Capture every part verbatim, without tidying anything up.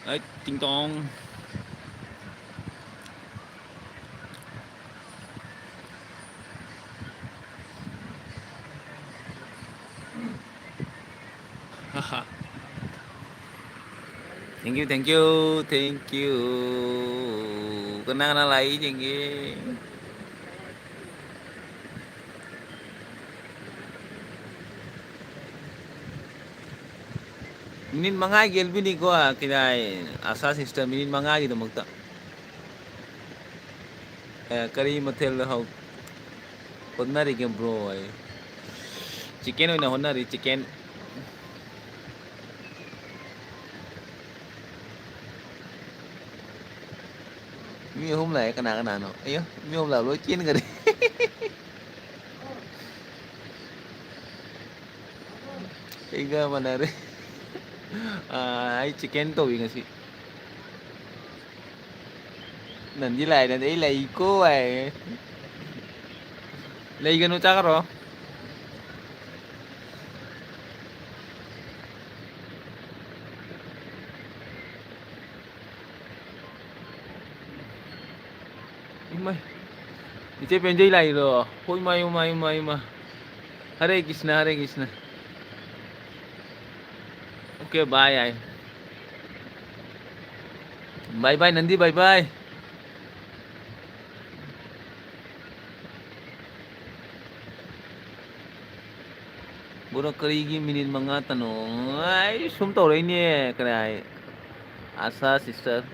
Ai, ting tong. Thank you, thank you, thank you. ꯀꯅꯥ ꯀꯅꯥ ꯂꯥꯛꯏ ꯌꯦꯡꯒꯦ꯫ ꯃꯤꯅꯤꯠ ꯃꯉꯥꯒꯤ ꯑꯦꯜꯕꯤꯅꯤꯀꯣ, ꯀꯗꯥꯏ, ꯑꯥꯁꯥ ꯁꯤꯁꯇꯔ, ꯃꯤꯅꯤꯠ ꯃꯉꯥꯒꯤꯗꯃꯛꯇ꯫ ꯑꯦ, ꯀꯔꯤ ꯃꯊꯦꯜ ꯍꯧ-, ꯍꯣꯠꯅꯔꯤꯒꯦ ꯕ꯭ꯔꯣ? ꯑꯩ ꯆꯤꯀꯦꯟ ꯑꯣꯏꯅ ꯍꯣꯠꯅꯔꯤ, ꯆꯤꯀꯦꯟ꯫ ꯃꯤ ꯑꯍꯨꯝ ꯂꯥꯛꯑꯦ, ꯀꯅꯥ ꯀꯅꯥꯅꯣ? ꯑꯌꯣ, ꯃꯤ ꯑꯍꯨꯝ ꯂꯥꯛꯑ ꯂꯣꯏ ꯆꯦꯟꯈꯔꯦ꯫ ꯑꯩꯒ ꯃꯥꯟꯅꯔꯦ꯫ ꯑꯥ, ꯑꯩ ꯆꯤꯀꯦꯟ ꯇꯧꯏ ꯉꯁꯤ꯫ ꯅꯟꯗꯤ ꯂꯥꯛꯑꯦ, ꯅꯟꯗꯤ ꯑꯩ ꯂꯩꯀꯣ ꯍꯥꯏ꯫ ꯂꯩꯒꯅꯨ, ꯆꯥꯈ꯭ꯔꯣ꯫ ꯏꯃꯥꯏ, ꯏꯆꯦ ꯄꯦꯟꯖꯩ ꯂꯥꯛꯏꯔꯣ? ꯍꯣꯏ, ꯏꯃꯥ, ꯏꯃꯥ, ꯏꯃꯥ, ꯏꯃꯥ꯫ ꯍꯔꯦ ꯀ꯭ꯔꯤꯁꯅ, ꯍꯔꯦ Krishna. Okay, bye, bye. Bye bye, ꯅꯟꯗꯤ, bye bye. ꯕ꯭ꯔꯣ, ꯀꯔꯤꯒꯤ ꯃꯤꯅꯤꯠ ꯃꯉꯥꯇꯅꯣ? ꯑꯩ ꯁꯨꯝ ꯇꯧꯔꯛꯏꯅꯦ, ꯀꯔꯥꯏ? ꯑꯥꯁꯥ ꯁꯤꯁꯇꯔ꯫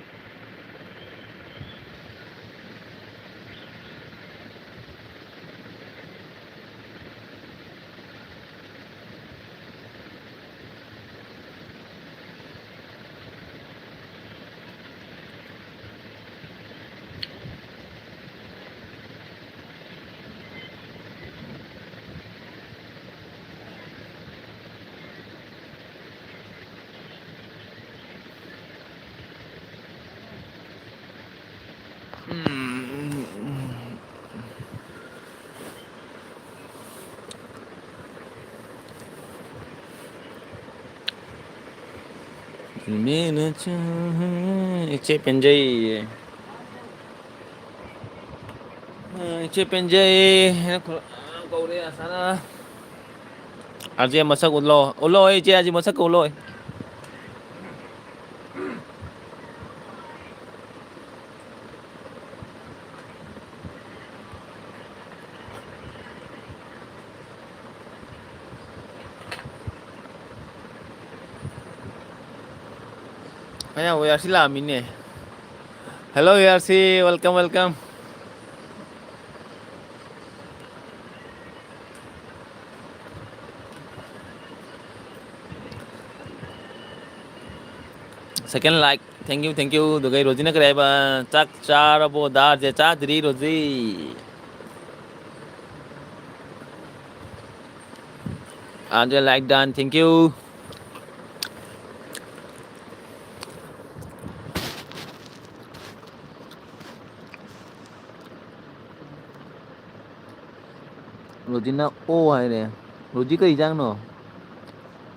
ꯃꯦꯅ ꯆꯥ-, ꯏꯆꯦ ꯄꯦꯟꯖꯩ꯫ ꯑ, ꯏꯆꯦ ꯄꯦꯟꯖꯩ ꯍꯥꯏꯅ ꯈꯨ-, ꯀꯧꯔꯦ ꯑꯁꯥꯅ꯫ ꯑꯥꯔꯖꯦ ꯃꯁꯛ ꯎꯠꯂꯣ꯫ ꯎꯠꯂꯣ, ꯏꯆꯦ, ꯑꯥꯔꯖꯦ ꯃꯁꯛ ꯎꯠꯂꯣ꯫ ꯑꯩꯅ ꯋꯦꯌꯥꯔꯁꯤ ꯂꯥꯛꯑꯝꯃꯤꯅꯦ꯫ Hello, ꯋꯦꯌꯥꯔꯁꯤ, welcome, welcome. Second like, thank you, thank you. ꯑꯗꯨꯒ ꯔꯣꯖꯤꯅ ꯀꯔꯤ ꯍꯥꯏꯕ? ꯆꯥꯛ ꯆꯥꯔꯕꯣ ꯗꯥ ꯑꯥꯔꯖꯦ? ꯆꯥꯗ꯭ꯔꯤ, Roji. RJ like done, thank you. ꯔꯣꯖꯤꯅ ꯑꯣ ꯍꯥꯏꯔꯦ꯫ ꯔꯣꯖꯤ ꯀꯔꯤ ꯏꯟꯖꯥꯡꯅꯣ?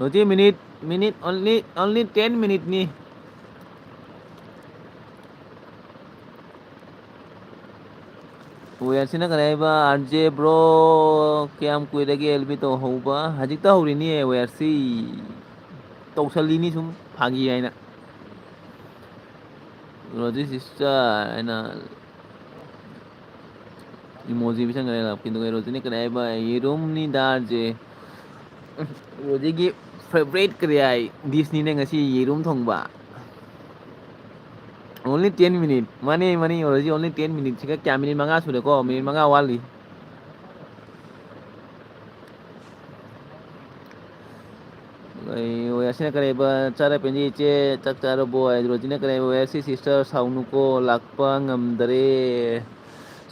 Roji, minute, minute, only, only ten minute ꯅꯤ꯫ ꯋꯦꯌꯥꯔꯁꯤꯅ ꯀꯔꯤ ꯍꯥꯏꯕ? ꯑꯥꯔꯖꯦ ꯕ꯭ꯔꯣ, ꯀꯌꯥꯝ ꯀꯨꯏꯔꯒꯦ ꯑꯦꯜ ꯕꯤ ꯇꯧꯍꯧꯕ? ꯍꯧꯖꯤꯛꯇ ꯍꯧꯔꯤꯅꯤ ꯋꯦꯌꯥꯔꯁꯤ꯫ ꯇꯧꯁꯜꯂꯤꯅꯤ ꯁꯨꯝ ꯐꯥꯒꯤ ꯍꯥꯏꯅ꯫ ꯔꯣꯖꯤ ꯁꯤꯁꯇꯔ ꯍꯥꯏꯅ ꯏꯃꯣꯖꯤ ꯄꯤꯁꯟꯈ꯭ꯔꯦ ꯂꯥꯛꯄꯤꯗꯨꯒ꯫ ꯔꯣꯖꯤꯅ ꯀꯔꯤ ꯍꯥꯏꯕ? ꯌꯦꯔꯨꯝꯅꯤ ꯗꯥ ꯑꯥꯔꯖꯦ꯫ ꯔꯣꯖꯤꯒꯤ favourite ꯀꯔꯤ ꯍꯥꯏ? Dishꯅꯤꯅꯦ ꯉꯁꯤ ꯌꯦꯔꯨꯝ ꯊꯣꯡꯕ꯫ Only ten minute꯫ ꯃꯥꯅꯦ, ꯃꯥꯅꯦ, ꯔꯣꯖꯤ, only ten minute꯫ ꯁꯤꯒ ꯀꯌꯥ? Minute ꯃꯉꯥ ꯁꯨꯔꯦꯀꯣ, minute ꯃꯉꯥ ꯋꯥꯠꯂꯤ꯫ ꯑꯩ ꯋꯦꯌꯥꯔꯁꯤꯅ ꯀꯔꯤ ꯍꯥꯏꯕ? ꯆꯥꯔ ꯄꯦꯟꯖꯩ ꯏꯆꯦ, ꯆꯥꯛ ꯆꯥꯔꯕꯣ? ꯍꯥꯏ꯫ ꯔꯣꯖꯤꯅ ꯀꯔꯤ ꯍꯥꯏꯕ? ꯋꯦꯌꯥꯔꯁꯤ ꯁꯤꯁꯇꯔ, ꯁꯥꯎꯅꯨꯀꯣ, ꯂꯥꯛꯄ ꯉꯝꯗꯔꯦ꯫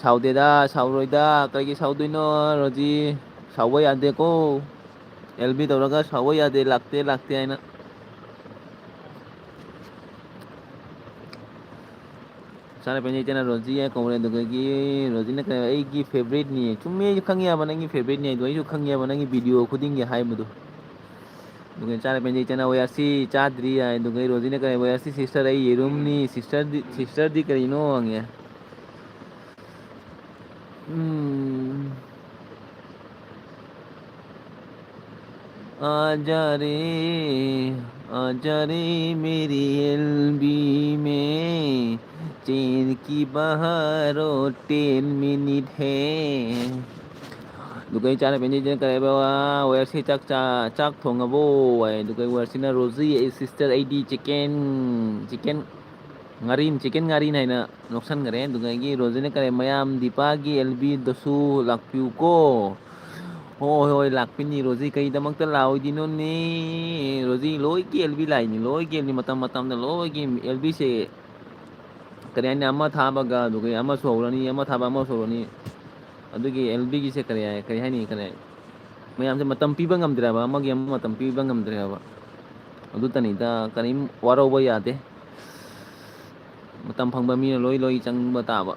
ꯁꯥꯎꯗꯦꯗ, ꯁꯥꯎꯔꯣꯏꯗ, ꯀꯩꯒꯤ ꯁꯥꯎꯗꯣꯏꯅꯣ ꯔꯣꯖꯤ? ꯁꯥꯎꯕ ꯌꯥꯗꯦꯀꯣ꯫ ꯑꯦꯜ ꯕꯤ ꯇꯧꯔꯒ ꯁꯥꯎꯕ ꯌꯥꯗꯦ, ꯂꯥꯛꯇꯦ, ꯂꯥꯛꯇꯦ ꯍꯥꯏꯅ꯫ ꯆꯥꯅ ꯄꯦꯟꯖꯩ ꯏꯆꯦꯅ ꯔꯣꯖꯤ ꯍꯥꯏꯅ ꯀꯧꯔꯦ, ꯑꯗꯨꯗꯒꯤ ꯔꯣꯖꯤꯅ ꯀꯩ, "ꯑꯩꯒꯤ favouriteꯅꯤ"꯫ ꯆꯨꯝꯃꯤ, ꯑꯩꯁꯨ ꯈꯪꯉꯦꯕ ꯅꯪꯒꯤ favouriteꯅꯤ ꯍꯥꯏꯗꯣ, ꯑꯩꯁꯨ ꯈꯪꯉꯦꯕ ꯅꯪꯒꯤ video ꯈꯨꯗꯤꯡꯒꯤ ꯍꯥꯏꯕꯗꯣ꯫ ꯑꯗꯨꯒ ꯆꯥꯔ ꯄꯦꯟꯖꯩ ꯏꯆꯦꯅ ꯋꯥꯏ ꯑꯥꯔ ꯁꯤ ꯆꯥꯗ꯭ꯔꯤ ꯍꯥꯏ꯫ ꯑꯗꯨꯒ ꯔꯣꯖꯤꯅ ꯀꯔꯤ, "ꯋꯥꯏ ꯑꯥꯔ ꯁꯤ ꯁꯤꯁꯇꯔ, ꯑꯩ ꯌꯦꯔꯨꯝꯅꯤ, ꯁꯤꯁꯇꯔꯗꯤ, ꯁꯤꯁꯇꯔꯗꯤ ꯀꯔꯤꯅꯣ?" ꯍꯪꯉꯦ꯫ ꯎꯝ꯫ आजा रे, आजा रे मेरी एलबी में, चैन की बहारों टेन मिनट है꯫ ꯑꯗꯨꯒ ꯑꯩ ꯆꯥꯅ ꯄꯦꯟꯖꯩꯗꯅ ꯀꯔꯤ ꯍꯥꯏꯕ, ꯋꯥ, ꯋꯥꯏ ꯑꯥꯔ ꯁꯤ ꯆꯥꯛ ꯆꯥ-, ꯆꯥꯛ ꯊꯣꯡꯉꯕꯣ? ꯍꯥꯏ꯫ ꯑꯗꯨꯒ ꯋꯥꯏ ꯑꯥꯔ ꯁꯤꯅ, "ꯔꯣꯖꯤ, ꯑꯩ ꯁꯤꯁꯇꯔ, ꯑꯩꯗꯤ ꯆꯤꯀꯦꯟ, ꯆꯤꯀꯦꯟ ꯉꯥꯔꯤꯟ, ꯆꯤꯀꯦꯟ ꯉꯥꯔꯤꯟ" ꯍꯥꯏꯅ ꯅꯣꯛꯁꯟꯈ꯭ꯔꯦ꯫ ꯑꯗꯨꯗꯒꯤ ꯔꯣꯖꯤꯅ ꯀꯔꯤ, "ꯃꯌꯥꯝ ꯗꯤꯄꯥꯒꯤ ꯑꯦꯜꯕꯤꯗꯁꯨ ꯂꯥꯛꯄꯤꯌꯨꯀꯣ"꯫ ꯍꯣꯏ, ꯍꯣꯏ, ꯂꯥꯛꯄꯤꯅꯤ꯫ ꯔꯣꯖꯤ ꯀꯩꯗꯃꯛꯇ ꯂꯥꯛꯑꯣꯏꯗꯣꯏꯅꯣꯅꯦ? ꯔꯣꯖꯤ ꯂꯣꯏꯒꯤ ꯑꯦꯜꯕꯤ ꯂꯥꯛꯏꯅꯤ, ꯂꯣꯏꯒꯤ ꯑꯦꯜꯕꯤ, ꯃꯇꯝ ꯃꯇꯝꯗ ꯂꯣꯏꯒꯤ ꯑꯦꯜꯕꯤꯁꯦ ꯀꯔꯤ ꯍꯥꯏꯅꯤ, ꯑꯃ ꯊꯥꯕꯒ ꯑꯗꯨꯒ ꯑꯃꯁꯨ ꯍꯧꯔꯅꯤ, ꯑꯃ ꯊꯥꯕ ꯑꯃꯁꯨ ꯍꯧꯔꯅꯤ꯫ ꯑꯗꯨꯒꯤ ꯑꯦꯜꯕꯤꯒꯤꯁꯦ ꯀꯔꯤ ꯍꯥꯏ-, ꯀꯔꯤ ꯍꯥꯏꯅꯤ, ꯀꯔꯤ ꯍꯥꯏ-, ꯃꯌꯥꯝꯁꯦ ꯃꯇꯝ ꯄꯤꯕ ꯉꯝꯗ꯭ꯔꯦꯕ, ꯑꯃꯒꯤ ꯑꯃ ꯃꯇꯝ ꯄꯤꯕ ꯉꯝꯗ꯭ꯔꯦꯕ꯫ ꯑꯗꯨꯇꯅꯤꯗ, ꯀꯔꯤꯝ ꯋꯥꯔꯧꯕ ꯌꯥꯗꯦ꯫ ꯃꯇꯝ ꯐꯪꯕ ꯃꯤꯅ ꯂꯣꯏ ꯂꯣꯏ ꯆꯪꯕ ꯇꯥꯕ꯫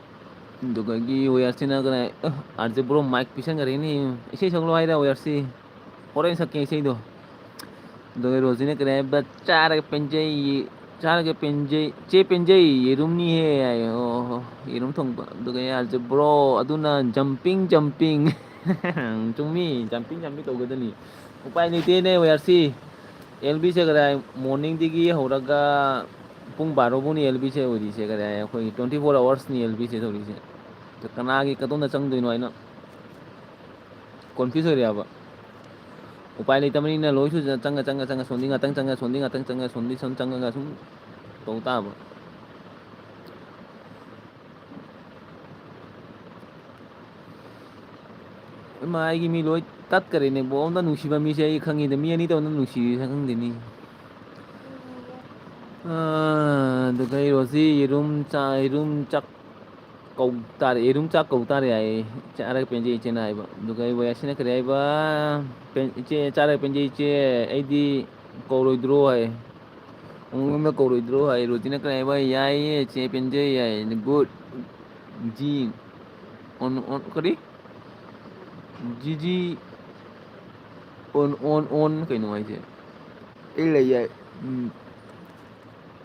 ꯑꯗꯨꯗꯒꯤ ꯋꯦꯌꯔꯁꯤꯅ ꯀꯔꯤ, ꯑ, ꯑꯥꯔꯖꯦ ꯕ꯭ꯔꯣ ꯃꯥꯏꯛ ꯄꯤꯁꯟꯈ꯭ꯔꯦꯅꯦ꯫ ꯏꯁꯩ ꯁꯛꯂꯣ ꯍꯥꯏꯔ ꯋꯦꯌꯔꯁꯤ? ꯍꯣꯔꯦꯟ ꯁꯛꯀꯦ ꯏꯁꯩꯗꯣ꯫ ꯑꯗꯨꯒ ꯔꯣꯖꯤꯅ ꯀꯔꯤ ꯍꯥꯏꯕ? "ꯆꯥꯔꯒ ꯄꯦꯟꯖꯩ, ꯆꯥꯔꯒ ꯄꯦꯟꯖꯩ, ꯆꯦ ꯄꯦꯟꯖꯩ, ꯌꯦꯔꯨꯝꯅꯤꯍꯦ" ꯍꯥꯏ꯫ ꯑꯣ, ꯌꯦꯔꯨꯝ ꯊꯣꯡꯕ꯫ ꯑꯗꯨꯒ ꯑꯩ ꯍꯥꯏꯁꯦ, "ꯕ꯭ꯔꯣ, ꯑꯗꯨꯅ ꯖꯝꯄꯤꯡ, ꯖꯝꯄꯤꯡ"꯫ ꯆꯨꯝꯃꯤ, ꯖꯝꯄꯤꯡ, ꯖꯝꯄꯤꯡ ꯇꯧꯒꯗꯕꯅꯤ꯫ ꯎꯄꯥꯏ ꯂꯩꯇꯦꯅꯦ, ꯋꯦꯌꯔꯁꯤ꯫ ꯑꯦꯜ ꯕꯤꯁꯦ ꯀꯗꯥꯏ, ꯃꯣꯔꯅꯤꯡꯗꯒꯤ ꯍꯧꯔꯒ ꯄꯨꯡ ꯕꯥꯔꯣ ꯐꯥꯎꯅꯤ ꯑꯦꯜ ꯕꯤꯁꯦ ꯑꯣꯏꯔꯤꯁꯦ, ꯀꯗꯥꯏ, ꯑꯩꯈꯣꯏꯒꯤ twenty four hoursꯅꯤ ꯑꯦꯜ ꯕꯤꯁꯦ ꯇꯧꯔꯤꯁꯦ꯫ ꯑꯗꯣ ꯀꯅꯥꯒꯤ ꯀꯗꯣꯝꯗ ꯆꯪꯗꯣꯏꯅꯣ ꯍꯥꯏꯅ confuse ꯑꯣꯏꯔꯦꯕ꯫ ꯎꯄꯥꯏ ꯂꯩꯇꯕꯅꯤꯅ ꯂꯣꯏꯁꯨ ꯆꯪꯉ, ꯆꯪꯉ, ꯆꯪꯉ, ꯁꯣꯝꯗꯤ ꯉꯥꯛꯇꯪ ꯆꯪꯉ, ꯁꯣꯝꯗꯤ ꯉꯥꯛꯇꯪ ꯆꯪꯉ, ꯁꯣꯝꯗꯤ ꯁꯨꯝ ꯆꯪꯉꯒ ꯁꯨꯝ ꯇꯧ ꯇꯥꯕ꯫ ꯏꯃꯥ, ꯑꯩꯒꯤ ꯃꯤ ꯂꯣꯏ ꯇꯠꯈꯔꯦꯅꯦ꯫ ꯕꯣ, ꯑꯝꯇ ꯅꯨꯡꯁꯤꯕ ꯃꯤꯁꯦ ꯑꯩ ꯈꯪꯉꯤꯗ, ꯃꯤ ꯑꯅꯤ ꯇꯧꯅ ꯅꯨꯡꯁꯤꯔꯤꯁꯦ ꯈꯪꯗꯦꯅꯦ꯫ ꯑꯥ, ꯑꯗꯨꯒ ꯍꯩꯔꯣꯁꯤ ꯌꯦꯔꯨꯝ ꯆꯥ-, ꯌꯦꯔꯨꯝ ꯆꯥꯛ ꯀꯧ ꯇꯥꯔꯦ, ꯌꯦꯔꯨꯝ ꯆꯥꯛ ꯀꯧ ꯇꯥꯔꯦ ꯍꯥꯏꯌꯦ꯫ ꯆꯥꯔꯒ ꯄꯦꯟꯖꯩ ꯏꯆꯦꯅ ꯍꯥꯏꯕ꯫ ꯑꯗꯨꯒ ꯑꯩ ꯋꯥꯌꯥꯁꯤꯅ ꯀꯔꯤ ꯍꯥꯏꯕ? "ꯄꯦꯟ-, ꯏꯆꯦ, ꯆꯥꯔꯒ ꯄꯦꯟꯖꯩ ꯏꯆꯦ, ꯑꯩꯗꯤ ꯀꯧꯔꯣꯏꯗ꯭ꯔꯣ?" ꯍꯥꯏ꯫ ꯑꯃꯨꯛ ꯑꯃꯨꯛꯅ ꯀꯧꯔꯣꯏꯗ꯭ꯔꯣ ꯍꯥꯏ꯫ ꯔꯣꯖꯤꯅ ꯀꯔꯤ ꯍꯥꯏꯕ? "ꯌꯥꯏꯌꯦ ꯆꯦ, ꯄꯦꯟꯖꯩ" ꯍꯥꯏ꯫ Good. ꯖꯤ ꯑꯣꯟ, ꯑꯣꯟ, ꯀꯔꯤ? ꯖꯤ ꯖꯤ ꯑꯣꯟ, ꯑꯣꯟ, ꯑꯣꯟ ꯀꯩꯅꯣ ꯍꯥꯏꯁꯦ? ꯑꯩ ꯂꯩꯌꯦ꯫ ꯎꯝ꯫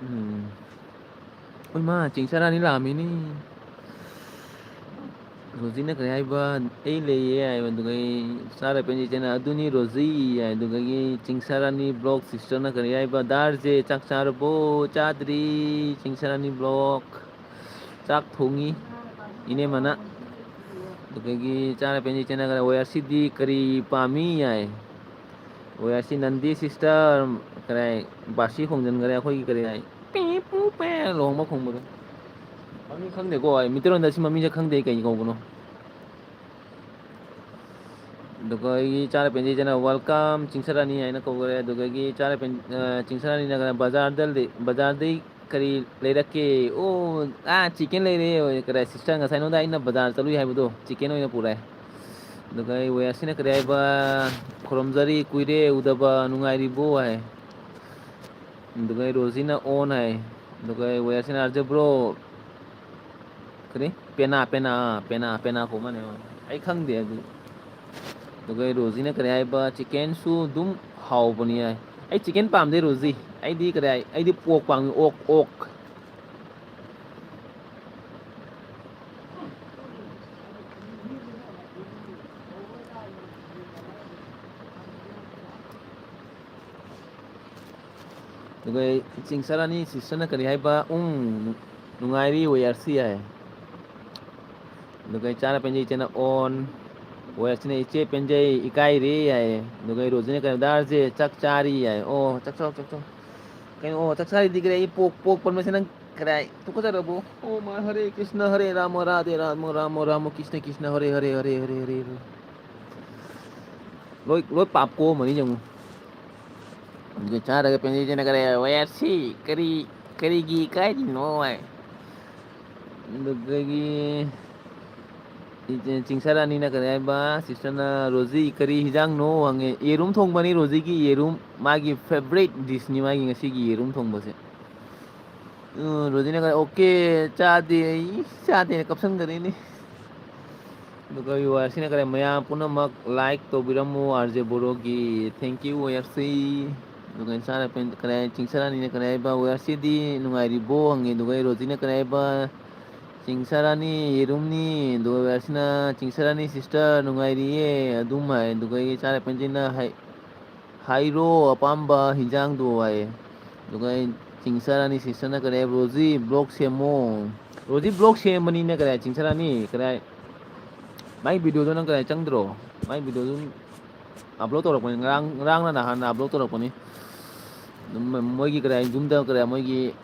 ꯎꯝ꯫ ꯏꯃꯥ, ꯆꯤꯡꯁꯔꯥꯅꯤ ꯂꯥꯛꯑꯝꯃꯤꯅꯤ꯫ ꯔꯣꯖꯤꯅ ꯀꯔꯤ ꯍꯥꯏꯕ? "ꯑꯩ ꯂꯩꯌꯦ" ꯍꯥꯏꯕ, ꯑꯗꯨꯒ ꯑꯩ ꯆꯥꯔ ꯄꯦꯟꯖꯩ ꯏꯆꯦꯅ, "ꯑꯗꯨꯅꯤ ꯔꯣꯖꯤ" ꯍꯥꯏ, ꯑꯗꯨꯗꯒꯤ ꯆꯤꯡꯁꯔꯥꯅꯤ ꯕ꯭ꯂꯣꯛ ꯁꯤꯁꯇꯔꯅ ꯀꯔꯤ ꯍꯥꯏꯕ? "ꯗꯥꯔꯁꯦ ꯆꯥꯛ ꯆꯥꯔꯕꯣ?" "ꯆꯥꯗ꯭ꯔꯤ, ꯆꯤꯡꯁꯔꯥꯅꯤ ꯕ꯭ꯂꯣꯛ꯫ ꯆꯥꯛ ꯊꯣꯡꯉꯤ ꯏꯅꯦꯃꯅ"꯫ ꯑꯗꯨꯗꯒꯤ ꯆꯥꯔ ꯄꯦꯟꯖꯩ ꯏꯆꯦꯅ ꯀꯔꯤ, "ꯋꯦꯌꯔꯁꯤꯗꯤ ꯀꯔꯤ ꯄꯥꯝꯃꯤ?" ꯍꯥꯏ꯫ "ꯋꯦꯌꯔꯁꯤ ꯅꯟꯗꯤ ꯁꯤꯁꯇꯔ", ꯀꯔꯤ ꯍꯥꯏ, "ꯕꯥꯁꯤ ꯈꯣꯡꯖꯤꯟꯈꯔꯦ ꯑꯩꯈꯣꯏꯒꯤ" ꯀꯔꯤ ꯍꯥꯏ, "ꯄꯤ ꯄꯨ ꯄꯦ" ꯂꯨꯍꯣꯡꯕ ꯈꯣꯡꯕꯗꯣ꯫ ꯃꯃꯤꯡ ꯈꯪꯗꯦꯀꯣ ꯑꯩ, ꯃꯤꯇꯩꯔꯣꯟꯗ ꯁꯤ ꯃꯃꯤꯡꯁꯦ ꯈꯪꯗꯦ ꯑꯩ ꯀꯩ ꯀꯧꯕꯅꯣ꯫ ꯑꯗꯨꯒ ꯑꯩꯒꯤ ꯏꯆꯥꯅ ꯄꯦꯟꯖꯩ ꯏꯆꯦꯅ "Welcome ꯆꯤꯡꯁꯔꯥꯅꯤ" ꯍꯥꯏꯅ ꯀꯧꯈꯔꯦ꯫ ꯑꯗꯨꯗꯒꯤ ꯏꯆꯥꯅ ꯄꯦꯟ-, ꯑ, ꯆꯤꯡꯁꯔꯥꯅꯤꯅ ꯀꯩꯅꯣ, "ꯕꯖꯥꯔꯗ ꯂꯩ-, ꯕꯖꯥꯔꯗꯩ ꯀꯔꯤ ꯂꯩꯔꯛꯀꯦ?" "ꯑꯣ, ꯑꯥ, ꯆꯤꯛꯀꯦꯟ ꯂꯩꯔꯦ" ꯀꯗꯥꯏ, "ꯁꯤꯁꯇꯔ, ꯉꯁꯥꯏ ꯅꯉꯣꯟꯗ ꯑꯩꯅ ꯕꯖꯥꯔ ꯆꯠꯂꯨꯏ ꯍꯥꯏꯕꯗꯣ, ꯆꯤꯛꯀꯦꯟ ꯑꯣꯏꯅ ꯄꯨꯔꯛꯑꯦ"꯫ ꯑꯗꯨꯒ ꯑꯩ ꯋꯦꯌꯔꯁꯤꯅ ꯀꯔꯤ ꯍꯥꯏꯕ? "ꯈꯨꯔꯨꯝꯖꯔꯤ, ꯀꯨꯏꯔꯦ ꯎꯗꯕ, ꯅꯨꯡꯉꯥꯏꯔꯤꯕꯣ?" ꯍꯥꯏ꯫ ꯑꯗꯨꯒ ꯑꯩ ꯔꯣꯖꯤꯅ "On" ꯍꯥꯏ꯫ ꯑꯗꯨꯒ ꯑꯩ ꯋꯦꯌꯔꯁꯤꯅ "ꯑꯥꯔꯖꯦ ꯕ꯭ꯔꯣ", ꯀꯔꯤ? "ꯄꯦꯅꯥ, ꯄꯦꯅꯥ", ꯑꯥ, "ꯄꯦꯅꯥ, ꯄꯦꯅꯥ" ꯀꯧꯕ ꯃꯥꯜꯂꯦ꯫ ꯑꯩ ꯈꯪꯗꯦ ꯑꯗꯨ꯫ ꯑꯗꯨꯒ ꯔꯣꯖꯤꯅ ꯀꯔꯤ ꯍꯥꯏꯕ? "ꯆꯤꯛꯀꯦꯟꯁꯨ ꯑꯗꯨꯝ ꯍꯥꯎꯕꯅꯤ" ꯍꯥꯏ꯫ ꯑꯩ ꯆꯤꯛꯀꯦꯟ ꯄꯥꯝꯗꯦ ꯔꯣꯖꯤ꯫ ꯑꯩꯗꯤ ꯀꯔꯤ ꯍꯥꯏ? ꯑꯩꯗꯤ ꯄꯣꯛ ꯄꯥꯝꯃꯤ, ꯑꯣꯛ, ꯑꯣꯛ꯫ ꯑꯗꯨꯒ ꯆꯤꯡꯁꯔꯥꯅꯤ ꯁꯤꯁꯇꯔꯅ ꯀꯔꯤ ꯍꯥꯏꯕ? "ꯎꯝ, ꯅꯨꯡꯉꯥꯏꯔꯤ ꯋꯦꯌꯔꯁꯤ" ꯍꯥꯏ꯫ ꯑꯗꯨꯒ ꯏꯆꯥꯅ ꯄꯦꯟꯖꯩ ꯏꯆꯦꯅ "On", ꯋꯦꯌꯔꯁꯤꯅ "ꯏꯆꯦ ꯄꯦꯟꯖꯩ, ꯏꯀꯥꯏꯔꯦ" ꯍꯥꯏ꯫ ꯑꯗꯨꯒ ꯔꯣꯖꯤꯅ ꯀꯔꯤ ꯍꯥꯏꯕ? "ꯗꯥꯔꯁꯦ ꯆꯥꯛ ꯆꯥꯔꯤ" ꯍꯥꯏ꯫ "ꯑꯣ, ꯆꯥꯛ ꯆꯥꯎ, ꯆꯥꯛ ꯆꯥꯎ"꯫ ꯀꯩꯅꯣ, "ꯑꯣ, ꯆꯥꯛ ꯆꯥꯔꯤꯗꯤ" ꯀꯔꯤ, ꯑꯩ ꯄꯣꯛ, ꯄꯣꯛ ꯄꯟꯕꯁꯦ ꯅꯪ ꯀꯗꯥꯏ ꯇꯨꯀꯠꯆꯔꯕꯣ? ꯑꯣ ꯃꯥ, ꯍꯔꯦ ꯀ꯭ꯔꯤꯁꯅ, ꯍꯔꯦ ꯔꯥꯃ, ꯔꯥꯙꯦ ꯔꯥꯃ, ꯔꯥꯃ ꯔꯥꯃ, ꯀ꯭ꯔꯤꯁꯅ ꯀ꯭ꯔꯤꯁꯅ, ꯍꯔꯦ ꯍꯔꯦ, ꯍꯔꯦ ꯍꯔꯦ, ꯍꯔꯦ ꯍꯔꯦ꯫ ꯂꯣꯏ, ꯂꯣꯏ ꯄꯥꯞ ꯀꯣꯛꯑꯝꯃꯅꯤ ꯌꯦꯡꯉꯨ꯫ ꯑꯗꯨꯒ ꯆꯥꯔꯒ ꯄꯦꯟꯖꯩ ꯏꯆꯦꯅ ꯀꯔꯤ, "ꯋꯦꯌꯔꯁꯤ ꯀꯔꯤ, ꯀꯔꯤꯒꯤ ꯏꯀꯥꯏꯔꯤꯅꯣ?" ꯍꯥꯏ꯫ ꯑꯗꯨꯗꯒꯤ ꯏꯆꯦ ꯆꯤꯡꯁꯔꯥꯅꯤꯅ ꯀꯔꯤ ꯍꯥꯏꯕ? ꯁꯤꯁꯇꯔꯅ, "ꯔꯣꯖꯤ, ꯀꯔꯤ ꯍꯤꯟꯖꯥꯡꯅꯣ?" ꯍꯪꯉꯦ꯫ ꯌꯦꯔꯨꯝ ꯊꯣꯡꯕꯅꯤ ꯔꯣꯖꯤꯒꯤ, ꯌꯦꯔꯨꯝ꯫ ꯃꯥꯒꯤ favourite dishꯅꯤ ꯃꯥꯒꯤ ꯉꯁꯤꯒꯤ ꯌꯦꯔꯨꯝ ꯊꯣꯡꯕꯁꯦ꯫ ꯎꯝ, ꯔꯣꯖꯤꯅ ꯀꯔꯤ, "ꯑꯣꯀꯦ, ꯆꯥꯗꯦ", ꯑꯩ ꯆꯥꯗꯦꯅ ꯀꯞꯁꯟꯈ꯭ꯔꯦꯅꯦ꯫ ꯑꯗꯨꯒ ꯋꯦꯌꯔꯁꯤꯅ ꯀꯔꯤ, "ꯃꯌꯥꯝ ꯄꯨꯝꯅꯃꯛ like ꯇꯧꯕꯤꯔꯝꯃꯨ ꯑꯥꯔ ꯖꯦ ꯕꯣꯔꯣꯒꯤ"꯫ Thank you, ꯋꯦꯌꯔꯁꯤ꯫ ꯑꯗꯨꯒ ꯆꯥꯔ ꯄꯦꯟ-, ꯀꯔꯤ ꯍꯥꯏ, ꯆꯤꯡꯁꯔꯥꯅꯤꯅ ꯀꯔꯤ ꯍꯥꯏꯕ, "ꯋꯦꯌꯔꯁꯤꯗꯤ ꯅꯨꯡꯉꯥꯏꯔꯤꯕꯣ?" ꯍꯪꯉꯦ꯫ ꯑꯗꯨꯒ ꯔꯣꯖꯤꯅ ꯀꯔꯤ ꯍꯥꯏꯕ, "ꯆꯤꯡꯁꯔꯥꯅꯤ ꯌꯦꯔꯨꯝꯅꯤ"꯫ ꯑꯗꯨꯒ ꯋꯦꯌꯔꯁꯤꯅ, "ꯆꯤꯡꯁꯔꯥꯅꯤ ꯁꯤꯁꯇꯔ ꯅꯨꯡꯉꯥꯏꯔꯤꯌꯦ" ꯑꯗꯨꯝ ꯍꯥꯏ꯫ ꯑꯗꯨꯒ ꯑꯩ ꯆꯥꯔ ꯄꯦꯟꯖꯤꯅ ꯍꯥꯏ, "ꯍꯥꯏꯔꯣ ꯑꯄꯥꯝꯕ ꯍꯤꯟꯖꯥꯡꯗꯣ" ꯍꯥꯏꯌꯦ꯫ ꯑꯗꯨꯒ ꯑꯩ ꯆꯤꯡꯁꯔꯥꯅꯤ ꯁꯤꯁꯇꯔꯅ ꯀꯔꯤ ꯍꯥꯏꯕ, "ꯔꯣꯖꯤ ꯕ꯭ꯂꯣꯛ ꯁꯦꯝꯃꯣ"꯫ ꯔꯣꯖꯤ ꯕ꯭ꯂꯣꯛ ꯁꯦꯝꯕꯅꯤꯅ ꯀꯔꯤ ꯍꯥꯏ, ꯆꯤꯡꯁꯔꯥꯅꯤ ꯀꯔꯤ ꯍꯥꯏ, ꯃꯥꯏ ꯚꯤꯗꯤꯑꯣꯗꯣ ꯅꯪ ꯀꯔꯤ ꯍꯥꯏ ꯆꯪꯗ꯭ꯔꯣ? ꯃꯥꯏ ꯚꯤꯗꯤꯑꯣꯗꯣ ꯑꯗꯨꯝ ꯑꯞꯂꯣꯗ ꯇꯧꯔꯛꯄꯅꯤ, ꯉꯔꯥꯡ, ꯉꯔꯥꯡꯅ ꯅꯍꯥꯟꯅ ꯑꯞꯂꯣꯗ ꯇꯧꯔꯛꯄꯅꯤ꯫ ꯑꯗꯨꯝ ꯃꯣꯏꯒꯤ ꯀꯔꯤ ꯍꯥꯏ, ꯌꯨꯝꯗ ꯀꯔꯤ ꯍꯥꯏ, ꯃꯣꯏꯒꯤ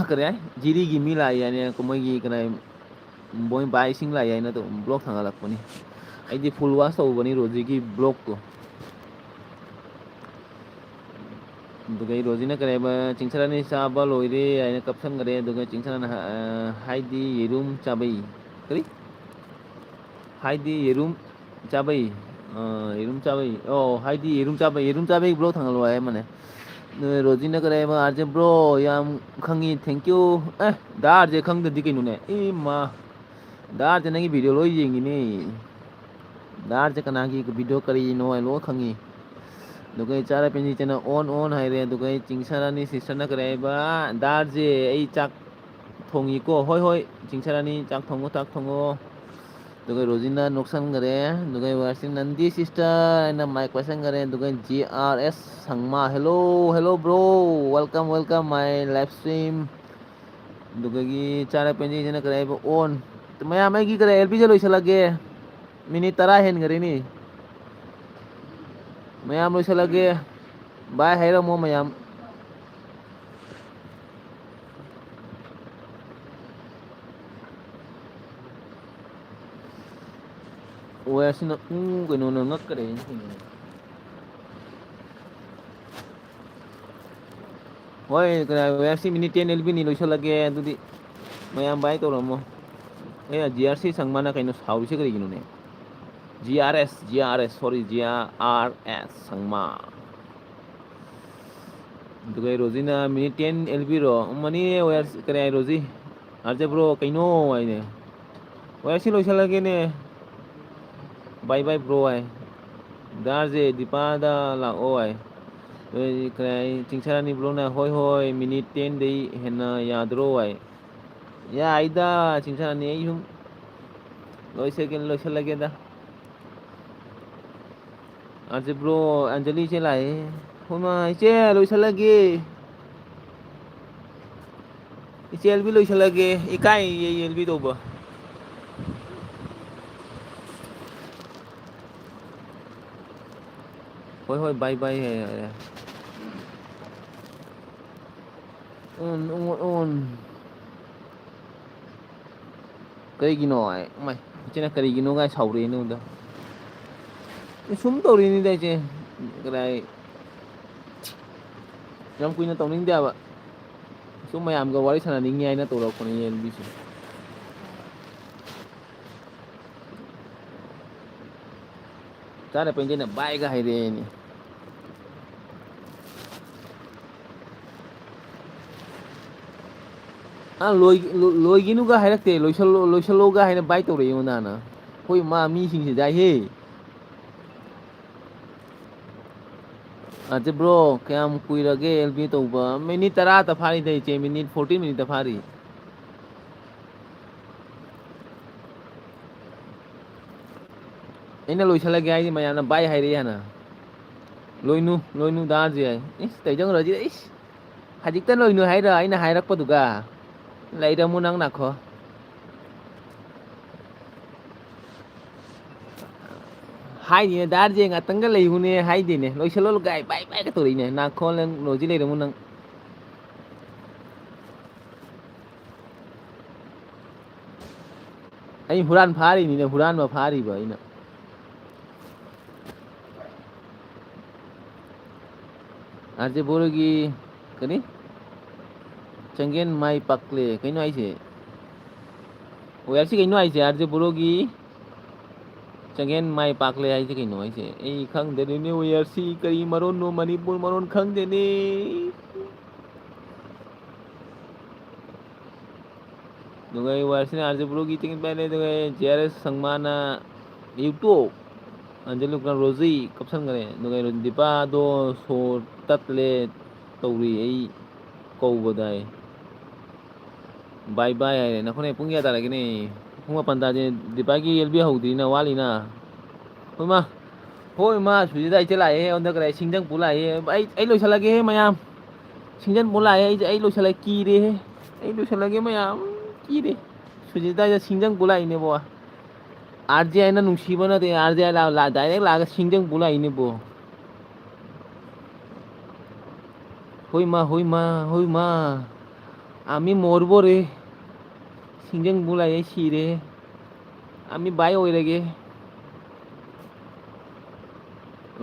ꯀꯔꯤ ꯍꯥꯏ, ꯖꯤꯔꯤꯒꯤ ꯃꯤ ꯂꯥꯛꯏ ꯍꯥꯏꯅ, ꯃꯣꯏꯒꯤ ꯀꯔꯤ ꯍꯥꯏ, ꯃꯣꯏ ꯕꯥꯏꯁꯤꯡ ꯂꯥꯛꯏ ꯍꯥꯏꯅ ꯑꯗꯨꯝ ꯕ꯭ꯂꯣꯛ ꯊꯥꯡꯒꯠꯂꯛꯄꯅꯤ꯫ ꯑꯩꯗꯤ ꯐꯨꯜ ꯋꯥꯁ ꯇꯧꯕꯅꯤ ꯔꯣꯖꯤꯒꯤ ꯕ꯭ꯂꯣꯛꯇꯣ꯫ ꯑꯗꯨꯒ ꯑꯩ ꯔꯣꯖꯤꯅ ꯀꯔꯤ ꯍꯥꯏꯕ, ꯆꯤꯡꯁꯔꯥꯅꯤ ꯆꯥꯕ ꯂꯣꯏꯔꯦ ꯍꯥꯏꯅ ꯀꯞꯁꯟꯈ꯭ꯔꯦ꯫ ꯑꯗꯨꯒ ꯆꯤꯡꯁꯔꯥꯅ ꯍꯥ-, ꯑ, ꯍꯥꯏꯗꯤ ꯌꯦꯔꯨꯝ ꯆꯥꯕꯩ꯫ ꯀꯔꯤ? ꯍꯥꯏꯗꯤ ꯌꯦꯔꯨꯝ ꯆꯥꯕꯩ꯫ ꯑ, ꯌꯦꯔꯨꯝ ꯆꯥꯕꯩ꯫ ꯑꯣ, ꯍꯥꯏꯗꯤ ꯌꯦꯔꯨꯝ ꯆꯥꯕꯩ, ꯌꯦꯔꯨꯝ ꯆꯥꯕꯩ ꯕ꯭ꯂꯣꯛ ꯊꯥꯡꯒꯠꯂꯣ ꯍꯥꯏ ꯑꯃꯅꯦ꯫ ꯑꯗꯨ ꯔꯣꯖꯤꯅ ꯀꯔꯤ ꯍꯥꯏꯕ, "ꯑꯥꯔ ꯖꯦ ꯕ꯭ꯔꯣ, ꯌꯥꯝ ꯈꯪꯉꯤ, thank you"꯫ ꯑꯦ, ꯗꯥ ꯑꯥꯔ ꯖꯦ ꯈꯪꯗꯗꯤ ꯀꯩꯅꯣꯅꯦ? ꯏꯃꯥ, ꯗꯥ ꯑꯥꯔ ꯖꯦ ꯅꯪꯒꯤ ꯚꯤꯗꯤꯑꯣ ꯂꯣꯏ ꯌꯦꯡꯉꯤꯅꯦ꯫ ꯗꯥ ꯑꯥꯔ ꯖꯦ ꯀꯅꯥꯒꯤ ꯚꯤꯗꯤꯑꯣ ꯀꯔꯤꯅꯣ ꯍꯥꯏ ꯂꯣꯏ ꯈꯪꯉꯤ꯫ ꯑꯗꯨꯒ ꯑꯩ ꯆꯥꯔ ꯄꯦꯟꯖꯤꯠꯁꯤꯅ ꯑꯣꯟ ꯑꯣꯟ ꯍꯥꯏꯔꯦ꯫ ꯑꯗꯨꯒ ꯑꯩ ꯆꯤꯡꯁꯔꯥꯅꯤ ꯁꯤꯁꯇꯔꯅ ꯀꯔꯤ ꯍꯥꯏꯕ, "ꯗꯥ ꯑꯥꯔ ꯖꯦ, ꯑꯩ ꯆꯥꯛ ꯊꯣꯡꯉꯤꯀꯣ"꯫ "ꯍꯣꯏ, ꯍꯣꯏ, ꯆꯤꯡꯁꯔꯥꯅꯤ, ꯆꯥꯛ ꯊꯣꯡꯉꯣ, ꯆꯥꯛ ꯊꯣꯡꯉꯣ"꯫ ꯑꯗꯨꯒ ꯔꯣꯖꯤꯅ ꯅꯣꯛꯁꯟꯈꯔꯦ꯫ ꯑꯗꯨꯒ ꯋꯥꯔꯁꯤ ꯅꯟꯗꯤ ꯁꯤꯁꯇꯔ ꯍꯥꯏꯅ ꯃꯥꯏꯛ ꯄꯥꯏꯁꯟꯈꯔꯦ꯫ ꯑꯗꯨꯒ G R S ꯁꯪꯃꯥ, "Hello, hello bro, welcome, welcome my live stream"꯫ ꯑꯗꯨꯗꯒꯤ ꯆꯥꯔ ꯄꯦꯟꯖꯤꯠꯁꯤꯅ ꯀꯔꯤ ꯍꯥꯏꯕ, ꯑꯣꯟ꯫ ꯃꯌꯥꯝ ꯑꯩꯒꯤ ꯀꯔꯤ, ꯑꯦꯜ ꯕꯤꯁꯦ ꯂꯣꯏꯁꯤꯜꯂꯒꯦ꯫ ꯃꯤꯅꯤꯠ ꯇꯔꯥ ꯍꯦꯟꯈꯔꯦꯅꯦ꯫ ꯃꯌꯥꯝ ꯂꯣꯏꯁꯤꯜꯂꯒꯦ꯫ ꯕꯥꯏ ꯍꯥꯏꯔꯝꯃꯣ ꯃꯌꯥꯝ꯫ ꯋꯦꯌꯔꯁꯤꯅ ꯎ ꯀꯩꯅꯣꯅ ꯉꯛꯀꯗꯣꯏꯅꯤ ꯀꯩꯅꯣ꯫ ꯍꯣꯏ, ꯀꯩꯅꯣ, ꯋꯦꯌꯔꯁꯤ ꯃꯤꯅꯤꯠ ꯇꯦꯟ ꯑꯦꯜ ꯕꯤꯅꯤ, ꯂꯣꯏꯁꯤꯜꯂꯒꯦ꯫ ꯑꯗꯨꯗꯤ ꯃꯌꯥꯝ ꯕꯥꯏ ꯇꯧꯔꯝꯃꯣ꯫ ꯑꯦ, ꯖꯤ ꯑꯥꯔ ꯁꯤ ꯁꯪꯃꯥꯅ ꯀꯩꯅꯣ ꯁꯥꯎꯔꯤꯁꯦ ꯀꯔꯤꯒꯤꯅꯣꯅꯦ? ꯖꯤ ꯑꯥꯔ ꯑꯦꯁ, ꯖꯤ ꯑꯥꯔ ꯑꯦꯁ, sorry, ꯖꯤ ꯑꯥꯔ ꯑꯦꯁ ꯁꯪꯃꯥ꯫ ꯑꯗꯨꯒ ꯔꯣꯖꯤꯅ ꯃꯤꯅꯤꯠ ꯇꯦꯟ ꯑꯦꯜ ꯕꯤꯔꯣ? ꯃꯅꯤ ꯋꯦꯌꯔꯁꯤ, ꯀꯔꯤ ꯍꯥꯏ ꯔꯣꯖꯤ? ꯑꯥꯔ ꯖꯦ ꯕ꯭ꯔꯣ, ꯀꯩꯅꯣ ꯍꯥꯏꯅꯦ꯫ ꯋꯦꯌꯔꯁꯤ ꯂꯣꯏꯁꯤꯜꯂꯒꯦꯅꯦ꯫ ꯕꯥꯏ ꯕꯥꯏ ꯕ꯭ꯔꯣ ꯍꯥꯏ꯫ ꯗꯥ ꯑꯥꯔ ꯖꯦ ꯗꯤꯄꯥꯗ ꯂꯥꯛꯑꯣ ꯍꯥꯏ꯫ ꯅꯣꯏ ꯀꯔꯤ ꯍꯥꯏ, ꯆꯤꯡꯁꯥꯔꯥꯅꯤ ꯕ꯭ꯂꯣꯛꯅ, "ꯍꯣꯏ, ꯍꯣꯏ, ꯃꯤꯅꯤꯠ ꯇꯦꯟꯗꯩ ꯍꯦꯟꯅ ꯌꯥꯗ꯭ꯔꯣ?" ꯍꯥꯏ꯫ ꯌꯥꯏꯗ, ꯆꯤꯡꯁꯥꯔꯥꯅꯤ, ꯑꯩ ꯁꯨꯝ ꯂꯣꯏꯁꯤꯜꯂꯒꯦ-, ꯂꯣꯏꯁꯤꯜꯂꯒꯦꯗ꯫ ꯑꯥꯔꯖꯦ ꯕ꯭ꯔꯣ, ꯑꯟꯖꯂꯤ ꯏꯆꯦ ꯂꯥꯛꯑꯦ꯫ ꯍꯣꯏꯃꯥ, ꯏꯆꯦ, ꯂꯣꯏꯁꯤꯜꯂꯒꯦ꯫ ꯏꯆꯦ ꯑꯦꯜꯕꯤ ꯂꯣꯏꯁꯤꯜꯂꯒꯦ꯫ ꯏꯀꯥꯏꯌꯦ ꯑꯦꯜꯕꯤ ꯇꯧꯕ꯫ ꯍꯣꯏ, ꯍꯣꯏ, ꯕꯥꯏ, ꯕꯥꯏ, ꯌꯥꯔꯦ, ꯌꯥꯔꯦ꯫ ꯎꯝ, ꯎꯝ, ꯎꯝ꯫ ꯀꯔꯤꯒꯤꯅꯣ ꯍꯥꯏ, ꯃꯥꯏ, ꯏꯆꯦꯅ ꯀꯔꯤꯒꯤꯅꯣ ꯀꯥꯏ ꯁꯥꯎꯔꯛꯑꯦꯅꯦ ꯑꯩꯉꯣꯟꯗ꯫ ꯁꯨꯝ ꯇꯧꯔꯤꯅꯤꯗ ꯏꯆꯦ, ꯀꯗꯥꯏ, ꯌꯥꯝ ꯀꯨꯏꯅ ꯇꯧꯅꯤꯡꯗꯦ ꯍꯥꯏꯕ꯫ ꯁꯨꯝ ꯃꯌꯥꯝꯒ ꯋꯥꯔꯤ ꯁꯥꯟꯅꯅꯤꯡꯉꯤ ꯍꯥꯏꯅ ꯇꯧꯔꯛꯄꯅꯦ ꯑꯦꯜꯕꯤꯁꯦ꯫ ꯆꯥꯅ ꯄꯦꯟꯖꯅ ꯕꯥꯏꯒ ꯍꯥꯏꯔꯛꯑꯦꯅꯦ꯫ ꯑ, ꯂꯣꯏ-, ꯂꯣ-, ꯂꯣꯏꯒꯤꯅꯨꯒ ꯍꯥꯏꯔꯛꯇꯦ, ꯂꯣꯏꯁꯜꯂꯣ, ꯂꯣꯏꯁꯜꯂꯣꯒ ꯍꯥꯏꯅ ꯕꯥꯏ ꯇꯧꯔꯛꯑꯦ ꯑꯩꯉꯣꯟꯗ ꯍꯥꯟꯅ꯫ ꯑꯩꯈꯣꯏ ꯃꯥ ꯃꯤꯁꯤꯡꯁꯦ ꯌꯥꯏꯍꯦ꯫ ꯑꯗꯨ ꯕ꯭ꯔꯣ, ꯀꯌꯥꯝ ꯀꯨꯏꯔꯒꯦ ꯑꯦꯜ ꯕꯤ ꯇꯧꯕ? ꯃꯤꯅꯤꯠ ꯇꯔꯥꯇ ꯐꯥꯔꯤꯗ ꯏꯆꯦ, ꯃꯤꯅꯤꯠ ꯐꯣꯔꯇꯤꯟ ꯃꯤꯅꯤꯠꯇ ꯐꯥꯔꯤ꯫ ꯑꯩꯅ ꯂꯣꯏꯁꯤꯜꯂꯒꯦ ꯍꯥꯏꯗꯤ ꯃꯌꯥꯝꯅ ꯕꯥꯏ ꯍꯥꯏꯔꯛꯑꯦ ꯍꯥꯟꯅ꯫ ꯂꯣꯏꯅꯨ, ꯂꯣꯏꯅꯨ ꯗꯥ ꯖꯦ꯫ ꯏꯁ, ꯇꯧꯗꯧ ꯔꯣꯖꯤꯗ, ꯏꯁ꯫ ꯍꯧꯖꯤꯛꯇ ꯂꯣꯏꯅꯨ ꯍꯥꯏꯔꯣ ꯑꯩꯅ ꯍꯥꯏꯔꯛꯄꯗꯨꯒ? ꯂꯩꯔꯝꯃꯨ ꯅꯪ ꯅꯥꯈꯣ꯫ ꯍꯥꯏꯗꯤꯅꯦ, ꯗꯥ ꯖꯦ ꯉꯥꯛꯇꯪꯒ ꯂꯩꯌꯨꯅꯦ ꯍꯥꯏꯗꯦꯅꯦ꯫ ꯂꯣꯏꯁꯤꯜꯂꯣ ꯒꯥꯏ, ꯕꯥꯏ ꯕꯥꯏꯒ ꯇꯧꯔꯛꯏꯅꯦ꯫ ꯅꯥꯈꯣ ꯅꯪ ꯔꯣꯖꯤ ꯂꯩꯔꯝꯃꯨ ꯅꯪ꯫ ꯑꯩ ꯍꯨꯔꯥꯟ ꯐꯥꯔꯤꯅꯤꯅꯦ, ꯍꯨꯔꯥꯟꯕ ꯐꯥꯔꯤꯕ ꯑꯩꯅ꯫ ꯑꯥꯔ ꯖꯦ ꯕꯣꯔꯣꯒꯤ ꯀꯔꯤ? ꯆꯪꯒꯦꯟ ꯃꯥꯏ ꯄꯥꯛꯂꯦ꯫ ꯀꯩꯅꯣ ꯍꯥꯏꯁꯦ? ꯑꯣ, ꯌꯥꯔꯁꯤ ꯀꯩꯅꯣ ꯍꯥꯏꯁꯦ? ꯑꯥꯔ ꯖꯦ ꯕꯣꯔꯣꯒꯤ ꯆꯪꯒꯦꯟ ꯃꯥꯏ ꯄꯥꯛꯂꯦ ꯍꯥꯏꯁꯦ ꯀꯩꯅꯣ ꯍꯥꯏꯁꯦ? ꯑꯩ ꯈꯪꯗꯦꯅꯦ, ꯅ꯭ꯌꯨ ꯌꯥꯔꯁꯤ ꯀꯔꯤ ꯃꯔꯣꯟꯅꯣ? ꯃꯅꯤꯄꯨꯔ ꯃꯔꯣꯟ ꯈꯪꯗꯦꯅꯦ꯫ ꯑꯗꯨꯒ ꯑꯩ ꯋꯥꯏ ꯑꯥꯔ ꯁꯤꯅ ꯑꯥꯔ ꯖꯦ ꯕ꯭ꯔꯣꯒꯤ ꯇꯤꯀꯦꯠ ꯄꯥꯏꯔꯦ꯫ ꯑꯗꯨꯒ ꯑꯩ ꯖꯦ ꯑꯥꯔ ꯑꯦꯁ ꯁꯪꯃꯥꯅ ꯌꯨꯇꯨꯞ꯫ ꯑꯟꯖꯂꯤ ꯀ ꯔꯣꯖꯤ ꯀꯞꯁꯟꯈ꯭ꯔꯦ꯫ ꯑꯗꯨꯒ ꯗꯤꯄꯥꯗꯣ ꯁꯣꯔ ꯇꯠꯂꯦ ꯇꯧꯔꯤ ꯑꯩ ꯀꯧꯕꯗꯥꯏ꯫ ꯕꯥꯏ ꯕꯥꯏ ꯍꯥꯏꯔꯦ꯫ ꯅꯈꯣꯏꯅꯦ ꯄꯨꯡ ꯀꯌꯥ ꯇꯥꯔꯒꯦꯅꯦ? ꯄꯨꯡ ꯃꯥꯄꯟ ꯇꯥꯗꯦ꯫ ꯗꯤꯄꯥꯒꯤ ꯑꯦꯜ ꯕꯤ ꯍꯧꯗ꯭ꯔꯤꯅ ꯋꯥꯠꯂꯤꯅ꯫ ꯍꯣꯏ ꯃꯥ, ꯍꯣꯏ ꯃꯥ, ꯁꯨꯖꯤꯗꯥ ꯏꯆꯦ ꯂꯥꯛꯑꯦ꯫ ꯑꯣꯟꯊꯛꯈ꯭ꯔꯦ꯫ ꯁꯤꯡꯖꯪ ꯄꯨ ꯂꯥꯛꯑꯦ꯫ ꯑꯩ, ꯑꯩ ꯂꯣꯏꯁꯤꯜꯂꯒꯦꯍꯦ ꯃꯌꯥꯝ꯫ ꯁꯤꯡꯖꯪ ꯄꯨ ꯂꯥꯛꯑꯦ꯫ ꯑꯩ, ꯑꯩ ꯂꯣꯏꯁꯤꯜꯂꯒꯦ꯫ ꯀꯤꯔꯦꯍꯦ꯫ ꯑꯩ ꯂꯣꯏꯁꯤꯜꯂꯒꯦ ꯃꯌꯥꯝ꯫ ꯀꯤꯔꯦ꯫ ꯁꯨꯖꯤꯇꯥꯁꯦ ꯁꯤꯡꯖꯪ ꯄꯨ ꯂꯥꯛꯏꯅꯦꯕꯣ꯫ ꯑꯥꯔ ꯖꯦ ꯍꯥꯏꯅ ꯅꯨꯡꯁꯤꯕ ꯅꯠꯇꯦ꯫ ꯑꯥꯔ ꯖꯦ ꯂꯥꯛ-, ꯂꯥꯛ-, ꯗꯥꯏꯔꯦꯛ ꯂꯥꯛꯑꯒ ꯁꯤꯡꯖꯪ ꯄꯨ ꯂꯥꯛꯏꯅꯦꯕꯣ꯫ ꯍꯣꯏ ꯃꯥ, ꯍꯣꯏ ꯃꯥ, ꯍꯣꯏ ꯃꯥ꯫ ꯑꯥꯃꯤ ꯃꯣꯔꯕꯣꯔꯦ꯫ ꯁꯤꯡꯖꯪ ꯄꯨ ꯂꯥꯛꯑꯦ, ꯁꯤꯔꯦ꯫ ꯑꯥꯃꯤ ꯕꯥꯏ ꯑꯣꯏꯔꯒꯦ꯫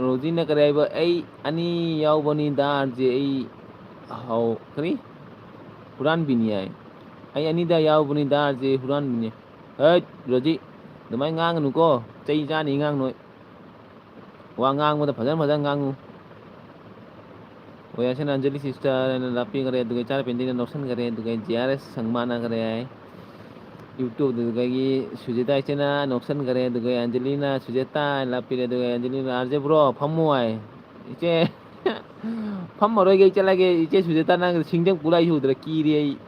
ꯔꯣꯖꯤꯅ ꯀꯔꯤ ꯍꯥꯏꯕ? "ꯑꯩ ꯑꯅꯤ ꯌꯥꯎꯕꯅꯤꯗ ꯑꯥꯔ ꯖꯦ, ꯑꯩ ꯍꯥꯎ-, ꯀꯔꯤ? ꯍꯨꯔꯥꯟꯕꯤꯅꯤ" ꯍꯥꯏ꯫ "ꯑꯩ ꯑꯅꯤꯗ ꯌꯥꯎꯕꯅꯤꯗ ꯑꯥꯔ ꯖꯦ, ꯍꯨꯔꯥꯟꯕꯤꯅꯤ"꯫ ꯍꯩꯠ, ꯔꯣꯖꯤ, ꯑꯗꯨꯃꯥꯏꯅ ꯉꯥꯡꯒꯅꯨꯀꯣ, ꯆꯩ ꯆꯥꯅꯤ ꯑꯉꯥꯡ ꯅꯣꯏ꯫ ꯋꯥ ꯉꯥꯡꯕꯗ ꯐꯖꯅ ꯐꯖꯅ ꯉꯥꯡꯉꯨ꯫ ꯋꯦꯌꯔꯁꯤꯅ ꯑꯟꯖꯂꯤ ꯁꯤꯁꯇꯔ ꯍꯥꯏꯅ ꯂꯥꯞꯄꯤꯈ꯭ꯔꯦ, ꯑꯗꯨꯒ ꯏꯆꯥ ꯄꯦꯟꯖꯩꯅ ꯅꯣꯛꯁꯟꯈ꯭ꯔꯦ, ꯑꯗꯨꯒ ꯖꯤ ꯑꯥꯔ ꯑꯦꯁ ꯁꯪꯃꯥꯟꯅꯈ꯭ꯔꯦ ꯍꯥꯏ꯫ ꯌꯨꯇ꯭ꯌꯨꯕꯇꯒꯤ ꯁꯨꯖꯦꯇꯥ ꯏꯆꯦꯅ ꯅꯣꯛꯁꯟꯈ꯭ꯔꯦ, ꯑꯗꯨꯒ ꯑꯟꯖꯂꯤꯅ ꯁꯨꯖꯦꯇꯥ ꯍꯥꯏꯅ ꯂꯥꯞꯄꯤꯔꯦ, ꯑꯗꯨꯒ ꯑꯟꯖꯂꯤꯅ "ꯑꯥꯔ ꯖꯦ ꯕ꯭ꯔꯣ, ꯐꯝꯃꯣ" ꯍꯥꯏ꯫ "ꯏꯆꯦ, ꯐꯝꯃꯔꯣꯏꯒꯦ, ꯑꯩ ꯆꯠꯂꯒꯦ꯫ ꯏꯆꯦ ꯁꯨꯖꯦꯇꯥ, ꯅꯪ ꯁꯤꯡꯖꯪ ꯄꯨ ꯂꯥꯛꯏꯁꯦ ꯎꯗ꯭ꯔꯥ? ꯀꯤꯔꯦ ꯑꯩ"꯫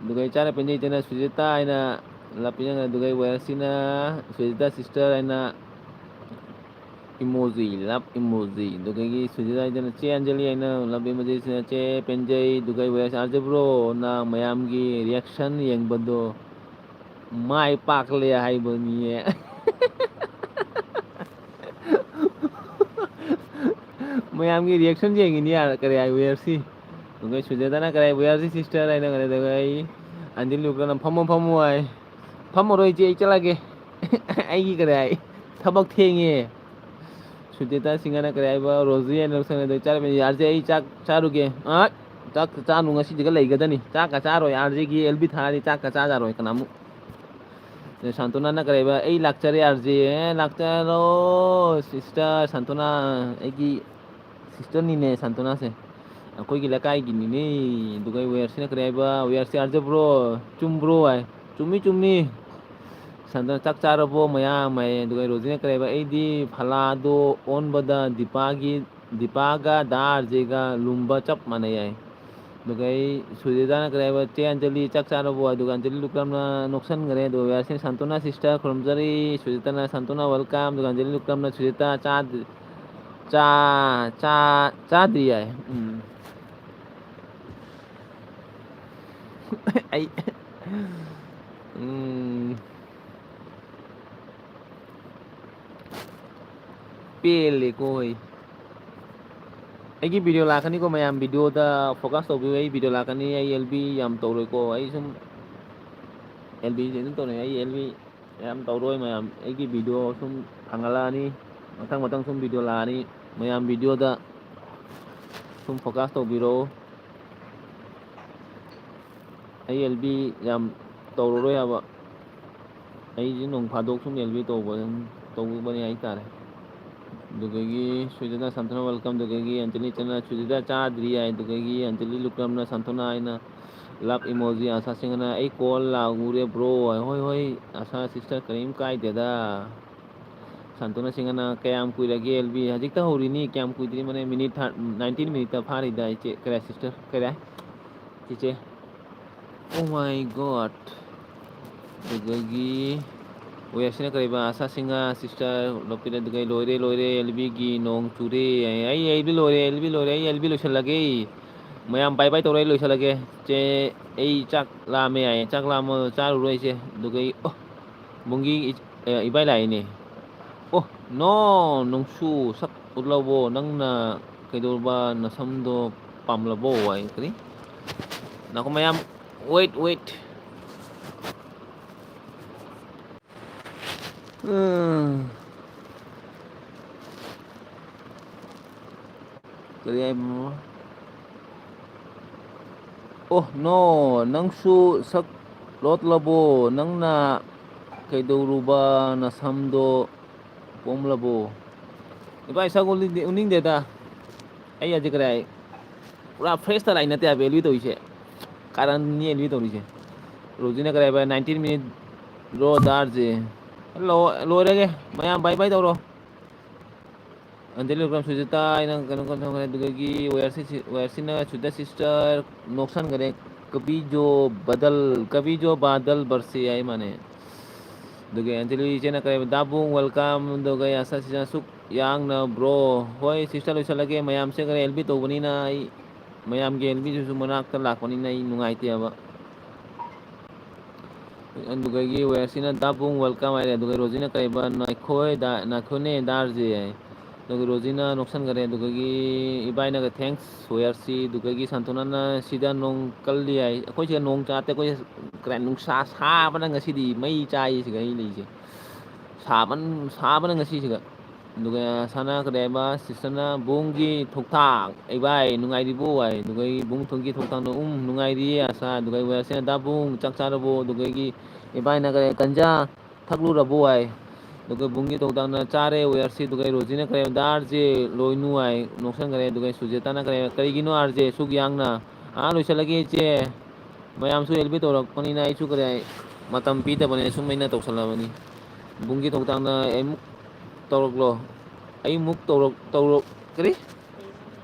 ꯑꯗꯨꯒ ꯏꯆꯥꯅ ꯄꯦꯟꯖꯩꯇꯅ ꯁꯨꯖꯦꯇꯥ ꯍꯥꯏꯅ ꯂꯥꯞꯄꯤꯔꯒ, ꯑꯗꯨꯒ ꯋꯦꯌꯔꯁꯤꯅ ꯁꯨꯖꯦꯇꯥ ꯁꯤꯁꯇꯔ ꯍꯥꯏꯅ ꯏꯃꯣꯖꯤ, ꯂꯞ ꯏꯃꯣꯖꯤ꯫ ꯑꯗꯨꯗꯒꯤ ꯁꯨꯖꯤꯇꯥ ꯍꯥꯏꯗꯅ ꯆꯦ ꯑꯟꯖꯂꯤ ꯍꯥꯏꯅ ꯂꯞ ꯏꯃꯣꯖꯤꯁꯤꯅ ꯆꯦ ꯄꯦꯟꯖꯩ꯫ ꯑꯗꯨꯒ ꯋꯦꯌꯔꯁꯤ "ꯑꯥꯔ ꯖꯦ ꯕ꯭ꯔꯣꯅ ꯃꯌꯥꯝꯒꯤ ꯔꯤꯌꯦꯛꯁꯟ ꯌꯦꯡꯕꯗꯣ ꯃꯥꯏ ꯄꯥꯛꯂꯦ" ꯍꯥꯏꯕꯅꯤꯌꯦ꯫ ꯃꯌꯥꯝꯒꯤ ꯔꯤꯌꯦꯛꯁꯟ ꯌꯦꯡꯉꯤꯅꯤ ꯌꯥꯔ-, ꯀꯔꯤ ꯍꯥꯏ, ꯋꯦꯌꯔꯁꯤ꯫ ꯑꯗꯨꯒ ꯁꯨꯖꯦꯇꯥꯅ ꯀꯔꯤ ꯍꯥꯏ, "ꯋꯦꯌꯔꯁꯤ ꯁꯤꯁꯇꯔ" ꯍꯥꯏꯅ ꯀꯔꯤ, ꯑꯗꯨꯒ ꯑꯩ ꯑꯟꯖꯂꯤ ꯂꯨꯞꯇꯅ "ꯐꯝꯃꯣ, ꯐꯝꯃꯣ" ꯍꯥꯏ꯫ "ꯐꯝꯃꯔꯣꯏ ꯏꯆꯦ, ꯑꯩ ꯆꯠꯂꯒꯦ꯫ ꯑꯩꯒꯤ ꯀꯔꯤ ꯍꯥꯏ, ꯊꯕꯛ ꯊꯦꯡꯉꯦ"꯫ ꯁꯨꯖꯦꯇꯥ ꯁꯤꯡꯍꯅ ꯀꯔꯤ ꯍꯥꯏꯕ, "ꯔꯣꯖꯤ" ꯍꯥꯏꯅ ꯂꯧꯁꯪꯅ ꯑꯗꯨ ꯆꯥꯔꯝꯃꯤ꯫ "ꯑꯥꯔ ꯖꯦ, ꯑꯩ ꯆꯥꯛ ꯆꯥꯔꯨꯒꯦ"꯫ "ꯑ, ꯆꯥꯛ ꯆꯥꯅꯨ, ꯉꯁꯤꯗꯤ ꯂꯩꯒꯗꯅꯤ꯫ ꯆꯥꯛꯀ ꯆꯥꯔꯣꯏ, ꯑꯥꯔ ꯖꯦꯒꯤ ꯑꯦꯜ ꯕꯤ ꯊꯥꯔꯗꯤ ꯆꯥꯛꯀ ꯆꯥꯔꯣꯏ ꯀꯅꯥꯃꯨꯛ"꯫ ꯑꯗ ꯁꯥꯟꯇꯣꯅꯥꯅ ꯀꯔꯤ ꯍꯥꯏꯕ, "ꯑꯩ ꯂꯥꯛꯆꯔꯦ ꯑꯥꯔ ꯖꯦ"꯫ "ꯑꯦ, ꯂꯥꯛꯆꯔꯣ ꯁꯤꯁꯇꯔ ꯁꯥꯟꯇꯣꯅꯥ, ꯑꯩꯒꯤ ꯁꯤꯁꯇꯔꯅꯤꯅꯦ ꯁꯥꯟꯇꯣꯅꯥꯁꯦ, ꯑꯩꯈꯣꯏꯒꯤ ꯂꯩꯀꯥꯏꯒꯤꯅꯤꯅꯦ"꯫ ꯑꯗꯨꯒ ꯋꯦꯌꯔꯁꯤꯅ ꯀꯔꯤ ꯍꯥꯏꯕ, ꯋꯦꯌꯔꯁꯤ, "ꯑꯥꯔ ꯖꯦ ꯕ꯭ꯔꯣ, ꯆꯨꯝꯕ꯭ꯔꯣ?" ꯍꯥꯏ꯫ "ꯆꯨꯝꯃꯤ, ꯆꯨꯝꯃꯤ"꯫ ꯁꯟꯗꯣꯅ, "ꯆꯥꯛ ꯆꯥꯔꯕꯣ ꯃꯌꯥꯝ?" ꯍꯥꯏꯌꯦ꯫ ꯑꯗꯨꯒ ꯔꯣꯖꯤꯅ ꯀꯔꯤ ꯍꯥꯏꯕ? "ꯑꯩꯗꯤ ꯐꯂꯥꯗꯣ ꯑꯣꯟꯕꯗ ꯗꯤꯄꯥꯒꯤ, ꯗꯤꯄꯥꯒ ꯗꯥ ꯑꯥꯔꯖꯦꯒ ꯂꯨꯝꯕ ꯆꯞ ꯃꯥꯟꯅꯩ" ꯍꯥꯏ꯫ ꯑꯗꯨꯒ ꯑꯩ, ꯁꯨꯖꯤꯇꯥꯅ ꯀꯔꯤ ꯍꯥꯏꯕ? "ꯆꯦ ꯑꯟꯖꯂꯤ, ꯆꯥꯛ ꯆꯥꯔꯕꯣ?" ꯑꯗꯨꯒ ꯑꯟꯖꯂꯤ ꯂꯨꯀ꯭ꯔꯝꯅ ꯅꯣꯛꯁꯟꯈ꯭ꯔꯦ꯫ ꯑꯗꯨꯒ ꯌꯥꯁꯤꯟ, "ꯁꯟꯇꯣꯅꯥ sister ꯈꯨꯔꯨꯝꯖꯔꯤ"꯫ ꯁꯨꯖꯤꯇꯥꯅ, "ꯁꯟꯇꯣꯅꯥ welcome"꯫ ꯑꯗꯨꯒ ꯑꯟꯖꯂꯤ ꯂꯨꯀ꯭ꯔꯝꯅ, "ꯁꯨꯖꯤꯇꯥ, ꯆꯥꯗ-, ꯆꯥ-, ꯆꯥ-, ꯆꯥꯗ꯭ꯔꯤ" ꯍꯥꯏ꯫ ꯎꯝ꯫ ꯑꯩ, ꯎꯝ꯫ ꯄꯦꯜꯂꯦꯀꯣ ꯑꯩ꯫ ꯑꯩꯒꯤ video ꯂꯥꯛꯀꯅꯤꯀꯣ ꯃꯌꯥꯝ, video ꯗ focus ꯇꯧꯕꯤꯌꯨ꯫ ꯑꯩ video ꯂꯥꯛꯀꯅꯤ, ꯑꯩ L B ꯌꯥꯝ ꯇꯧꯔꯣꯏꯀꯣ꯫ ꯑꯩ ꯁꯨꯝ L B ꯁꯦ ꯑꯗꯨꯝ ꯇꯧꯅꯩ꯫ ꯑꯩ L B ꯌꯥꯝ ꯇꯧꯔꯣꯏ ꯃꯌꯥꯝ꯫ ꯑꯩꯒꯤ video ꯁꯨꯝ ꯊꯥꯡꯒꯠꯂꯛꯑꯅꯤ, ꯃꯊꯪ ꯃꯊꯪ ꯁꯨꯝ video ꯂꯥꯛꯑꯅꯤ꯫ ꯃꯌꯥꯝ video ꯗ ꯁꯨꯝ focus ꯇꯧꯕꯤꯔꯛꯑꯣ꯫ ꯑꯩ L B ꯌꯥꯝ ꯇꯧꯔꯔꯣꯏ ꯍꯥꯏꯕ꯫ ꯑꯩꯁꯦ ꯅꯣꯡ ꯐꯥꯗꯣꯛ ꯁꯨꯝ L B ꯇꯧꯕ, ꯇꯧꯕꯅꯤ ꯍꯥꯏꯇꯥꯔꯦ꯫ ꯑꯗꯨꯗꯒꯤ ꯁꯨꯖꯤꯇꯥ, "ꯁꯟꯇꯣꯅꯥ welcome"꯫ ꯑꯗꯨꯗꯒꯤ ꯑꯟꯖꯂꯤ ꯆꯅ, "ꯁꯨꯖꯤꯇꯥ ꯆꯥꯗ꯭ꯔꯤ" ꯍꯥꯏ꯫ ꯑꯗꯨꯗꯒꯤ ꯑꯟꯖꯂꯤ ꯂꯨꯀ꯭ꯔꯝꯅ ꯁꯟꯇꯣꯅꯥ ꯍꯥꯏꯅ love emoji꯫ ꯑꯁꯥ ꯁꯤꯡꯍꯅ, "ꯑꯩ call ꯂꯥꯛꯎꯔꯦ bro" ꯍꯥꯏ꯫ "ꯍꯣꯏ, ꯍꯣꯏ, ꯑꯁꯥ sister, ꯀꯔꯤꯝ ꯀꯥꯏꯗꯦꯗ"꯫ ꯁꯟꯇꯣꯅꯥ ꯁꯤꯡꯍꯅ, "ꯀꯌꯥꯝ ꯀꯨꯏꯔꯒꯦ L B?" "ꯍꯧꯖꯤꯛꯇ ꯍꯧꯔꯤꯅꯤ, ꯀꯌꯥꯝ ꯀꯨꯏꯗ꯭ꯔꯤ, ꯃꯅꯦ, minute ꯊꯥꯔ-, nineteen minute ꯇ ꯐꯥꯔꯤꯗ, ꯏꯆꯦ, ꯀꯔꯤ sister, ꯀꯔꯤ ꯆꯤꯆꯦ?" Oh my God꯫ ꯑꯗꯨꯗꯒꯤ ꯋꯦꯕꯁꯤꯅ ꯀꯔꯤꯕ? ꯑꯁꯥ ꯁꯤꯡꯍ, sister ꯂꯣꯄꯤꯠ, ꯑꯗꯨꯗꯒꯤ "ꯂꯣꯏꯔꯦ, ꯂꯣꯏꯔꯦ, L B ꯒꯤ ꯅꯣꯡ ꯆꯨꯔꯦ"꯫ ꯑꯩ, ꯑꯩ L B ꯂꯣꯏꯔꯦ, L B ꯂꯣꯏꯔꯦ, ꯑꯩ L B ꯂꯣꯏꯁꯜꯂꯒꯦ꯫ ꯃꯌꯥꯝ bye bye ꯇꯧꯔꯦ, ꯑꯩ ꯂꯣꯏꯁꯜꯂꯒꯦ꯫ ꯆꯦ, ꯑꯩ ꯆꯥꯛ ꯂꯥꯝꯃꯦ ꯍꯥꯏꯌꯦ꯫ ꯆꯥꯛ ꯂꯥꯝꯃ ꯆꯥꯔꯨꯔꯣꯏꯁꯦ꯫ ꯑꯗꯨꯗꯒꯤ, ꯑꯣ, ꯕꯨꯡꯒꯤ ꯏ-, ꯑ, ꯏꯕꯥꯏ ꯂꯥꯛꯏꯅꯦ꯫ "ꯑꯣ, no, ꯅꯪꯁꯨ ꯁꯛ ꯎꯠꯂꯕꯣ? ꯅꯪꯅ ꯀꯩꯗꯧꯔꯕ? ꯅꯁꯝꯗꯣ ꯄꯥꯝꯂꯕꯣ?" ꯍꯥꯏ꯫ ꯀꯔꯤ? ꯉꯥꯏꯈꯣ ꯃꯌꯥꯝ, wait, wait꯫ ꯎꯝ꯫ ꯀꯔꯤ ꯍꯥꯏꯕꯅꯣ? "ꯑꯣ, no, ꯅꯪꯁꯨ ꯁꯛ ꯂꯣꯠꯂꯕꯣ? ꯅꯪꯅ ꯀꯩꯗꯧꯔꯨꯕ? ꯅꯁꯝꯗꯣ ꯄꯣꯝꯂꯕꯣ?" ꯏꯕꯥꯏ, ꯁꯛ ꯎꯠꯅꯤꯡꯗꯦ-, ꯎꯠꯅꯤꯡꯗꯦꯗ꯫ ꯑꯩ ꯍꯧꯖꯤꯛ ꯀꯔꯤ ꯍꯥꯏ? ꯄꯨꯔꯥ fresh ꯇ ꯂꯥꯛꯏ ꯅꯠꯇꯦ ꯍꯥꯏꯕ L B ꯇꯧꯔꯤꯁꯦ꯫ ꯀꯥꯔꯟꯅꯤ L B ꯇꯧꯔꯤꯁꯦ꯫ ꯔꯣꯖꯤꯅ ꯀꯔꯤ ꯍꯥꯏꯕ? Nineteen minute ꯔꯣ ꯗꯥꯔꯁꯦ꯫ ꯂꯣ-, ꯂꯣꯏꯔꯒꯦ꯫ ꯃꯌꯥꯝ bye bye ꯇꯧꯔꯣ꯫ ꯑꯟꯖꯂꯤ ꯋꯦꯜꯀꯝ ꯁꯨꯖꯤꯇꯥ, ꯑꯩꯅ ꯀꯩꯅꯣ ꯀꯩꯅꯣ ꯇꯧꯈ꯭ꯔꯦ꯫ ꯑꯗꯨꯗꯒꯤ ꯋꯦꯌꯔꯁꯤ-, ꯋꯦꯌꯔꯁꯤꯅ ꯁꯨꯖꯤꯇꯥ ꯁꯤꯁꯇꯔ ꯅꯣꯛꯁꯟꯈꯔꯦ꯫ ꯀꯕꯤꯖꯣ ꯕꯗꯜ, ꯀꯕꯤꯖꯣ ꯕꯥꯗꯜ ꯕꯔꯁꯤ ꯍꯥꯏ ꯃꯥꯅꯦ꯫ ꯑꯗꯨꯒ ꯑꯟꯖꯂꯤ ꯏꯆꯦꯅ ꯀꯔꯤ ꯍꯥꯏꯕ? ꯗꯥꯕꯨꯡ welcome꯫ ꯑꯗꯨꯒ ꯑꯁꯥ ꯁꯤꯖꯅ ꯑꯁꯨꯛ ꯌꯥꯡꯅ ꯕ꯭ꯔꯣ꯫ ꯍꯣꯏ ꯁꯤꯁꯇꯔ, ꯂꯣꯏꯁꯤꯜꯂꯒꯦ꯫ ꯃꯌꯥꯝꯁꯦ ꯈꯔ ꯑꯦꯜꯕꯤ ꯇꯧꯕꯅꯤꯅ ꯑꯩ, ꯃꯌꯥꯝꯒꯤ ꯑꯦꯜꯕꯤꯗꯨꯁꯨ ꯃꯅꯥꯛꯇ ꯂꯥꯛꯄꯅꯤꯅ ꯑꯩ ꯅꯨꯡꯉꯥꯏꯇꯦꯕ꯫ ꯑꯗꯨꯗꯒꯤ ꯋꯦꯌꯔꯁꯤꯅ ꯗꯥꯕꯨꯡ welcome ꯍꯥꯏꯔꯦ꯫ ꯑꯗꯨꯒ ꯔꯣꯖꯤꯅ ꯀꯔꯤꯕ? ꯅꯥꯏꯈꯣꯏ ꯗꯥ-, ꯅꯥꯏꯈꯣꯅꯦ ꯗꯥꯔꯁꯦ ꯍꯥꯏ꯫ ꯑꯗꯨꯒ ꯔꯣꯖꯤꯅ ꯅꯣꯛꯁꯟꯈꯔꯦ꯫ ꯑꯗꯨꯗꯒꯤ ꯏꯕꯥꯏꯅꯒ thanks ꯋꯦꯌꯔꯁꯤ꯫ ꯑꯗꯨꯗꯒꯤ ꯁꯥꯟꯇꯣꯅꯥꯅ ꯁꯤꯗ ꯅꯣꯡ ꯀꯜꯂꯤ ꯍꯥꯏ꯫ ꯑꯩꯈꯣꯏ ꯁꯤꯗ ꯅꯣꯡ ꯆꯥꯠꯇꯦ꯫ ꯑꯩꯈꯣꯏ ꯀꯔꯤ ꯅꯨꯡꯁꯥ ꯁꯥꯕꯅ ꯉꯁꯤꯗꯤ ꯃꯩ ꯆꯥꯏ ꯁꯤꯒ ꯑꯩ ꯂꯩꯁꯦ꯫ ꯁꯥꯃꯟ-, ꯁꯥꯕꯅ ꯉꯁꯤꯁꯤꯒ꯫ ꯑꯗꯨꯒ ꯁꯥꯅ ꯀꯔꯤ ꯍꯥꯏꯕ? ꯁꯤꯁꯇꯔꯅ ꯕꯨꯡꯒꯤ ꯊꯣꯛꯊꯥꯛ, "ꯑꯩ ꯚꯥꯏ ꯅꯨꯡꯉꯥꯏꯔꯤꯕꯣ?" ꯍꯥꯏ꯫ ꯑꯗꯨꯒ ꯕꯨꯡ ꯊꯣꯡꯒꯤ ꯊꯣꯛꯊꯥꯛꯅ, "ꯎꯝ, ꯅꯨꯡꯉꯥꯏꯔꯤꯌꯦ ꯑꯁꯥ"꯫ ꯑꯗꯨꯒ ꯋꯦꯌꯔꯁꯤꯅ, "ꯗꯥ ꯕꯨꯡ ꯆꯥꯛ ꯆꯥꯔꯕꯣ?" ꯑꯗꯨꯗꯒꯤ ꯏꯕꯥꯏꯅ ꯀꯔꯤ, "ꯒꯟꯖꯥ ꯊꯛꯂꯨꯔꯕꯣ?" ꯍꯥꯏ꯫ ꯑꯗꯨꯒ ꯕꯨꯡꯒꯤ ꯊꯣꯛꯊꯥꯛꯅ, "ꯆꯥꯔꯦ ꯋꯦꯌꯔꯁꯤ"꯫ ꯑꯗꯨꯒ ꯔꯣꯖꯤꯅ ꯀꯔꯤ ꯍꯥꯏꯕ? "ꯗꯥ ꯑꯥꯔ ꯖꯦ ꯂꯣꯏꯅꯨ" ꯍꯥꯏ, ꯅꯣꯛꯁꯟꯈꯔꯦ꯫ ꯑꯗꯨꯒ ꯁꯨꯖꯦꯇꯥꯅ ꯀꯔꯤ ꯍꯥꯏꯕ? "ꯀꯔꯤꯒꯤꯅꯣ ꯑꯥꯔ ꯖꯦ ꯑꯁꯨꯛ ꯌꯥꯡꯅ? ꯑꯥ, ꯂꯣꯏꯁꯤꯜꯂꯒꯦ ꯏꯆꯦ꯫ ꯃꯌꯥꯝꯁꯨ ꯑꯦꯜꯕꯤ ꯇꯧꯔꯛꯄꯅꯤꯅ ꯑꯩꯁꯨ ꯀꯔꯤ ꯍꯥꯏ, ꯃꯇꯝ ꯄꯤꯗꯕꯅꯦ, ꯁꯨꯝ ꯑꯩꯅ ꯇꯧꯁꯜꯂꯕꯅꯤ꯫ ꯕꯨꯡꯒꯤ ꯊꯣꯛꯊꯥꯛꯅ, "ꯑꯩꯃꯨꯛ ꯇꯧꯔꯛꯂꯣ? ꯑꯩꯃꯨꯛ ꯇꯧꯔꯛ-, ꯇꯧꯔꯛ-, ꯀꯔꯤ?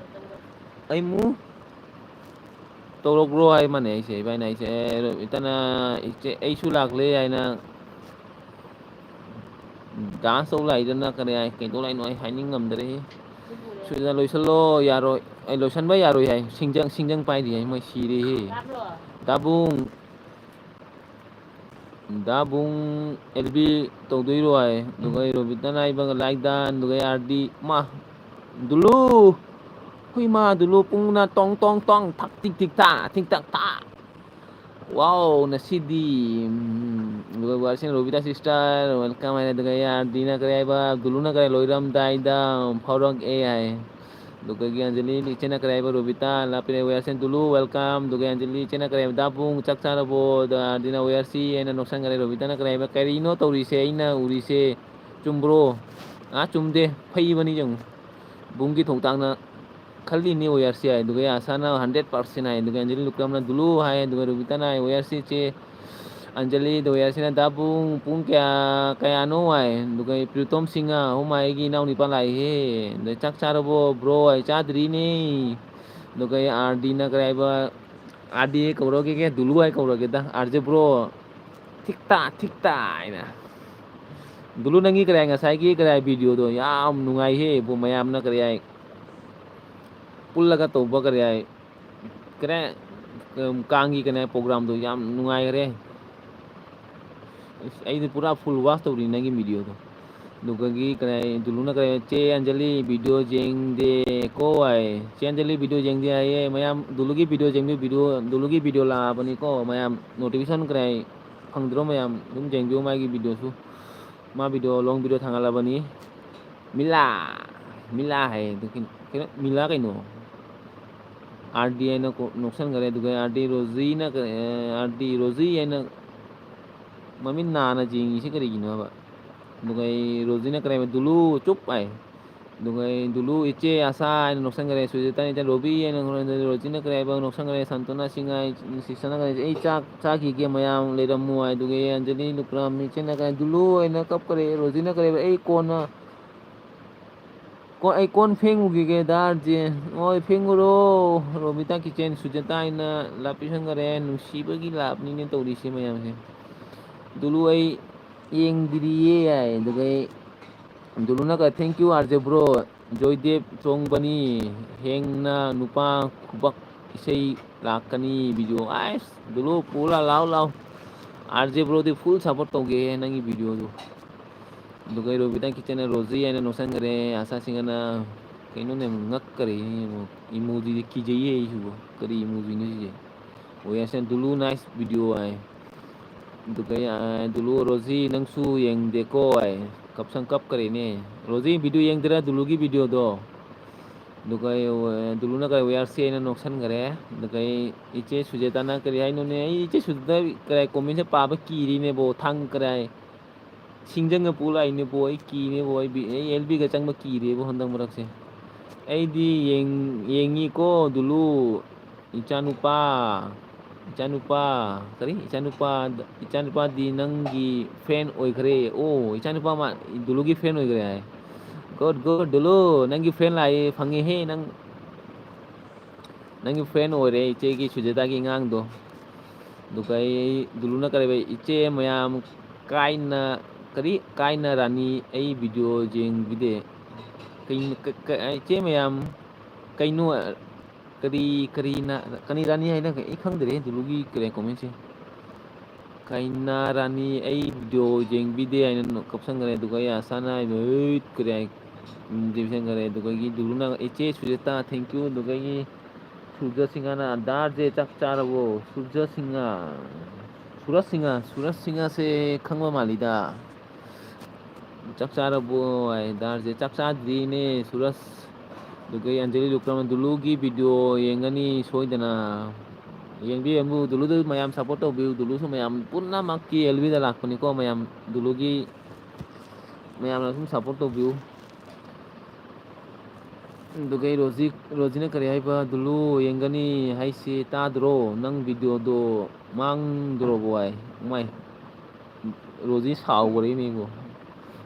ꯑꯩꯃꯨꯛ ꯇꯧꯔꯛꯂꯣ" ꯍꯥꯏ ꯃꯥꯅꯦ ꯑꯩꯁꯦ, ꯏꯕꯥꯏꯅ ꯑꯩꯁꯦ, ꯑꯦ, ꯏꯇꯅ, ꯏꯆꯦ, ꯑꯩꯁꯨ ꯂꯥꯛꯂꯦ ꯍꯥꯏꯅ dance ꯇꯧ ꯂꯥꯛꯏꯗꯅ ꯀꯔꯤ ꯍꯥꯏ, ꯀꯩꯗꯧ ꯂꯥꯛꯏꯅꯣ ꯑꯩ ꯍꯥꯏꯅꯤꯡ ꯉꯝꯗꯔꯦꯍꯦ꯫ ꯁꯨꯖꯤꯇꯥ, "ꯂꯣꯏꯁꯜꯂꯣ, ꯌꯥꯔꯣꯏ, ꯑꯩ ꯂꯣꯏꯁꯟꯕ ꯌꯥꯔꯣꯏ" ꯍꯥꯏ, ꯁꯤꯡꯖꯪ, ꯁꯤꯡꯖꯪ ꯄꯥꯏꯔꯤ ꯍꯥꯏ, ꯃꯣꯏ ꯁꯤꯔꯦꯍꯦ꯫ ꯗꯥꯕꯨꯡ, ꯗꯥꯕꯨꯡ ꯑꯦꯜꯕꯤ ꯇꯧꯗꯣꯏꯔꯣ ꯍꯥꯏ꯫ ꯑꯗꯨꯒ ꯑꯩ ꯔꯣꯕꯤꯇꯥꯅ ꯍꯥꯏꯕꯒ like done, ꯑꯗꯨꯒ ꯑꯩ ꯑꯥꯔꯗꯤ, ꯃꯥ, ꯗꯨꯂꯨ! ꯍꯨꯏ ꯃꯥ, ꯗꯨꯂꯨ ꯄꯨꯡꯅ ꯇꯣꯡ ꯇꯣꯡ ꯇꯣꯡ, ꯊꯛ ꯊꯤꯛ ꯊꯤꯛ ꯊꯥ, ꯊꯤꯛ ꯊꯛ ꯊꯥ꯫ Wow, ꯉꯁꯤꯗꯤ, ꯎꯝ, ꯑꯗꯨꯒ ꯋꯥꯔꯁꯤꯅ ꯔꯣꯕꯤꯇꯥ sister, welcome ꯍꯥꯏꯔꯦ꯫ ꯑꯗꯨꯒ ꯑꯩ ꯑꯥꯔꯗꯤꯅ ꯀꯔꯤ ꯍꯥꯏꯕ, ꯗꯨꯂꯨꯅ ꯀꯔꯤ, ꯂꯣꯏꯔꯝꯗꯥꯏꯗ ꯐꯥꯎꯔꯛꯑꯦ ꯍꯥꯏ꯫ ꯑꯗꯨꯗꯒꯤ ꯑꯟꯖꯂꯤ ꯏꯆꯦꯅ ꯀꯔꯤ ꯍꯥꯏꯕ, ꯔꯣꯕꯤꯇꯥ ꯂꯥꯞꯄꯤꯔꯦ, ꯋꯦꯌꯔꯁꯟ ꯗꯨꯂꯨ, welcome꯫ ꯑꯗꯨꯒ ꯑꯟꯖꯂꯤ ꯏꯆꯦꯅ ꯀꯔꯤ ꯍꯥꯏꯕ, ꯗꯥꯕꯨꯡ ꯆꯥꯛ ꯆꯥꯔꯕꯣ? ꯑꯗ ꯑꯥꯔꯗꯤꯅ ꯋꯦꯌꯔꯁꯤ ꯍꯥꯏꯅ ꯅꯣꯛꯁꯟꯈꯔꯦ꯫ ꯔꯣꯕꯤꯇꯥꯅ ꯀꯔꯤ ꯍꯥꯏꯕ, ꯀꯔꯤꯅꯣ ꯇꯧꯔꯤꯁꯦ ꯑꯩꯅ ꯎꯔꯤꯁꯦ? ꯆꯨꯝꯕ꯭ꯔꯣ? ꯑꯥ, ꯆꯨꯝꯗꯦ, ꯐꯩꯕꯅꯤ ꯌꯦꯡꯉꯨ꯫ ꯕꯨꯡꯒꯤ ꯊꯣꯛꯇꯥꯛꯅ ꯈꯜꯂꯤꯅꯤ ꯋꯦꯌꯔꯁꯤ ꯍꯥꯏ꯫ ꯑꯗꯨꯒ ꯑꯁꯥꯅ hundred percent ꯍꯥꯏ꯫ ꯑꯗꯨꯒ ꯑꯟꯖꯂꯤ ꯂꯨꯀ꯭ꯔꯝꯅ ꯗꯨꯂꯨ ꯍꯥꯏ꯫ ꯑꯗꯨꯒ ꯔꯣꯕꯤꯇꯥꯅ ꯍꯥꯏ, ꯋꯦꯌꯔꯁꯤ ꯆꯦ, ꯑꯟꯖꯂꯤ ꯗꯣꯌꯥꯁꯤꯅ, "ꯗꯥꯕꯨꯡ, ꯄꯨꯡ ꯀꯌꯥ, ꯀꯌꯥꯅꯣ?" ꯍꯥꯏ꯫ ꯑꯗꯨꯒ ꯄ꯭ꯔꯤꯇꯣꯝ ꯁꯤꯡꯍ, "ꯑꯣ ꯃꯥꯏ, ꯑꯩꯒꯤ ꯏꯅꯥꯎ ꯅꯤꯄꯥ ꯂꯥꯛꯏꯍꯦ꯫ ꯑꯗ, ꯆꯥꯛ ꯆꯥꯔꯕꯣ ꯕ꯭ꯔꯣ?" ꯍꯥꯏ, "ꯆꯥꯗ꯭ꯔꯤꯅꯦ"꯫ ꯑꯗꯨꯒ ꯑꯥꯔ ꯗꯤꯅ ꯀꯔꯤ ꯍꯥꯏꯕ, ꯑꯥꯔ ꯗꯤ ꯀꯧꯔꯒꯦꯒꯦ, ꯗꯨꯂꯨ ꯍꯥꯏ ꯀꯧꯔꯒꯦꯗ, "ꯑꯥꯔ ꯖꯦ ꯕ꯭ꯔꯣ, ꯊꯤꯛꯇꯥ, ꯊꯤꯛꯇꯥ" ꯍꯥꯏꯅ꯫ ꯗꯨꯂꯨ, ꯅꯪꯒꯤ ꯀꯔꯤ ꯉꯁꯥꯏꯒꯤ ꯀꯔꯤ ꯚꯤꯗꯤꯑꯣꯗꯣ ꯌꯥꯝ ꯅꯨꯡꯉꯥꯏꯍꯦ ꯏꯕꯣ, ꯃꯌꯥꯝꯅ ꯀꯔꯤ ꯍꯥꯏ, ꯄꯨꯜꯂꯒ ꯇꯧꯕ ꯀꯔꯤ ꯍꯥꯏ, ꯀꯔꯤ ꯍꯥꯏ, ꯀꯥꯡꯒꯤ ꯀꯔꯤ ꯍꯥꯏ, ꯄ꯭ꯔꯣꯒ꯭ꯔꯥꯝꯗꯣ ꯌꯥꯝ ꯅꯨꯡꯉꯥꯏꯈꯔꯦ꯫ ꯑꯁ, ꯑꯩꯗꯤ ꯄꯨꯔꯥ ꯐꯨꯜ ꯋꯥꯁ ꯇꯧꯔꯤ ꯅꯪꯒꯤ ꯚꯤꯗꯤꯑꯣꯗꯣ꯫ ꯑꯗꯨꯒꯒꯤ ꯀꯔꯤ ꯍꯥꯏ, ꯗꯨꯂꯨꯅ ꯀꯔꯤ ꯍꯥꯏ, "ꯆꯦ ꯑꯟꯖꯂꯤ ꯚꯤꯗꯤꯑꯣ ꯌꯦꯡꯗꯦꯀꯣ" ꯍꯥꯏ꯫ "ꯆꯦ ꯑꯟꯖꯂꯤ ꯚꯤꯗꯤꯑꯣ ꯌꯦꯡꯗꯦ" ꯍꯥꯏꯌꯦ ꯃꯌꯥꯝ꯫ ꯗꯨꯂꯨꯒꯤ ꯚꯤꯗꯤꯑꯣ ꯌꯦꯡꯕꯤꯌꯨ, ꯚꯤꯗꯤꯑꯣ, ꯗꯨꯂꯨꯒꯤ ꯚꯤꯗꯤꯑꯣ ꯂꯥꯛꯑꯕꯅꯤꯀꯣ ꯃꯌꯥꯝ꯫ ꯅꯣꯇꯤꯐꯤꯀꯦꯁꯟ ꯀꯔꯤ ꯍꯥꯏ, ꯐꯪꯗ꯭ꯔꯣ ꯃꯌꯥꯝ? ꯑꯗꯨꯝ ꯌꯦꯡꯕꯤꯌꯨ ꯃꯥꯒꯤ ꯚꯤꯗꯤꯑꯣꯁꯨ꯫ ꯃꯥ ꯚꯤꯗꯤꯑꯣ, ꯂꯣꯡ ꯚꯤꯗꯤꯑꯣ ꯊꯥꯡꯒꯠꯂꯕꯅꯤ꯫ ꯃꯤꯂꯥ, ꯃꯤꯂꯥ ꯍꯥꯏꯌꯦ꯫ ꯑꯗꯨ ꯀꯩꯅꯣ, ꯀꯩꯅꯣ, ꯃꯤꯂꯥ ꯀꯩꯅꯣ? ꯑꯥꯔ ꯗꯤ ꯍꯥꯏꯅ ꯀꯣ-, ꯅꯣꯛꯁꯟꯈꯔꯦ꯫ ꯑꯗꯨꯒ ꯑꯥꯔ ꯗꯤ ꯔꯣꯖꯤꯅ ꯀ-, ꯑꯦ, ꯑꯥꯔ ꯗꯤ ꯔꯣꯖꯤ ꯍꯥꯏꯅ ꯃꯃꯤꯠ ꯅꯥꯅ ꯌꯦꯡꯉꯤꯁꯤ ꯀꯔꯤꯒꯤꯅꯣ ꯍꯥꯏꯕ? ꯑꯗꯨꯒ ꯑꯩ ꯔꯣꯖꯤꯅ ꯀꯔꯤ ꯍꯥꯏꯕ? "ꯗꯨꯂꯨ, ꯆꯨꯞ" ꯍꯥꯏ꯫ ꯑꯗꯨꯒ ꯑꯩ, "ꯗꯨꯂꯨ, ꯏꯆꯦ ꯑꯥꯁꯥ" ꯍꯥꯏꯅ ꯅꯣꯛꯁꯟꯈꯔꯦ꯫ ꯁꯨꯖꯤꯇꯥꯅ, "ꯏꯆꯦ ꯔꯣꯕꯤ" ꯍꯥꯏꯅ ꯅꯣꯛꯁꯟꯈꯔꯦ꯫ ꯔꯣꯖꯤꯅ ꯀꯔꯤ ꯍꯥꯏꯕ? ꯅꯣꯛꯁꯟꯈꯔꯦ꯫ ꯁꯟꯇꯣꯅꯥ ꯁꯤꯡ ꯍꯥꯏ, ꯁꯤꯁꯇꯔꯅ ꯀꯔꯤ ꯍꯥꯏ? "ꯑꯩ ꯆꯥꯛ ꯆꯥꯈꯤꯒꯦ ꯃꯌꯥꯝ, ꯂꯩꯔꯝꯃꯨ" ꯍꯥꯏ꯫ ꯑꯗꯨꯒ ꯑꯩ, ꯑꯟꯖꯂꯤ ꯂꯨꯀ꯭ꯔꯥꯝ, ꯏꯆꯦꯅ ꯀꯔꯤ ꯍꯥꯏ? "ꯗꯨꯂꯨ" ꯍꯥꯏꯅ ꯀꯞꯈꯔꯦ꯫ ꯔꯣꯖꯤꯅ ꯀꯔꯤ ꯍꯥꯏꯕ? "ꯑꯩ ꯀꯣꯟꯅ ꯀꯣ-, ꯑꯩ ꯀꯣꯟ ꯐꯦꯡꯉꯨꯈꯤꯒꯦ ꯗꯥ ꯑꯥꯔ ꯖꯦ"꯫ "ꯍꯣꯏ, ꯐꯦꯡꯉꯨꯔꯣ"꯫ ꯔꯣꯃꯤꯇꯥ ꯀꯤꯆꯦꯟ, ꯁꯨꯖꯥꯇꯥ ꯍꯥꯏꯅ ꯂꯥꯞ ꯄꯤꯁꯟꯈꯔꯦ꯫ ꯅꯨꯡꯁꯤꯕꯒꯤ ꯂꯥꯞꯅꯤꯅꯦ ꯇꯧꯔꯤꯁꯦ ꯃꯌꯥꯝꯁꯦ꯫ "ꯗꯨꯂꯨ, ꯑꯩ ꯌꯦꯡꯗ꯭ꯔꯤꯌꯦ" ꯍꯥꯏ꯫ ꯑꯗꯨꯒ ꯑꯩ, ꯗꯨꯂꯨꯅꯒ, "Thank you, R J bro꯫ ꯖꯣꯏꯗꯦꯕ ꯆꯣꯡꯕꯅꯤ ꯍꯦꯡꯅ ꯅꯨꯄꯥ ꯈꯨꯕꯛ ꯏꯁꯩ ꯂꯥꯛꯀꯅꯤ ꯚꯤꯗꯤꯑꯣ"꯫ ꯑꯁ, ꯗꯨꯂꯨ, ꯄꯨꯂꯥ ꯂꯥꯎ ꯂꯥꯎ꯫ ꯑꯥꯔ ꯖꯦ broꯗꯤ full support ꯇꯧꯒꯦꯍꯦ ꯅꯪꯒꯤ ꯚꯤꯗꯤꯑꯣꯗꯨ꯫ ꯑꯗꯨꯒ ꯔꯣꯕꯤꯇꯥ ꯀꯤꯆꯟꯅ ꯔꯣꯖꯤ ꯍꯥꯏꯅ ꯅꯣꯛꯁꯟꯈ꯭ꯔꯦ꯫ ꯑꯥꯁꯥ ꯁꯤꯡꯍꯅ ꯀꯩꯅꯣꯅꯦ, ꯉꯛꯈꯔꯦ ꯏꯃꯣꯖꯤꯁꯦ, ꯀꯤꯖꯩꯌꯦ ꯑꯩꯁꯤꯕꯨ꯫ ꯀꯔꯤ ꯏꯃꯣꯖꯤꯅꯣ ꯁꯤꯁꯦ? ꯑꯣꯌꯥꯁꯤꯅ "ꯗꯨꯂꯨ nice video" ꯍꯥꯏ꯫ ꯑꯗꯨꯒ, ꯑ, "ꯗꯨꯂꯨ, ꯔꯣꯖꯤ ꯅꯪꯁꯨ ꯌꯦꯡꯗꯦꯀꯣ" ꯍꯥꯏ꯫ ꯀꯞꯁꯪ ꯀꯞꯈꯔꯦꯅꯦ꯫ Rosie video ꯌꯦꯡꯗ꯭ꯔꯥ, ꯗꯨꯂꯨꯒꯤ videoꯗꯣ? ꯑꯗꯨꯒ ꯑꯩ, ꯑ, ꯗꯨꯂꯨꯅ ꯀꯔꯤ, "We are C" ꯍꯥꯏꯅ ꯅꯣꯛꯁꯟꯈꯔꯦ꯫ ꯑꯗꯨꯒ ꯑꯩ, ꯏꯆꯦ ꯁꯨꯖꯦꯇꯥꯅ ꯀꯔꯤ ꯍꯥꯏꯅꯣꯅꯦ? ꯑꯩ ꯏꯆꯦ ꯁꯨꯖꯦꯇꯥ ꯀꯔꯤ commentꯁꯦ ꯄꯥꯕ ꯀꯤꯔꯤꯅꯦꯕꯣ, ꯊꯥꯡ ꯀꯔꯤ ꯍꯥꯏ? ꯁꯤꯡꯖꯪꯒ ꯄꯨ ꯂꯥꯛꯏꯅꯦꯕꯣ, ꯑꯩ ꯀꯤꯅꯦꯕꯣ, ꯑꯩ ꯕꯤ-, ꯑꯩ ꯑꯦꯜ ꯕꯤꯒ ꯆꯪꯕ ꯀꯤꯔꯦꯕꯣ ꯍꯟꯗꯛ ꯃꯔꯛꯁꯦ꯫ ꯑꯩꯗꯤ ꯌꯦꯡ-, ꯌꯦꯡꯉꯤꯀꯣ, ꯗꯨꯂꯨ, ꯏꯆꯥꯅꯨꯄꯥ꯫ ꯏꯆꯥꯅꯨꯄꯥ, ꯀꯔꯤ? ꯏꯆꯥꯅꯨꯄꯥ, ꯏꯆꯥꯅꯨꯄꯥꯗꯤ ꯅꯪꯒꯤ fan ꯑꯣꯏꯈ꯭ꯔꯦ꯫ ꯑꯣ, ꯏꯆꯥꯅꯨꯄꯥ ꯃꯥ ꯗꯨꯂꯨꯒꯤ fan ꯑꯣꯏꯈ꯭ꯔꯦ ꯍꯥꯏ꯫ Good, good, ꯗꯨꯂꯨ, ꯅꯪꯒꯤ fan ꯂꯥꯛꯑꯦ, ꯐꯪꯉꯦꯍꯦ ꯅꯪ꯫ ꯅꯪꯒꯤ fan ꯑꯣꯏꯔꯦ, ꯏꯆꯦꯒꯤ ꯁꯨꯖꯦꯇꯥꯒꯤ ꯑꯉꯥꯡꯗꯣ꯫ ꯑꯗꯨꯒ ꯑꯩ ꯗꯨꯂꯨꯅ ꯀꯔꯤ, ꯏꯆꯦ ꯃꯌꯥꯝ ꯀꯥꯏꯅ, ꯀꯔꯤ? ꯀꯥꯏꯅ ꯔꯥꯅꯤ, ꯑꯩ video ꯌꯦꯡꯕꯤꯗꯦ꯫ ꯀꯩ-, ꯀ-, ꯀ-, ꯏꯆꯦ ꯃꯌꯥꯝ, ꯀꯩꯅꯣ, ꯀꯔꯤ, ꯀꯔꯤꯅ, ꯀꯅꯤ ꯔꯥꯅꯤ ꯍꯥꯏꯅ ꯑꯩ ꯈꯪꯗ꯭ꯔꯦ ꯗꯨꯂꯨꯒꯤ ꯀꯔꯤ commentꯁꯦ꯫ ꯀꯩꯅꯥ ꯔꯥꯅꯤ, ꯑꯩ video ꯌꯦꯡꯕꯤꯗꯦ ꯍꯥꯏꯅ ꯅꯣ-, ꯀꯞꯁꯟꯈ꯭ꯔꯦ꯫ ꯑꯗꯨꯒ ꯑꯩ ꯑꯁꯥꯅ ꯍꯥꯏꯕ, "ꯍꯩꯠ" ꯀꯔꯤ ꯍꯥꯏ, ꯎꯝ, ꯆꯦꯟꯁꯟꯈ꯭ꯔꯦ꯫ ꯑꯗꯨꯒ ꯑꯩꯒꯤ ꯗꯨꯂꯨꯅ, "ꯏꯆꯦ ꯁꯨꯖꯦꯇꯥ, thank you"꯫ ꯑꯗꯨꯒ ꯑꯩꯒꯤ ꯁꯨꯔꯖ ꯁꯤꯡꯍꯅ, "ꯗꯥꯔꯁꯦ ꯆꯥꯛ ꯆꯥꯔꯕꯣ?" ꯁꯨꯔꯖ ꯁꯤꯡꯍ, ꯁꯨꯔꯖ ꯁꯤꯡꯍ, ꯁꯨꯔꯖ ꯁꯤꯡꯍꯁꯦ ꯈꯪꯕ ꯃꯥꯜꯂꯤꯗ꯫ "ꯆꯥꯛ ꯆꯥꯔꯕꯣ?" ꯍꯥꯏ, ꯗꯥꯔꯁꯦ, "ꯆꯥꯛ ꯆꯥꯗ꯭ꯔꯤꯅꯦ ꯁꯨꯔꯖ"꯫ ꯑꯗꯨꯒ ꯑꯩ ꯑꯟꯖꯂꯤ ꯂꯨꯀ꯭ꯔꯝꯅ, "ꯗꯨꯂꯨꯒꯤ video ꯌꯦꯡꯒꯅꯤ ꯁꯣꯏꯗꯅ"꯫ ꯌꯦꯡꯕꯤꯌꯨ, ꯌꯦꯡꯕꯤꯌꯨ, ꯗꯨꯂꯨꯗꯨ ꯃꯌꯥꯝ support ꯇꯧꯕꯤꯌꯨ꯫ ꯗꯨꯂꯨꯁꯨ ꯃꯌꯥꯝ ꯄꯨꯝꯅꯃꯛꯀꯤ LBꯗ ꯂꯥꯛꯄꯅꯤꯀꯣ, ꯃꯌꯥꯝ ꯗꯨꯂꯨꯒꯤ ꯃꯌꯥꯝꯅ ꯁꯨꯝ support ꯇꯧꯕꯤꯌꯨ꯫ ꯑꯗꯨꯒ ꯑꯩ ꯔꯣꯖꯤ, ꯔꯣꯖꯤꯅ ꯀꯔꯤ ꯍꯥꯏꯕ? "ꯗꯨꯂꯨ ꯌꯦꯡꯒꯅꯤ ꯍꯥꯏꯁꯤ ꯇꯥꯗ꯭ꯔꯣ? ꯅꯪ videoꯗꯣ ꯃꯥꯡꯗ꯭ꯔꯣꯕꯣ?" ꯍꯥꯏ꯫ ꯃꯥꯏ, ꯔꯣꯖꯤ ꯁꯥꯎꯈ꯭ꯔꯦꯅꯦ ꯏꯕꯣ꯫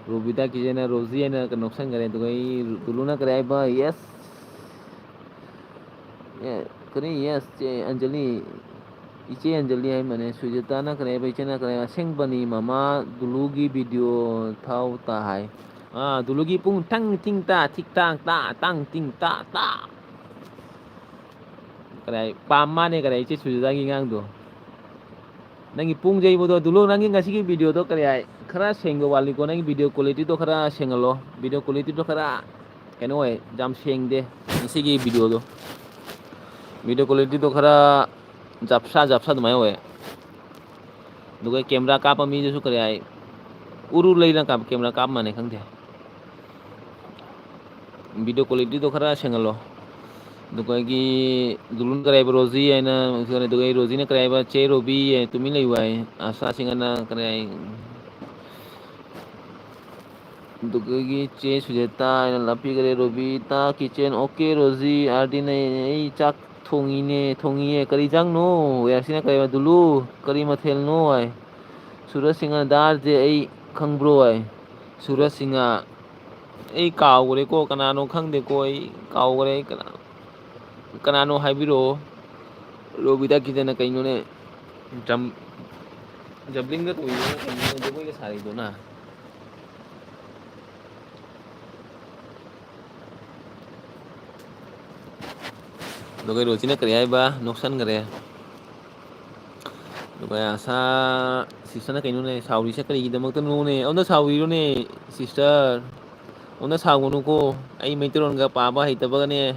ꯔꯣꯕꯤꯇꯥ ꯀꯤꯆꯦꯟꯅ ꯔꯣꯖꯤ ꯍꯥꯏꯅ ꯀꯩꯅꯣ ꯅꯣꯛꯁꯟꯈ꯭ꯔꯦ꯫ ꯑꯗꯨꯒ ꯑꯩ ꯗꯨꯂꯨꯅ ꯀꯔꯤ ꯍꯥꯏꯕ? "Yes"꯫ ꯑꯦ, ꯀꯔꯤ yes? ꯆꯦ ꯑꯟꯖꯂꯤ, ꯏꯆꯦ ꯑꯟꯖꯂꯤ ꯍꯥꯏꯃꯅꯦ꯫ ꯁꯨꯖꯥꯇꯥꯅ ꯀꯔꯤ ꯍꯥꯏꯕ? ꯏꯆꯦꯅ ꯀꯔꯤ ꯍꯥꯏꯕ? "ꯑꯁꯦꯡꯕꯅꯤ ꯃꯃꯥ, ꯗꯨꯂꯨꯒꯤ video ꯊꯥꯎ ꯇꯥ" ꯍꯥꯏ꯫ ꯑꯥ, ꯗꯨꯂꯨꯒꯤ ꯄꯨꯡ ꯇꯪ ꯇꯤꯡ ꯇꯥ, ꯊꯤꯛ ꯇꯥꯡ ꯇꯥ, ꯇꯪ ꯇꯤꯡ ꯇꯥ ꯇꯥ꯫ ꯀꯔꯤ ꯍꯥꯏ? ꯄꯥꯝ ꯃꯥꯅꯦ ꯀꯔꯤ ꯍꯥꯏ? ꯏꯆꯦ ꯁꯨꯖꯥꯇꯥꯒꯤ ꯑꯉꯥꯡꯗꯣ꯫ ꯅꯪꯒꯤ ꯄꯨꯡ ꯌꯩꯕꯗꯣ, ꯗꯨꯂꯨ, ꯅꯪꯒꯤ ꯉꯁꯤꯒꯤ videoꯗꯣ ꯀꯔꯤ ꯍꯥꯏ? ꯈꯔ ꯁꯦꯡꯕ ꯋꯥꯠꯂꯤꯀꯣ, ꯅꯪꯒꯤ video qualityꯗꯣ ꯈꯔ ꯁꯦꯡꯍꯜꯂꯣ꯫ Video qualityꯗꯣ ꯈꯔ ꯀꯩꯅꯣ ꯑꯣꯏ, ꯌꯥꯝ ꯁꯦꯡꯗꯦ ꯉꯁꯤꯒꯤ videoꯗꯣ꯫ Video qualityꯗꯣ ꯈꯔ ꯖꯥꯞꯁꯥ, ꯖꯥꯞꯁꯥ ꯑꯗꯨꯃꯥꯏꯅ ꯑꯣꯏ꯫ ꯑꯗꯨꯒ camera ꯀꯥꯞꯄ ꯃꯤꯗꯨꯁꯨ ꯀꯔꯤ ꯍꯥꯏ, ꯎꯔꯨ ꯂꯩꯅ ꯀꯥꯞ-, camera ꯀꯥꯞꯄ ꯃꯥꯅꯦ ꯈꯪꯗꯦ꯫ Video qualityꯗꯣ ꯈꯔ ꯁꯦꯡꯍꯜꯂꯣ꯫ ꯑꯗꯨꯒ ꯑꯩꯒꯤ ꯗꯨꯂꯨꯅ ꯀꯔꯤ ꯍꯥꯏꯕ, ꯔꯣꯖꯤ ꯍꯥꯏꯅ, ꯑꯗꯨꯒ ꯑꯩ ꯔꯣꯖꯤꯅ ꯀꯔꯤ ꯍꯥꯏꯕ, "ꯆꯦ ꯔꯣꯕꯤ ꯇꯨꯃꯤꯟ ꯂꯩꯌꯨ" ꯍꯥꯏ꯫ ꯑꯁꯥ ꯁꯤꯡꯍꯅ ꯀꯔꯤ ꯍꯥꯏ? ꯑꯗꯨꯒꯤ ꯆꯦ ꯁꯨꯖꯦꯇꯥ ꯍꯥꯏꯅ ꯂꯥꯞꯄꯤꯈ꯭ꯔꯦ꯫ ꯔꯣꯕꯤꯇꯥ ꯀꯤꯆꯦꯟ, "Okay ꯔꯣꯖꯤ, ꯑꯥꯔꯗꯤꯅ ꯑꯩ ꯆꯥꯛ ꯊꯣꯡꯉꯤꯅꯦ, ꯊꯣꯡꯉꯤꯌꯦ꯫ ꯀꯔꯤ ꯏꯟꯖꯥꯡꯅꯣ? ꯌꯥꯔꯁꯤꯅ ꯀꯔꯤ ꯍꯥꯏꯕ? ꯗꯨꯂꯨ, ꯀꯔꯤ ꯃꯊꯦꯜꯅꯣ ꯍꯥꯏ꯫ ꯁꯨꯔꯖ ꯁꯤꯡꯍ, ꯗꯥꯜꯁꯦ ꯑꯩ ꯈꯪꯕ꯭ꯔꯣ ꯍꯥꯏ꯫ ꯁꯨꯔꯖ ꯁꯤꯡꯍ, ꯑꯩ ꯀꯥꯎꯒ꯭ꯔꯦꯀꯣ, ꯀꯅꯥꯅꯣ ꯈꯪꯗꯦꯀꯣ, ꯑꯩ ꯀꯥꯎꯒ꯭ꯔꯦ꯫ ꯑꯩ ꯀꯅꯥ-, ꯀꯅꯥꯅꯣ ꯍꯥꯏꯕꯤꯔꯛꯑꯣ꯫ ꯔꯣꯕꯤꯇꯥ ꯀꯤꯆꯟꯅ ꯀꯩꯅꯣꯅꯦ? ꯖꯝ-, ꯖꯝꯕ꯭ꯂꯤꯡꯒ ꯇꯧꯔꯤꯗꯨꯅ ꯀꯩꯅꯣ, ꯖꯒꯣꯏꯒ ꯁꯥꯔꯤꯗꯨꯅ? ꯑꯗꯨꯒ ꯔꯣꯖꯤꯅ ꯀꯔꯤ ꯍꯥꯏꯕ? ꯅꯣꯛꯁꯟꯈ꯭ꯔꯦ꯫ ꯑꯗꯨꯒ ꯑꯁꯥ, ꯁꯤꯁꯇꯔꯅ ꯀꯩꯅꯣꯅꯦ ꯁꯥꯎꯔꯤꯁꯦ ꯀꯔꯤꯒꯤꯗꯃꯛꯇꯅꯣꯅꯦ? ꯑꯃꯨꯛꯇ ꯁꯥꯎꯕꯤꯔꯣꯅꯦ ꯁꯤꯁꯇꯔ꯫ ꯑꯃꯨꯛꯇ ꯁꯥꯎꯒꯅꯨꯀꯣ꯫ ꯑꯩ ꯃꯩꯇꯩꯂꯣꯟꯒ ꯄꯥꯕ ꯍꯩꯇꯕꯒꯅꯦ꯫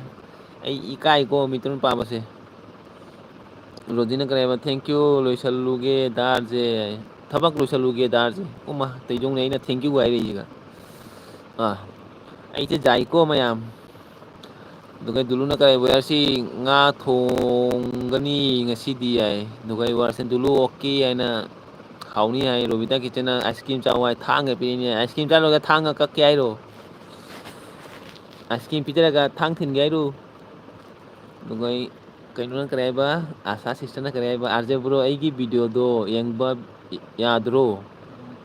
ꯑꯩ ꯏꯀꯥꯏꯀꯣ ꯃꯩꯇꯩꯂꯣꯟ ꯄꯥꯕꯁꯦ꯫ ꯔꯣꯖꯤꯅ ꯀꯔꯤ ꯍꯥꯏꯕ? "Thank you, ꯂꯣꯏꯁꯜꯂꯨꯒꯦ ꯗꯥꯔꯁꯦ꯫ ꯊꯕꯛ ꯂꯣꯏꯁꯜꯂꯨꯒꯦ ꯗꯥꯔꯁꯦ꯫" ꯎꯃ, ꯇꯩꯖꯧꯅꯦ ꯑꯩꯅ "Thank you" ꯍꯥꯏꯔꯛꯏꯁꯤꯒ꯫ ꯑꯥ, ꯑꯩꯁꯦ ꯖꯥꯏꯀꯣ ꯃꯌꯥꯝ꯫ ꯑꯗꯨꯒ ꯗꯨꯂꯨꯅ ꯀꯔꯤ ꯍꯥꯏꯕ? "ꯁꯤ ꯉꯥ ꯊꯣꯡꯒꯅꯤ ꯉꯁꯤꯗꯤ" ꯍꯥꯏ꯫ ꯑꯗꯨꯒ ꯑꯩ ꯋꯥꯔꯁꯦ "ꯗꯨꯂꯨ ꯑꯣꯀꯦ" ꯍꯥꯏꯅ "ꯍꯥꯎꯅꯤ" ꯍꯥꯏ꯫ ꯔꯣꯕꯤꯇꯥ ꯀꯤꯆꯟꯅ "ꯑꯥꯏꯁ ꯀ꯭ꯔꯤꯝ ꯆꯥꯎ" ꯍꯥꯏ꯫ ꯊꯥꯡꯒ ꯄꯤꯔꯛꯏꯅꯦ꯫ ꯑꯥꯏꯁ ꯀ꯭ꯔꯤꯝ ꯆꯥ ꯂꯣꯏꯔꯒ ꯊꯥꯡꯒ ꯀꯛꯀꯦ ꯍꯥꯏꯔꯣ? ꯑꯥꯏꯁ ꯀ꯭ꯔꯤꯝ ꯄꯤꯖꯔꯒ ꯊꯥꯡ ꯊꯤꯟꯒꯦ ꯍꯥꯏꯔꯣ? ꯑꯗꯨꯒ ꯑꯩ ꯀꯩꯅꯣꯅ ꯀꯔꯤ ꯍꯥꯏꯕ? ꯑꯥꯁꯥ ꯁꯤꯁꯇꯔꯅ ꯀꯔꯤ ꯍꯥꯏꯕ? "ꯑꯥꯔ ꯖꯦ ꯕ꯭ꯔꯣ, ꯑꯩꯒꯤ ꯚꯤꯗꯤꯑꯣꯗꯣ ꯌꯦꯡꯕ ꯌꯥꯗ꯭ꯔꯣ?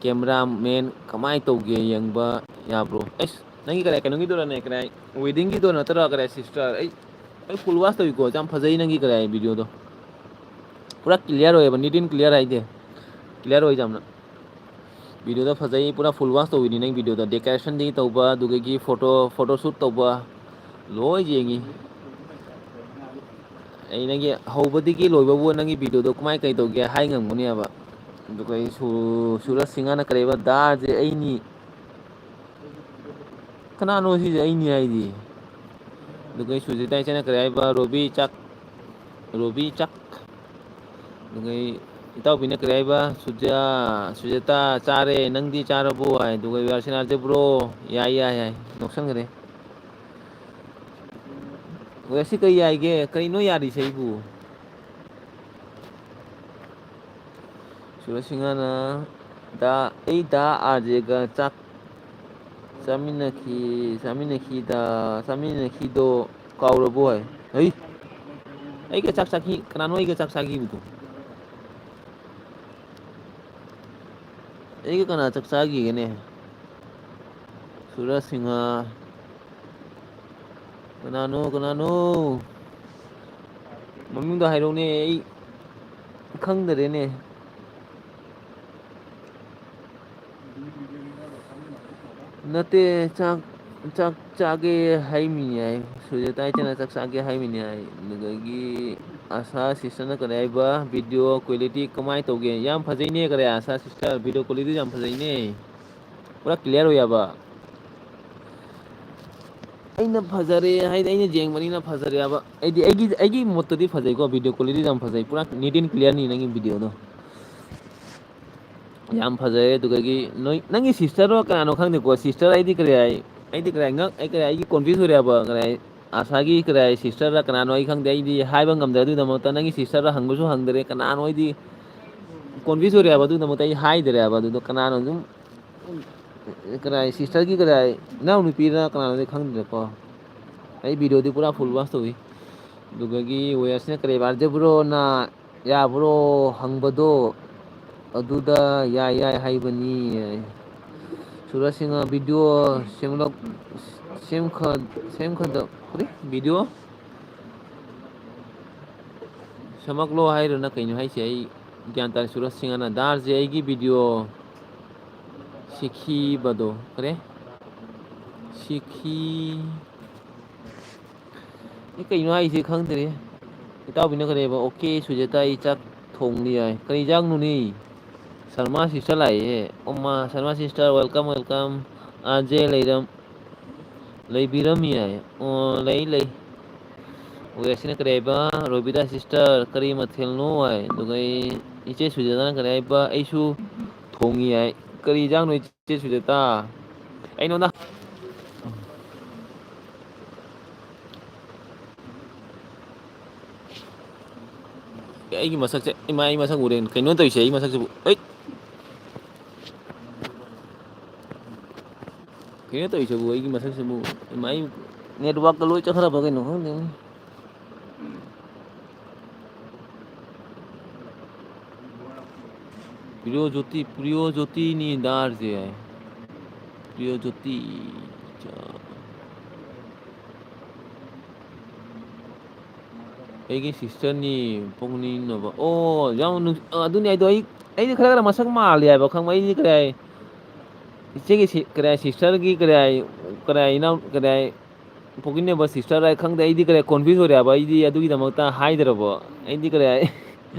ꯀꯦꯃꯦꯔꯥ ꯃꯦꯟ ꯀꯃꯥꯏꯅ ꯇꯧꯒꯦ? ꯌꯦꯡꯕ ꯌꯥꯕ꯭ꯔꯣ?" ꯑꯩꯁ, ꯅꯪꯒꯤ ꯀꯔꯤ, ꯀꯩꯅꯣꯒꯤꯗꯨꯔꯅꯦ, ꯀꯔꯤ, ꯋꯦꯗꯤꯡꯒꯤꯗꯣ ꯅꯠꯇ꯭ꯔꯣ, ꯀꯔꯤ, ꯁꯤꯁꯇꯔ? ꯑꯩ, ꯑꯩ ꯐꯨꯜ ꯋꯥꯁ ꯇꯧꯏꯀꯣ, ꯌꯥꯝ ꯐꯖꯩ ꯅꯪꯒꯤ ꯀꯔꯤ ꯚꯤꯗꯤꯑꯣꯗꯣ꯫ ꯄꯨꯔꯥ ꯀ꯭ꯂꯤꯌꯥꯔ ꯑꯣꯏꯌꯦꯕ, ꯅꯤꯠ ꯑꯦꯟ ꯀ꯭ꯂꯤꯌꯥꯔ ꯍꯥꯏꯗꯤ꯫ ꯀ꯭ꯂꯤꯌꯥꯔ ꯑꯣꯏ ꯌꯥꯝꯅ꯫ ꯚꯤꯗꯤꯑꯣꯗꯣ ꯐꯖꯩ, ꯄꯨꯔꯥ ꯐꯨꯜ ꯋꯥꯁ ꯇꯧꯕꯤꯅꯤ ꯅꯪ ꯚꯤꯗꯤꯑꯣꯗꯣ꯫ ꯗꯦꯀꯣꯔꯦꯁꯟꯗꯒꯤ ꯇꯧꯕ, ꯑꯗꯨꯗꯒꯤ ꯐꯣꯇꯣ, ꯐꯣꯇꯣ ꯁꯨꯠ ꯇꯧꯕ, ꯂꯣꯏ ꯌꯦꯡꯉꯤ꯫ ꯑꯩ ꯅꯪꯒꯤ ꯍꯧꯕꯗꯒꯤ ꯂꯣꯏꯕꯕꯨ ꯅꯪꯒꯤ ꯚꯤꯗꯤꯑꯣꯗꯣ ꯀꯃꯥꯏ ꯀꯩ ꯇꯧꯒꯦ ꯍꯥꯏ ꯉꯝꯒꯅꯦꯕ꯫ ꯑꯗꯨꯒ ꯑꯩ ꯁꯨ-, ꯁꯨꯔꯖ ꯁꯤꯡꯍꯅ ꯀꯔꯤꯕ, "ꯗꯥꯁꯦ ꯑꯩꯅꯤ"꯫ ꯀꯅꯥꯅꯣ ꯁꯤꯁꯦ ꯑꯩꯅꯤ ꯍꯥꯏꯗꯤ? ꯑꯗꯨꯒ ꯑꯩ ꯁꯨꯖꯤꯇꯥ ꯏꯆꯦꯅ ꯀꯔꯤ ꯍꯥꯏꯕ? "ꯔꯣꯕꯤ ꯆꯥꯛ, ꯔꯣꯕꯤ ꯆꯥꯛ"꯫ ꯑꯗꯨꯒ ꯑꯩ ꯏꯇꯥꯎꯕꯤꯅ ꯀꯔꯤ ꯍꯥꯏꯕ? "ꯁꯨꯖꯥ-, ꯁꯨꯖꯥꯇꯥ ꯆꯥꯔꯦ, ꯅꯪꯗꯤ ꯆꯥꯔꯕꯣ?" ꯍꯥꯏ꯫ ꯑꯗꯨꯒ ꯌꯥꯔꯁꯤꯅ "ꯑꯥꯔ ꯖꯦ ꯕ꯭ꯔꯣ, ꯌꯥꯏ, ꯌꯥꯏ" ꯍꯥꯏ꯫ ꯅꯣꯛꯁꯟꯈ꯭ꯔꯦ꯫ ꯑꯣ, ꯁꯤ ꯀꯩ ꯌꯥꯏꯒꯦ? ꯀꯩꯅꯣ ꯌꯥꯔꯤꯁꯦ ꯑꯩꯕꯨ? ꯁꯨꯔꯖ ꯁꯤꯡꯍꯅ "ꯗꯥ, ꯑꯩ ꯗꯥ ꯑꯥꯔ ꯖꯦꯒ ꯆꯥꯛ ꯆꯥꯃꯤꯟꯅꯈꯤ, ꯆꯥꯃꯤꯟꯅꯈꯤꯗ, ꯆꯥꯃꯤꯟꯅꯈꯤꯗꯣ ꯀꯥꯎꯔꯕꯣ?" ꯍꯥꯏ꯫ ꯍꯩ! ꯑꯩꯒ ꯆꯥꯛ ꯆꯥꯈꯤ, ꯀꯅꯥꯅꯣ ꯑꯩꯒ ꯆꯥꯛ ꯆꯥꯈꯤꯕꯗꯣ? ꯑꯩꯒ ꯀꯅꯥ ꯆꯥꯛ ꯆꯥꯈꯤꯒꯦꯅꯦ? ꯁꯨꯔꯖ ꯁꯤꯡꯍ꯫ ꯀꯅꯥꯅꯣ, ꯀꯅꯥꯅꯣ? ꯃꯃꯤꯡꯗꯣ ꯍꯥꯏꯔꯛꯎꯅꯦ, ꯑꯩ ꯈꯪꯗꯔꯦꯅꯦ꯫ ꯅꯠꯇꯦ, ꯆꯥꯛ, ꯆꯥꯛ ꯆꯥꯒꯦ ꯍꯥꯏꯃꯤꯅꯦ ꯍꯥꯏ꯫ ꯁꯨꯖꯥꯇꯥ ꯏꯆꯟꯅ ꯆꯥꯛ ꯆꯥꯒꯦ ꯍꯥꯏꯃꯤꯅꯦ ꯍꯥꯏ꯫ ꯑꯗꯨꯗꯒꯤ ꯑꯁꯥ ꯁꯤꯁꯇꯔꯅ ꯀꯔꯤ ꯍꯥꯏꯕ? Video quality ꯀꯃꯥꯏꯅ ꯇꯧꯒꯦ? ꯌꯥꯝ ꯐꯖꯩꯅꯦ, ꯀꯔꯤ ꯑꯁꯥ ꯁꯤꯁꯇꯔ, video quality ꯌꯥꯝ ꯐꯖꯩꯅꯦ꯫ ꯄꯨꯔꯥ clear ꯑꯣꯏꯌꯦꯕ꯫ ꯑꯩꯅ ꯐꯖꯔꯦ ꯍꯥꯏꯗꯤ ꯑꯩꯅ ꯌꯦꯡꯕꯅꯤꯅ ꯐꯖꯔꯦꯕ꯫ ꯑꯩꯗꯤ ꯑꯩꯒꯤ, ꯑꯩꯒꯤ ꯃꯣꯠꯇꯗꯤ ꯐꯖꯩꯀꯣ, video quality ꯌꯥꯝ ꯐꯖꯩ, ꯄꯨꯔꯥ neat and clear ꯅꯤ ꯅꯪꯒꯤ video ꯗꯣ꯫ ꯌꯥꯝ ꯐꯖꯩ꯫ ꯑꯗꯨꯗꯒꯤ ꯅꯣꯏ, ꯅꯪꯒꯤ sister ꯔꯣ ꯀꯅꯥꯅꯣ ꯈꯪꯗꯦꯀꯣ, sister ꯑꯩꯗꯤ ꯀꯔꯤ ꯍꯥꯏ, ꯑꯩꯗꯤ ꯀꯔꯤ ꯍꯥꯏ, ꯉꯛ-, ꯑꯩ ꯀꯔꯤ ꯍꯥꯏ, ꯑꯩꯒꯤ confuse ꯑꯣꯏꯔꯦꯕ, ꯀꯔꯤ ꯍꯥꯏ, ꯑꯁꯥꯒꯤ ꯀꯔꯤ ꯍꯥꯏ, sister ꯔ ꯀꯅꯥꯅꯣ ꯑꯩ ꯈꯪꯗꯦ, ꯑꯩꯗꯤ ꯍꯥꯏꯕ ꯉꯝꯗ꯭ꯔꯦ꯫ ꯑꯗꯨꯒꯤꯗꯃꯛꯇ ꯅꯪꯒꯤ sister ꯔ ꯍꯪꯕꯁꯨ ꯍꯪꯗ꯭ꯔꯦ, ꯀꯅꯥꯅꯣ ꯑꯩꯗꯤ confuse ꯑꯣꯏꯔꯦꯕ꯫ ꯑꯗꯨꯒꯤꯗꯃꯛꯇ ꯑꯩ ꯍꯥꯏꯗ꯭ꯔꯦꯕ꯫ ꯑꯗꯨꯗꯣ ꯀꯅꯥꯅꯣ ꯑꯗꯨꯝ ꯀꯔꯥꯏ sister ꯒꯤ ꯀꯔꯥꯏ ꯏꯅꯥꯎꯅꯨꯄꯤꯔ ꯀꯅꯥꯅꯣꯗꯤ ꯈꯪꯗ꯭ꯔꯦꯀꯣ꯫ ꯑꯩ video ꯗꯤ ꯄꯨꯔꯥ full watch ꯇꯧꯏ꯫ ꯑꯗꯨꯗꯒꯤ ꯋꯦꯌꯔꯁꯤꯅ ꯀꯔꯤ ꯍꯥꯏꯕ? ꯑꯥꯔꯖꯦ ꯕ꯭ꯔꯣꯅ ꯌꯥꯕ꯭ꯔꯣ ꯍꯪꯕꯗꯣ ꯑꯗꯨꯗ ꯌꯥꯏ ꯌꯥꯏ ꯍꯥꯏꯕꯅꯤ꯫ ꯁꯨꯔꯖ ꯁꯤꯡꯍ video ꯁꯦꯝꯂꯛ-, ꯁꯦꯝꯈ-, ꯁꯦꯝꯈꯗ-, ꯀꯔꯤ? Video ꯁꯦꯝꯃꯛꯂꯣ ꯍꯥꯏꯔꯣ? ꯅꯪ ꯀꯩꯅꯣ ꯍꯥꯏꯁꯦ? ꯑꯩ ꯒ꯭ꯌꯥꯟ ꯇꯥꯗꯦ꯫ ꯁꯨꯔꯖ ꯁꯤꯡꯍꯅ ꯗꯥꯔꯁꯦ ꯑꯩꯒꯤ video ꯁꯤꯈꯤꯕꯗꯣ, ꯀꯔꯤ? ꯁꯤꯈꯤ-, ꯑꯩ ꯀꯩꯅꯣ ꯍꯥꯏꯁꯦ ꯈꯪꯗ꯭ꯔꯦ꯫ ꯏꯇꯥꯎꯕꯤꯅ ꯀꯔꯤ ꯍꯥꯏꯕ? "Okay ꯁꯨꯖꯥꯇꯥ, ꯑꯩ ꯆꯥꯛ ꯊꯣꯡꯂꯤ" ꯍꯥꯏ꯫ ꯀꯔꯤ ꯏꯟꯖꯥꯡꯅꯣꯅꯦ? ꯁꯔꯃꯥ sister ꯂꯥꯛꯑꯦ꯫ ꯑꯣ ꯃꯥ, ꯁꯔꯃꯥ sister, welcome, welcome꯫ ꯑꯥꯔꯖꯦ ꯂꯩꯔꯝ-, ꯂꯩꯕꯤꯔꯝꯃꯤ ꯍꯥꯏ꯫ ꯑꯣ, ꯂꯩ, ꯂꯩ꯫ ꯑꯣ, ꯑꯁꯤꯅ ꯀꯔꯤ ꯍꯥꯏꯕ? ꯔꯣꯕꯤꯇꯥ sister, ꯀꯔꯤ ꯃꯊꯦꯜꯅꯣ ꯍꯥꯏ꯫ ꯑꯗꯨꯒ ꯑꯩ, ꯏꯆꯦ ꯁꯨꯖꯥꯇꯥꯅ ꯀꯔꯤ ꯍꯥꯏꯕ? ꯑꯩꯁꯨ ꯊꯣꯡꯉꯤ ꯍꯥꯏ꯫ ꯀꯔꯤ ꯏꯟꯖꯥꯡꯅꯣ ꯏꯆꯦ ꯁꯨꯖꯥꯇꯥ? ꯑꯩ ꯅꯉꯣꯟꯗ ꯑꯩꯒꯤ ꯃꯁꯛꯁꯦ, ꯏꯃꯥ, ꯑꯩ ꯃꯁꯛ ꯎꯔꯦ꯫ ꯀꯩꯅꯣ ꯇꯧꯔꯤꯁꯦ, ꯑꯩ ꯃꯁꯛꯁꯤꯕꯨ? ꯑꯩ ꯀꯩꯅꯣ ꯇꯧꯔꯤꯁꯤꯕꯨ, ꯑꯩꯒꯤ ꯃꯁꯛꯁꯤꯕꯨ? ꯏꯃꯥ, ꯑꯩ network ꯀ ꯂꯣꯏ ꯆꯠꯈ꯭ꯔꯕ ꯀꯩꯅꯣ ꯈꯪꯗꯦꯅꯦ꯫ ꯄ꯭ꯔꯤꯌꯣ ꯖꯣꯇꯤ, ꯄ꯭ꯔꯤꯌꯣ ꯖꯣꯇꯤꯅꯤ ꯗꯥꯔꯁꯦ ꯍꯥꯏ꯫ ꯄ꯭ꯔꯤꯌꯣ ꯖꯣꯇꯤ꯫ ꯑꯆꯥ꯫ ꯑꯩꯒꯤ ꯁꯤꯁꯇꯔꯅꯤ, ꯄꯣꯛꯃꯤꯟꯅꯕ꯫ ꯑꯣ, ꯌꯥꯝ ꯅꯨꯡ-, ꯑ, ꯑꯗꯨꯅꯤ ꯑꯩꯗꯣ ꯑꯩ, ꯑꯩꯗꯤ ꯈꯔ ꯈꯔ ꯃꯁꯛ ꯃꯥꯜꯂꯦ ꯍꯥꯏꯕ, ꯈꯪꯕ? ꯑꯩꯗꯤ ꯀꯔꯤ ꯍꯥꯏ, ꯏꯆꯦꯒꯤ ꯁꯤ-, ꯀꯔꯤ ꯍꯥꯏ, ꯁꯤꯁꯇꯔꯒꯤ ꯀꯔꯤ ꯍꯥꯏ, ꯀꯔꯤ ꯍꯥꯏ, ꯏꯅꯥꯎ-, ꯀꯔꯤ ꯍꯥꯏ, ꯄꯣꯛꯃꯤꯟꯅꯕ ꯁꯤꯁꯇꯔ ꯍꯥꯏ, ꯈꯪꯗꯦ, ꯑꯩꯗꯤ ꯀꯔꯤ ꯍꯥꯏ, ꯀꯣꯟꯐ꯭ꯌꯨꯁ ꯑꯣꯏꯔꯦ ꯍꯥꯏꯕ, ꯑꯩꯗꯤ ꯑꯗꯨꯒꯤꯗꯃꯛꯇ ꯍꯥꯏꯗ꯭ꯔꯕ꯫ ꯑꯩꯗꯤ ꯀꯔꯤ ꯍꯥꯏ,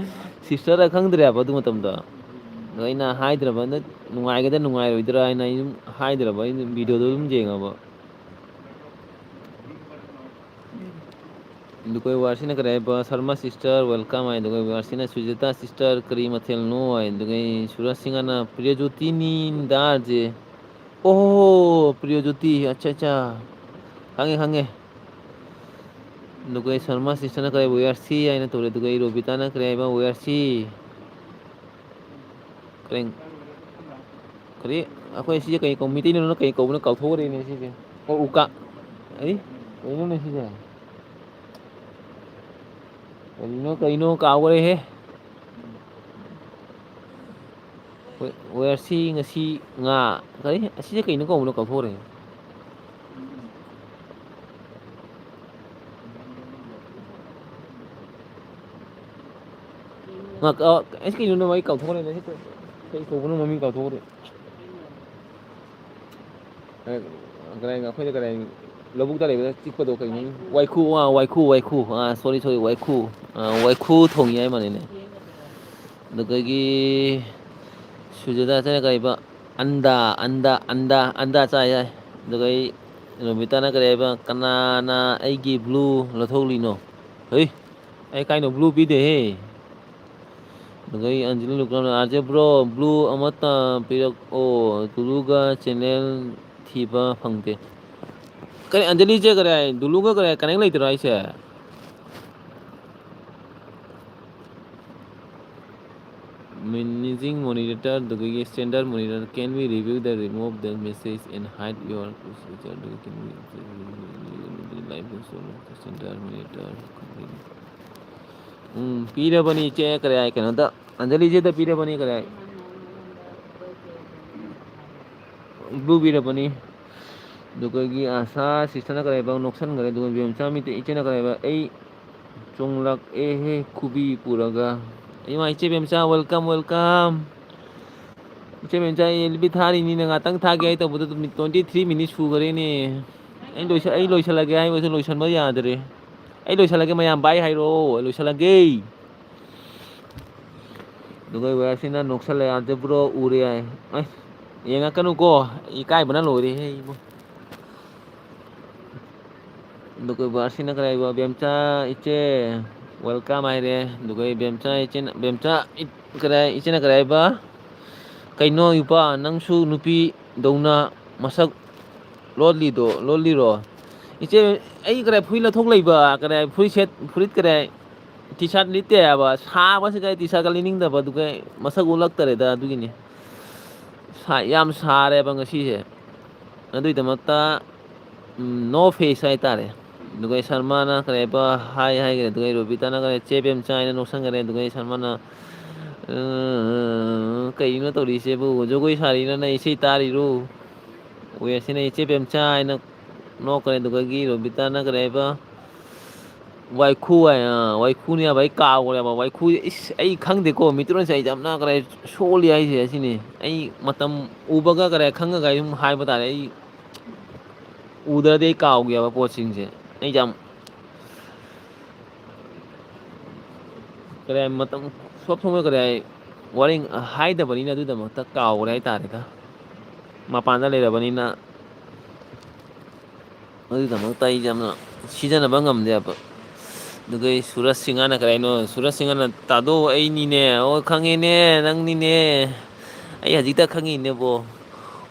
ꯁꯤꯁꯇꯔ ꯍꯥꯏ ꯈꯪꯗ꯭ꯔꯦ ꯍꯥꯏꯕ ꯑꯗꯨ ꯃꯇꯝꯗ꯫ ꯑꯗꯣ ꯑꯩꯅ ꯍꯥꯏꯗ꯭ꯔꯕ, ꯑꯗ ꯅꯨꯡꯉꯥꯏꯒꯗ꯭ꯔꯥ ꯅꯨꯡꯉꯥꯏꯔꯣꯏꯗ꯭ꯔꯥ ꯍꯥꯏꯅ ꯑꯩ ꯑꯗꯨꯝ ꯍꯥꯏꯗ꯭ꯔꯕ, ꯑꯩ ꯑꯗꯨꯝ ꯚꯤꯗꯤꯑꯣꯗꯣ ꯑꯗꯨꯝ ꯌꯦꯡꯉꯕ꯫ ꯑꯗꯨꯒ ꯋꯥꯔꯁꯤꯅ ꯀꯔꯤ ꯍꯥꯏꯕ? ꯁꯔꯃ ꯁꯤꯁꯇꯔ, ꯋꯦꯜꯀꯝ ꯍꯥꯏ꯫ ꯑꯗꯨꯒ ꯋꯥꯔꯁꯤꯅ ꯁꯨꯖꯥꯇꯥ ꯁꯤꯁꯇꯔ, ꯀꯔꯤ ꯃꯊꯦꯜꯅꯣ ꯍꯥꯏ꯫ ꯑꯗꯨꯒ ꯁꯨꯔꯖ ꯁꯤꯡꯍꯅ ꯄ꯭ꯔꯤꯌꯖꯣꯇꯤꯅꯤ ꯗꯥꯔꯖꯦ꯫ ꯑꯣ, ꯄ꯭ꯔꯤꯌꯖꯣꯇꯤ, ꯑꯠꯆꯥ, ꯑꯠꯆꯥ꯫ ꯈꯪꯉꯦ, ꯈꯪꯉꯦ꯫ ꯑꯗꯨꯒ ꯁꯔꯃ ꯁꯤꯁꯇꯔꯅ ꯀꯔꯤ ꯍꯥꯏꯕ? ꯋꯦꯌꯥꯔꯁꯤ ꯍꯥꯏꯅ ꯇꯧꯔꯦ꯫ ꯑꯗꯨꯒ ꯔꯣꯕꯤꯇꯥꯅ ꯀꯔꯤ ꯍꯥꯏꯕ? ꯋꯦꯌꯥꯔꯁꯤ꯫ ꯀꯔꯤ? ꯀꯔꯤ? ꯑꯩꯈꯣꯏ ꯁꯤꯁꯦ ꯀꯩ ꯀꯧ-, ꯃꯩꯇꯩꯂꯣꯟꯗ ꯀꯩ ꯀꯧꯕꯅꯣ ꯀꯥꯎꯊꯣꯛꯈ꯭ꯔꯦꯅꯦ ꯁꯤꯁꯦ꯫ ꯑꯣ, ꯎꯀꯥ꯫ ꯑꯩ? ꯀꯩꯅꯣꯅꯦ ꯁꯤꯁꯦ? ꯀꯔꯤꯅꯣ, ꯀꯔꯤꯅꯣ ꯀꯥꯎꯈ꯭ꯔꯦꯍꯦ꯫ ꯋꯦ-, ꯋꯦꯌꯥꯔꯁꯤ ꯉꯁꯤ ꯉꯥ꯫ ꯀꯔꯤ? ꯑꯁꯤꯁꯦ ꯀꯩꯅꯣ ꯀꯧꯕꯅꯣ ꯀꯥꯎꯊꯣꯛꯈ꯭ꯔꯦ꯫ ꯉꯥ-, ꯑ, ꯑꯩꯁ, ꯀꯩꯅꯣꯅꯦ, ꯑꯩ ꯀꯥꯎꯊꯣꯛꯈ꯭ꯔꯦꯅꯦ꯫ ꯁꯤ ꯀꯩ ꯀꯧꯕꯅꯣ ꯃꯃꯤꯡ ꯀꯥꯎꯊꯣꯛꯈ꯭ꯔꯦ꯫ ꯑ, ꯀꯗꯥꯏ, ꯑꯩꯈꯣꯏꯗ ꯀꯗꯥꯏ, ꯂꯧꯕꯨꯛꯇ ꯂꯩꯕꯗ ꯆꯤꯛꯄꯗꯣ ꯀꯩꯅꯣ? ꯋꯥꯏꯈꯨ, ꯑ, ꯋꯥꯏꯈꯨ, ꯋꯥꯏꯈꯨ꯫ ꯑ, sorry, sorry, ꯋꯥꯏꯈꯨ꯫ ꯑ, ꯋꯥꯏꯈꯨ ꯊꯣꯡꯉꯤ ꯍꯥꯏ ꯃꯥꯜꯂꯦꯅꯦ꯫ ꯑꯗꯨꯗꯒꯤ ꯁꯨꯖꯥꯇꯥ ꯆꯠꯅ ꯀꯔꯤꯕ? ꯑꯟꯗꯥ, ꯑꯟꯗꯥ, ꯑꯟꯗꯥ, ꯑꯟꯗꯥ ꯆꯥꯏ ꯍꯥꯏ꯫ ꯑꯗꯨꯒ ꯑꯩ, ꯔꯣꯃꯤꯇꯥꯅ ꯀꯔꯤ ꯍꯥꯏꯕ? "ꯀꯅꯥꯅ ꯑꯩꯒꯤ blue ꯂꯧꯊꯣꯛꯂꯤꯅꯣ?" ꯍꯩ! ꯑꯩ ꯀꯥꯏꯅꯣ blue ꯄꯤꯗꯦꯍꯦ꯫ ꯑꯗꯨꯒ ꯑꯩ ꯑꯟꯖꯂꯤ ꯂꯨꯀ꯭ꯔꯥꯝꯅ, "ꯑꯥꯔ ꯖꯦ ꯕ꯭ꯔꯣ, blue ꯑꯃꯇ ꯄꯤꯔꯛꯑꯣ, ꯗꯨꯂꯨꯒ channel ꯊꯤꯕ ꯐꯪꯗꯦ"꯫ ꯀꯔꯤ ꯑꯟꯖꯂꯤꯁꯦ ꯀꯔꯤ ꯍꯥꯏ? ꯗꯨꯂꯨꯒ ꯀꯔꯤ ꯍꯥꯏ? Connect ꯂꯩꯇ꯭ꯔꯣ ꯍꯥꯏꯁꯦ? Managing monitor, ꯑꯗꯨꯒ standard monitor, can we review the remove the message and hide your user? ꯑꯗꯨꯒ can we live standard monitor? ꯎꯝ, ꯄꯤꯔꯕꯅꯤ ꯏꯆꯦ, ꯀꯔꯤ ꯍꯥꯏ, ꯀꯩꯅꯣꯗ, ꯑꯟꯖꯂꯤꯁꯤꯗ ꯄꯤꯔꯕꯅꯤ, ꯀꯔꯤ ꯍꯥꯏ, ꯕ꯭ꯂꯨ ꯄꯤꯔꯕꯅꯤ꯫ ꯑꯗꯨꯒ ꯑꯩꯒꯤ ꯑꯥꯁꯥ ꯁꯤꯁꯇꯔꯅ ꯀꯔꯤ ꯍꯥꯏꯕ? ꯅꯣꯛꯁꯟꯈ꯭ꯔꯦ꯫ ꯑꯗꯨꯒ ꯕꯦꯝꯆꯥ ꯃꯤꯇꯩ ꯏꯆꯦꯅ ꯀꯔꯤ ꯍꯥꯏꯕ? "ꯑꯩ ꯆꯣꯡꯂꯛꯑꯦꯍꯦ ꯈꯨꯕꯤ ꯄꯨꯔꯒ"꯫ ꯏꯃꯥ, ꯏꯆꯦ ꯕꯦꯝꯆꯥ, welcome, welcome꯫ ꯏꯆꯦ ꯕꯦꯝꯆꯥ, ꯑꯩ ꯑꯦꯜ ꯕꯤ ꯊꯥꯔꯤꯅꯤꯅ ꯉꯥꯛꯇꯪ ꯊꯥꯒꯦ ꯍꯥꯏ ꯇꯧꯕꯗ ꯑꯗꯨꯝ twenty three minutes ꯁꯨꯈꯔꯦꯅꯦ꯫ ꯑꯩ ꯂꯣꯏꯁ-, ꯑꯩ ꯂꯣꯏꯁꯤꯜꯂꯒꯦ ꯍꯥꯏꯕꯁꯨ ꯂꯣꯏꯁꯤꯟꯕ ꯌꯥꯗ꯭ꯔꯦ꯫ ꯑꯩ ꯂꯣꯏꯁꯤꯜꯂꯒꯦ ꯃꯌꯥꯝ, bye ꯍꯥꯏꯔꯛꯑꯣ, ꯑꯩ ꯂꯣꯏꯁꯤꯜꯂꯒꯦ꯫ ꯑꯗꯨꯒ ꯋꯥꯁꯤꯅ ꯅꯣꯛꯁꯜꯂꯦ, ꯑꯥꯔꯖꯦ ꯕ꯭ꯔꯣ ꯎꯔꯦ ꯍꯥꯏ꯫ ꯑꯁ, ꯌꯦꯡꯉꯛꯀꯅꯨꯀꯣ, ꯏꯀꯥꯏꯕꯅ ꯂꯣꯏꯔꯦꯍꯦ ꯏꯕꯣ꯫ ꯑꯗꯨꯒ ꯋꯥꯁꯤꯅ ꯀꯔꯤ ꯍꯥꯏꯕ? "ꯕꯦꯝꯆꯥ ꯏꯆꯦ, welcome" ꯍꯥꯏꯔꯦ꯫ ꯑꯗꯨꯒ ꯕꯦꯝꯆꯥ ꯏꯆꯦꯅ, ꯕꯦꯝꯆꯥ ꯏ-, ꯀꯔꯤ ꯍꯥꯏ-, ꯏꯆꯦꯅ ꯀꯔꯤ ꯍꯥꯏꯕ? "ꯀꯩꯅꯣ ꯏꯄꯥ, ꯅꯪꯁꯨ ꯅꯨꯄꯤꯗꯧꯅ ꯃꯁꯛ ꯂꯣꯠꯂꯤꯗꯣ, ꯂꯣꯠꯂꯤꯔꯣ?" ꯏꯆꯦ, ꯑꯩ ꯀꯔꯤ ꯐꯨꯔꯤꯠ ꯂꯧꯊꯣꯛ ꯂꯩꯕ? ꯀꯔꯤ ꯐꯨꯔꯤꯠ ꯁꯦꯠ-, ꯐꯨꯔꯤꯠ ꯀꯔꯤ T-shirt ꯂꯤꯠꯇꯦ ꯍꯥꯏꯕ, ꯁꯥꯕꯁꯤꯗ ꯑꯩ T-shirt ꯀ ꯂꯤꯠꯅꯤꯡꯗꯕ, ꯑꯗꯨꯒ ꯃꯁꯛ ꯎꯠꯂꯛꯇꯔꯦꯗ ꯑꯗꯨꯒꯤꯅꯤ꯫ ꯁꯥ-, ꯌꯥꯝ ꯁꯥꯔꯦꯕ ꯉꯁꯤꯁꯦ꯫ ꯑꯗꯨꯒꯤꯗꯃꯛꯇ, ꯎꯝ, no face ꯍꯥꯏꯇꯥꯔꯦ꯫ ꯑꯗꯨꯒ ꯁꯔꯃꯥꯅ ꯀꯔꯤ ꯍꯥꯏꯕ, hi ꯍꯥꯏꯈ꯭ꯔꯦ꯫ ꯑꯗꯨꯒ ꯔꯣꯕꯤꯇꯥꯅ ꯀꯔꯤ, "ꯆꯦ ꯕꯦꯝꯆꯥ" ꯍꯥꯏꯅ ꯅꯣꯛꯁꯟꯈ꯭ꯔꯦ꯫ ꯑꯗꯨꯒ ꯁꯔꯃꯥꯅ, "ꯑ, ꯀꯩꯅꯣ ꯇꯧꯔꯤꯁꯤꯕꯨ? ꯖꯒꯣꯏ ꯁꯥꯔꯤꯔꯅ ꯏꯁꯩ ꯇꯥꯔꯤꯔꯣ?" ꯋꯦꯁꯤꯅ "ꯏꯆꯦ ꯕꯦꯝꯆꯥ" ꯍꯥꯏꯅ ꯅꯣꯛꯈ꯭ꯔꯦ꯫ ꯑꯗꯨꯒꯒꯤ ꯔꯣꯕꯤꯇꯥꯅ ꯀꯔꯤ ꯍꯥꯏꯕ? ꯋꯥꯏꯈꯨ ꯍꯥꯏ, ꯑꯥ, ꯋꯥꯏꯈꯨꯅꯦ ꯍꯥꯏꯕ, ꯑꯩ ꯀꯥꯎꯈ꯭ꯔꯦꯕ꯫ ꯋꯥꯏꯈꯨ, ꯏꯁ, ꯑꯩ ꯈꯪꯗꯦꯀꯣ, ꯃꯤꯇ꯭ꯔꯣꯟꯁꯦ ꯑꯩ ꯌꯥꯝꯅ ꯀꯔꯤ ꯁꯣꯜꯂꯤ ꯍꯥꯏꯁꯦ ꯑꯁꯤꯅꯤ꯫ ꯑꯩ ꯃꯇꯝ ꯎꯕꯒ ꯀꯔꯤ ꯈꯪꯉꯒ ꯑꯩ ꯑꯗꯨꯝ ꯍꯥꯏꯕ ꯇꯥꯔꯦ꯫ ꯑꯩ ꯎꯗ꯭ꯔꯗꯤ ꯑꯩ ꯀꯥꯎꯒꯦꯕ ꯄꯣꯠꯁꯤꯡꯁꯦ꯫ ꯑꯩ ꯌꯥꯝ ꯀꯔꯤ ꯍꯥꯏ, ꯃꯇꯝ ꯁꯣꯞ ꯊꯣꯛꯅ ꯀꯔꯤ ꯍꯥꯏ, ꯋꯥꯔꯤ ꯍꯥꯏꯗꯕꯅꯤꯅ ꯑꯗꯨꯒꯤꯗꯃꯛꯇ ꯀꯥꯎꯈ꯭ꯔꯦ ꯍꯥꯏꯇꯥꯔꯦꯗ꯫ ꯃꯄꯥꯟꯗ ꯂꯩꯔꯕꯅꯤꯅ ꯑꯗꯨꯒꯤꯗꯃꯛꯇ ꯑꯩꯁꯦ ꯌꯥꯝꯅ ꯁꯤꯖꯤꯟꯅꯕ ꯉꯝꯗꯦꯕ꯫ ꯑꯗꯨꯒ ꯑꯩ ꯁꯨꯔꯖ ꯁꯤꯡꯍꯅ ꯀꯔꯤ ꯍꯥꯏꯅꯣ? ꯁꯨꯔꯖ ꯁꯤꯡꯍꯅ, "ꯇꯥꯗꯣ, ꯑꯩꯅꯤꯅꯦ꯫ ꯑꯣ, ꯈꯪꯉꯦꯅꯦ, ꯅꯪꯅꯤꯅꯦ꯫ ꯑꯩ ꯍꯧꯖꯤꯛꯇ ꯈꯪꯉꯤꯅꯦꯕꯣ꯫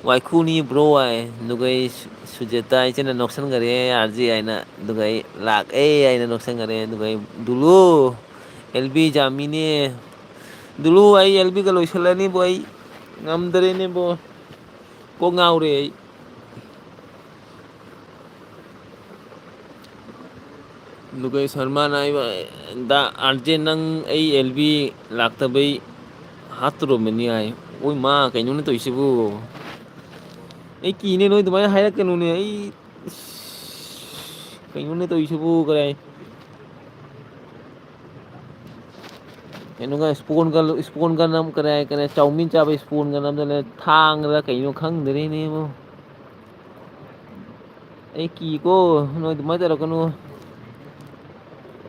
ꯋꯥꯏꯈꯨꯅꯤ ꯕ꯭ꯔꯣ" ꯍꯥꯏ꯫ ꯑꯗꯨꯒ ꯑꯩ ꯁꯨ-, ꯁꯨꯖꯦꯇꯥ ꯏꯆꯦꯅ ꯅꯣꯛꯁꯟꯈꯔꯦ, "ꯑꯥꯔ ꯖꯦ" ꯍꯥꯏꯅ꯫ ꯑꯗꯨꯒ ꯑꯩ ꯂꯥꯛꯑꯦ ꯍꯥꯏꯅ ꯅꯣꯛꯁꯟꯈꯔꯦ꯫ ꯑꯗꯨꯒ ꯑꯩ, "ꯗꯨꯂꯨ, ꯑꯦꯜ ꯕꯤ ꯖꯥꯃꯤꯅꯦ꯫ ꯗꯨꯂꯨ, ꯑꯩ ꯑꯦꯜ ꯕꯤꯒ ꯂꯣꯏꯁꯤꯜꯂꯅꯤꯕꯣ, ꯑꯩ ꯉꯝꯗꯔꯦꯅꯦꯕꯣ꯫ ꯀꯣꯛ ꯉꯥꯎꯔꯦ ꯑꯩ"꯫ ꯑꯗꯨꯒ ꯁꯔꯃꯥꯅ ꯍꯥꯏꯕ, "ꯗꯥ ꯑꯥꯔ ꯖꯦ, ꯅꯪ ꯑꯩ ꯑꯦꯜ ꯕꯤ ꯂꯥꯛꯇꯕꯩ ꯍꯥꯠꯇꯣꯔꯝꯕꯅꯤ" ꯍꯥꯏ꯫ ꯑꯣꯏ ꯃꯥ, ꯀꯩꯅꯣꯅꯦ ꯇꯧꯔꯤꯁꯤꯕꯨ? ꯑꯩ ꯀꯤꯅꯦ, ꯅꯣꯏ ꯑꯗꯨꯃꯥꯏꯅ ꯍꯥꯏꯔꯛꯀꯅꯨꯅꯦ꯫ ꯑꯩ, ꯏꯁ, ꯀꯩꯅꯣꯅꯦ ꯇꯧꯔꯤꯁꯤꯕꯨ? ꯀꯔꯤ ꯍꯥꯏ-, ꯀꯩꯅꯣꯒ, ꯏꯁꯄꯣꯟꯒ, ꯏꯁꯄꯣꯟꯒ ꯅꯝ-, ꯀꯔꯤ ꯍꯥꯏ-, ꯀꯔꯤ ꯍꯥꯏ-, ꯆꯥꯎꯃꯤꯟ ꯆꯥꯕ ꯏꯁꯄꯣꯟꯒ ꯅꯝꯗꯅ, ꯊꯥꯡꯂ ꯀꯩꯅꯣ ꯈꯪꯗ꯭ꯔꯦꯅꯦ ꯏꯕꯣ꯫ ꯑꯩ ꯀꯤꯀꯣ, ꯅꯣꯏ ꯑꯗꯨꯃꯥꯏꯅ ꯇꯧꯔꯛꯀꯅꯨ꯫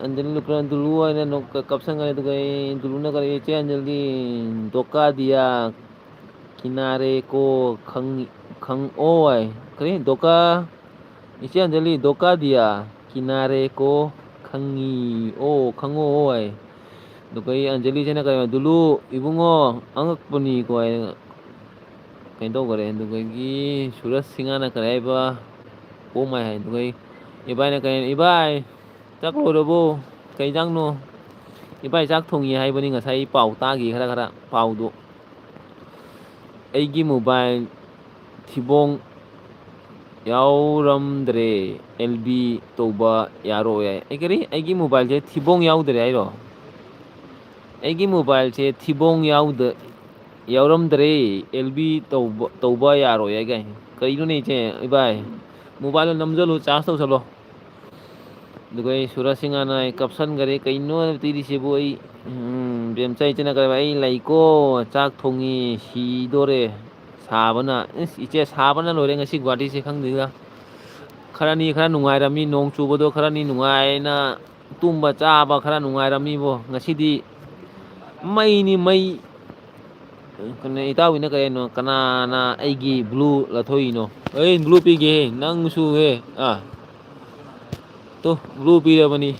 ꯑꯟꯖꯂꯤ ꯂꯨꯀ꯭ꯔꯥ ꯗꯨꯂꯨ ꯍꯥꯏꯅ ꯅꯣꯛ-, ꯀ-, ꯀꯞꯁꯟꯈ꯭ꯔꯦ꯫ ꯑꯗꯨꯒ ꯑꯩ ꯗꯨꯂꯨꯅ ꯀꯔꯤ, "ꯏꯆꯦ ꯑꯟꯖꯂꯤ, ꯙꯣꯀꯥ ꯗꯤꯌꯥ, ꯀꯤꯅꯥꯔꯦ ꯀꯣ, ꯈꯪ-, ꯈꯪ-, ꯑꯣ" ꯍꯥꯏ꯫ ꯀꯔꯤ? "ꯙꯣꯀꯥ, ꯏꯆꯦ ꯑꯟꯖꯂꯤ, ꯙꯣꯀꯥ ꯗꯤꯌꯥ, ꯀꯤꯅꯥꯔꯦ ꯀꯣ, ꯈꯪꯉꯤ, ꯑꯣ, ꯈꯪꯉꯣ" ꯍꯥꯏ꯫ ꯑꯗꯨꯒ ꯑꯩ ꯑꯟꯖꯂꯤꯁꯤꯅ ꯀꯔꯤ, "ꯗꯨꯂꯨ, ꯏꯕꯨꯡꯉꯣ, ꯑꯉꯛꯄꯅꯤꯀꯣ" ꯍꯥꯏꯅ ꯀꯩꯅꯣ ꯇꯧꯈꯔꯦ꯫ ꯑꯗꯨꯗꯒꯤ ꯁꯨꯔꯖ ꯁꯤꯡꯍꯅ ꯀꯔꯤ ꯍꯥꯏꯕ? "ꯑꯣ ꯃꯥꯏ" ꯍꯥꯏ꯫ ꯑꯗꯨꯒ ꯑꯩ ꯏꯕꯥꯏꯅ ꯀꯔꯤ, "ꯏꯕꯥꯏ, ꯆꯥꯛ ꯂꯣꯏꯔꯕꯣ? ꯀꯩ ꯏꯟꯖꯥꯡꯅꯣ?" "ꯏꯕꯥꯏ, ꯆꯥꯛ ꯊꯣꯡꯉꯤ ꯍꯥꯏꯕꯅꯤ ꯉꯁꯥꯏ, ꯑꯩ ꯄꯥꯎ ꯇꯥꯈꯤ ꯈꯔ ꯈꯔ, ꯄꯥꯎꯗꯣ꯫ ꯑꯩꯒꯤ ꯃꯣꯕꯥꯏꯜ ꯊꯤꯕꯣꯡ ꯌꯥꯎꯔꯝꯗ꯭ꯔꯦ, ꯑꯦꯜ ꯕꯤ ꯇꯧꯕ ꯌꯥꯔꯣꯏ" ꯍꯥꯏ꯫ ꯑꯩ ꯀꯔꯤ? ꯑꯩꯒꯤ ꯃꯣꯕꯥꯏꯜꯁꯦ ꯊꯤꯕꯣꯡ ꯌꯥꯎꯗ꯭ꯔꯦ ꯍꯥꯏꯔꯣ? ꯑꯩꯒꯤ ꯃꯣꯕꯥꯏꯜꯁꯦ ꯊꯤꯕꯣꯡ ꯌꯥꯎꯗ-, ꯌꯥꯎꯔꯝꯗ꯭ꯔꯦ, ꯑꯦꯜ ꯕꯤ ꯇꯧꯕ, ꯇꯧꯕ ꯌꯥꯔꯣꯏ ꯍꯥꯏ ꯀꯥꯏ꯫ ꯀꯔꯤꯅꯣꯅꯦ ꯏꯆꯦ, ꯏꯕꯥꯏ? ꯃꯣꯕꯥꯏꯜꯗꯣ ꯅꯝꯁꯤꯜꯂꯨ, ꯆꯥꯔꯖ ꯇꯧꯁꯜꯂꯣ꯫ ꯑꯗꯨꯒ ꯑꯩ ꯁꯨꯔꯖ ꯁꯤꯡꯍꯅ ꯑꯩ ꯀꯞꯁꯟꯈꯔꯦ꯫ "ꯀꯩꯅꯣ ꯇꯤꯔꯤꯁꯤꯕꯨ?" ꯑꯩ, ꯎꯝ, ꯕꯦꯝꯆꯥ ꯏꯆꯦꯅ ꯀꯔꯤ, "ꯑꯩ ꯂꯩꯀꯣ, ꯆꯥꯛ ꯊꯣꯡꯉꯤ, ꯁꯤꯗꯣꯔꯦ ꯁꯥꯕꯅ꯫" ꯏꯁ, ꯏꯆꯦ, ꯁꯥꯕꯅ ꯂꯣꯏꯔꯦ ꯉꯁꯤ ꯒꯨꯍꯥꯇꯤꯁꯦ, ꯈꯪꯗꯦꯗ꯫ ꯈꯔꯅꯤ ꯈꯔ ꯅꯨꯡꯉꯥꯏꯔꯝꯃꯤ, ꯅꯣꯡ ꯆꯨꯕꯗꯣ ꯈꯔꯅꯤ ꯅꯨꯡꯉꯥꯏꯅ ꯇꯨꯝꯕ ꯆꯥꯕ ꯈꯔ ꯅꯨꯡꯉꯥꯏꯔꯝꯃꯤꯕꯣ꯫ ꯉꯁꯤꯗꯤ ꯃꯩꯅꯤ ꯃꯩ꯫ ꯀꯩꯅꯣ, ꯏꯇꯥꯎꯕꯤꯅ ꯀꯩꯅꯣ, ꯀꯅꯥꯅ ꯑꯩꯒꯤ ꯕ꯭ꯂꯨ ꯂꯧꯊꯣꯛꯏꯅꯣ? ꯑꯩ ꯕ꯭ꯂꯨ ꯄꯤꯒꯦꯍꯦ, ꯅꯪꯁꯨ ꯍꯦ꯫ ꯑꯥ, ꯇꯣ, ꯕ꯭ꯂꯨ ꯄꯤꯔꯕꯅꯤ꯫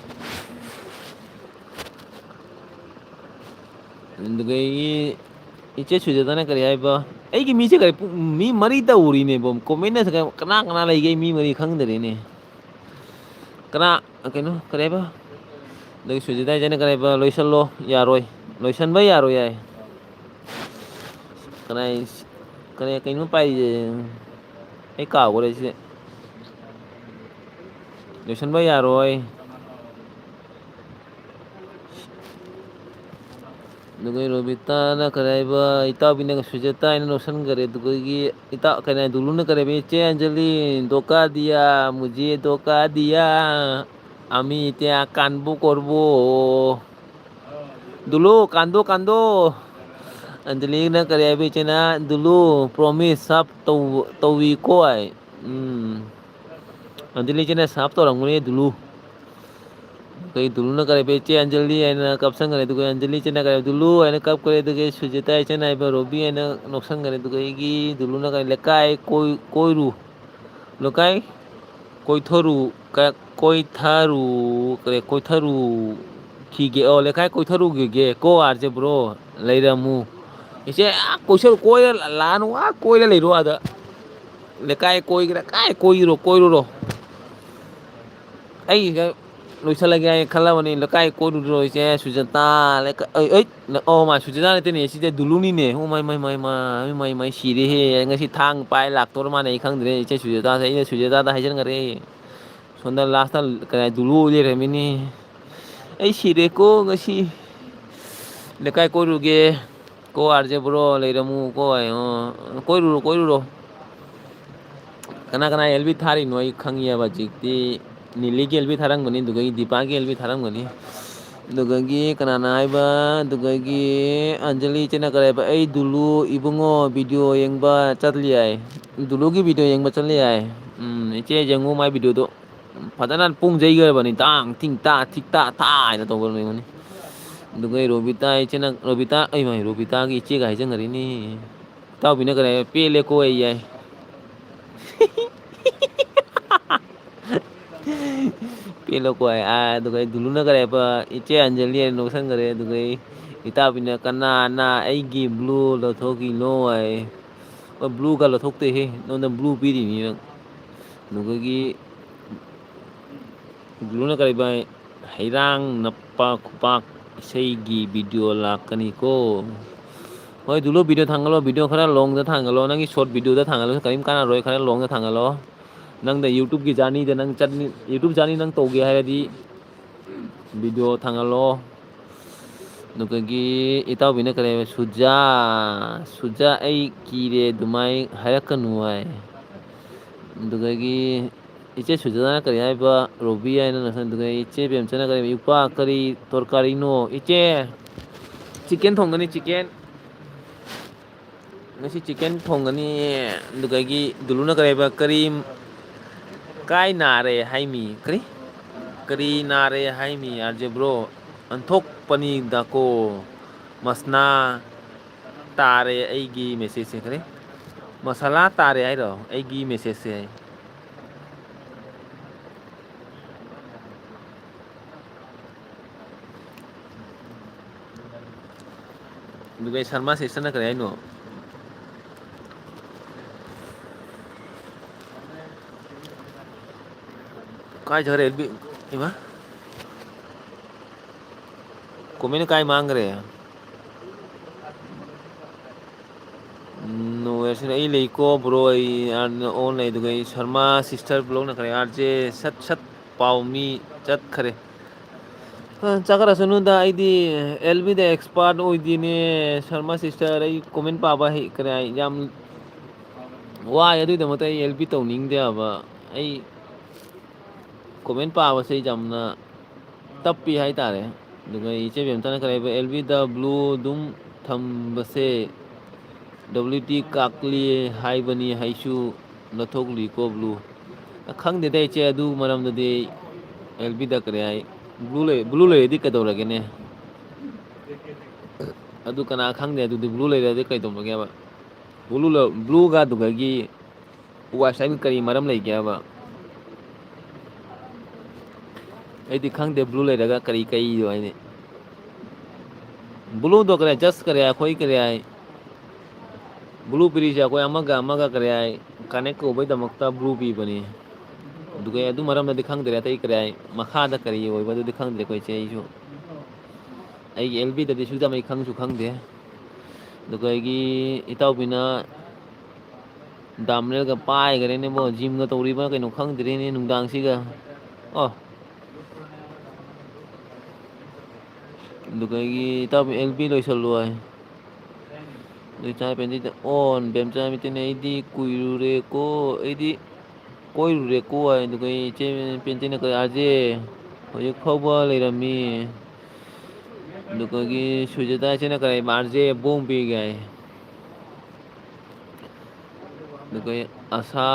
ꯑꯗꯨꯗꯒꯤ ꯏꯆꯦ ꯁꯨꯖꯥꯇꯥꯅ ꯀꯔꯤ ꯍꯥꯏꯕ? ꯑꯩꯒꯤ ꯃꯤꯁꯦ ꯀꯔꯤ ꯄꯨꯡ, ꯃꯤ ꯃꯔꯤ ꯇꯧꯔꯤꯅꯦꯕꯣ꯫ ꯀꯣꯃꯦꯟꯅ ꯀꯅꯥ ꯀꯅꯥ ꯂꯩꯒꯦ? ꯃꯤ ꯃꯔꯤ ꯈꯪꯗꯔꯦꯅꯦ꯫ ꯀꯅꯥ, ꯀꯩꯅꯣ, ꯀꯔꯤ ꯍꯥꯏꯕ? ꯑꯗꯒꯤ ꯁꯨꯖꯤꯇꯥ ꯏꯆꯦꯅ ꯀꯔꯤ ꯍꯥꯏꯕ? "ꯂꯣꯏꯁꯜꯂꯣ, ꯌꯥꯔꯣꯏ꯫ ꯂꯣꯏꯁꯟꯕ ꯌꯥꯔꯣꯏ" ꯍꯥꯏ꯫ ꯀꯅꯥꯏ, ꯀꯅꯥꯏ, ꯀꯩꯅꯣ ꯄꯥꯏꯔꯤꯁꯦ? ꯑꯩ ꯀꯥꯎꯈ꯭ꯔꯦ ꯁꯤꯗꯤ꯫ "ꯂꯣꯏꯁꯟꯕ ꯌꯥꯔꯣꯏ"꯫ ꯑꯗꯨꯒ ꯔꯣꯕꯤꯇꯥꯅ ꯀꯔꯤ ꯍꯥꯏꯕ, ꯏꯇꯥꯎꯕꯤꯅꯒ ꯁꯨꯖꯥꯇꯥ ꯍꯥꯏꯅ ꯅꯣꯛꯁꯟꯈꯔꯦ꯫ ꯑꯗꯨꯒꯒꯤ ꯏꯇꯥꯎ, ꯀꯩꯅꯣ, ꯗꯨꯂꯨꯅ ꯀꯔꯤ ꯍꯥꯏꯕ, "ꯏꯆꯦ ꯑꯟꯖꯂꯤ, ꯙꯣꯀꯥ ꯗꯤꯌꯥ, ꯃꯨꯖꯦ ꯙꯣꯀꯥ ꯗꯤꯌꯥ, ꯑꯃꯤ ꯏꯇ꯭ꯌꯥ ꯀꯥꯟꯕꯨ ꯀꯣꯔꯕꯨ"꯫ ꯗꯨꯂꯨ, ꯀꯥꯟꯗꯣ, ꯀꯥꯟꯗꯣ꯫ ꯑꯟꯖꯂꯤꯅ ꯀꯔꯤ ꯍꯥꯏꯕ ꯏꯆꯦꯅ? "ꯗꯨꯂꯨ, promise ꯁꯥꯞ ꯇꯧ-, ꯇꯧꯏꯀꯣ" ꯍꯥꯏ꯫ ꯎꯝ꯫ ꯑꯟꯖꯂꯤ ꯏꯆꯦꯅ ꯁꯥꯞ ꯇꯧꯔꯝꯒꯅꯤ ꯗꯨꯂꯨ꯫ ꯑꯩꯈꯣꯏ ꯗꯨꯂꯨꯅ ꯀꯔꯤ ꯍꯥꯏꯕ? "ꯏꯆꯦ ꯑꯟꯖꯂꯤ" ꯍꯥꯏꯅ ꯀꯞꯁꯟꯈ꯭ꯔꯦ꯫ ꯑꯗꯨꯒ ꯑꯟꯖꯂꯤ ꯏꯆꯦꯅ ꯀꯔꯤ ꯍꯥꯏꯕ? "ꯗꯨꯂꯨ" ꯍꯥꯏꯅ ꯀꯞꯈ꯭ꯔꯦ꯫ ꯑꯗꯨꯒ ꯁꯨꯖꯤꯇꯥ ꯏꯆꯦꯅ ꯍꯥꯏꯕ "ꯔꯣꯕꯤ" ꯍꯥꯏꯅ ꯅꯣꯛꯁꯟꯈ꯭ꯔꯦ꯫ ꯑꯗꯨꯒ ꯑꯩꯒꯤ ꯗꯨꯂꯨꯅ ꯀꯔꯤ, "ꯂꯩꯀꯥꯏ ꯀꯣꯏ-, ꯀꯣꯏꯔꯨ, ꯂꯩꯀꯥꯏ ꯀꯣꯏꯊꯔꯨ, ꯀ-, ꯀꯣꯏꯊꯔꯨ, ꯀꯔꯤ, ꯀꯣꯏꯊꯔꯨ ꯈꯤꯒꯦ, ꯑꯣ, ꯂꯩꯀꯥꯏ ꯀꯣꯏꯊꯔꯨꯈꯤꯒꯦ ꯀꯣ ꯑꯥꯔ ꯖꯦ ꯕ꯭ꯔꯣ, ꯂꯩꯔꯝꯃꯨ꯫ ꯏꯆꯦ, ꯑꯥ, ꯀꯣꯏꯁꯜ-, ꯀꯣꯏꯔ ꯂꯥꯛꯑꯅꯨ, ꯑꯥ, ꯀꯣꯏꯔ ꯂꯩꯔꯣ ꯑꯥꯗ꯫ ꯂꯩꯀꯥꯏ ꯀꯣꯏꯒꯦꯔꯥ, ꯀꯥꯏ ꯀꯣꯏꯔꯨꯔꯣ, ꯀꯣꯏꯔꯨꯔꯣ꯫ ꯑꯩꯒ ꯂꯣꯏꯁꯜꯂꯒꯦ ꯍꯥꯏꯅ ꯈꯜꯂꯕꯅꯤ꯫ ꯂꯩꯀꯥꯏ ꯀꯣꯏꯔꯨꯔꯣ ꯏꯆꯦ ꯁꯨꯖꯥꯇꯥ, ꯂꯩꯀꯥꯏ, ꯑꯩ, ꯑꯩ, ꯑꯣ, ꯃꯥ ꯁꯨꯖꯥꯇꯥ ꯅꯠꯇꯦꯅꯦ, ꯁꯤꯗ ꯗꯨꯂꯨꯅꯤꯅꯦ꯫ ꯑꯣ, ꯃꯥꯏ, ꯃꯥꯏ, ꯃꯥꯏ, ꯃꯥꯏ, ꯃꯥꯏ, ꯃꯥꯏ, ꯁꯤꯔꯦꯍꯦ꯫ ꯉꯁꯤ ꯊꯥꯡ ꯄꯥꯏ ꯂꯥꯛꯇꯣꯔ ꯃꯥꯅꯦ, ꯑꯩ ꯈꯪꯗ꯭ꯔꯦ꯫ ꯏꯆꯦ ꯁꯨꯖꯥꯇꯥꯁꯦ, ꯑꯩꯅ ꯁꯨꯖꯥꯇꯥꯗ ꯍꯥꯏꯖꯟꯈ꯭ꯔꯦ꯫ ꯁꯣꯝꯗ ꯂꯥꯁꯇ ꯀꯩꯅꯣ ꯗꯨꯂꯨ ꯑꯣꯏ ꯂꯩꯔꯝꯃꯤꯅꯦ꯫ ꯑꯩ ꯁꯤꯔꯦꯀꯣ ꯉꯁꯤ꯫ ꯂꯩꯀꯥꯏ ꯀꯣꯏꯔꯨꯒꯦ꯫ ꯀꯣ ꯑꯥꯔ ꯖꯦ ꯕ꯭ꯔꯣ ꯂꯩꯔꯝꯃꯨ ꯀꯣ꯫ ꯑꯣ, ꯀꯣꯏꯔꯨꯔꯣ, ꯀꯣꯏꯔꯨꯔꯣ꯫ ꯀꯅꯥ ꯀꯅꯥ ꯑꯦꯜ ꯕꯤ ꯊꯥꯔꯤꯅꯣ ꯑꯩ ꯈꯪꯉꯦꯕ ꯍꯧꯖꯤꯛꯇꯤ꯫ ꯅꯤꯂꯤꯒꯤ ꯑꯦꯜ ꯕꯤ ꯊꯥꯔꯝꯒꯅꯤ, ꯑꯗꯨꯗꯒꯤ ꯗꯤꯄꯥꯒꯤ ꯑꯦꯜ ꯕꯤ ꯊꯥꯔꯝꯒꯅꯤ꯫ ꯑꯗꯨꯗꯒꯤ ꯀꯅꯥꯅ ꯍꯥꯏꯕ, ꯑꯗꯨꯗꯒꯤ ꯑꯟꯖꯂꯤ ꯏꯆꯦꯅ ꯀꯔꯤ ꯍꯥꯏꯕ, "ꯑꯩ ꯗꯨꯂꯨ ꯏꯕꯨꯡꯉꯣ ꯚꯤꯗꯤꯑꯣ ꯌꯦꯡꯕ ꯆꯠꯂꯤ" ꯍꯥꯏ꯫ ꯗꯨꯂꯨꯒꯤ ꯚꯤꯗꯤꯑꯣ ꯌꯦꯡꯕ ꯆꯠꯂꯤ ꯍꯥꯏ꯫ ꯎꯝ, ꯏꯆꯦ ꯌꯦꯡꯉꯨ ꯃꯥꯏ ꯚꯤꯗꯤꯑꯣꯗꯣ꯫ ꯐꯖꯅ ꯄꯨꯡ ꯌꯩꯈ꯭ꯔꯕꯅꯤ꯫ ꯇꯥꯡ, ꯊꯤꯡ, ꯇꯥ, ꯊꯤꯛ, ꯇꯥ, ꯊꯥ ꯍꯥꯏꯅ ꯇꯧꯈ꯭ꯔꯕꯅꯤ꯫ ꯑꯗꯨꯒ ꯔꯣꯕꯤꯇꯥ ꯏꯆꯦꯅ, ꯔꯣꯕꯤꯇꯥ, ꯑꯩ ꯃꯥꯏ, ꯔꯣꯕꯤꯇꯥꯒꯤ ꯏꯆꯦꯒ ꯍꯥꯏꯖꯟꯈ꯭ꯔꯦꯅꯦ꯫ ꯏꯇꯥꯎꯕꯤꯅ ꯀꯔꯤ ꯍꯥꯏ? "ꯄꯦꯜꯂꯦꯀꯣ" ꯑꯩ ꯌꯥꯏ꯫ ꯄꯦꯜꯂꯦꯀꯣ ꯍꯥꯏ꯫ ꯑꯥ, ꯑꯗꯨꯒ ꯑꯩ ꯗꯨꯂꯨꯅ ꯀꯔꯤ ꯍꯥꯏꯕ? "ꯏꯆꯦ ꯑꯟꯖꯂꯤ" ꯍꯥꯏꯅ ꯅꯣꯛꯁꯟꯈ꯭ꯔꯦ꯫ ꯑꯗꯨꯒ ꯑꯩ ꯏꯇꯥꯎꯕꯤꯅ "ꯀꯅꯥꯅ ꯑꯩꯒꯤ ꯕ꯭ꯂꯨ ꯂꯧꯊꯣꯛꯈꯤꯅꯣ?" ꯍꯥꯏ꯫ ꯑꯣ, ꯕ꯭ꯂꯨꯒ ꯂꯧꯊꯣꯛꯇꯦꯍꯦ꯫ ꯅꯉꯣꯟꯗ ꯕ꯭ꯂꯨ ꯄꯤꯔꯤꯅꯤ ꯅꯪ꯫ ꯑꯗꯨꯒꯒꯤ ꯗꯨꯂꯨꯅ ꯀꯔꯤ ꯍꯥꯏ? "ꯍꯩꯔꯥꯡ ꯅꯄꯥ ꯈꯨꯄꯥꯛ ꯏꯁꯩꯒꯤ ꯚꯤꯗꯤꯑꯣ ꯂꯥꯛꯀꯅꯤꯀꯣ"꯫ ꯍꯣꯏ, ꯗꯨꯂꯨ, ꯚꯤꯗꯤꯑꯣ ꯊꯥꯡꯒꯠꯂꯣ, ꯚꯤꯗꯤꯑꯣ ꯈꯔ ꯂꯣꯡꯗ ꯊꯥꯡꯒꯠꯂꯣ, ꯅꯪꯒꯤ ꯁꯣꯔꯠ ꯚꯤꯗꯤꯑꯣꯗ ꯊꯥꯡꯒꯠꯂꯁꯨ ꯀꯔꯤꯝ ꯀꯥꯟꯅꯔꯣꯏ, ꯈꯔ ꯂꯣꯡꯗ ꯊꯥꯡꯒꯠꯂꯣ꯫ ꯅꯪꯗ ꯌꯨꯇꯨꯕꯀꯤ ꯖꯔꯅꯤꯗ ꯅꯪ ꯆꯠꯅꯤ, ꯌꯨꯇꯨꯕ ꯖꯔꯅꯤ ꯅꯪ ꯇꯧꯒꯦ ꯍꯥꯏꯔꯗꯤ ꯚꯤꯗꯤꯑꯣ ꯊꯥꯡꯒꯠꯂꯣ꯫ ꯑꯗꯨꯗꯒꯤ ꯏꯇꯥꯎꯕꯤꯅ ꯀꯔꯤ ꯍꯥꯏꯕ? "ꯁꯨꯖꯥ, ꯁꯨꯖꯥ, ꯑꯩ ꯀꯤꯔꯦ, ꯑꯗꯨꯃꯥꯏ ꯍꯥꯏꯔꯛꯀꯅꯨ" ꯍꯥꯏ꯫ ꯑꯗꯨꯗꯒꯤ ꯏꯆꯦ ꯁꯨꯖꯥꯅ ꯀꯔꯤ ꯍꯥꯏꯕ? ꯔꯣꯕꯤ ꯍꯥꯏꯅ ꯅꯁꯥ-, ꯑꯗꯨꯗꯒꯤ ꯏꯆꯦ ꯕꯦꯝꯆꯅ ꯀꯔꯤ ꯍꯥꯏꯕ? "ꯏꯄꯥ, ꯀꯔꯤ ꯇꯣꯔꯀꯥꯔꯤꯅꯣ?" ꯏꯆꯦ, ꯆꯤꯛꯀꯟ ꯊꯣꯡꯒꯅꯤ, ꯆꯤꯛꯀꯟ꯫ ꯉꯁꯤ ꯆꯤꯛꯀꯟ ꯊꯣꯡꯒꯅꯤ꯫ ꯑꯗꯨꯗꯒꯤ ꯗꯨꯂꯨꯅ ꯀꯔꯤ ꯍꯥꯏꯕ? "ꯀꯔꯤ, ꯀꯥꯏ ꯅꯥꯔꯦ ꯍꯥꯏꯃꯤ?" ꯀꯔꯤ? "ꯀꯔꯤ ꯅꯥꯔꯦ ꯍꯥꯏꯃꯤ, ꯑꯥꯔ ꯖꯦ ꯕ꯭ꯔꯣ?" ꯑꯣꯟꯊꯣꯛꯄꯅꯤ ꯗꯀꯣ꯫ ꯃꯁꯅꯥ ꯇꯥꯔꯦ ꯑꯩꯒꯤ ꯃꯦꯁꯦꯖꯁꯦ꯫ ꯀꯔꯤ? ꯃꯁꯥꯂꯥ ꯇꯥꯔꯦ ꯍꯥꯏꯔꯣ? ꯑꯩꯒꯤ ꯃꯦꯁꯦꯖꯁꯦ꯫ ꯑꯗꯨꯒ ꯁꯔꯃꯥ ꯁꯤꯁꯇꯔꯅ ꯀꯔꯤ ꯍꯥꯏꯅꯣ? ꯀꯥꯏ ꯆꯠꯈ꯭ꯔꯦ ꯑꯦꯜ ꯕꯤ? ꯏꯃꯥ? ꯀꯣꯃꯦꯟ ꯀꯥꯏ ꯃꯥꯡꯈ꯭ꯔꯦ? ꯎꯝ, ꯅꯣ ꯋꯦꯁꯤꯅ ꯑꯩ ꯂꯩꯀꯣ ꯕ꯭ꯔꯣ, ꯑꯩ ꯑꯣꯟ ꯂꯩ꯫ ꯑꯗꯨꯒ ꯑꯩ ꯁꯔꯃꯥ ꯁꯤꯁꯇꯔ ꯕ꯭ꯂꯣꯛꯅ ꯀꯔꯤ ꯑꯥꯔ ꯖꯦ ꯁꯠ ꯁꯠ ꯄꯥꯎ ꯃꯤ ꯆꯠꯈ꯭ꯔꯦ꯫ ꯑ, ꯆꯠꯈ꯭ꯔꯁꯅꯨꯗ, ꯑꯩꯗꯤ ꯑꯦꯜ ꯕꯤꯗ ꯑꯦꯛꯁꯄꯥꯔꯠ ꯑꯣꯏꯗꯦꯅꯦ꯫ ꯁꯔꯃꯥ ꯁꯤꯁꯇꯔ, ꯑꯩ ꯀꯣꯃꯦꯟ ꯄꯥꯕ ꯍꯩ, ꯀꯔꯤ ꯍꯥꯏ, ꯌꯥꯝ ꯋꯥꯏ꯫ ꯑꯗꯨꯒꯤꯗꯃꯛꯇ ꯑꯩ ꯑꯦꯜ ꯕꯤ ꯇꯧꯅꯤꯡꯗꯦ ꯍꯥꯏꯕ꯫ ꯑꯩ ꯀꯣꯃꯦꯟ ꯄꯥꯕꯁꯦ ꯑꯩ ꯌꯥꯝꯅ ꯇꯞꯄꯤ ꯍꯥꯏꯇꯥꯔꯦ꯫ ꯑꯗꯨꯒ ꯏꯆꯦ ꯕꯦꯝꯇꯅ ꯀꯔꯤ ꯍꯥꯏꯕ? "ꯑꯦꯜ ꯕꯤꯗ ꯕ꯭ꯂꯨ ꯑꯗꯨꯝ ꯊꯝꯕꯁꯦ ꯗꯕ꯭ꯂꯤꯎ ꯇꯤ ꯀꯥꯛꯂꯤ ꯍꯥꯏꯕꯅꯤ, ꯍꯩꯁꯨ ꯅꯊꯣꯛꯂꯤꯀꯣ ꯕ꯭ꯂꯨ"꯫ ꯈꯪꯗꯦꯗ ꯏꯆꯦ, ꯑꯗꯨ ꯃꯔꯝꯗꯗꯤ ꯑꯦꯜ ꯕꯤꯗ ꯀꯔꯤ ꯍꯥꯏ? ꯕ꯭ꯂꯨ ꯂꯩ-, ꯕ꯭ꯂꯨ ꯂꯩꯔꯗꯤ ꯀꯩꯗꯧꯔꯒꯦꯅꯦ? ꯑꯗꯨ ꯀꯅꯥ ꯈꯪꯗꯦ? ꯑꯗꯨꯗꯤ ꯕ꯭ꯂꯨ ꯂꯩꯔꯗꯤ ꯀꯩꯗꯧꯔꯒꯦꯕ? ꯕ꯭ꯂꯨ ꯂ-, ꯕ꯭ꯂꯨꯒ ꯑꯗꯨꯗꯒꯤ ꯋꯥꯏ ꯁꯥꯏꯠ ꯀꯔꯤ ꯃꯔꯝ ꯂꯩꯒꯦꯕ? ꯑꯩꯗꯤ ꯈꯪꯗꯦ ꯕ꯭ꯂꯨ ꯂꯩꯔꯒ ꯀꯔꯤ ꯀꯩꯗꯣ ꯍꯥꯏꯗꯤ꯫ ꯕ꯭ꯂꯨꯗꯣ ꯀꯔꯤ, ꯖꯁ ꯀꯔꯤ, ꯑꯩꯈꯣꯏ ꯀꯔꯤ ꯍꯥꯏ? ꯕ꯭ꯂꯨ ꯄꯤꯔꯤꯁꯦ ꯑꯩꯈꯣꯏ ꯑꯃꯒ ꯑꯃꯒ ꯀꯔꯤ ꯍꯥꯏ? ꯀꯅꯦꯛ ꯇꯧꯕꯩꯗꯃꯛꯇ ꯕ꯭ꯂꯨ ꯄꯤꯕꯅꯤ꯫ ꯑꯗꯨꯒ ꯑꯗꯨ ꯃꯔꯝꯗꯗꯤ ꯈꯪꯗ꯭ꯔꯦ, ꯑꯇꯩ ꯀꯔꯤ ꯍꯥꯏ? ꯃꯈꯥꯗ ꯀꯔꯤ ꯑꯣꯏꯕ ꯑꯗꯨꯗꯤ ꯈꯪꯗ꯭ꯔꯦꯀꯣ ꯏꯆꯦ ꯑꯩꯁꯨ꯫ ꯑꯩꯒꯤ ꯑꯦꯜ ꯕꯤꯗꯗꯤ ꯁꯨꯗ ꯑꯩ ꯈꯪꯁꯨ ꯈꯪꯗꯦ꯫ ꯑꯗꯨꯒ ꯑꯩꯒꯤ ꯏꯇꯥꯎꯕꯤꯅ ꯗꯥꯝꯔꯦꯜꯒ ꯄꯥꯏꯈ꯭ꯔꯦꯅꯦꯕꯣ, ꯖꯤꯝꯒ ꯇꯧꯔꯤꯕ꯭ꯔꯥ ꯀꯩꯅꯣ ꯈꯪꯗ꯭ꯔꯦꯅꯦ ꯅꯨꯡꯗꯥꯡꯁꯤꯒ꯫ ꯑꯣ꯫ ꯑꯗꯨꯒ ꯑꯩꯒꯤ ꯏꯇꯥꯎꯕꯤ ꯑꯦꯜ ꯕꯤ ꯂꯣꯏꯁꯜꯂꯨ ꯍꯥꯏ꯫ ꯑꯗꯨ ꯏꯆꯥ ꯄꯦꯟꯇꯤꯅ ꯑꯣꯟ ꯕꯦꯝꯆꯥ ꯃꯤꯇꯤꯅ ꯑꯩꯗꯤ ꯀꯨꯏꯔꯨꯔꯦꯀꯣ, ꯑꯩꯗꯤ ꯀꯣꯏꯔꯨꯔꯦꯀꯣ ꯍꯥꯏ꯫ ꯑꯗꯨꯒ ꯑꯩ ꯏꯆꯦ ꯄꯦꯟꯇꯤꯅ ꯀꯔꯤ ꯑꯥꯔꯖꯦ ꯍꯧꯖꯤꯛ ꯐꯥꯎꯕ ꯂꯩꯔꯝꯃꯤ꯫ ꯑꯗꯨꯒꯒꯤ ꯁꯨꯖꯇꯥ ꯏꯆꯦꯅ ꯀꯔꯤ ꯑꯥꯔꯖꯦ ꯕꯣꯝ ꯄꯤꯒꯦ ꯍꯥꯏ꯫ ꯑꯗꯨꯒ ꯑꯁꯥ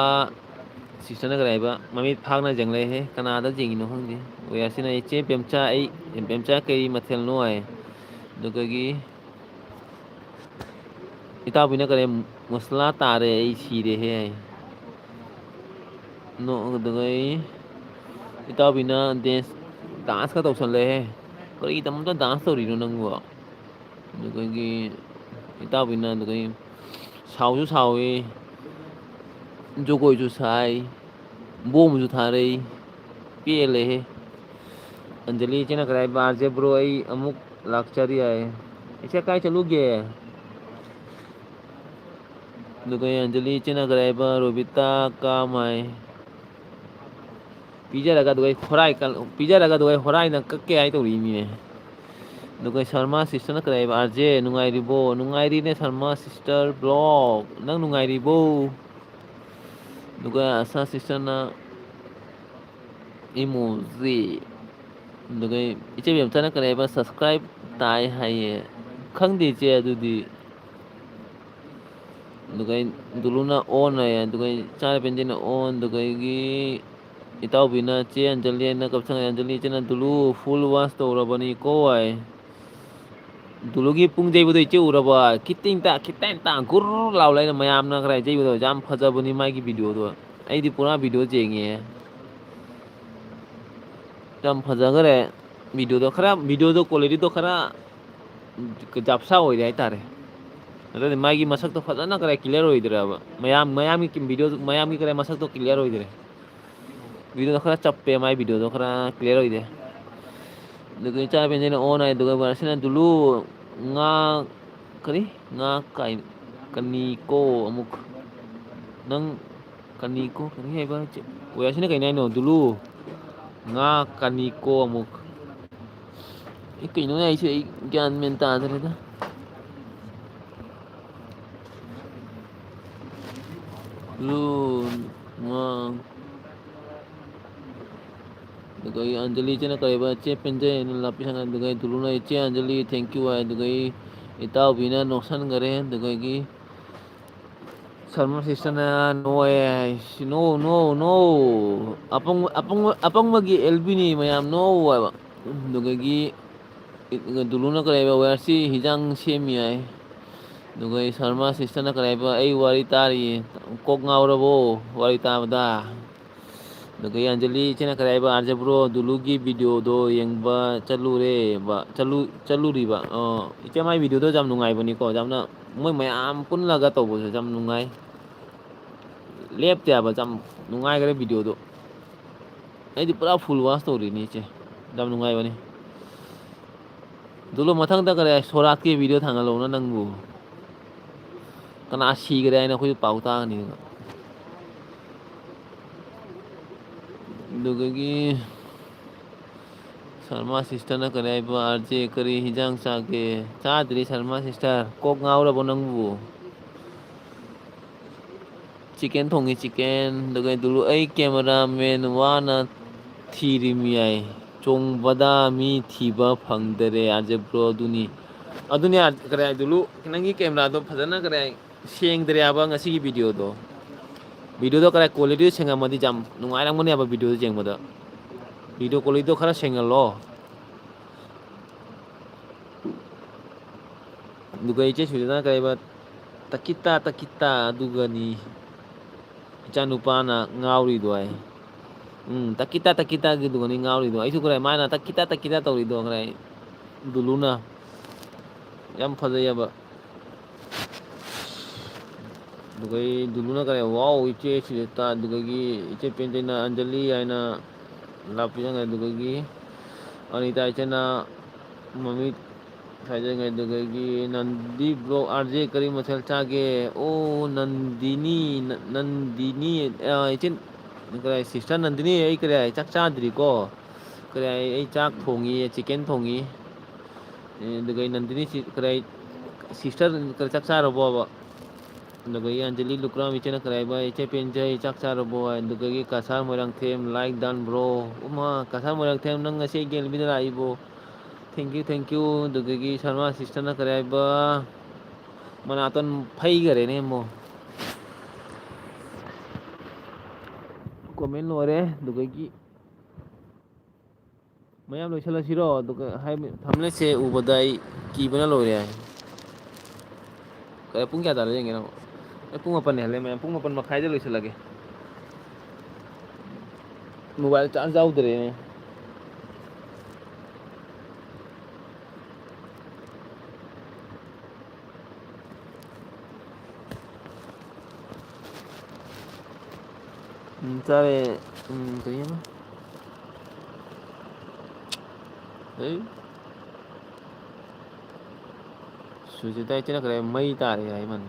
ꯁꯤꯁꯇꯔꯅ ꯀꯔꯤ ꯍꯥꯏꯕ ꯃꯃꯤꯠ ꯐꯥꯛꯅ ꯌꯦꯡꯂꯛꯑꯦꯍꯦ꯫ ꯀꯅꯥꯗ ꯌꯦꯡꯉꯤꯅꯣ ꯈꯪꯗꯦ꯫ ꯑꯣꯌꯥꯁꯤꯅ ꯏꯆꯦ ꯕꯦꯝꯆꯥ ꯑꯩ ꯕꯦꯝꯆꯥ ꯀꯔꯤ ꯃꯊꯦꯜꯅꯣ ꯍꯥꯏ꯫ ꯑꯗꯨꯒꯒꯤ ꯏꯇꯥꯎꯕꯤꯅ ꯀꯔꯤ ꯃꯨꯁꯂꯥ ꯇꯥꯔꯦ ꯑꯩ ꯁꯤꯔꯦꯍꯦ ꯍꯥꯏ꯫ ꯅꯣꯛ-, ꯑꯗꯨꯒ ꯑꯩ ꯏꯇꯥꯎꯕꯤꯅ ꯗꯦꯟꯁ, ꯗꯥꯟꯁꯀ ꯇꯧꯁꯜꯂꯦꯍꯦ꯫ ꯀꯔꯤꯒꯤꯗꯃꯛꯇ ꯗꯥꯟꯁ ꯇꯧꯔꯤꯅꯣ ꯅꯪꯕꯣ? ꯑꯗꯨꯗꯒꯤ ꯏꯇꯥꯎꯕꯤꯅ ꯑꯗꯨꯗꯒꯤ ꯁꯥꯎꯁꯨ ꯁꯥꯎꯏ, ꯖꯒꯣꯏꯁꯨ ꯁꯥꯏ, ꯕꯣꯝꯁꯨ ꯊꯥꯔꯛꯏ꯫ ꯄꯦꯜꯂꯦꯍꯦ꯫ ꯑꯟꯖꯂꯤ ꯏꯆꯦꯅ ꯀꯔꯥꯏ ꯕꯥꯔꯁꯦ ꯕ꯭ꯔꯣ ꯑꯩ ꯑꯃꯨꯛ ꯂꯥꯛꯆꯔꯤ ꯍꯥꯏ꯫ ꯏꯆꯦ ꯀꯥꯏ ꯆꯠꯂꯨꯒꯦ? ꯑꯗꯨꯒ ꯑꯟꯖꯂꯤ ꯏꯆꯦꯅ ꯀꯔꯥꯏꯕ ꯔꯣꯕꯤꯇꯥ ꯀꯥꯃꯥꯏ꯫ ꯄꯤꯖꯔꯒ ꯑꯗꯨꯒ ꯑꯩ ꯍꯣꯔꯥꯏ ꯀꯜ-, ꯄꯤꯖꯔꯒ ꯑꯗꯨꯒ ꯑꯩ ꯍꯣꯔꯥꯏꯅ ꯀꯛꯀꯦ ꯍꯥꯏ ꯇꯧꯔꯤꯃꯤꯅꯦ꯫ ꯑꯗꯨꯒ ꯁꯔꯃꯥ ꯁꯤꯁꯇꯔꯅ ꯀꯔꯤ ꯍꯥꯏꯕ? "ꯑꯥꯔ ꯖꯦ ꯅꯨꯡꯉꯥꯏꯔꯤꯕꯣ?" ꯅꯨꯡꯉꯥꯏꯔꯤꯅꯦ ꯁꯔꯃꯥ ꯁꯤꯁꯇꯔ ꯕ꯭ꯂꯣꯛ꯫ ꯅꯪ ꯅꯨꯡꯉꯥꯏꯔꯤꯕꯣ? ꯑꯗꯨꯒ ꯑꯁꯥ ꯁꯤꯁꯇꯔꯅ ꯏꯃꯣꯖꯤ꯫ ꯑꯗꯨꯒ ꯏꯆꯦ ꯕꯦꯝꯆꯥꯅ ꯀꯔꯤ ꯍꯥꯏꯕ? "ꯁꯕꯁꯀ꯭ꯔꯥꯏꯕ ꯇꯥꯏ ꯍꯥꯏꯌꯦ"꯫ ꯈꯪꯗꯦ ꯏꯆꯦ ꯑꯗꯨꯗꯤ꯫ ꯑꯗꯨꯒ ꯑꯩ ꯗꯨꯂꯨꯅ ꯑꯣꯟ ꯍꯥꯏꯌꯦ, ꯑꯗꯨꯒ ꯑꯩ ꯏꯆꯥ ꯄꯦꯟꯖꯤꯅ ꯑꯣꯟ, ꯑꯗꯨꯒ ꯑꯩꯒꯤ ꯏꯇꯥꯎꯕꯤꯅ ꯆꯦ ꯑꯟꯖꯂꯤ ꯍꯥꯏꯅ ꯀꯞꯁꯪ ꯑꯟꯖꯂꯤ ꯏꯆꯦꯅ ꯗꯨꯂꯨ ꯐꯨꯜ ꯋꯥꯁ ꯇꯧꯔꯕꯅꯤꯀꯣ ꯍꯥꯏ꯫ ꯗꯨꯂꯨꯒꯤ ꯄꯨꯡ ꯌꯩꯕꯗꯣ ꯏꯆꯦ ꯎꯔꯕ? ꯈꯤꯇꯪ ꯇ-, ꯈꯤꯇꯪ ꯇ-, ꯒꯨꯔ ꯂꯥꯎ ꯂꯩꯅ ꯃꯌꯥꯝꯅ ꯈꯔ ꯌꯩꯕꯗꯣ ꯌꯥꯝ ꯐꯖꯕꯅꯤ ꯃꯥꯒꯤ ꯚꯤꯗꯤꯑꯣꯗꯣ꯫ ꯑꯩꯗꯤ ꯄꯨꯔꯥ ꯚꯤꯗꯤꯑꯣ ꯌꯦꯡꯉꯦ꯫ ꯌꯥꯝ ꯐꯖꯈꯔꯦ ꯚꯤꯗꯤꯑꯣꯗꯣ꯫ ꯈꯔ ꯚꯤꯗꯤꯑꯣꯗꯣ ꯀ꯭ꯋꯥꯂꯤꯇꯤꯗꯣ ꯈꯔ ꯖꯥꯞꯁꯥ ꯑꯣꯏꯔꯦ ꯍꯥꯏꯇꯥꯔꯦ꯫ ꯑꯗꯨꯗꯤ ꯃꯥꯒꯤ ꯃꯁꯛꯇꯣ ꯐꯖꯅ ꯈꯔ ꯀ꯭ꯂꯤꯌꯥꯔ ꯑꯣꯏꯗ꯭ꯔꯦꯕ꯫ ꯃꯌꯥꯝ, ꯃꯌꯥꯝꯒꯤ ꯚꯤꯗꯤꯑꯣ, ꯃꯌꯥꯝꯒꯤ ꯈꯔ ꯃꯁꯛꯇꯣ ꯀ꯭ꯂꯤꯌꯥꯔ ꯑꯣꯏꯗ꯭ꯔꯦ꯫ ꯚꯤꯗꯤꯑꯣꯗꯣ ꯈꯔ ꯆꯞꯄꯦ, ꯃꯥꯏ ꯚꯤꯗꯤꯑꯣꯗꯣ ꯈꯔ ꯀ꯭ꯂꯤꯌꯥꯔ ꯑꯣꯏꯗꯦ꯫ ꯑꯗꯨꯒ ꯏꯆꯥ ꯄꯦꯟꯖꯤꯅ ꯑꯣꯟ ꯍꯥꯏ, ꯑꯗꯨꯒ ꯚꯥꯔꯠꯁꯤꯅ ꯗꯨꯂꯨ ꯉꯥ, ꯀꯔꯤ? ꯉꯥ ꯀꯥꯏ-, ꯀꯅꯤꯀꯣ ꯑꯃꯨꯛ꯫ ꯅꯪ ꯀꯅꯤꯀꯣ, ꯀꯔꯤ ꯍꯥꯏꯕ? ꯀꯣꯌꯥꯁꯤꯅ ꯀꯩꯅꯣ ꯍꯥꯏꯅꯣ? ꯗꯨꯂꯨ ꯉꯥ ꯀꯅꯤꯀꯣ ꯑꯃꯨꯛ꯫ ꯑꯩ ꯀꯩꯅꯣꯅꯦ ꯑꯩꯁꯦ, ꯑꯩ ꯒ꯭ꯌꯥꯟ ꯃꯦꯟ ꯇꯥꯗ꯭ꯔꯦꯗ꯫ ꯂꯨ ꯉꯥꯡ꯫ ꯑꯗꯨꯒ ꯑꯩ ꯑꯟꯖꯂꯤ ꯏꯆꯦꯅ ꯀꯔꯤꯕ, "ꯆꯦ ꯄꯦꯟꯖꯩ" ꯍꯥꯏꯅ ꯂꯥꯞꯄꯤ ꯁꯥꯡꯅ, ꯑꯗꯨꯒ ꯑꯩ ꯗꯨꯂꯨꯅ, "ꯏꯆꯦ ꯑꯟꯖꯂꯤ, thank you" ꯍꯥꯏ, ꯑꯗꯨꯒ ꯑꯩ ꯏꯇꯥꯎꯕꯤꯅ ꯅꯣꯛꯁꯟꯈꯔꯦ꯫ ꯑꯗꯨꯒ ꯑꯩꯒꯤ ꯁꯔꯃ ꯁꯤꯁꯇꯔꯅ "No" ꯍꯥꯏ, "No, no, no꯫ ꯑꯄꯪꯕ, ꯑꯄꯪꯕ, ꯑꯄꯪꯕꯒꯤ ꯑꯦꯜ ꯕꯤꯅꯤ ꯃꯌꯥꯝ, no" ꯍꯥꯏꯕ꯫ ꯑꯗꯨꯗꯒꯤ ꯗꯨꯂꯨꯅ ꯀꯔꯤ ꯍꯥꯏꯕ, "ꯋꯦꯌꯔꯁꯤ ꯍꯤꯟꯖꯥꯡ ꯁꯦꯝꯃꯤ" ꯍꯥꯏ꯫ ꯑꯗꯨꯒ ꯑꯩ ꯁꯔꯃ ꯁꯤꯁꯇꯔꯅ ꯀꯔꯤ ꯍꯥꯏꯕ, "ꯑꯩ ꯋꯥꯔꯤ ꯇꯥꯔꯤꯌꯦ꯫ ꯀꯣꯛ ꯉꯥꯎꯔꯕꯣ ꯋꯥꯔꯤ ꯇꯥꯕꯗ?" ꯑꯗꯨꯒ ꯑꯩ ꯑꯟꯖꯂꯤ ꯏꯆꯦꯅ ꯀꯔꯤ ꯍꯥꯏꯕ, "ꯑꯥꯔꯖꯦ ꯕ꯭ꯔꯣ, ꯗꯨꯂꯨꯒꯤ ꯚꯤꯗꯤꯑꯣꯗꯣ ꯌꯦꯡꯕ ꯆꯠꯂꯨꯔꯦꯕ, ꯆꯠꯂꯨ-, ꯆꯠꯂꯨꯔꯤꯕ?" ꯑꯣ, ꯏꯆꯦ, ꯃꯥꯏ ꯚꯤꯗꯤꯑꯣꯗꯣ ꯌꯥꯝ ꯅꯨꯡꯉꯥꯏꯕꯅꯤꯀꯣ, ꯌꯥꯝꯅ ꯃꯣꯏ ꯃꯌꯥꯝ ꯄꯨꯜꯂꯒ ꯇꯧꯕꯁꯨ ꯌꯥꯝ ꯅꯨꯡꯉꯥꯏ꯫ ꯂꯦꯞꯇꯦ ꯍꯥꯏꯕ, ꯌꯥꯝ ꯅꯨꯡꯉꯥꯏꯈ꯭ꯔꯦ ꯚꯤꯗꯤꯑꯣꯗꯣ꯫ ꯑꯩꯗꯤ ꯄꯨꯔꯥ ꯐꯨꯜ ꯋꯥꯁ ꯇꯧꯔꯤꯅꯤ ꯏꯆꯦ, ꯌꯥꯝ ꯅꯨꯡꯉꯥꯏꯕꯅꯤ꯫ ꯑꯗꯨ ꯂꯣ ꯃꯊꯪꯗ ꯀꯔꯤ ꯁꯣꯔꯥꯠꯀꯤ ꯚꯤꯗꯤꯑꯣ ꯊꯥꯡꯒꯠꯂꯛꯎꯅ ꯅꯪꯕꯨ? ꯀꯅꯥ ꯁꯤꯈ꯭ꯔꯦ ꯍꯥꯏꯅ ꯑꯩꯈꯣꯏꯁꯨ ꯄꯥꯎ ꯇꯥꯒꯅꯤꯗꯅ꯫ ꯑꯗꯨꯗꯒꯤ ꯁꯔꯃꯥ ꯁꯤꯁꯇꯔꯅ ꯀꯔꯤ ꯍꯥꯏꯕ, "ꯑꯥꯔ ꯖꯦ ꯀꯔꯤ ꯍꯤꯟꯖꯥꯡ ꯆꯥꯒꯦ?" ꯆꯥꯗ꯭ꯔꯤ ꯁꯔꯃꯥ ꯁꯤꯁꯇꯔ, ꯀꯣꯛ ꯉꯥꯎꯔꯕꯣ ꯅꯪꯕꯨ? ꯆꯤꯀꯦꯟ ꯊꯣꯡꯉꯤ, ꯆꯤꯀꯦꯟ꯫ ꯑꯗꯨꯒ ꯗꯨꯂꯨ, "ꯑꯩ ꯀꯦꯃꯦꯔꯥꯃꯦꯟ ꯋꯥꯅ ꯊꯤꯔꯤꯃꯤ" ꯍꯥꯏ꯫ "ꯆꯣꯡꯕꯗ ꯃꯤ ꯊꯤꯕ ꯐꯪꯗꯔꯦ ꯑꯥꯔ ꯖꯦ ꯕ꯭ꯔꯣ, ꯑꯗꯨꯅꯤ"꯫ ꯑꯗꯨꯅꯤ ꯑꯥꯔ-, ꯀꯔꯤ ꯍꯥꯏ, ꯗꯨꯂꯨ, ꯅꯪꯒꯤ ꯀꯦꯃꯦꯔꯥꯗꯣ ꯐꯖꯅ ꯀꯔꯤ ꯍꯥꯏ, ꯁꯦꯡꯗ꯭ꯔꯦ ꯍꯥꯏꯕ ꯉꯁꯤꯒꯤ ꯚꯤꯗꯤꯑꯣꯗꯣ꯫ ꯚꯤꯗꯤꯑꯣꯗꯣ ꯀꯔꯤ ꯍꯥꯏ, ꯀ꯭ꯋꯥꯂꯤꯇꯤꯗꯣ ꯁꯦꯡꯉꯝꯃꯗꯤ ꯌꯥꯝ ꯅꯨꯡꯉꯥꯏꯔꯝꯒꯅꯤ ꯍꯥꯏꯕ ꯚꯤꯗꯤꯑꯣꯗꯣ ꯌꯦꯡꯕꯗ꯫ ꯚꯤꯗꯤꯑꯣ ꯀ꯭ꯋꯥꯂꯤꯇꯤꯗꯣ ꯈꯔ ꯁꯦꯡꯍꯜꯂꯣ꯫ ꯑꯗꯨꯒ ꯏꯆꯦ ꯁꯨꯖꯅ ꯀꯔꯤꯕ, "ꯇꯀꯤꯇꯥ, ꯇꯀꯤꯇꯥ ꯑꯗꯨꯒꯅꯤ ꯏꯆꯥꯅꯨꯄꯥꯅ ꯉꯥꯎꯔꯤꯗꯣ" ꯍꯥꯏ꯫ ꯎꯝ, "ꯇꯀꯤꯇꯥ, ꯇꯀꯤꯇꯥꯒꯤꯗꯨꯒꯅꯤ ꯉꯥꯎꯔꯤꯗꯣ"꯫ ꯑꯩꯁꯨ ꯈꯔ ꯃꯥꯅ "ꯇꯀꯤꯇꯥ, ꯇꯀꯤꯇꯥ" ꯇꯧꯔꯤꯗꯣ ꯈꯔ ꯗꯨꯂꯨꯅ꯫ ꯌꯥꯝ ꯐꯖꯩꯑꯕ꯫ ꯑꯗꯨꯒ ꯑꯩ ꯗꯨꯂꯨꯅ ꯀꯔꯤ, "ꯋꯥꯎ, ꯏꯆꯦ ꯁꯤꯗ ꯇꯥ-", ꯑꯗꯨꯗꯒꯤ ꯏꯆꯦ ꯄꯦꯟꯖꯩꯅ "ꯑꯟꯖꯂꯤ" ꯍꯥꯏꯅ ꯂꯥꯛꯄꯤꯔꯝꯃꯦ꯫ ꯑꯗꯨꯗꯒꯤ ꯑꯅꯤꯇꯥ ꯏꯆꯦꯅ ꯃꯃꯤꯠ ꯁꯥꯏꯖꯟꯉꯩꯗꯨꯗꯒꯤ ꯅꯟꯗꯤ ꯕ꯭ꯂꯣꯛ, "ꯑꯥꯔ ꯖꯦ ꯀꯔꯤ ꯃꯊꯦꯜ ꯆꯥꯒꯦ?" ꯑꯣ, ꯅꯟꯗꯤꯅꯤ, ꯅ-, ꯅꯟꯗꯤꯅꯤ, ꯑ, ꯏꯆꯤꯟ-, ꯀꯔꯤ ꯍꯥꯏ, ꯁꯤꯁꯇꯔ ꯅꯟꯗꯤꯅꯤ, ꯑꯩ ꯀꯔꯤ ꯍꯥꯏ, ꯆꯥꯛ ꯆꯥꯗ꯭ꯔꯤꯀꯣ꯫ ꯀꯔꯤ ꯍꯥꯏ, ꯑꯩ ꯆꯥꯛ ꯊꯣꯡꯉꯤ, ꯆꯤꯀꯦꯟ ꯊꯣꯡꯉꯤ꯫ ꯑꯦ, ꯑꯗꯨꯒ ꯑꯩ ꯅꯟꯗꯤꯅꯤ ꯁꯤ-, ꯀꯔꯤ, sister ꯀꯔꯤ ꯆꯥꯛ ꯆꯥꯔꯕꯣꯕ? ꯑꯗꯨꯒ ꯑꯩ ꯑꯟꯖꯂꯤ ꯂꯨꯀ꯭ꯔꯥꯝ ꯏꯆꯦꯅ ꯀꯔꯤ ꯍꯥꯏꯕ? "ꯏꯆꯦ ꯄꯦꯟꯖꯩ, ꯆꯥꯛ ꯆꯥꯔꯕꯣ?" ꯍꯥꯏ꯫ ꯑꯗꯨꯒ ꯑꯩꯒꯤ Cachar Moirangthem, like done bro꯫ ꯎꯃ, ꯀꯁꯥꯔ ꯃꯣꯏꯔꯥꯡꯊꯦꯝ, ꯅꯪ ꯉꯁꯤ ꯑꯩꯒꯤ ꯑꯦꯜꯕꯤꯗ ꯂꯥꯛꯏꯕꯣ? Thank you, thank you꯫ ꯑꯗꯨꯗꯒꯤ ꯁꯔꯃꯥ sisterꯅ ꯀꯔꯤ ꯍꯥꯏꯕ? ꯃꯅꯥꯇꯣꯟ ꯐꯩꯈꯔꯦꯅꯦ ꯑꯃꯨꯛ꯫ Comment ꯂꯣꯏꯔꯦ꯫ ꯑꯗꯨꯗꯒꯤ ꯃꯌꯥꯝ ꯂꯣꯏꯁꯤꯜꯂꯁꯤꯔꯣ? ꯑꯗꯨꯒ ꯍꯥꯏ-, thumbnailꯁꯦ ꯎꯕꯗ ꯑꯩ ꯀꯤꯕꯅ ꯂꯣꯏꯔꯦ ꯍꯥꯏ꯫ ꯀꯔꯤ, ꯄꯨꯡ ꯀꯌꯥ ꯇꯥꯔꯦ ꯌꯦꯡꯒꯦ ꯅꯪ꯫ ꯑꯩ ꯄꯨꯡ ꯃꯥꯄꯟ ꯍꯦꯜꯂꯦ ꯃꯌꯥꯝ, ꯄꯨꯡ ꯃꯥꯄꯟ ꯃꯈꯥꯏꯗ ꯂꯣꯏꯁꯤꯜꯂꯒꯦ꯫ Mobile charge ꯌꯥꯎꯗ꯭ꯔꯦꯅꯦ꯫ ꯎꯝ, ꯆꯥꯔꯦ꯫ ꯎꯝ, ꯀꯔꯤ ꯑꯃ? ꯑꯩ ꯁꯨꯖꯤꯇꯥ ꯏꯆꯦꯅ ꯀꯔꯤ ꯃꯩ ꯇꯥꯔꯦ ꯍꯥꯏ ꯃꯥꯅ꯫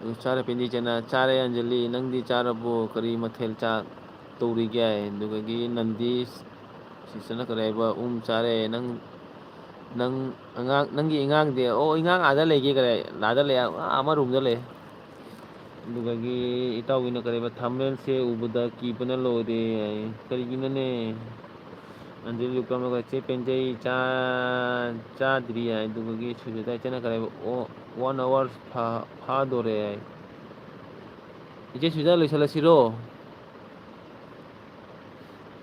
ꯑꯗꯨ ꯆꯥꯔꯦ ꯄꯦꯟꯖꯤ ꯏꯆꯦꯅ, "ꯆꯥꯔꯦ ꯑꯟꯖꯂꯤ, ꯅꯪꯗꯤ ꯆꯥꯔꯕꯣ? ꯀꯔꯤ ꯃꯊꯦꯜ ꯆꯥ-, ꯇꯧꯔꯤꯒꯦ?" ꯍꯥꯏ꯫ ꯑꯗꯨꯗꯒꯤ ꯅꯟꯗꯤꯁ sisterꯅ ꯀꯔꯤ ꯍꯥꯏꯕ? "ꯎꯝ, ꯆꯥꯔꯦ꯫ ꯅꯪ, ꯅꯪ ꯑꯉꯥꯡ, ꯅꯪꯒꯤ ꯑꯉꯥꯡꯗꯤ?" "ꯑꯣ, ꯑꯉꯥꯡ ꯑꯥꯗ ꯂꯩꯒꯦ ꯀꯔꯤ, ꯑꯥꯗ ꯂꯩ, ꯑꯥ, ꯑꯃ roomꯗ ꯂꯩ"꯫ ꯑꯗꯨꯗꯒꯤ ꯏꯇꯥꯎꯒꯤꯅ ꯀꯔꯤꯕ, thumbnailꯁꯦ ꯎꯕꯗ ꯀꯤꯕꯅ ꯂꯣꯏꯔꯦ ꯍꯥꯏ꯫ ꯀꯔꯤꯒꯤꯅꯣꯅꯦ? ꯑꯟꯖꯂꯤ ꯂꯨꯀ꯭ꯔꯥꯝꯅ "ꯆꯦ ꯄꯦꯟꯖꯩ, ꯆꯥ-, ꯆꯥꯗ꯭ꯔꯤ" ꯍꯥꯏ꯫ ꯑꯗꯨꯗꯒꯤ ꯁꯨꯖꯥꯇꯥ ꯏꯆꯦꯅ ꯀꯔꯤꯕ, "ꯑꯣ, one hour ꯐꯥ-, ꯐꯥꯗꯣꯔꯦ" ꯍꯥꯏ꯫ ꯏꯆꯦ ꯁꯨꯖꯥꯇꯥ, ꯂꯣꯏꯁꯤꯜꯂꯁꯤꯔꯣ?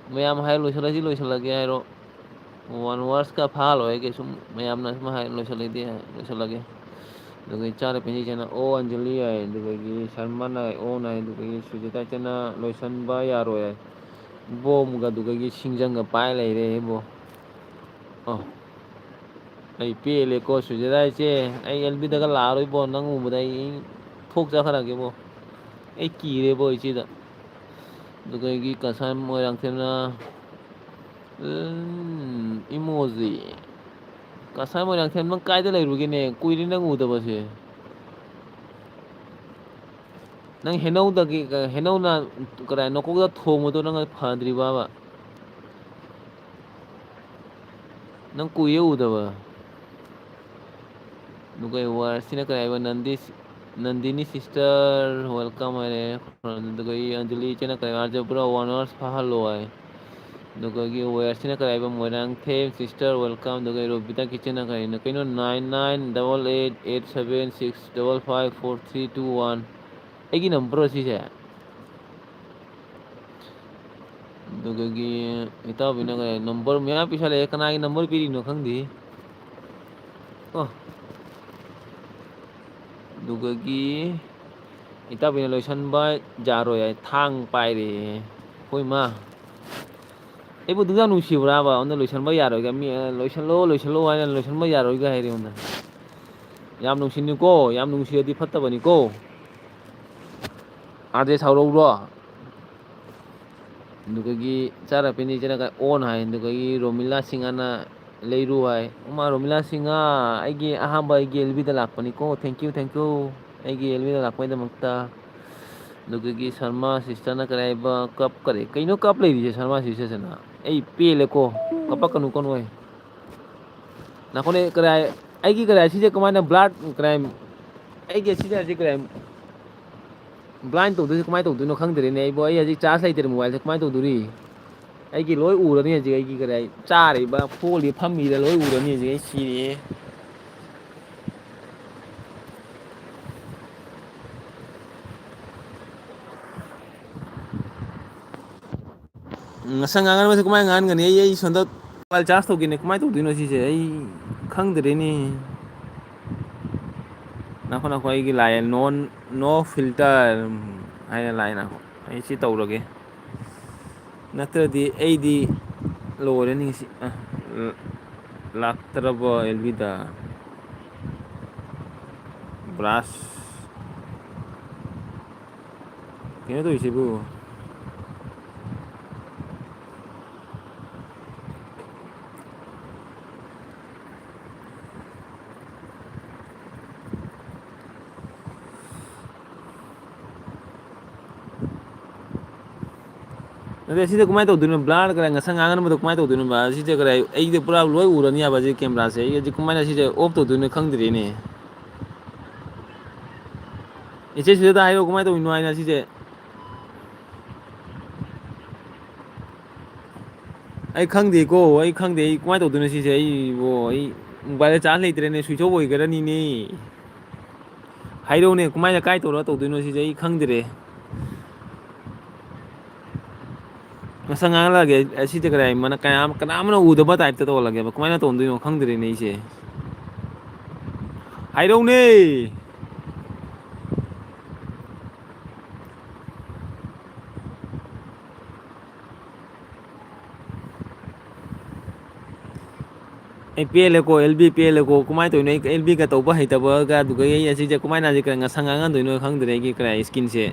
ꯃꯌꯥꯝ ꯍꯥꯏ ꯂꯣꯏꯁꯤꯜꯂꯁꯤ, ꯂꯣꯏꯁꯤꯜꯂꯒꯦ ꯍꯥꯏꯔꯣ꯫ One hoursꯀ ꯐꯥꯍꯜꯂꯣꯏ ꯀꯩꯁꯨꯝ, ꯃꯌꯥꯝꯅ ꯁꯨꯝ ꯍꯥꯏ ꯂꯣꯏꯁꯤꯜꯂꯗꯤ ꯍꯥꯏ ꯂꯣꯏꯁꯤꯜꯂꯒꯦ꯫ ꯑꯗꯨꯒ ꯏꯆꯥꯅ ꯄꯦꯟꯖꯩ ꯏꯆꯦꯅ "ꯑꯣ ꯑꯟꯖꯂꯤ" ꯍꯥꯏ, ꯑꯗꯨꯗꯒꯤ ꯁꯔꯃꯅ "ꯑꯣ" ꯍꯥꯏ, ꯑꯗꯨꯗꯒꯤ ꯁꯨꯖꯤꯇꯥ ꯏꯆꯦꯅ "ꯂꯣꯏꯁꯤꯟꯕ ꯌꯥꯔꯣꯏ" ꯍꯥꯏ꯫ ꯕꯣꯝꯒ ꯑꯗꯨꯗꯒꯤ ꯁꯤꯡꯖꯪꯒ ꯄꯥꯏ ꯂꯩꯔꯦ ꯏꯕꯣ꯫ ꯑꯣ꯫ ꯑꯩ ꯄꯦꯜꯂꯦꯀꯣ ꯁꯨꯖꯤꯇꯥ ꯏꯆꯦ, ꯑꯩ ꯑꯦꯜꯕꯤꯗꯒ ꯂꯥꯛꯑꯔꯣꯏꯕꯣ, ꯅꯪ ꯎꯕꯗ ꯑꯩ ꯊꯣꯛ ꯆꯠꯈ꯭ꯔꯒꯦꯕꯣ, ꯑꯩ ꯀꯤꯔꯦꯕꯣ ꯏꯆꯦꯗ꯫ ꯑꯗꯨꯒ ꯑꯩꯒꯤ ꯀꯁꯥꯔ ꯃꯣꯏꯔꯥꯡꯊꯦꯝꯅ, ꯎꯝ, emoji꯫ ꯀꯁꯥꯔ ꯃꯣꯏꯔꯥꯡꯊꯦꯝ, ꯅꯪ ꯀꯥꯏꯗ ꯂꯩꯔꯨꯒꯦꯅꯦ? ꯀꯨꯏꯔꯦ ꯅꯪ ꯎꯗꯕꯁꯦ꯫ ꯅꯪ ꯍꯩꯅꯧꯗꯒꯤ, ꯍꯩꯅꯧꯅ ꯀꯗꯥꯏ ꯅꯀꯣꯛꯇ ꯊꯣꯡꯕꯗꯣ ꯅꯪ ꯐꯗ꯭ꯔꯤꯕꯕ? ꯅꯪ ꯀꯨꯏꯔꯦ ꯎꯗꯕ꯫ ꯑꯗꯨꯒ ꯋꯥꯔꯁꯤꯅ ꯀꯔꯤ ꯍꯥꯏꯕ? ꯅꯟꯗꯤꯁ-, ꯅꯟꯗꯤꯅꯤ sister, welcome ꯍꯥꯏꯔꯦ꯫ ꯑꯗꯨꯒ ꯑꯩ ꯑꯟꯖꯂꯤ ꯏꯆꯦꯅ ꯀꯔꯤ ꯍꯥꯏꯕ? "ꯑꯥꯔꯖꯦ ꯕ꯭ꯔꯣ, one hours ꯐꯥꯍꯜꯂꯣ" ꯍꯥꯏ꯫ ꯑꯗꯨꯒ ꯋꯥꯔꯁꯤꯅ ꯀꯔꯤ ꯍꯥꯏꯕ? "Moirangthem sister, welcome"꯫ ꯑꯗꯨꯒ ꯔꯣꯕꯤꯇꯥ ꯀꯤꯆꯟꯅ ꯀꯔꯤꯅꯣ? ꯀꯩꯅꯣ, nine nine double eight eight seven six double five four three two one꯫ ꯑꯩꯒꯤ number ꯁꯤꯁꯦ? ꯑꯗꯨꯗꯒꯤ ꯏꯇꯥꯎꯕꯤꯅ ꯀꯔꯤ number ꯃꯌꯥꯝ ꯄꯤꯁꯜꯂꯛꯑꯦ, ꯀꯅꯥꯒꯤ number ꯄꯤꯔꯤꯅꯣ ꯈꯪꯗꯦ꯫ ꯑꯣ꯫ ꯑꯗꯨꯗꯒꯤ ꯏꯇꯥꯎꯕꯤꯅ ꯂꯣꯏꯁꯟꯕ ꯌꯥꯔꯣꯏ ꯍꯥꯏ, ꯊꯥꯡ ꯄꯥꯏꯔꯦ꯫ ꯍꯣꯏ ꯃꯥ꯫ ꯑꯩꯕꯨ ꯑꯗꯨꯛ ꯌꯥꯝ ꯅꯨꯡꯁꯤꯕ꯭ꯔꯥꯕ? ꯑꯩꯉꯣꯟꯗ ꯂꯣꯏꯁꯟꯕ ꯌꯥꯔꯣꯏꯒ ꯃꯤ, ꯑ, "ꯂꯣꯏꯁꯜꯂꯣ, ꯂꯣꯏꯁꯜꯂꯣ" ꯍꯥꯏꯅ ꯂꯣꯏꯁꯟꯕ ꯌꯥꯔꯣꯏꯒ ꯍꯥꯏꯔꯦ ꯑꯩꯉꯣꯟꯗ꯫ ꯌꯥꯝ ꯅꯨꯡꯁꯤꯅꯤꯀꯣ, ꯌꯥꯝ ꯅꯨꯡꯁꯤꯔꯗꯤ ꯐꯠꯇꯕꯅꯤꯀꯣ꯫ ꯑꯥꯔꯖꯦ ꯁꯥꯎꯔꯧꯔꯣ꯫ ꯑꯗꯨꯗꯒꯤ ꯆꯥꯔꯄꯤꯅꯤ ꯏꯆꯦꯅ ꯑꯣꯟ ꯍꯥꯏ꯫ ꯑꯗꯨꯗꯒꯤ ꯔꯣꯃꯤꯂꯥ ꯁꯤꯡꯍꯅ ꯂꯩꯔꯨ ꯍꯥꯏ꯫ ꯏꯃꯥ ꯔꯣꯃꯤꯂꯥ ꯁꯤꯡꯍ, ꯑꯩꯒꯤ ꯑꯍꯥꯟꯕ ꯑꯩꯒꯤ ꯑꯦꯜ ꯕꯤꯗ ꯂꯥꯛꯄꯅꯤꯀꯣ꯫ Thank you, thank you꯫ ꯑꯩꯒꯤ ꯑꯦꯜ ꯕꯤꯗ ꯂꯥꯛꯄꯒꯤꯗꯃꯛꯇ꯫ ꯑꯗꯨꯗꯒꯤ ꯁꯔꯃꯥ sisterꯅ ꯀꯔꯤ ꯍꯥꯏꯕ? ꯀꯞ ꯀꯔꯤ? ꯀꯩꯅꯣ ꯀꯞ ꯂꯩꯔꯤꯁꯦ ꯁꯔꯃꯥ sisterꯁꯤꯅ? ꯑꯩ ꯄꯦꯜꯂꯦꯀꯣ꯫ ꯀꯞꯄꯛꯀꯅꯨꯀꯣ ꯅꯣꯏ꯫ ꯅꯈꯣꯏꯅ ꯀꯔꯥꯏ, ꯑꯩꯒꯤ ꯀꯔꯥꯏ ꯁꯤꯁꯦ ꯀꯃꯥꯏꯅ blood ꯀꯔꯥꯏ, ꯑꯩꯒꯤ ꯁꯤꯗ ꯍꯧꯖꯤꯛ ꯀꯔꯥꯏ blind ꯇꯧꯗꯣꯏꯁꯦ ꯀꯃꯥꯏꯅ ꯇꯧꯗꯣꯏꯅꯣ ꯈꯪꯗ꯭ꯔꯦꯅꯦ ꯑꯩꯕꯨ꯫ ꯑꯩ ꯍꯧꯖꯤꯛ charge ꯂꯩꯇ꯭ꯔꯦ mobileꯁꯦ, ꯀꯃꯥꯏꯅ ꯇꯧꯗꯣꯔꯤ? ꯑꯩꯒꯤ ꯂꯣꯏ ꯎꯔꯅꯤ ꯍꯧꯖꯤꯛ, ꯑꯩꯒꯤ ꯀꯔꯥꯏ ꯆꯥꯔꯤꯕ, ꯐꯣꯜꯂꯤꯕ, ꯐꯝꯃꯤꯕ ꯂꯣꯏ ꯎꯔꯅꯤ ꯍꯧꯖꯤꯛ꯫ ꯑꯩ ꯁꯤꯔꯦ꯫ ꯉꯁꯥꯏ ꯉꯥꯡꯍꯟꯕꯁꯦ ꯀꯃꯥꯏꯅ ꯉꯥꯡꯍꯟꯒꯅꯤ? ꯑꯩ, ꯑꯩ ꯁꯣꯝꯗ mobile charge ꯇꯧꯒꯦꯅꯦ, ꯀꯃꯥꯏꯅ ꯇꯧꯗꯣꯏꯅꯣ ꯁꯤꯁꯦ? ꯑꯩ ꯈꯪꯗ꯭ꯔꯦꯅꯦ꯫ ꯅꯈꯣ, ꯅꯈꯣ, ꯑꯩꯒꯤ ꯂꯥꯛꯑꯦ, "No, no filter" ꯍꯥꯏꯅ ꯂꯥꯛꯑꯦ꯫ ꯅꯈꯣ, ꯑꯩ ꯁꯤ ꯇꯧꯔꯒꯦ, ꯅꯠꯇ꯭ꯔꯗꯤ ꯑꯩꯗꯤ ꯂꯣꯏꯔꯅꯤ ꯁꯤ꯫ ꯑ, ꯂ-, ꯂꯥꯛꯇ꯭ꯔꯕ ꯑꯦꯜ ꯕꯤꯗ꯫ Brush꯫ ꯀꯩꯅꯣ ꯇꯧꯔꯤꯁꯤꯕꯨ? ꯑꯗꯩ ꯁꯤꯗ ꯀꯃꯥꯏꯅ ꯇꯧꯗꯣꯏꯅꯣ? ꯕ꯭ꯂꯥꯔ ꯀꯔꯥꯏ, ꯉꯁꯪ ꯉꯥꯡꯍꯟꯕꯗꯣ ꯀꯃꯥꯏꯅ ꯇꯧꯗꯣꯏꯅꯣꯕ? ꯁꯤꯁꯦ ꯀꯔꯥꯏ, ꯑꯩꯗꯤ ꯄꯨꯔꯥ ꯂꯣꯏ ꯎꯔꯅꯤ ꯍꯥꯏꯕ ꯁꯤ ꯀꯦꯃꯦꯔꯥꯁꯦ꯫ ꯑꯩ ꯍꯧꯖꯤꯛ ꯀꯃꯥꯏꯅ ꯁꯤꯁꯦ ꯑꯣꯐ ꯇꯧꯗꯣꯏꯅꯣ ꯈꯪꯗ꯭ꯔꯦꯅꯦ꯫ ꯏꯆꯦ ꯁꯤꯗ ꯍꯥꯏꯔꯛꯑꯣ, ꯀꯃꯥꯏꯅ ꯇꯧꯔꯤꯅꯣ ꯍꯥꯏꯅ ꯁꯤꯁꯦ꯫ ꯑꯩ ꯈꯪꯗꯦꯀꯣ, ꯑꯩ ꯈꯪꯗꯦ꯫ ꯑꯩ ꯀꯃꯥꯏꯅ ꯇꯧꯗꯣꯏꯅꯣ ꯁꯤꯁꯦ? ꯑꯩꯕꯣ, ꯑꯩ ꯃꯣꯕꯥꯏꯜꯗ ꯆꯥꯔꯖ ꯂꯩꯇ꯭ꯔꯦꯅꯦ, ꯁ꯭ꯋꯤꯆ ꯑꯣꯐ ꯑꯣꯏꯈ꯭ꯔꯅꯤꯅꯦ꯫ ꯍꯥꯏꯔꯛꯎꯅꯦ, ꯀꯃꯥꯏꯅ, ꯀꯥꯏ ꯇꯧꯔ ꯇꯧꯗꯣꯏꯅꯣ ꯁꯤꯁꯦ? ꯑꯩ ꯈꯪꯗ꯭ꯔꯦ꯫ ꯉꯁꯪ ꯉꯥꯡꯍꯜꯂꯛꯑꯒꯦ꯫ ꯑꯁꯤꯗ ꯀꯗꯥꯏ ꯃꯅ-, ꯀꯌꯥꯝ-, ꯀꯅꯥ ꯑꯃꯅ ꯎꯗꯕ ꯇꯥꯏꯞꯇ ꯇꯧꯍꯜꯂꯒꯦꯕ꯫ ꯀꯃꯥꯏꯅ ꯇꯧꯗꯣꯏꯅꯣ ꯈꯪꯗ꯭ꯔꯦꯅꯦ ꯑꯩꯁꯦ꯫ ꯍꯥꯏꯔꯛꯎꯅꯦ! ꯑꯩ ꯄꯦꯜꯂꯦꯀꯣ, ꯑꯦꯜ ꯕꯤ ꯄꯦꯜꯂꯦꯀꯣ꯫ ꯀꯃꯥꯏꯅ ꯇꯧꯔꯤꯅꯣ? ꯑꯩ ꯑꯦꯜ ꯕꯤꯒ ꯇꯧꯕ ꯍꯩꯇꯕꯒ, ꯑꯗꯨꯒ ꯑꯩ ꯑꯁꯤꯁꯦ ꯀꯃꯥꯏꯅ ꯍꯧꯖꯤꯛ ꯉꯁꯪ ꯉꯥꯡꯍꯟꯗꯣꯏꯅꯣ ꯈꯪꯗ꯭ꯔꯦ ꯑꯩꯒꯤ ꯀꯔꯥꯏ ꯁ꯭ꯀꯤꯟꯁꯦ꯫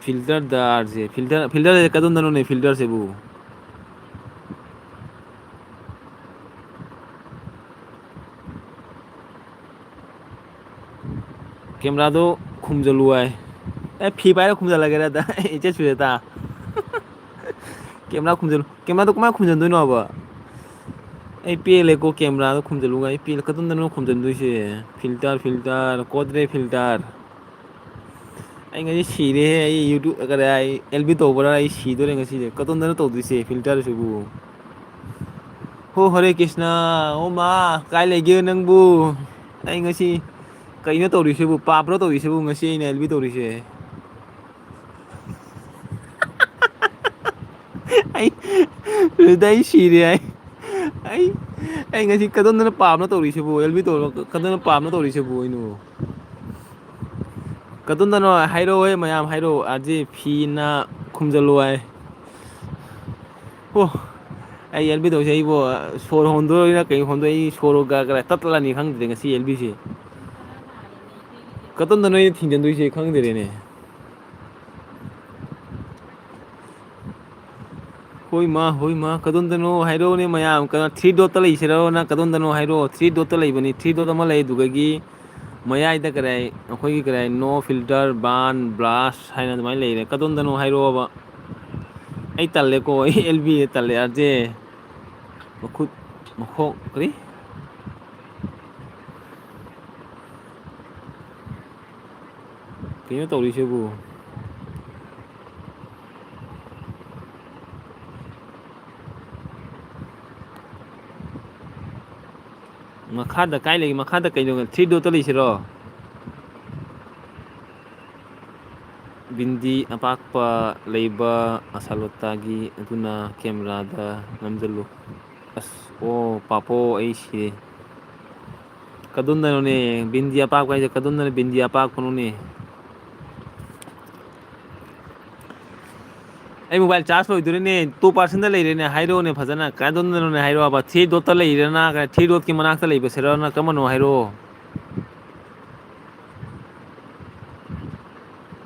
Filter ꯗꯥꯔꯁꯦ, filter, ꯐꯤꯜꯇꯔꯁꯦ ꯀꯗꯣꯝꯗꯅꯣꯅꯦ ꯐꯤꯜꯇꯔꯁꯤꯕꯨ? ꯀꯦꯃꯦꯔꯥꯗꯣ ꯈꯨꯝꯖꯤꯜꯂꯨ ꯍꯥꯏ꯫ ꯑꯦ, ꯐꯤ ꯄꯥꯏꯔ ꯈꯨꯝꯖꯤꯜꯂꯒꯦꯔ ꯑꯗ? ꯏꯆꯦ ꯁꯨꯖꯥꯇꯥ꯫ ꯀꯦꯃꯦꯔꯥ ꯈꯨꯝꯖꯤꯜꯂꯨ꯫ ꯀꯦꯃꯦꯔꯥꯗꯣ ꯀꯃꯥꯏꯅ ꯈꯨꯝꯖꯤꯟꯗꯣꯏꯅꯣꯕ? ꯑꯩ ꯄꯦꯜꯂꯦꯀꯣ, ꯀꯦꯃꯦꯔꯥꯗꯣ ꯈꯨꯝꯖꯤꯜꯂꯨ ꯍꯥꯏ꯫ ꯑꯩ ꯄꯦꯜꯂꯦ꯫ ꯀꯗꯣꯝꯗꯅꯣ ꯈꯨꯝꯖꯤꯟꯗꯣꯏꯁꯦ? ꯐꯤꯜꯇꯔ, ꯐꯤꯜꯇꯔ, ꯀꯣꯗ꯭ꯔꯦ ꯐꯤꯜꯇꯔ꯫ ꯑꯩ ꯉꯁꯤ ꯁꯤꯔꯦꯍꯦ꯫ ꯑꯩ YouTube, ꯀꯔꯤ, ꯑꯩ ꯑꯦꯜ ꯕꯤ ꯇꯧꯕ꯭ꯔꯥ? ꯑꯩ ꯁꯤꯗꯣꯔꯦ ꯉꯁꯤꯁꯦ꯫ ꯀꯗꯣꯝꯗꯅꯣ ꯇꯧꯗꯣꯏꯁꯦ ꯐꯤꯜꯇꯔꯁꯤꯕꯨ? ꯍꯣ, ꯍꯔꯦ ꯀ꯭ꯔꯤꯁꯅ꯫ ꯑꯣ ꯃꯥ, ꯀꯥꯏ ꯂꯩꯒꯦ ꯅꯪꯕꯨ? ꯑꯩ ꯉꯁꯤ ꯀꯩꯅꯣ ꯇꯧꯔꯤꯁꯤꯕꯨ? ꯄꯥꯞꯔꯣ ꯇꯧꯔꯤꯁꯤꯕꯨ ꯉꯁꯤ ꯑꯩꯅ ꯑꯦꯜ ꯕꯤ ꯇꯧꯔꯤꯁꯦ? ꯑꯩ, ꯑꯗꯨꯗ ꯑꯩ ꯁꯤꯔꯦ꯫ ꯑꯩ, ꯑꯩ, ꯑꯩ ꯉꯁꯤ ꯀꯗꯣꯝꯗꯅ ꯄꯥꯞꯅꯣ ꯇꯧꯔꯤꯁꯤꯕꯨ? ꯑꯦꯜ ꯕꯤ ꯇꯧꯔ ꯀꯗꯣꯝꯗꯅ ꯄꯥꯞꯅꯣ ꯇꯧꯔꯤꯁꯤꯕꯨ ꯑꯩꯅꯕꯨ? ꯀꯗꯣꯝꯗꯅꯣ ꯍꯥꯏꯔꯛꯑꯣꯍꯦ ꯃꯌꯥꯝ, ꯍꯥꯏꯔꯛꯑꯣ꯫ ꯑꯥꯔ ꯖꯦ ꯐꯤꯅ ꯈꯨꯝꯖꯤꯜꯂꯣ ꯍꯥꯏ꯫ ꯑꯣ, ꯑꯩ ꯑꯦꯜ ꯕꯤ ꯇꯧꯁꯦ ꯑꯩꯕꯨ ꯁꯣꯔ ꯍꯣꯟꯗꯣꯏꯔ ꯀꯩ ꯍꯣꯟꯗꯣꯏ? ꯑꯩ ꯁꯣꯔ ꯒ-, ꯒ-, ꯇꯠꯂꯅꯤ ꯈꯪꯗ꯭ꯔꯦ ꯉꯁꯤ ꯑꯦꯜ ꯕꯤꯁꯦ꯫ ꯀꯗꯣꯝꯗꯅꯣ ꯑꯩꯅ ꯊꯤꯡꯖꯤꯟꯗꯣꯏꯁꯦ ꯈꯪꯗ꯭ꯔꯦꯅꯦ꯫ ꯍꯣꯏ ꯃꯥ, ꯍꯣꯏ ꯃꯥ, ꯀꯗꯣꯝꯗꯅꯣ ꯍꯥꯏꯔꯛꯑꯣꯅꯦ ꯃꯌꯥꯝ꯫ ꯀꯩꯅꯣ, ꯊ꯭ꯔꯤ ꯗꯣꯠꯇ ꯂꯩꯁꯤꯔꯣ? ꯅꯪ ꯀꯗꯣꯝꯗꯅꯣ ꯍꯥꯏꯔꯛꯑꯣ꯫ ꯊ꯭ꯔꯤ ꯗꯣꯠꯇ ꯂꯩꯕꯅꯤ꯫ ꯊ꯭ꯔꯤ ꯗꯣꯠ ꯑꯃ ꯂꯩ, ꯑꯗꯨꯗꯒꯤ ꯃꯌꯥꯏꯗ ꯀꯔꯤ ꯍꯥꯏ? ꯑꯩꯈꯣꯏꯒꯤ ꯀꯔꯤ ꯍꯥꯏ? No filter, ban, blast ꯍꯥꯏꯅ ꯑꯗꯨꯃꯥꯏꯅ ꯂꯩꯔꯦ꯫ ꯀꯗꯣꯝꯗꯅꯣ ꯍꯥꯏꯔꯛꯑꯣꯕ꯫ ꯑꯩ ꯇꯜꯂꯦꯀꯣ, ꯑꯩ ꯑꯦꯜ ꯕꯤ ꯇꯜꯂꯦ, ꯑꯥꯔ ꯖꯦ꯫ ꯃꯈꯨꯠ, ꯃꯈꯣꯡ, ꯀꯔꯤ? ꯀꯩꯅꯣ ꯇꯧꯔꯤꯁꯤꯕꯨ? ꯃꯈꯥꯗ ꯀꯥꯏ ꯂꯩꯒꯦ? ꯃꯈꯥꯗ ꯀꯩꯅꯣ, ꯊ꯭ꯔꯤ ꯗꯣꯠꯇ ꯂꯩꯁꯤꯔꯣ? ꯕꯤꯟꯗꯤ ꯑꯄꯥꯛꯄ ꯂꯩꯕ ꯑꯁꯥꯂꯣꯇꯥꯒꯤ ꯑꯗꯨꯅ ꯀꯦꯃꯦꯔꯥꯗ ꯅꯝꯖꯜꯂꯨ꯫ ꯑꯁ, ꯑꯣ, ꯄꯥꯄꯣ, ꯑꯩ ꯁꯤꯔꯦ꯫ ꯀꯗꯣꯝꯗꯅꯣꯅꯦ? ꯕꯤꯟꯗꯤ ꯑꯄꯥꯛꯄ ꯍꯥꯏꯁꯦ ꯀꯗꯣꯝꯗꯅꯣ ꯕꯤꯟꯗꯤ ꯑꯄꯥꯛꯄꯅꯣꯅꯦ? ꯑꯩ ꯃꯣꯕꯥꯏꯜ ꯆꯥꯔꯖ ꯂꯣꯏꯗꯣꯔꯦꯅꯦ, ꯇꯨ ꯄꯥꯔꯁꯦꯟꯗ ꯂꯩꯔꯦꯅꯦ, ꯍꯥꯏꯔꯛꯑꯣꯅꯦ ꯐꯖꯅ, ꯀꯗꯣꯝꯗꯅꯣꯅꯦ ꯍꯥꯏꯔꯛꯑꯣꯕ, ꯊ꯭ꯔꯤ ꯗꯣꯠꯇ ꯂꯩꯔꯤꯔꯅ, ꯊ꯭ꯔꯤ ꯗꯣꯠꯀꯤ ꯃꯅꯥꯛꯇ ꯂꯩꯕꯁꯤꯔꯅ, ꯀꯔꯝꯕꯅꯣ ꯍꯥꯏꯔꯛꯑꯣ꯫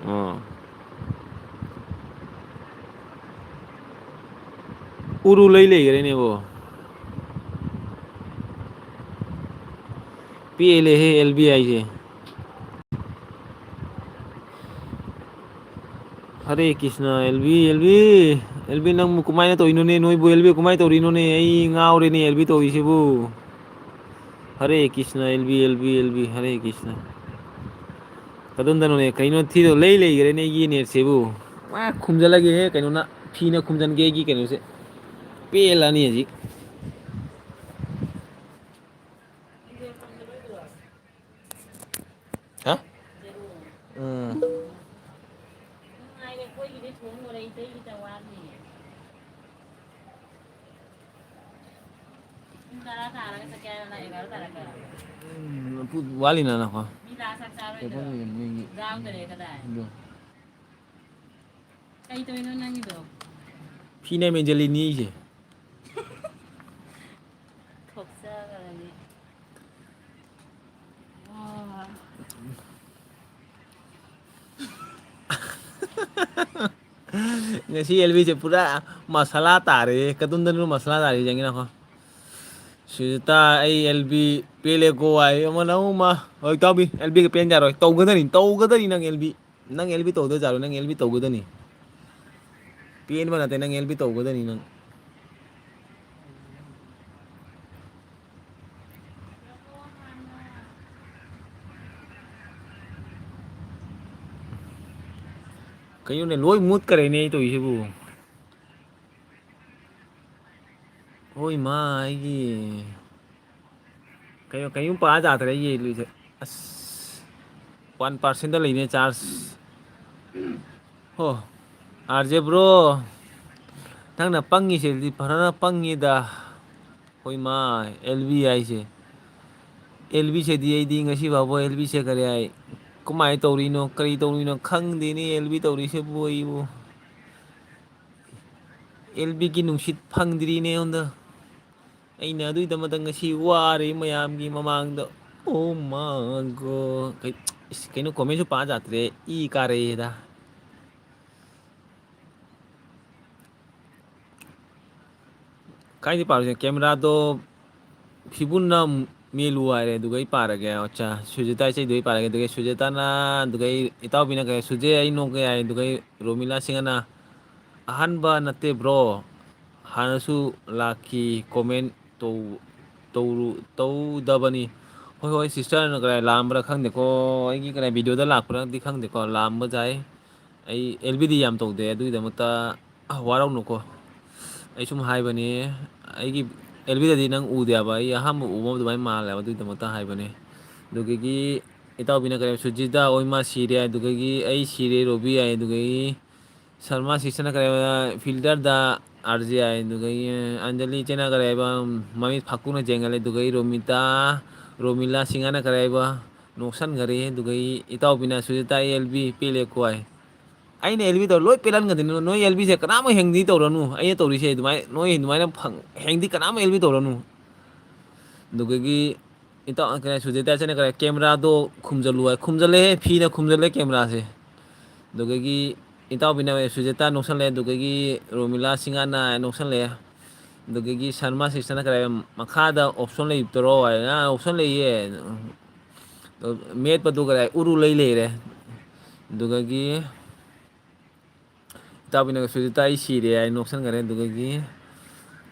ꯑꯥ꯫ ꯎꯔꯨ ꯂꯩ ꯂꯩꯈ꯭ꯔꯦꯅꯦꯕꯣ꯫ ꯄꯦꯜꯂꯦꯍꯦ ꯑꯦꯜ ꯕꯤ ꯍꯥꯏꯁꯦ꯫ ꯍꯔꯦ Krishna, L B, L B, L B, ꯅꯪꯕꯨ ꯀꯃꯥꯏꯅ ꯇꯧꯔꯤꯅꯣꯅꯦ? ꯅꯣꯏꯕꯨ ꯑꯦꯜ ꯕꯤ ꯀꯃꯥꯏꯅ ꯇꯧꯔꯤꯅꯣꯅꯦ? ꯑꯩ ꯉꯥꯎꯔꯦꯅꯦ ꯑꯦꯜ ꯕꯤ ꯇꯧꯔꯤꯁꯤꯕꯨ꯫ Hare Krishna, L B, L B, L B, Hare Krishna. ꯀꯗꯣꯝꯗꯅꯣꯅꯦ? ꯀꯩꯅꯣ ꯊꯤꯗꯣ ꯂꯩ ꯂꯩꯈ꯭ꯔꯦꯅꯦ ꯑꯩꯒꯤ ꯅꯦꯠꯁꯤꯕꯨ꯫ ꯃꯥ ꯈꯨꯝꯖꯤꯜꯂꯒꯦꯍꯦ ꯀꯩꯅꯣꯅ, ꯐꯤꯅ ꯈꯨꯝꯖꯤꯟꯒꯦ ꯑꯩꯒꯤ ꯀꯩꯅꯣꯁꯦ꯫ ꯄꯦꯜꯂꯅꯤ ꯍꯧꯖꯤꯛ꯫ ꯍꯥ? ꯎꯝ꯫ ꯎꯝ, ꯄꯨ-, ꯋꯥꯠꯂꯤꯅ ꯅꯈꯣ꯫ ꯀꯩ ꯇꯧꯔꯤꯅꯣ ꯅꯪꯒꯤꯗꯣ? ꯐꯤꯅꯦ ꯃꯦꯟꯖꯜꯂꯤꯅꯤ ꯑꯩꯁꯦ꯫ ꯊꯣꯛꯆꯈ꯭ꯔꯅꯤ꯫ ꯑꯣ꯫ ꯉꯁꯤ ꯑꯦꯜꯕꯤꯁꯦ ꯄꯨꯔꯥ ꯃꯁꯥꯂꯥ ꯇꯥꯔꯦ꯫ ꯀꯗꯣꯝꯗꯅꯣ ꯃꯁꯥꯂꯥ ꯇꯥꯔꯤꯁꯦ ꯌꯦꯡꯒꯦ ꯉꯥꯏꯈꯣ꯫ ꯁꯤꯗ ꯑꯩ ꯑꯦꯜ ꯕꯤ ꯄꯦꯜꯂꯦꯀꯣ ꯍꯥꯏ ꯑꯃꯅ ꯑꯃꯨꯛ ꯃꯥ꯫ ꯍꯣꯏ, ꯏꯇꯥꯎꯕꯤ, ꯑꯦꯜ ꯕꯤꯒ ꯄꯦꯟ ꯌꯥꯔꯣꯏ꯫ ꯇꯧꯒꯗꯅꯤ, ꯇꯧꯒꯗꯅꯤ ꯅꯪ ꯑꯦꯜ ꯕꯤ꯫ ꯅꯪ ꯑꯦꯜ ꯕꯤ ꯇꯧꯗ ꯌꯥꯔꯣꯏ, ꯅꯪ ꯑꯦꯜ ꯕꯤ ꯇꯧꯒꯗꯅꯤ꯫ ꯄꯦꯟꯕ ꯅꯠꯇꯦ, ꯅꯪ ꯑꯦꯜ ꯕꯤ ꯇꯧꯒꯗꯅꯤ ꯅꯪ꯫ ꯀꯩꯅꯣꯅꯦ, ꯂꯣꯏ ꯃꯨꯠꯈꯔꯦꯅꯦ ꯑꯩ ꯇꯧꯔꯤꯁꯤꯕꯨ꯫ ꯍꯣꯏ ꯃꯥ, ꯑꯩꯒꯤ ꯀꯩꯅꯣ, ꯀꯩꯅꯣꯝ ꯄꯥ ꯌꯥꯗ꯭ꯔꯦ ꯑꯩꯒꯤ ꯂꯨꯏꯁꯦ꯫ ꯑꯁ, ꯋꯥꯟ ꯄꯥꯔꯁꯦꯟꯗ ꯂꯩꯅꯦ ꯆꯥꯔꯖ꯫ ꯍꯣ, ꯑꯥꯔ ꯖꯦ ꯕ꯭ꯔꯣ, ꯅꯪꯅ ꯄꯪꯉꯤꯁꯤꯗꯤ ꯐꯖꯅ ꯄꯪꯉꯤꯗ꯫ ꯍꯣꯏ ꯃꯥ, ꯑꯦꯜ ꯕꯤ ꯍꯥꯏꯁꯦ꯫ ꯑꯦꯜ ꯕꯤꯁꯦꯗꯤ ꯑꯩꯗꯤ ꯉꯁꯤ ꯐꯥꯎꯕ ꯑꯦꯜ ꯕꯤꯁꯦ ꯀꯔꯤ ꯍꯥꯏ, ꯀꯃꯥꯏꯅ ꯇꯧꯔꯤꯅꯣ, ꯀꯔꯤ ꯇꯧꯔꯤꯅꯣ ꯈꯪꯗꯦꯅꯦ ꯑꯦꯜ ꯕꯤ ꯇꯧꯔꯤꯁꯤꯕꯨ ꯑꯩꯕꯨ꯫ ꯑꯦꯜ ꯕꯤꯒꯤ ꯅꯨꯡꯁꯤꯠ ꯐꯪꯗ꯭ꯔꯤꯅꯦ ꯑꯩꯉꯣꯟꯗ꯫ ꯑꯩꯅ ꯑꯗꯨꯒꯤꯗꯃꯛꯇ ꯉꯁꯤ ꯋꯥꯔꯦ ꯃꯌꯥꯝꯒꯤ ꯃꯃꯥꯡꯗ꯫ ꯑꯣ ꯃꯥ ꯒꯣ-, ꯀꯩ-, ꯏꯁ, ꯀꯩꯅꯣ, ꯀꯣꯃꯦꯟꯁꯨ ꯄꯥ ꯌꯥꯗ꯭ꯔꯦ, ꯏ ꯀꯥꯔꯛꯑꯦꯗ꯫ ꯀꯥꯏꯗꯩ ꯄꯥꯔꯨꯁꯦ? ꯀꯦꯃꯦꯔꯥꯗꯣ ꯐꯤꯕꯨꯟꯅ ꯃꯦꯜꯂꯨ ꯍꯥꯏꯔꯦ, ꯑꯗꯨꯒ ꯑꯩ ꯄꯥꯔꯒꯦ꯫ ꯑꯠꯆꯥ, ꯁꯨꯖꯦꯇꯥ ꯏꯁꯩꯗꯣ ꯑꯩ ꯄꯥꯔꯒꯦ꯫ ꯑꯗꯨꯒ ꯁꯨꯖꯦꯇꯥꯅ, ꯑꯗꯨꯒ ꯑꯩ ꯏꯇꯥꯎꯕꯤꯅ ꯀꯩ, ꯁꯨꯖꯦ ꯑꯩ ꯅꯣꯛꯀꯦ ꯍꯥꯏ꯫ ꯑꯗꯨꯒ ꯑꯩ ꯔꯣꯃꯤꯂꯥ ꯁꯤꯡꯍꯅ, "ꯑꯍꯥꯟꯕ ꯅꯠꯇꯦ ꯕ꯭ꯔꯣ, ꯍꯥꯟꯅꯁꯨ ꯂꯥꯛꯈꯤ ꯀꯣꯃꯦꯟ ꯇꯧ-, ꯇꯧꯔꯨ-, ꯇꯧꯗꯕꯅꯤ"꯫ ꯍꯣꯏ, ꯍꯣꯏ, ꯁꯤꯁꯇꯔꯅ ꯀꯗꯥꯏ ꯂꯥꯛꯑꯝꯕ꯭ꯔꯥ ꯈꯪꯗꯦꯀꯣ, ꯑꯩꯒꯤ ꯀꯗꯥꯏ ꯚꯤꯗꯤꯑꯣꯗ ꯂꯥꯛꯄ꯭ꯔꯥꯗꯤ ꯈꯪꯗꯦꯀꯣ, ꯂꯥꯛꯑꯝꯕ ꯌꯥꯏ꯫ ꯑꯩ ꯑꯦꯜ ꯕꯤꯗꯤ ꯌꯥꯝ ꯇꯧꯗꯦ, ꯑꯗꯨꯒꯤꯗꯃꯛꯇ ꯋꯥꯔꯧꯅꯨꯀꯣ꯫ ꯑꯩ ꯁꯨꯝ ꯍꯥꯏꯕꯅꯤ, ꯑꯩꯒꯤ ꯑꯦꯜ ꯕꯤꯗꯗꯤ ꯅꯪ ꯎꯗꯦꯕ, ꯑꯩ ꯑꯍꯥꯟꯕ ꯎꯕ ꯑꯗꯨꯃꯥꯏꯅ ꯃꯥꯜꯂꯦꯕ, ꯑꯗꯨꯒꯤꯗꯃꯛꯇ ꯍꯥꯏꯕꯅꯤ꯫ ꯑꯗꯨꯗꯒꯤ ꯏꯇꯥꯎꯕꯤꯅ ꯀꯔꯤ, ꯁꯨꯖꯤꯇꯥ ꯑꯣꯏꯃꯥ ꯁꯤꯔꯦ, ꯑꯗꯨꯗꯒꯤ ꯑꯩ ꯁꯤꯔꯦ ꯔꯣꯕꯤ ꯍꯥꯏ, ꯑꯗꯨꯗꯒꯤ ꯁꯔꯃꯥ ꯁꯤꯁꯅ ꯀꯔꯤ ꯍꯥꯏꯕ, ꯐꯤꯜꯇꯔꯗ ꯑꯥꯔ ꯖꯦ ꯍꯥꯏ, ꯑꯗꯨꯗꯒꯤ ꯑꯟꯖꯂꯤ ꯏꯆꯦꯅ ꯀꯔꯤ ꯍꯥꯏꯕ, ꯃꯃꯤꯠ ꯐꯥꯛꯀꯨꯅ ꯌꯦꯡꯍꯜꯂꯦ, ꯑꯗꯨꯗꯒꯤ ꯔꯣꯃꯤꯇꯥ, ꯔꯣꯃꯤꯂꯥ ꯁꯤꯡꯍꯅ ꯀꯔꯤ ꯍꯥꯏꯕ, ꯅꯣꯛꯁꯟꯈꯔꯦ, ꯑꯗꯨꯗꯒꯤ ꯏꯇꯥꯎꯕꯤꯅ ꯁꯨꯖꯤꯇꯥ ꯑꯦꯜ ꯕꯤ ꯄꯦꯜꯂꯦꯀꯣ ꯍꯥꯏ꯫ ꯑꯩꯅ ꯑꯦꯜ ꯕꯤ ꯇꯧꯔ ꯂꯣꯏ ꯄꯦꯜꯍꯟꯒꯗꯣꯏꯅꯤ꯫ ꯅꯣꯏ ꯑꯦꯜ ꯕꯤꯁꯦ ꯀꯅꯥꯃ ꯍꯦꯡꯗꯤ ꯇꯧꯔꯅꯨ꯫ ꯑꯩꯅ ꯇꯧꯔꯤꯁꯦ ꯑꯗꯨꯃꯥꯏꯅ, ꯅꯣꯏ ꯑꯗꯨꯃꯥꯏꯅ ꯐꯪ-, ꯍꯦꯡꯗꯤ ꯀꯅꯥꯃ ꯑꯦꯜ ꯕꯤ ꯇꯧꯔꯅꯨ꯫ ꯑꯗꯨꯗꯒꯤ ꯏꯇꯥꯎ, ꯀꯩꯅꯣ, ꯁꯨꯖꯤꯇꯥ ꯏꯆꯦꯅ ꯀꯔꯤ, ꯀꯦꯃꯦꯔꯥꯗꯣ ꯈꯨꯝꯖꯜꯂꯨ ꯍꯥꯏ꯫ ꯈꯨꯝꯖꯜꯂꯦ, ꯐꯤꯅ ꯈꯨꯝꯖꯜꯂꯦ ꯀꯦꯃꯦꯔꯥꯁꯦ꯫ ꯑꯗꯨꯗꯒꯤ ꯏꯇꯥꯎꯕꯤꯅ ꯁꯨꯖꯤꯇꯥ ꯅꯣꯛꯁꯜꯂꯦ, ꯑꯗꯨꯗꯒꯤ ꯔꯣꯃꯤꯂꯥ ꯁꯤꯡꯍꯅ ꯅꯣꯛꯁꯜꯂꯦ꯫ ꯑꯗꯨꯗꯒꯤ ꯁꯔꯃꯥ ꯁꯤꯁꯇꯔꯅ ꯀꯔꯤ ꯍꯥꯏꯕ, ꯃꯈꯥꯗ option ꯂꯩꯇ꯭ꯔꯣ ꯍꯥꯏ꯫ ꯑ, option ꯂꯩꯌꯦ꯫ ꯃꯦꯠꯄꯗꯨ ꯀꯔꯤ ꯍꯥꯏ, ꯎꯔꯨ ꯂꯩ ꯂꯩꯔꯦ꯫ ꯑꯗꯨꯗꯒꯤ ꯏꯇꯥꯎꯕꯤꯅꯒ "ꯁꯨꯖꯤꯇꯥ, ꯑꯩ ꯁꯤꯔꯦ" ꯍꯥꯏ, ꯅꯣꯛꯁꯟꯈꯔꯦ꯫ ꯑꯗꯨꯗꯒꯤ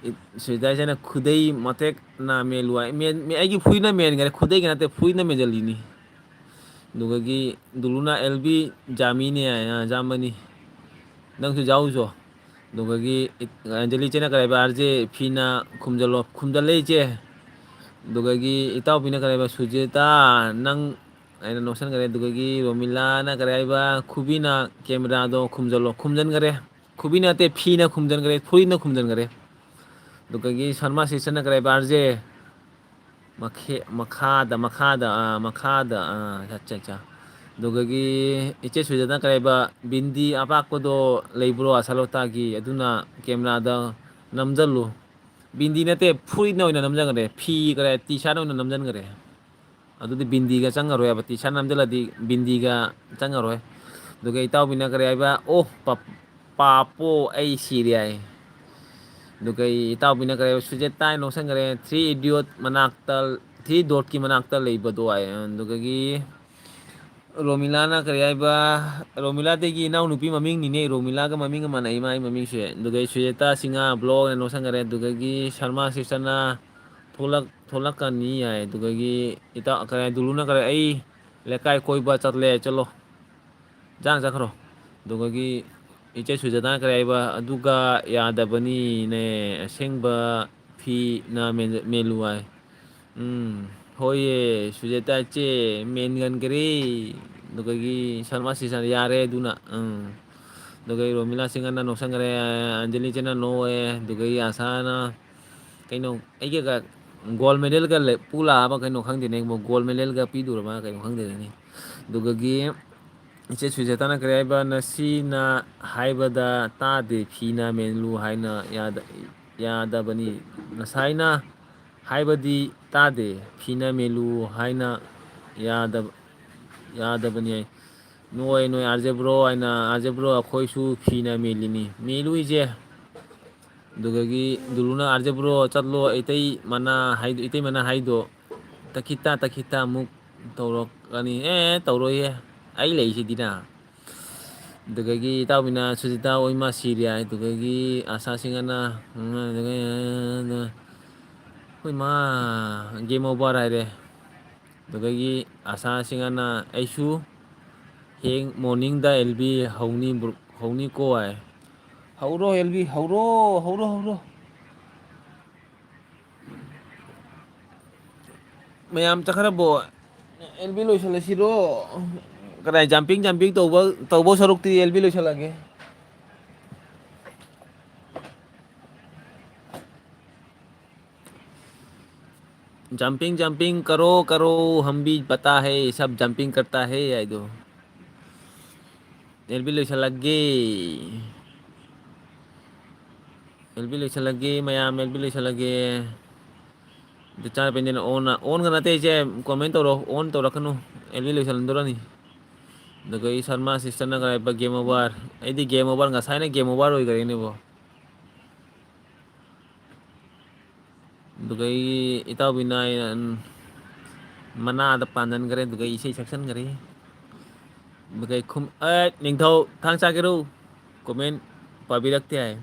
ꯏ-, ꯁꯨꯖꯤꯇꯥ ꯏꯆꯦꯅ "ꯈꯨꯗꯩ ꯃꯇꯦꯛꯅ ꯃꯦꯜꯂꯨ" ꯍꯥꯏ꯫ ꯃꯦꯟ-, ꯃꯦ-, ꯑꯩꯒꯤ ꯐꯨꯔꯤꯠꯅ ꯃꯦꯟꯈꯔꯦ, ꯈꯨꯗꯩꯒ ꯅꯠꯇꯦ, ꯐꯨꯔꯤꯠꯅ ꯃꯦꯟꯁꯤꯜꯂꯤꯅꯤ꯫ ꯑꯗꯨꯗꯒꯤ ꯗꯨꯂꯨꯅ "ꯑꯦꯜ ꯕꯤ ꯖꯥꯃꯤꯅꯦ" ꯍꯥꯏ, ꯑ, ꯖꯥꯝꯕꯅꯤ꯫ "ꯅꯪꯁꯨ ꯌꯥꯎꯔꯨꯆꯣ"꯫ ꯑꯗꯨꯗꯒꯤ ꯏꯠ-, ꯑꯟꯖꯂꯤ ꯏꯆꯦꯅ ꯀꯔꯤ ꯍꯥꯏꯕ, "ꯑꯥꯔ ꯖꯦ ꯐꯤꯅ ꯈꯨꯝꯖꯤꯜꯂꯣ"꯫ ꯈꯨꯝꯖꯤꯜꯂꯦ ꯏꯆꯦ꯫ ꯑꯗꯨꯗꯒꯤ ꯏꯇꯥꯎꯕꯤꯅ ꯀꯔꯤ ꯍꯥꯏꯕ, "ꯁꯨꯖꯤꯇꯥ, ꯅꯪ" ꯍꯥꯏꯅ ꯅꯣꯛꯁꯟꯈꯔꯦ꯫ ꯑꯗꯨꯗꯒꯤ ꯔꯣꯃꯤꯂꯥꯅ ꯀꯔꯤ ꯍꯥꯏꯕ, "ꯈꯨꯕꯤꯅ ꯀꯦꯃꯦꯔꯥꯗꯣ ꯈꯨꯝꯖꯤꯜꯂꯣ"꯫ ꯈꯨꯝꯖꯤꯟꯈꯔꯦ꯫ ꯈꯨꯕꯤ ꯅꯠꯇꯦ, ꯐꯤꯅ ꯈꯨꯝꯖꯤꯟꯈ꯭ꯔꯦ, ꯐꯨꯔꯤꯠꯅ ꯈꯨꯝꯖꯤꯟꯈ꯭ꯔꯦ꯫ ꯑꯗꯨꯗꯒꯤ ꯁꯔꯃꯥ ꯁꯤꯁꯇꯔꯅ ꯀꯔꯤ ꯍꯥꯏꯕ, "ꯑꯥꯔ ꯖꯦ"꯫ ꯃꯈꯦ-, ꯃꯈꯥꯗ, ꯃꯈꯥꯗ, ꯑꯥ, ꯃꯈꯥꯗ, ꯑꯥ, ꯑꯠꯆꯥ, ꯑꯠꯆꯥ꯫ ꯑꯗꯨꯗꯒꯤ ꯏꯆꯦ ꯁꯨꯖꯥꯇꯥꯅ ꯀꯔꯤ ꯍꯥꯏꯕ, "ꯕꯤꯟꯗꯤ ꯑꯄꯥꯛꯄꯗꯣ ꯂꯩꯕ꯭ꯔꯣ ꯑꯁꯥꯂꯣꯇꯥꯒꯤ? ꯑꯗꯨꯅ ꯀꯦꯃꯦꯔꯥꯗ ꯅꯝꯖꯜꯂꯨ"꯫ ꯕꯤꯟꯗꯤ ꯅꯠꯇꯦ, ꯐꯨꯔꯤꯠꯅ ꯑꯣꯏꯅ ꯅꯝꯖꯟꯈ꯭ꯔꯦ꯫ ꯐꯤ ꯀꯔꯤ, ꯇꯤ ꯁꯥꯔꯠꯅ ꯑꯣꯏꯅ ꯅꯝꯖꯟꯈ꯭ꯔꯦ꯫ ꯑꯗꯨꯗꯤ ꯕꯤꯟꯗꯤꯒ ꯆꯪꯉꯔꯣꯏ ꯍꯥꯏꯕ, ꯇꯤ ꯁꯥꯔꯠ ꯅꯝꯖꯜꯂꯗꯤ ꯕꯤꯟꯗꯤꯒ ꯆꯪꯉꯔꯣꯏ꯫ ꯑꯗꯨꯒ ꯏꯇꯥꯎꯕꯤꯅ ꯀꯔꯤ ꯍꯥꯏꯕ? "ꯑꯣ, ꯄ-, ꯄꯥꯞꯄꯣ, ꯑꯩ ꯁꯤꯔꯦ" ꯍꯥꯏ꯫ ꯑꯗꯨꯒ ꯏꯇꯥꯎꯕꯤꯅ ꯀꯔꯤ ꯍꯥꯏꯕ? "ꯁꯨꯖꯦꯇꯥ" ꯍꯥꯏꯅ ꯅꯣꯛꯁꯟꯈ꯭ꯔꯦ꯫ "ꯊ꯭ꯔꯤ ꯏꯗꯤꯌꯣꯠ ꯃꯅꯥꯛꯇ, ꯊ꯭ꯔꯤ ꯗꯣꯠꯀꯤ ꯃꯅꯥꯛꯇ ꯂꯩꯕꯗꯣ" ꯍꯥꯏ꯫ ꯑꯗꯨꯗꯒꯤ ꯔꯣꯃꯤꯂꯥꯅ ꯀꯔꯤ ꯍꯥꯏꯕ? ꯔꯣꯃꯤꯂꯥꯗꯒꯤ ꯏꯅꯥꯎꯅꯨꯄꯤ ꯃꯃꯤꯡꯅꯤꯅꯦ꯫ ꯔꯣꯃꯤꯂꯥꯒ ꯃꯃꯤꯡꯒ ꯃꯥꯟꯅꯩ, ꯃꯥꯏ ꯃꯃꯤꯡꯁꯦ꯫ ꯑꯗꯨꯒ ꯁꯨꯖꯦꯇꯥ ꯁꯤꯡꯍꯥ ꯕ꯭ꯂꯣꯛ ꯍꯥꯏꯅ ꯅꯣꯛꯁꯟꯈꯔꯦ꯫ ꯑꯗꯨꯗꯒꯤ ꯁꯔꯃꯥ ꯁꯤꯁꯇꯔꯅ ꯊꯣꯛꯂꯛ-, ꯊꯣꯛꯂꯛꯀꯅꯤ ꯍꯥꯏ꯫ ꯑꯗꯨꯗꯒꯤ ꯏꯇꯥꯎ, ꯀꯔꯤ, ꯗꯨꯂꯨꯅ ꯀꯔꯤ, "ꯑꯩ ꯂꯩꯀꯥꯏ ꯀꯣꯏꯕ ꯆꯠꯂꯦ", ꯆꯠꯂꯣ꯫ ꯖꯥꯡ ꯆꯠꯈ꯭ꯔꯣ꯫ ꯑꯗꯨꯗꯒꯤ ꯏꯆꯦ ꯁꯨꯖꯥꯇꯥꯅ ꯀꯔꯤ ꯍꯥꯏꯕ? "ꯑꯗꯨꯒ ꯌꯥꯗꯕꯅꯤꯅꯦ, ꯑꯁꯦꯡꯕ ꯐꯤꯅ ꯃꯦꯟ-, ꯃꯦꯜꯂꯨ" ꯍꯥꯏ꯫ ꯎꯝ, ꯍꯣꯏꯌꯦ, ꯁꯨꯖꯥꯇꯥ ꯏꯆꯦ, ꯃꯦꯟꯒꯟꯈ꯭ꯔꯦ꯫ ꯑꯗꯨꯗꯒꯤ ꯁꯔꯃꯥ ꯁꯤꯁꯇꯔ, "ꯌꯥꯔꯦ ꯑꯗꯨꯅ"꯫ ꯎꯝ꯫ ꯑꯗꯨꯗꯒꯤ ꯔꯣꯃꯤꯂꯥ ꯁꯤꯡꯍꯅ ꯅꯣꯛꯁꯟꯈ꯭ꯔꯦ, ꯑꯟꯖꯂꯤ ꯏꯆꯦꯅ ꯅꯣꯛꯑꯦ, ꯑꯗꯨꯗꯒꯤ ꯑꯁꯥꯅ ꯀꯩꯅꯣ, ꯑꯩꯒ ꯒꯣꯜ ꯃꯦꯗꯜꯒ ꯂꯩ-, ꯄꯨ ꯂꯥꯛꯑꯕ ꯀꯩꯅꯣ ꯈꯪꯗꯦꯅꯦ, ꯒꯣꯜ ꯃꯦꯗꯜꯒ ꯄꯤꯗꯣꯔꯕ ꯀꯩꯅꯣ ꯈꯪꯗꯦꯅꯦ꯫ ꯑꯗꯨꯗꯒꯤ ꯏꯆꯦ ꯁꯨꯖꯥꯇꯥꯅ ꯀꯔꯤ ꯍꯥꯏꯕ, "ꯅꯁꯤꯅ ꯍꯥꯏꯕꯗ ꯇꯥꯗꯦ, ꯐꯤꯅ ꯃꯦꯜꯂꯨ ꯍꯥꯏꯅ ꯌꯥꯗ-, ꯌꯥꯗꯕꯅꯤ꯫ ꯉꯁꯥꯏꯅ ꯍꯥꯏꯕꯗꯤ ꯇꯥꯗꯦ, ꯐꯤꯅ ꯃꯦꯜꯂꯨ ꯍꯥꯏꯅ ꯌꯥꯗꯕ-, ꯌꯥꯗꯕꯅꯤ" ꯍꯥꯏ꯫ ꯅꯣꯏ, ꯅꯣꯏ ꯑꯥꯔ ꯖꯦ ꯕ꯭ꯔꯣ ꯍꯥꯏꯅ, "ꯑꯥꯔ ꯖꯦ ꯕ꯭ꯔꯣ, ꯑꯩꯈꯣꯏꯁꯨ ꯐꯤꯅ ꯃꯦꯜꯂꯤꯅꯤ"꯫ ꯃꯦꯜꯂꯨ ꯏꯆꯦ꯫ ꯑꯗꯨꯗꯒꯤ ꯗꯨꯂꯨꯅ, "ꯑꯥꯔꯖꯦ ꯕ꯭ꯔꯣ, ꯆꯠꯂꯣ, ꯏꯇꯩ ꯃꯅꯥ ꯍꯥꯏꯗꯣ, ꯏꯇꯩ ꯃꯅꯥ ꯍꯥꯏꯗꯣ ꯇꯈꯤꯇꯥ, ꯇꯈꯤꯇꯥ ꯑꯃꯨꯛ ꯇꯧꯔꯛꯀꯅꯤ꯫" ꯑꯦ, ꯇꯧꯔꯣꯏꯌꯦ, ꯑꯩ ꯂꯩꯁꯤꯗꯤꯅ꯫ ꯑꯗꯨꯗꯒꯤ ꯏꯇꯥꯎꯕꯤꯅ, "ꯁꯨꯖꯤꯇꯥ, ꯑꯣꯏꯃꯥ ꯁꯤꯔꯦ" ꯍꯥꯏ꯫ ꯑꯗꯨꯗꯒꯤ ꯑꯥꯁꯥ ꯁꯤꯡꯍꯅ, ꯑꯩꯈꯣꯏ ꯃꯥ, game over ꯍꯥꯏꯔꯦ꯫ ꯑꯗꯨꯗꯒꯤ ꯑꯥꯁꯥ ꯁꯤꯡꯍꯅ, "ꯑꯩꯁꯨ ꯍꯌꯦꯡ morningꯗ ꯑꯦꯜ ꯕꯤ ꯍꯧꯅꯤ, ꯍꯧꯅꯤꯀꯣ" ꯍꯥꯏ꯫ ꯍꯧꯔꯣ ꯑꯦꯜ ꯕꯤ, ꯍꯧꯔꯣ, ꯍꯧꯔꯣ, ꯍꯧꯔꯣ꯫ ꯃꯌꯥꯝ ꯆꯠꯈ꯭ꯔꯕꯣ? L B ꯂꯣꯏꯁꯤꯜꯂꯁꯤꯔꯣ? ꯀꯗꯥꯏ jumping, jumping ꯇꯧꯕ, ꯇꯧꯕ ꯁꯔꯨꯛꯇꯤ ꯑꯦꯜ ꯕꯤ ꯂꯣꯏꯁꯤꯜꯂꯒꯦ꯫ "Jumping, jumping करो, करो, हम भी पता है, सब jumping करता है" ꯍꯥꯏꯗꯣ꯫ ꯑꯦꯜ ꯕꯤ ꯂꯣꯏꯁꯤꯜꯂꯒꯦ꯫ ꯑꯦꯜ ꯕꯤ ꯂꯣꯏꯁꯤꯜꯂꯒꯦ ꯃꯌꯥꯝ, ꯑꯦꯜ ꯕꯤ ꯂꯣꯏꯁꯤꯜꯂꯒꯦ꯫ ꯑꯗꯨ ꯆꯥꯔ ꯄꯦꯟꯗꯦꯟ on, onꯒ ꯅꯠꯇꯦ ꯏꯆꯦ, comment ꯇꯧꯔꯣ, on ꯇꯧꯔꯛꯀꯅꯨ, ꯑꯦꯜ ꯕꯤ ꯂꯣꯏꯁꯤꯜꯂꯝꯗꯣꯔꯅꯤ꯫ ꯑꯗꯨꯒ ꯑꯩ ꯁꯔꯃꯥ sisterꯅ ꯀꯔꯥꯏꯕ game over, ꯑꯩꯗꯤ game over, ꯉꯁꯥꯏꯅ game over ꯑꯣꯏꯈ꯭ꯔꯦꯅꯦꯕꯣ꯫ ꯑꯗꯨꯒ ꯑꯩꯒꯤ ꯏꯇꯥꯎꯕꯤꯅ ꯑꯩꯅ, ꯎꯝ, ꯃꯅꯥꯗ ꯄꯥꯟꯁꯤꯟꯈ꯭ꯔꯦ, ꯑꯗꯨꯒ ꯑꯩ ꯏꯁꯩ ꯁꯛꯆꯟꯈ꯭ꯔꯦ꯫ ꯑꯗꯨꯒ ꯑꯩ ꯈꯨꯝ-, "ꯑꯦ, ꯅꯤꯡꯊꯧ, ꯊꯥꯡ ꯆꯥꯒꯦꯔꯣ?" Comment ꯄꯥꯕꯤꯔꯛꯇꯦ ꯍꯥꯏ꯫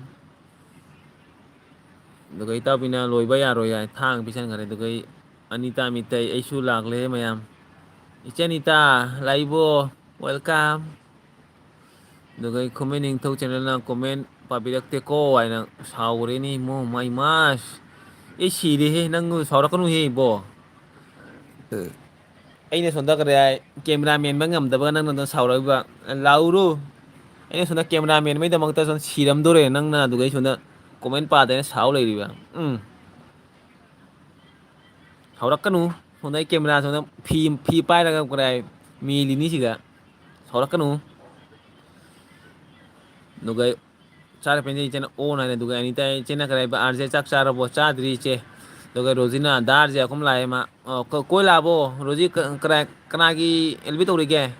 ꯑꯗꯨꯒ ꯏꯇꯥꯎꯕꯤꯅ ꯂꯣꯏꯕ ꯌꯥꯔꯣꯏ ꯍꯥꯏ, ꯊꯥꯡ ꯄꯤꯁꯟꯈ꯭ꯔꯦ꯫ ꯑꯗꯨꯒ ꯑꯩ, ꯑꯅꯤꯇꯥ ꯃꯤꯇꯩ, ꯑꯩꯁꯨ ꯂꯥꯛꯂꯦ ꯃꯌꯥꯝ꯫ ꯏꯆꯦ ꯑꯅꯤꯇꯥ, ꯂꯥꯛꯏꯕꯣ? Welcome꯫ ꯑꯗꯨꯒ ꯑꯩ ꯈꯨꯃꯟ ꯅꯤꯡꯊꯧ channelꯅ comment ꯄꯥꯕꯤꯔꯛꯇꯦꯀꯣ ꯍꯥꯏꯅ ꯁꯥꯎꯈ꯭ꯔꯦꯅꯦ ꯏꯃꯣ, ꯃꯥꯏ ꯃꯥꯁ꯫ ꯑꯦ, ꯁꯤꯔꯦꯍꯦ, ꯅꯪ ꯁꯥꯎꯔꯛꯀꯅꯨꯍꯦ ꯏꯕꯣ꯫ ꯑꯩꯅ ꯁꯣꯝꯗ ꯀꯔꯤ ꯍꯥꯏ, camera ꯃꯦꯟꯕ ꯉꯝꯗꯕꯒ ꯅꯪꯅ ꯁꯥꯎꯔꯛꯏꯕ, ꯂꯥꯎꯔꯨ꯫ ꯑꯩꯅ ꯁꯣꯝꯗ camera ꯃꯦꯟꯕꯩꯗꯃꯛꯇ ꯁꯣꯝ ꯁꯤꯔꯝꯗꯣꯔꯦ ꯅꯪꯅ, ꯑꯗꯨꯒ ꯑꯩ ꯁꯣꯝꯗ comment ꯄꯥꯗꯅ ꯁꯥꯎ ꯂꯩꯔꯤꯕ꯫ ꯎꯝ꯫ ꯁꯥꯎꯔꯛꯀꯅꯨ꯫ ꯁꯣꯝꯗ ꯑꯩ camera ꯁꯣꯝꯗ ꯐꯤ, ꯐꯤ ꯄꯥꯏꯔꯒ ꯀꯔꯤ ꯍꯥꯏ, ꯃꯦꯜꯂꯤꯅꯤ ꯁꯤꯗ꯫ ꯁꯥꯎꯔꯛꯀꯅꯨ꯫ ꯑꯗꯨꯒ ꯆꯥꯔ ꯄꯦꯟꯖꯩ ꯏꯆꯦꯅ on ꯍꯥꯏꯅ, ꯑꯗꯨꯒ ꯑꯅꯤꯇꯥ ꯏꯆꯦꯅ ꯀꯔꯤ ꯍꯥꯏꯕ, "ꯑꯥꯔꯖꯦ ꯆꯥꯛ ꯆꯥꯔꯕꯣ?" "ꯆꯥꯗ꯭ꯔꯤ ꯏꯆꯦ"꯫ ꯑꯗꯨꯒ ꯔꯣꯖꯤꯅ, "ꯗꯥ ꯑꯥꯔꯖꯦ ꯑꯩꯈꯣꯏ ꯂꯥꯛꯑꯦ ꯃꯥ"꯫ ꯑꯣ, ꯀ-, ꯀꯣꯏ ꯂꯥꯛꯑꯕꯣ? ꯔꯣꯖꯤ ꯀ-, ꯀꯅꯥ-, ꯀꯅꯥꯒꯤ ꯑꯦꯜ ꯕꯤ ꯇꯧꯔꯤꯒꯦ?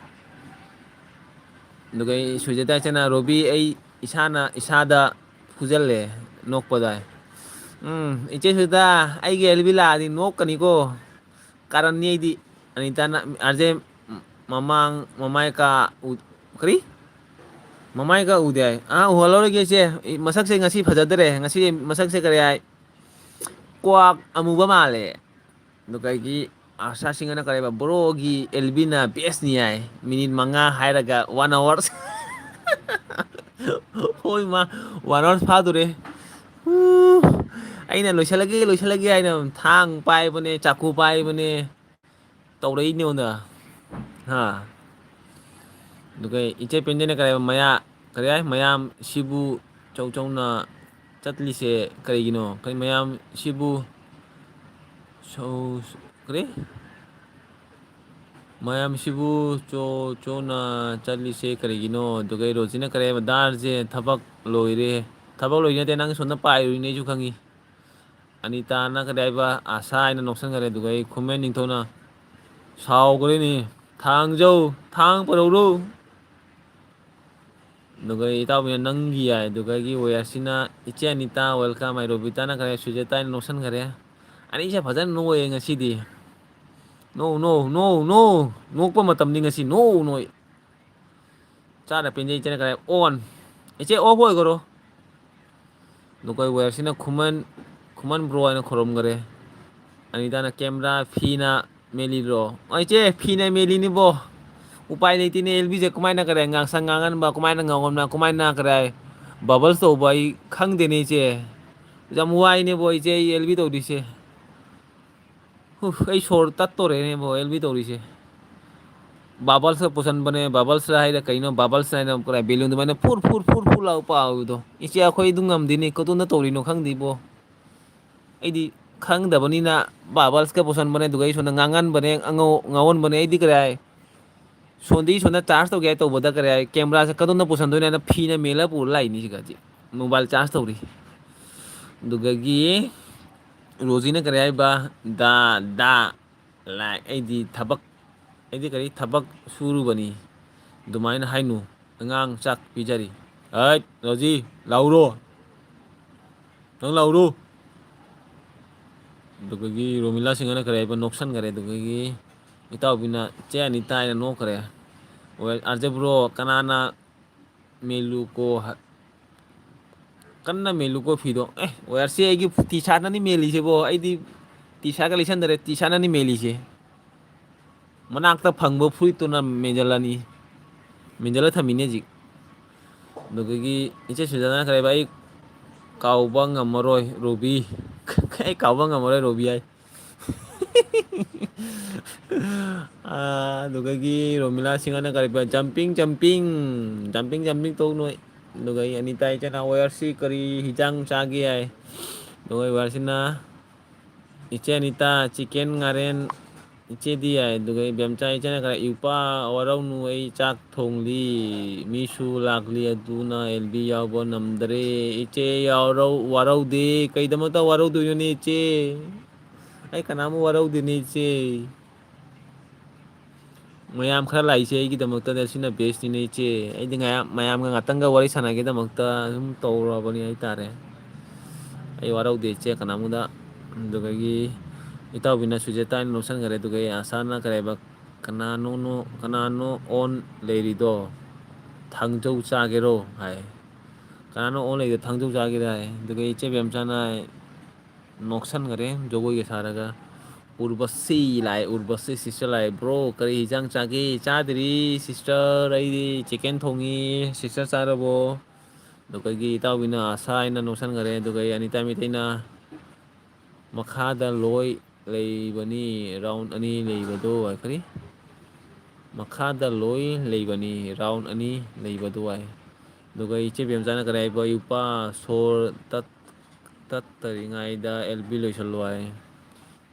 ꯑꯗꯨꯒ ꯑꯩ ꯁꯨꯖꯇꯥ ꯏꯆꯦꯅ, "ꯔꯣꯕꯤ, ꯑꯩ ꯏꯁꯥꯅ ꯏꯁꯥꯗ ꯐꯨꯖꯜꯂꯦ"꯫ ꯅꯣꯛꯄꯗꯥꯏ꯫ ꯎꯝ, ꯏꯆꯦ ꯁꯨꯖꯥꯇꯥ, ꯑꯩꯒꯤ ꯑꯦꯜꯕꯤ ꯂꯥꯛꯑꯗꯤ ꯅꯣꯛꯀꯅꯤꯀꯣ꯫ ꯀꯥꯔꯟꯅꯤ ꯑꯩꯗꯤ꯫ ꯑꯅꯤꯇꯥꯅ, ꯑꯥꯔꯖꯦ ꯃꯃꯥꯡ, ꯃꯃꯥꯏ ꯀꯥ ꯎ-, ꯀꯔꯤ? ꯃꯃꯥꯏ ꯀꯥ ꯎꯗꯦ ꯍꯥꯏ꯫ ꯑꯥ, ꯎꯍꯜꯂꯔꯣꯏꯒꯦ ꯏꯆꯦ꯫ ꯃꯁꯛꯁꯦ ꯉꯁꯤ ꯐꯖꯗꯔꯦ꯫ ꯉꯁꯤ ꯃꯁꯛꯁꯦ ꯀꯔꯤ ꯍꯥꯏ? ꯀ꯭ꯋꯥꯛ ꯑꯃꯨꯕ ꯃꯥꯜꯂꯦ꯫ ꯑꯗꯨꯒ ꯑꯩꯒꯤ ꯑꯥꯁꯥ ꯁꯤꯡꯍꯅ ꯀꯔꯤꯕ, "ꯕ꯭ꯔꯣꯒꯤ ꯑꯦꯜꯕꯤꯅ ꯕꯦꯁꯅꯤ" ꯍꯥꯏ꯫ ꯃꯤꯅꯤꯠ ꯃꯉꯥ ꯍꯥꯏꯔꯒ ꯋꯥꯟ ꯑꯋꯥꯔ꯫ ꯍꯣꯏ ꯃꯥ, ꯋꯥꯟ ꯑꯋꯥꯔ ꯐꯥꯗꯣꯔꯦ꯫ ꯎ, ꯑꯩꯅ "ꯂꯣꯏꯁꯤꯜꯂꯒꯦ, ꯂꯣꯏꯁꯤꯜꯂꯒꯦ" ꯍꯥꯏꯅ ꯊꯥꯡ ꯄꯥꯏꯕꯅꯦ, ꯆꯥꯀꯨ ꯄꯥꯏꯕꯅꯦ, ꯇꯧꯔꯛꯏꯅꯦ ꯑꯣꯟꯗ꯫ ꯍꯥ꯫ ꯑꯗꯨꯒ ꯏꯆꯦ ꯄꯦꯟꯖꯅ ꯀꯔꯤ ꯍꯥꯏꯕ, ꯃꯌꯥ-, ꯀꯔꯤ ꯍꯥꯏ? "ꯃꯌꯥꯝ ꯁꯤꯕꯨ ꯆꯧ ꯆꯧꯅ ꯆꯠꯂꯤꯁꯦ ꯀꯔꯤꯒꯤꯅꯣ? ꯀꯔꯤ ꯃꯌꯥꯝ ꯁꯤꯕꯨ ꯁꯧ-, ꯀꯔꯤ? ꯃꯌꯥꯝꯁꯤꯕꯨ ꯆꯣ ꯆꯣꯅ ꯆꯠꯂꯤꯁꯦ ꯀꯔꯤꯒꯤꯅꯣ?" ꯑꯗꯨꯒ ꯔꯣꯖꯤꯅ ꯀꯔꯤ ꯍꯥꯏꯕ? "ꯗꯥꯔꯁꯦ ꯊꯕꯛ ꯂꯣꯏꯔꯦ꯫ ꯊꯕꯛ ꯂꯣꯏꯔꯦ ꯅꯠꯇꯦ, ꯅꯪ ꯁꯣꯝꯗ ꯄꯥꯏꯔꯨꯔꯤꯅꯦ, ꯑꯩꯁꯨ ꯈꯪꯉꯤ꯫" ꯑꯅꯤꯇꯥꯅ ꯀꯔꯤ ꯍꯥꯏꯕ? "ꯑꯥꯁꯥ" ꯍꯥꯏꯅ ꯅꯣꯛꯁꯟꯈꯔꯦ꯫ ꯑꯗꯨꯒ ꯑꯩ ꯈꯨꯃꯟ ꯅꯤꯡꯊꯧꯅ ꯁꯥꯎꯈ꯭ꯔꯦꯅꯦ꯫ "ꯊꯥꯡꯖꯧ, ꯊꯥꯡ ꯄꯨꯔꯧꯔꯣ!" ꯑꯗꯨꯒ ꯏꯇꯥꯎꯕꯤꯅ "ꯅꯪꯒꯤ" ꯌꯥꯏ꯫ ꯑꯗꯨꯒ ꯑꯩꯒꯤ ꯋꯦꯌꯔꯁꯤꯅ "ꯏꯆꯦ ꯑꯅꯤꯇꯥ, welcome" ꯍꯥꯏ꯫ ꯔꯣꯕꯤꯇꯥꯅ ꯈꯔ ꯁꯨꯖꯦꯇꯥ ꯍꯥꯏꯅ ꯅꯣꯛꯁꯟꯈꯔꯦ꯫ ꯑꯅꯤꯁꯦ ꯐꯖꯅ ꯅꯣꯛꯑꯦ ꯉꯁꯤꯗꯤ꯫ ꯅꯣ, ꯅꯣ, ꯅꯣ, ꯅꯣ꯫ ꯅꯣꯛꯄ ꯃꯇꯝꯅꯤ ꯉꯁꯤ꯫ ꯅꯣ, ꯅꯣꯏ꯫ ꯆꯥꯅ ꯄꯦꯟꯖꯩ ꯏꯆꯦꯅ ꯈꯔ ꯑꯣꯟ꯫ "ꯏꯆꯦ ꯑꯣꯐ ꯑꯣꯏꯈꯔꯣ꯫" ꯅꯈꯣꯏ ꯋꯦꯌꯔꯁꯤꯅ ꯈꯨꯃꯟ, ꯈꯨꯃꯟ ꯕ꯭ꯔꯣ ꯍꯥꯏꯅ ꯈꯨꯔꯨꯝꯈꯔꯦ꯫ ꯑꯅꯤꯇꯥꯅ "ꯀꯦꯃꯦꯔꯥ ꯐꯤꯅ ꯃꯦꯜꯂꯤꯔꯣ?" ꯑꯣ, ꯏꯆꯦ, ꯐꯤꯅ ꯃꯦꯜꯂꯤꯅꯤꯕꯣ꯫ ꯎꯄꯥꯏ ꯂꯩꯇꯦꯅꯦ, ꯑꯦꯜꯕꯤꯁꯦ ꯀꯃꯥꯏꯅ ꯀꯔꯦ, ꯉꯥꯡꯁꯪ ꯉꯥꯡꯍꯟꯕ, ꯀꯃꯥꯏꯅ ꯉꯥꯎꯍꯟꯕ, ꯀꯃꯥꯏꯅ ꯀꯔꯦ, ꯕꯕꯜꯁ ꯇꯧꯕ, ꯑꯩ ꯈꯪꯗꯦꯅꯦ, ꯏꯆꯦ꯫ ꯌꯥꯝ ꯋꯥꯏꯅꯦꯕꯣ, ꯏꯆꯦ, ꯑꯩ ꯑꯦꯜꯕꯤ ꯇꯧꯗꯣꯏꯁꯦ꯫ ꯍꯨ, ꯑꯩ ꯁꯣꯔ ꯇꯠꯇꯣꯔꯦꯅꯦꯕꯣ, ꯑꯦꯜꯕꯤ ꯇꯧꯔꯤꯁꯦ꯫ ꯕꯥꯕꯜꯁꯀ ꯄꯨꯁꯟꯕꯅꯦ, ꯕꯥꯕꯜꯁ ꯍꯥꯏꯔ ꯀꯩꯅꯣ, ꯕꯥꯕꯜꯁ ꯍꯥꯏꯅ ꯄꯨꯔꯥ ꯕꯦꯂꯨꯟ ꯑꯗꯨꯃꯥꯏꯅ ꯐꯨꯔ, ꯐꯨꯔ, ꯐꯨꯔ, ꯐꯨꯔ ꯂꯥꯎ ꯄꯥꯎꯕꯗꯣ꯫ ꯏꯆꯦ, ꯑꯩꯈꯣꯏ ꯑꯗꯨ ꯉꯝꯗꯦꯅꯦ, ꯀꯗꯣꯝꯗ ꯇꯧꯔꯤꯅꯣ ꯈꯪꯗꯦꯕꯣ꯫ ꯑꯩꯗꯤ ꯈꯪꯗꯕꯅꯤꯅ ꯕꯥꯕꯜꯁꯀ ꯄꯨꯁꯟꯕꯅꯦ, ꯑꯗꯨꯒ ꯑꯩ ꯁꯣꯝꯗ ꯉꯥꯡꯍꯟꯕꯅꯦ, ꯑꯉꯧ-, ꯉꯥꯎꯍꯟꯕꯅꯦ꯫ ꯑꯩꯗꯤ ꯀꯗꯥꯏ ꯁꯣꯟꯗꯤ ꯁꯣꯝꯗ ꯆꯥꯔꯖ ꯇꯧꯒꯦ ꯍꯥꯏ ꯇꯧꯕꯗ ꯀꯗꯥꯏ ꯀꯦꯃꯦꯔꯥꯁꯦ ꯀꯗꯣꯝꯗ ꯄꯨꯁꯟꯗꯣꯏꯅꯣ ꯍꯥꯏꯅ ꯐꯤꯅ ꯃꯦꯜꯂ ꯄꯨꯔ ꯂꯥꯛꯏꯅꯤ ꯁꯤꯒꯗꯤ꯫ ꯃꯣꯕꯥꯏꯜ ꯆꯥꯔꯖ ꯇꯧꯔꯤ꯫ ꯑꯗꯨꯗꯒꯤ ꯔꯣꯖꯤꯅ ꯀꯔꯤ ꯍꯥꯏꯕ? "ꯗꯥ, ꯗꯥ, ꯂꯥꯏ, ꯑꯩꯗꯤ ꯊꯕꯛ, ꯑꯩꯗꯤ ꯀꯔꯤ ꯊꯕꯛ ꯁꯨꯔꯨꯕꯅꯤ꯫ ꯑꯗꯨꯃꯥꯏꯅ ꯍꯥꯏꯅꯨ꯫ ꯑꯉꯥꯡ ꯆꯥꯛ ꯄꯤꯖꯔꯤ꯫" "ꯍꯩꯠ, ꯔꯣꯖꯤ, ꯂꯥꯎꯔꯣ꯫" ꯅꯪ ꯂꯥꯎꯔꯣ꯫ ꯑꯗꯨꯗꯒꯤ ꯔꯣꯃꯤꯂꯥ ꯁꯤꯡꯍꯅ ꯀꯔꯤ ꯍꯥꯏꯕ, ꯅꯣꯛꯁꯟꯈꯔꯦ꯫ ꯑꯗꯨꯗꯒꯤ ꯏꯇꯥꯎꯕꯤꯅ, "ꯆꯦ ꯑꯅꯤꯇꯥ" ꯍꯥꯏꯅ ꯅꯣꯛꯈ꯭ꯔꯦ꯫ ꯋꯦꯜ, ꯑꯥꯔꯖꯦ ꯕ꯭ꯔꯣ, ꯀꯅꯥꯅ ꯃꯦꯂꯨꯀꯣ ꯍ-, ꯀꯟꯅ ꯃꯦꯂꯨꯀꯣ ꯐꯤꯗꯣ꯫ ꯑꯦ, ꯋꯦꯌꯔꯁꯤ ꯑꯩꯒꯤ ꯇꯤ ꯁꯥꯔꯠꯅꯅꯤ ꯃꯦꯜꯂꯤꯁꯤꯕꯣ꯫ ꯑꯩꯗꯤ ꯇꯤ ꯁꯥꯔꯠꯀ ꯂꯩꯁꯟꯗꯔꯦ, ꯇꯤ ꯁꯥꯔꯠꯅꯅꯤ ꯃꯦꯜꯂꯤꯁꯦ꯫ ꯃꯅꯥꯛꯇ ꯐꯪꯕ ꯐꯨꯔꯤꯠꯇꯨꯅ ꯃꯦꯟꯖꯜꯂꯅꯤ꯫ ꯃꯦꯟꯖꯜꯂ ꯊꯝꯃꯤꯅꯦ ꯍꯧꯖꯤꯛ꯫ ꯑꯗꯨꯗꯒꯤ ꯏꯆꯦ ꯁꯨꯖꯥꯇꯥꯅ ꯀꯔꯤ ꯍꯥꯏꯕ? "ꯑꯩ ꯀꯥꯎꯕ ꯉꯝꯃꯔꯣꯏ ꯔꯣꯕꯤ꯫" "ꯑꯩ ꯀꯥꯎꯕ ꯉꯝꯃꯔꯣꯏ ꯔꯣꯕꯤ" ꯍꯥꯏ꯫ ꯑꯥ, ꯑꯗꯨꯗꯒꯤ ꯔꯣꯃꯤꯂꯥ ꯁꯤꯡꯍꯅ ꯀꯔꯤ ꯍꯥꯏꯕ? "Jumping, jumping, jumping, jumping ꯇꯧ ꯅꯣꯏ꯫" ꯑꯗꯨꯒ ꯑꯩ ꯑꯅꯤꯇꯥ ꯏꯆꯦꯅ, "ꯋꯦꯌꯔꯁꯤ ꯀꯔꯤ ꯍꯤꯟꯖꯥꯡ ꯆꯥꯒꯦ?" ꯍꯥꯏ꯫ ꯑꯗꯨꯒ ꯋꯦꯌꯔꯁꯤꯅ, "ꯏꯆꯦ ꯑꯅꯤꯇꯥ, ꯆꯤꯀꯦꯟ ꯉꯥꯔꯦꯟ, ꯏꯆꯦꯗꯤ" ꯍꯥꯏ꯫ ꯑꯗꯨꯒ ꯏꯕꯦꯝꯆꯥ ꯏꯆꯦꯅ ꯈꯔ, "ꯏꯄꯥ ꯋꯥꯔꯧꯅꯨ, ꯑꯩ ꯆꯥꯛ ꯊꯣꯡꯂꯤ, ꯃꯤꯁꯨ ꯂꯥꯛꯂꯤ, ꯑꯗꯨꯅ ꯑꯦꯜ ꯕꯤ ꯌꯥꯎꯕ ꯅꯝꯗꯔꯦ꯫ ꯏꯆꯦ ꯌꯥꯎꯔꯧ-, ꯋꯥꯔꯧꯗꯦ, ꯀꯩꯗꯃꯛꯇ ꯋꯥꯔꯧꯗꯣꯏꯅꯣꯅꯦ ꯏꯆꯦ? ꯑꯩ ꯀꯅꯥꯃꯨꯛ ꯋꯥꯔꯧꯗꯦꯅꯦ ꯏꯆꯦ꯫ ꯃꯌꯥꯝ ꯈꯔ ꯂꯥꯛꯏꯁꯦ ꯑꯩꯒꯤꯗꯃꯛꯇꯗꯤ ꯁꯤꯅ ꯕꯦꯁꯅꯤꯅꯦ ꯏꯆꯦ꯫ ꯑꯩꯗꯤ ꯉꯌꯥꯝ-, ꯃꯌꯥꯝꯒ ꯉꯥꯛꯇꯪꯒ ꯋꯥꯔꯤ ꯁꯥꯟꯅꯒꯦꯗꯃꯛꯇ ꯁꯨꯝ ꯇꯧꯔꯕꯅꯤ ꯍꯥꯏꯇꯥꯔꯦ꯫ ꯑꯩ ꯋꯥꯔꯧꯗꯦ ꯏꯆꯦ ꯀꯅꯥꯃꯨꯗ꯫" ꯑꯗꯨꯗꯒꯤ ꯏꯇꯥꯎꯕꯤꯅ ꯁꯨꯖꯦꯇꯥ ꯍꯥꯏꯅ ꯅꯣꯛꯁꯟꯈꯔꯦ꯫ ꯑꯗꯨꯒ ꯑꯩ ꯑꯁꯥꯅ ꯀꯔꯤ ꯍꯥꯏꯕ, "ꯀꯅꯥꯅꯣꯅꯣ, ꯀꯅꯥꯅꯣ ꯑꯣꯟ ꯂꯩꯔꯤꯗꯣ? ꯊꯥꯡꯖꯧ ꯆꯥꯒꯦꯔꯣ?" ꯍꯥꯏ꯫ "ꯀꯅꯥꯅꯣ ꯑꯣꯟ ꯂꯩꯔꯤꯗꯣ, ꯊꯥꯡꯖꯧ ꯆꯥꯒꯦꯔꯥ?" ꯍꯥꯏ꯫ ꯑꯗꯨꯒ ꯏꯆꯦ ꯕꯦꯝꯆꯥꯅ ꯍꯥꯏ, ꯅꯣꯛꯁꯟꯈꯔꯦ ꯖꯒꯣꯏꯒ ꯁꯥꯔꯒ꯫ ꯎꯔꯕꯁꯤ ꯂꯥꯛꯑꯦ, ꯎꯔꯕꯁꯤ sister ꯂꯥꯛꯑꯦ꯫ "Bro, ꯀꯔꯤ ꯍꯤꯟꯖꯥꯡ ꯆꯥꯒꯦ?" "ꯆꯥꯗ꯭ꯔꯤ sister, ꯑꯩꯗꯤ chicken ꯊꯣꯡꯉꯤ꯫ Sister ꯆꯥꯔꯕꯣ?" ꯑꯗꯨꯒ ꯑꯩꯒꯤ ꯏꯇꯥꯎꯕꯤꯅ ꯑꯁꯥ ꯍꯥꯏꯅ ꯅꯣꯛꯁꯟꯈꯔꯦ꯫ ꯑꯗꯨꯒ ꯑꯩ ꯑꯅꯤꯇꯥ ꯃꯩꯇꯩꯅ, "ꯃꯈꯥꯗ ꯂꯣꯏ ꯂꯩꯕꯅꯤ, round ꯑꯅꯤ ꯂꯩꯕꯗꯣ" ꯍꯥꯏ꯫ ꯀꯔꯤ? "ꯃꯈꯥꯗ ꯂꯣꯏ ꯂꯩꯕꯅꯤ, round ꯑꯅꯤ ꯂꯩꯕꯗꯣ" ꯍꯥꯏ꯫ ꯑꯗꯨꯒ ꯏꯆꯦ ꯕꯦꯝꯆꯥꯅ ꯀꯔꯤ ꯍꯥꯏꯕ? "ꯏꯄꯥ ꯁꯣꯔ ꯇꯠ-, ꯇꯠꯇꯔꯤꯉꯩꯗ ꯑꯦꯜ ꯕꯤ ꯂꯣꯏꯁꯜꯂꯣ" ꯍꯥꯏ꯫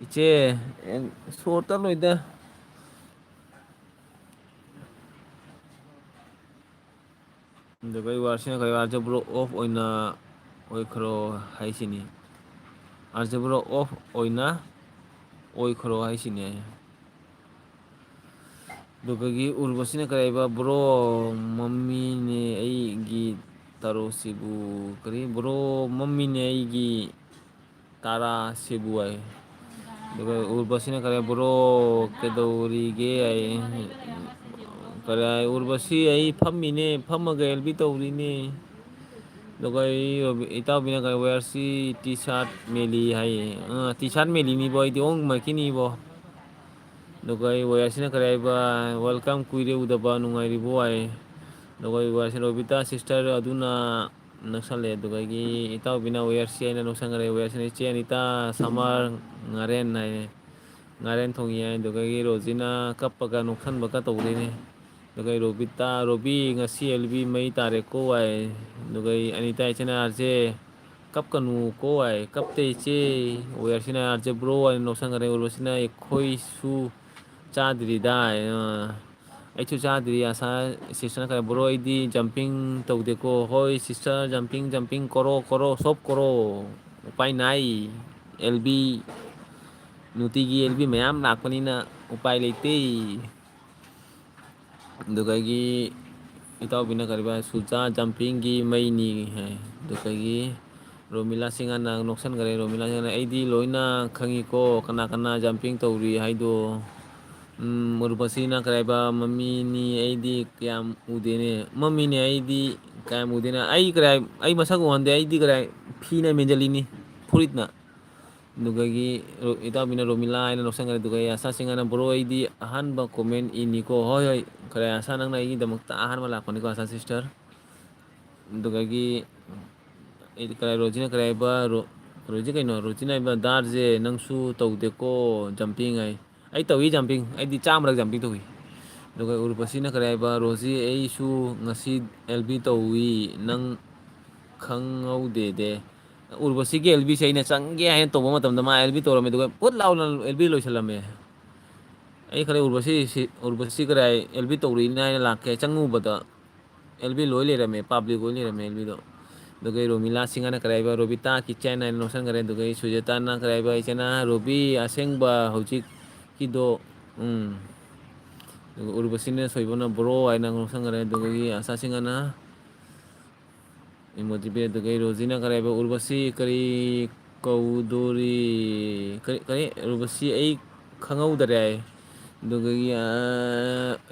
ꯏꯆꯦ, ꯑꯦ, ꯁꯣꯔ ꯇꯠꯂꯣꯏꯗ꯫ ꯑꯗꯨꯒ ꯑꯩ ꯋꯥꯔꯁꯤꯅ ꯀꯔꯤ? "ꯑꯥꯔꯖꯦ ꯕ꯭ꯔꯣ ꯑꯣꯐ ꯑꯣꯏꯅ ꯑꯣꯏꯈ꯭ꯔꯣ" ꯍꯥꯏꯁꯤꯅꯤ꯫ "ꯑꯥꯔꯖꯦ ꯕ꯭ꯔꯣ ꯑꯣꯐ ꯑꯣꯏꯅ ꯑꯣꯏꯈ꯭ꯔꯣ" ꯍꯥꯏꯁꯤꯅꯤ꯫ ꯑꯗꯨꯒꯒꯤ ꯎꯔꯕꯁꯤꯅ ꯀꯔꯤ ꯍꯥꯏꯕ? "Bro, ꯃꯝꯃꯤꯅꯦ ꯑꯩꯒꯤ ꯇꯔꯣ ꯁꯤꯕꯨ ꯀꯔꯤ ꯕ꯭ꯔꯣ ꯃꯝꯃꯤꯅꯦ ꯑꯩꯒꯤ ꯇꯔꯥ ꯁꯤꯕꯨ ꯍꯥꯏ꯫ ꯑꯗꯨꯒ ꯎꯔꯕꯁꯤꯅ ꯀꯔꯤ ꯕ꯭ꯔꯣ ꯀꯩꯗꯧꯔꯤꯒꯦ ꯍꯥꯏ꯫ ꯀꯔꯤ ꯍꯥꯏ ꯎꯔꯕꯁꯤ ꯑꯩ ꯐꯝꯃꯤꯅꯦ ꯐꯝꯃꯒ ꯑꯦꯜ ꯕꯤ ꯇꯧꯔꯤꯅꯦ꯫ ꯑꯗꯨꯒ ꯑꯩ ꯏꯇꯥꯎꯕꯤꯅ ꯀꯔꯤ ꯋꯦꯌꯔꯁꯤ ꯇꯤ ꯁꯥꯔꯠ ꯃꯦꯂꯤ ꯍꯥꯏꯌꯦ꯫ ꯑꯥ, ꯇꯤ ꯁꯥꯔꯠ ꯃꯦꯂꯤꯅꯤꯕꯣ ꯑꯩꯗꯤ ꯑꯣꯡ ꯃꯥꯏꯀꯤꯅꯤꯕꯣ꯫ ꯑꯗꯨꯒ ꯑꯩ ꯋꯦꯌꯔꯁꯤꯅ ꯀꯔꯤ ꯍꯥꯏꯕ ꯋꯦꯜꯀꯝ ꯀꯨꯏꯔꯦ ꯎꯗꯕ ꯅꯨꯡꯉꯥꯏꯔꯤꯕꯣ ꯍꯥꯏ꯫ ꯑꯗꯨꯒ ꯑꯩ ꯋꯦꯌꯔꯁꯤꯅ ꯔꯣꯕꯤꯇꯥ ꯁꯤꯁꯇꯔ ꯑꯗꯨꯅ ꯅꯛꯁꯜꯂꯦ꯫ ꯑꯗꯨꯗꯒꯤ ꯏꯇꯥꯎꯕꯤꯅ ꯋꯦꯌꯔꯁꯤ ꯑꯩꯅ ꯅꯣꯛꯁꯟꯈ꯭ꯔꯦ꯫ ꯋꯦꯌꯔꯁꯤꯅ ꯏꯆꯦ ꯑꯅꯤꯇꯥ ꯁꯃꯔ ꯉꯥꯔꯦꯟ ꯍꯥꯏꯅ ꯉꯥꯔꯦꯟ ꯊꯣꯡꯉꯤ ꯍꯥꯏ꯫ ꯑꯗꯨꯗꯒꯤ ꯔꯣꯖꯤꯅ ꯀꯞꯄꯒ ꯅꯣꯛꯁꯟꯕꯒ ꯇꯧꯗꯣꯏꯅꯦ꯫ ꯑꯗꯨꯒ ꯔꯣꯕꯤꯇꯥ ꯔꯣꯕꯤ ꯉꯁꯤ ꯑꯦꯜ ꯕꯤ ꯃꯩ ꯇꯥꯔꯦꯀꯣ ꯍꯥꯏ꯫ ꯑꯗꯨꯒ ꯑꯅꯤꯇꯥ ꯏꯆꯦꯅ ꯑꯥꯔꯁꯦ ꯀꯞꯀꯅꯨ ꯀꯣ ꯍꯥꯏ꯫ ꯀꯞꯇꯦ ꯏꯆꯦ꯫ ꯋꯦꯌꯔꯁꯤꯅ ꯑꯥꯔꯁꯦ ꯕ꯭ꯔꯣ ꯍꯥꯏꯅ ꯅꯣꯛꯁꯟꯈ꯭ꯔꯦ꯫ ꯎꯔꯕꯁꯤꯅ ꯑꯩꯈꯣꯏꯁꯨ ꯆꯥꯗ꯭ꯔꯤꯗ ꯍꯥꯏ꯫ ꯑꯩꯁꯨ ꯆꯥꯗ꯭ꯔꯤ꯫ ꯑꯁꯥ ꯁꯤꯁꯇꯔꯅ ꯀꯔꯤ ꯕ꯭ꯔꯣ ꯑꯩꯗꯤ ꯖꯝꯄꯤꯡ ꯇꯧꯗꯦꯀꯣ꯫ ꯍꯣꯏ ꯁꯤꯁꯇꯔ ꯖꯝꯄꯤꯡ ꯖꯝꯄꯤꯡ ꯀꯣꯔꯣ ꯀꯣꯔꯣ ꯁꯣꯞ ꯀꯣꯔꯣ꯫ ꯎꯄꯥꯏ ꯅꯥꯏ꯫ ꯑꯦꯜ ꯕꯤ ꯅꯨꯡꯇꯤꯒꯤ ꯑꯦꯜ ꯕꯤ ꯃꯌꯥꯝ ꯂꯥꯛꯄꯅꯤꯅ ꯎꯄꯥꯏ ꯂꯩꯇꯦ꯫ ꯑꯗꯨꯗꯒꯤ ꯏꯇꯥꯎꯕꯤꯅ ꯀꯔꯤꯕ ꯁꯨꯖꯥ ꯖꯝꯄꯤꯡꯒꯤ ꯃꯩꯅꯤ ꯍꯥꯏ꯫ ꯑꯗꯨꯗꯒꯤ ꯔꯣꯃꯤꯂꯥ ꯁꯤꯡꯍꯅ ꯅꯣꯛꯁꯟꯈꯔꯦ꯫ ꯔꯣꯃꯤꯂꯥ ꯁꯤꯡꯍꯅ ꯑꯩꯗꯤ ꯂꯣꯏꯅ ꯈꯪꯉꯤꯀꯣ ꯀꯅꯥ ꯀꯅꯥ ꯖꯝꯄꯤꯡ ꯇꯧꯔꯤ ꯍꯥꯏꯗꯣ꯫ ꯎꯝ, ꯎꯔꯕꯁꯤꯅ ꯀꯔꯤ ꯍꯥꯏꯕ ꯃꯃꯤꯅꯤ ꯑꯩꯗꯤ ꯀꯌꯥꯝ ꯎꯗꯦꯅꯦ꯫ ꯃꯃꯤꯅꯦ ꯑꯩꯗꯤ ꯀꯌꯥꯝ ꯎꯗꯦꯅ꯫ ꯑꯩ ꯀꯔꯤ ꯍꯥꯏ-, ꯑꯩ ꯃꯁꯛ ꯎꯍꯟꯗꯦ꯫ ꯑꯩꯗꯤ ꯀꯔꯤ ꯍꯥꯏ-, ꯐꯤꯅ ꯃꯦꯟꯁꯤꯜꯂꯤꯅꯤ, ꯐꯨꯔꯤꯠꯅ꯫ ꯑꯗꯨꯗꯒꯤ ꯔꯣ-, ꯏꯇꯥꯎꯕꯤꯅ ꯔꯣꯃꯤꯂꯥ ꯍꯥꯏꯅ ꯂꯧꯁꯟꯈ꯭ꯔꯦ꯫ ꯑꯗꯨꯒ ꯑꯩ ꯑꯁꯥ ꯁꯤꯡꯍꯅ ꯕ꯭ꯔꯣ ꯑꯩꯗꯤ ꯑꯍꯥꯟꯕ ꯀꯣꯃꯦꯟ ꯏꯅꯤꯀꯣ꯫ ꯍꯣꯏ, ꯍꯣꯏ, ꯀꯔꯤ ꯑꯁꯥ ꯅꯪꯅ ꯑꯩꯒꯤꯗꯃꯛꯇ ꯑꯍꯥꯟꯕ ꯂꯥꯛꯄꯅꯤꯀꯣ ꯑꯁꯥ ꯁꯤꯁꯇꯔ꯫ ꯑꯗꯨꯗꯒꯤ ꯑꯩꯗꯤ ꯀꯔꯥꯏ ꯔꯣꯖꯤꯅ ꯀꯔꯥꯏꯕ ꯔꯣ-, ꯔꯣꯖꯤ ꯀꯩꯅꯣ? ꯔꯣꯖꯤꯅ ꯍꯥꯏꯕ ꯗꯥꯔꯁꯦ ꯅꯪꯁꯨ ꯇꯧꯗꯦꯀꯣ ꯖꯝꯄꯤꯡ ꯍꯥꯏ꯫ ꯑꯩ ꯇꯧꯏ ꯖꯝꯄꯤꯡ, ꯑꯩꯗꯤ ꯆꯥꯝꯃꯔꯛ ꯖꯝꯄꯤꯡ ꯇꯧꯏ꯫ ꯑꯗꯨꯒ ꯎꯔꯨꯕꯁꯤꯅ ꯀꯔꯤ ꯍꯥꯏꯕ? ꯔꯣꯖꯤ ꯑꯩꯁꯨ ꯉꯁꯤ ꯑꯦꯜ ꯕꯤ ꯇꯧꯏ, ꯅꯪ ꯈꯪꯍꯧꯗꯦꯗꯦ꯫ ꯎꯔꯨꯕꯁꯤꯒꯤ ꯑꯦꯜ ꯕꯤꯁꯦ ꯑꯩꯅ ꯆꯪꯒꯦ ꯍꯥꯏꯅ ꯇꯧꯕ ꯃꯇꯝꯗ ꯃꯥ ꯑꯦꯜ ꯕꯤ ꯇꯧꯔꯝꯃꯦ, ꯑꯗꯨꯒ ꯄꯨꯠ ꯂꯥꯎꯅ ꯑꯦꯜ ꯕꯤ ꯂꯣꯏꯁꯤꯜꯂꯝꯃꯦ꯫ ꯑꯩ ꯈꯜꯂꯦ ꯎꯔꯨꯕꯁꯤ, ꯁꯤ, ꯎꯔꯨꯕꯁꯤ ꯀꯗꯥꯏ ꯑꯦꯜ ꯕꯤ ꯇꯧꯔꯤꯅ ꯍꯥꯏꯅ ꯂꯥꯛꯀꯦ ꯆꯪꯉꯨꯕꯗ ꯑꯦꯜ ꯕꯤ ꯂꯣꯏ ꯂꯩꯔꯝꯃꯦ, ꯄꯥꯕ꯭ꯂꯤꯛ ꯑꯣꯏ ꯂꯩꯔꯝꯃꯦ ꯑꯦꯜ ꯕꯤꯗꯣ꯫ ꯑꯗꯨꯒ ꯔꯣꯃꯤꯂꯥ ꯁꯤꯡꯍꯅ ꯀꯔꯤ ꯍꯥꯏꯕ? ꯔꯣꯕꯤꯇꯥ ꯀꯤꯠꯆꯟ ꯍꯥꯏꯅ ꯅꯣꯛꯁꯟꯈꯔꯦ꯫ ꯑꯗꯨꯒ ꯁꯨꯖꯥꯇꯥꯅ ꯀꯔꯤ ꯍꯥꯏꯕ? ꯏꯆꯦꯅ ꯔꯣꯕꯤ ꯑꯁꯦꯡꯕ ꯍꯧꯖꯤꯛꯀꯤꯗꯣ, ꯎꯝ꯫ ꯑꯗꯨꯒ ꯎꯔꯨꯕꯁꯤꯅ ꯁꯣꯏꯕꯅ ꯕ꯭ꯔꯣ ꯍꯥꯏꯅ ꯅꯣꯛꯁꯟꯈꯔꯦ꯫ ꯑꯗꯨꯗꯒꯤ ꯑꯁꯥ ꯁꯤꯡꯍꯅ ꯏꯃꯣꯖꯤ ꯄꯤꯔꯦ꯫ ꯑꯗꯨꯒ ꯔꯣꯖꯤꯅ ꯀꯔꯤ ꯍꯥꯏꯕ? "ꯎꯔꯕꯁꯤ ꯀꯔꯤ ꯀꯧꯗꯣꯔꯤ? ꯀꯔꯤ, ꯀꯔꯤ? ꯎꯔꯕꯁꯤ ꯑꯩ ꯈꯪꯍꯧꯗꯔꯦ" ꯍꯥꯏ꯫ ꯑꯗꯨꯒ, ꯑ,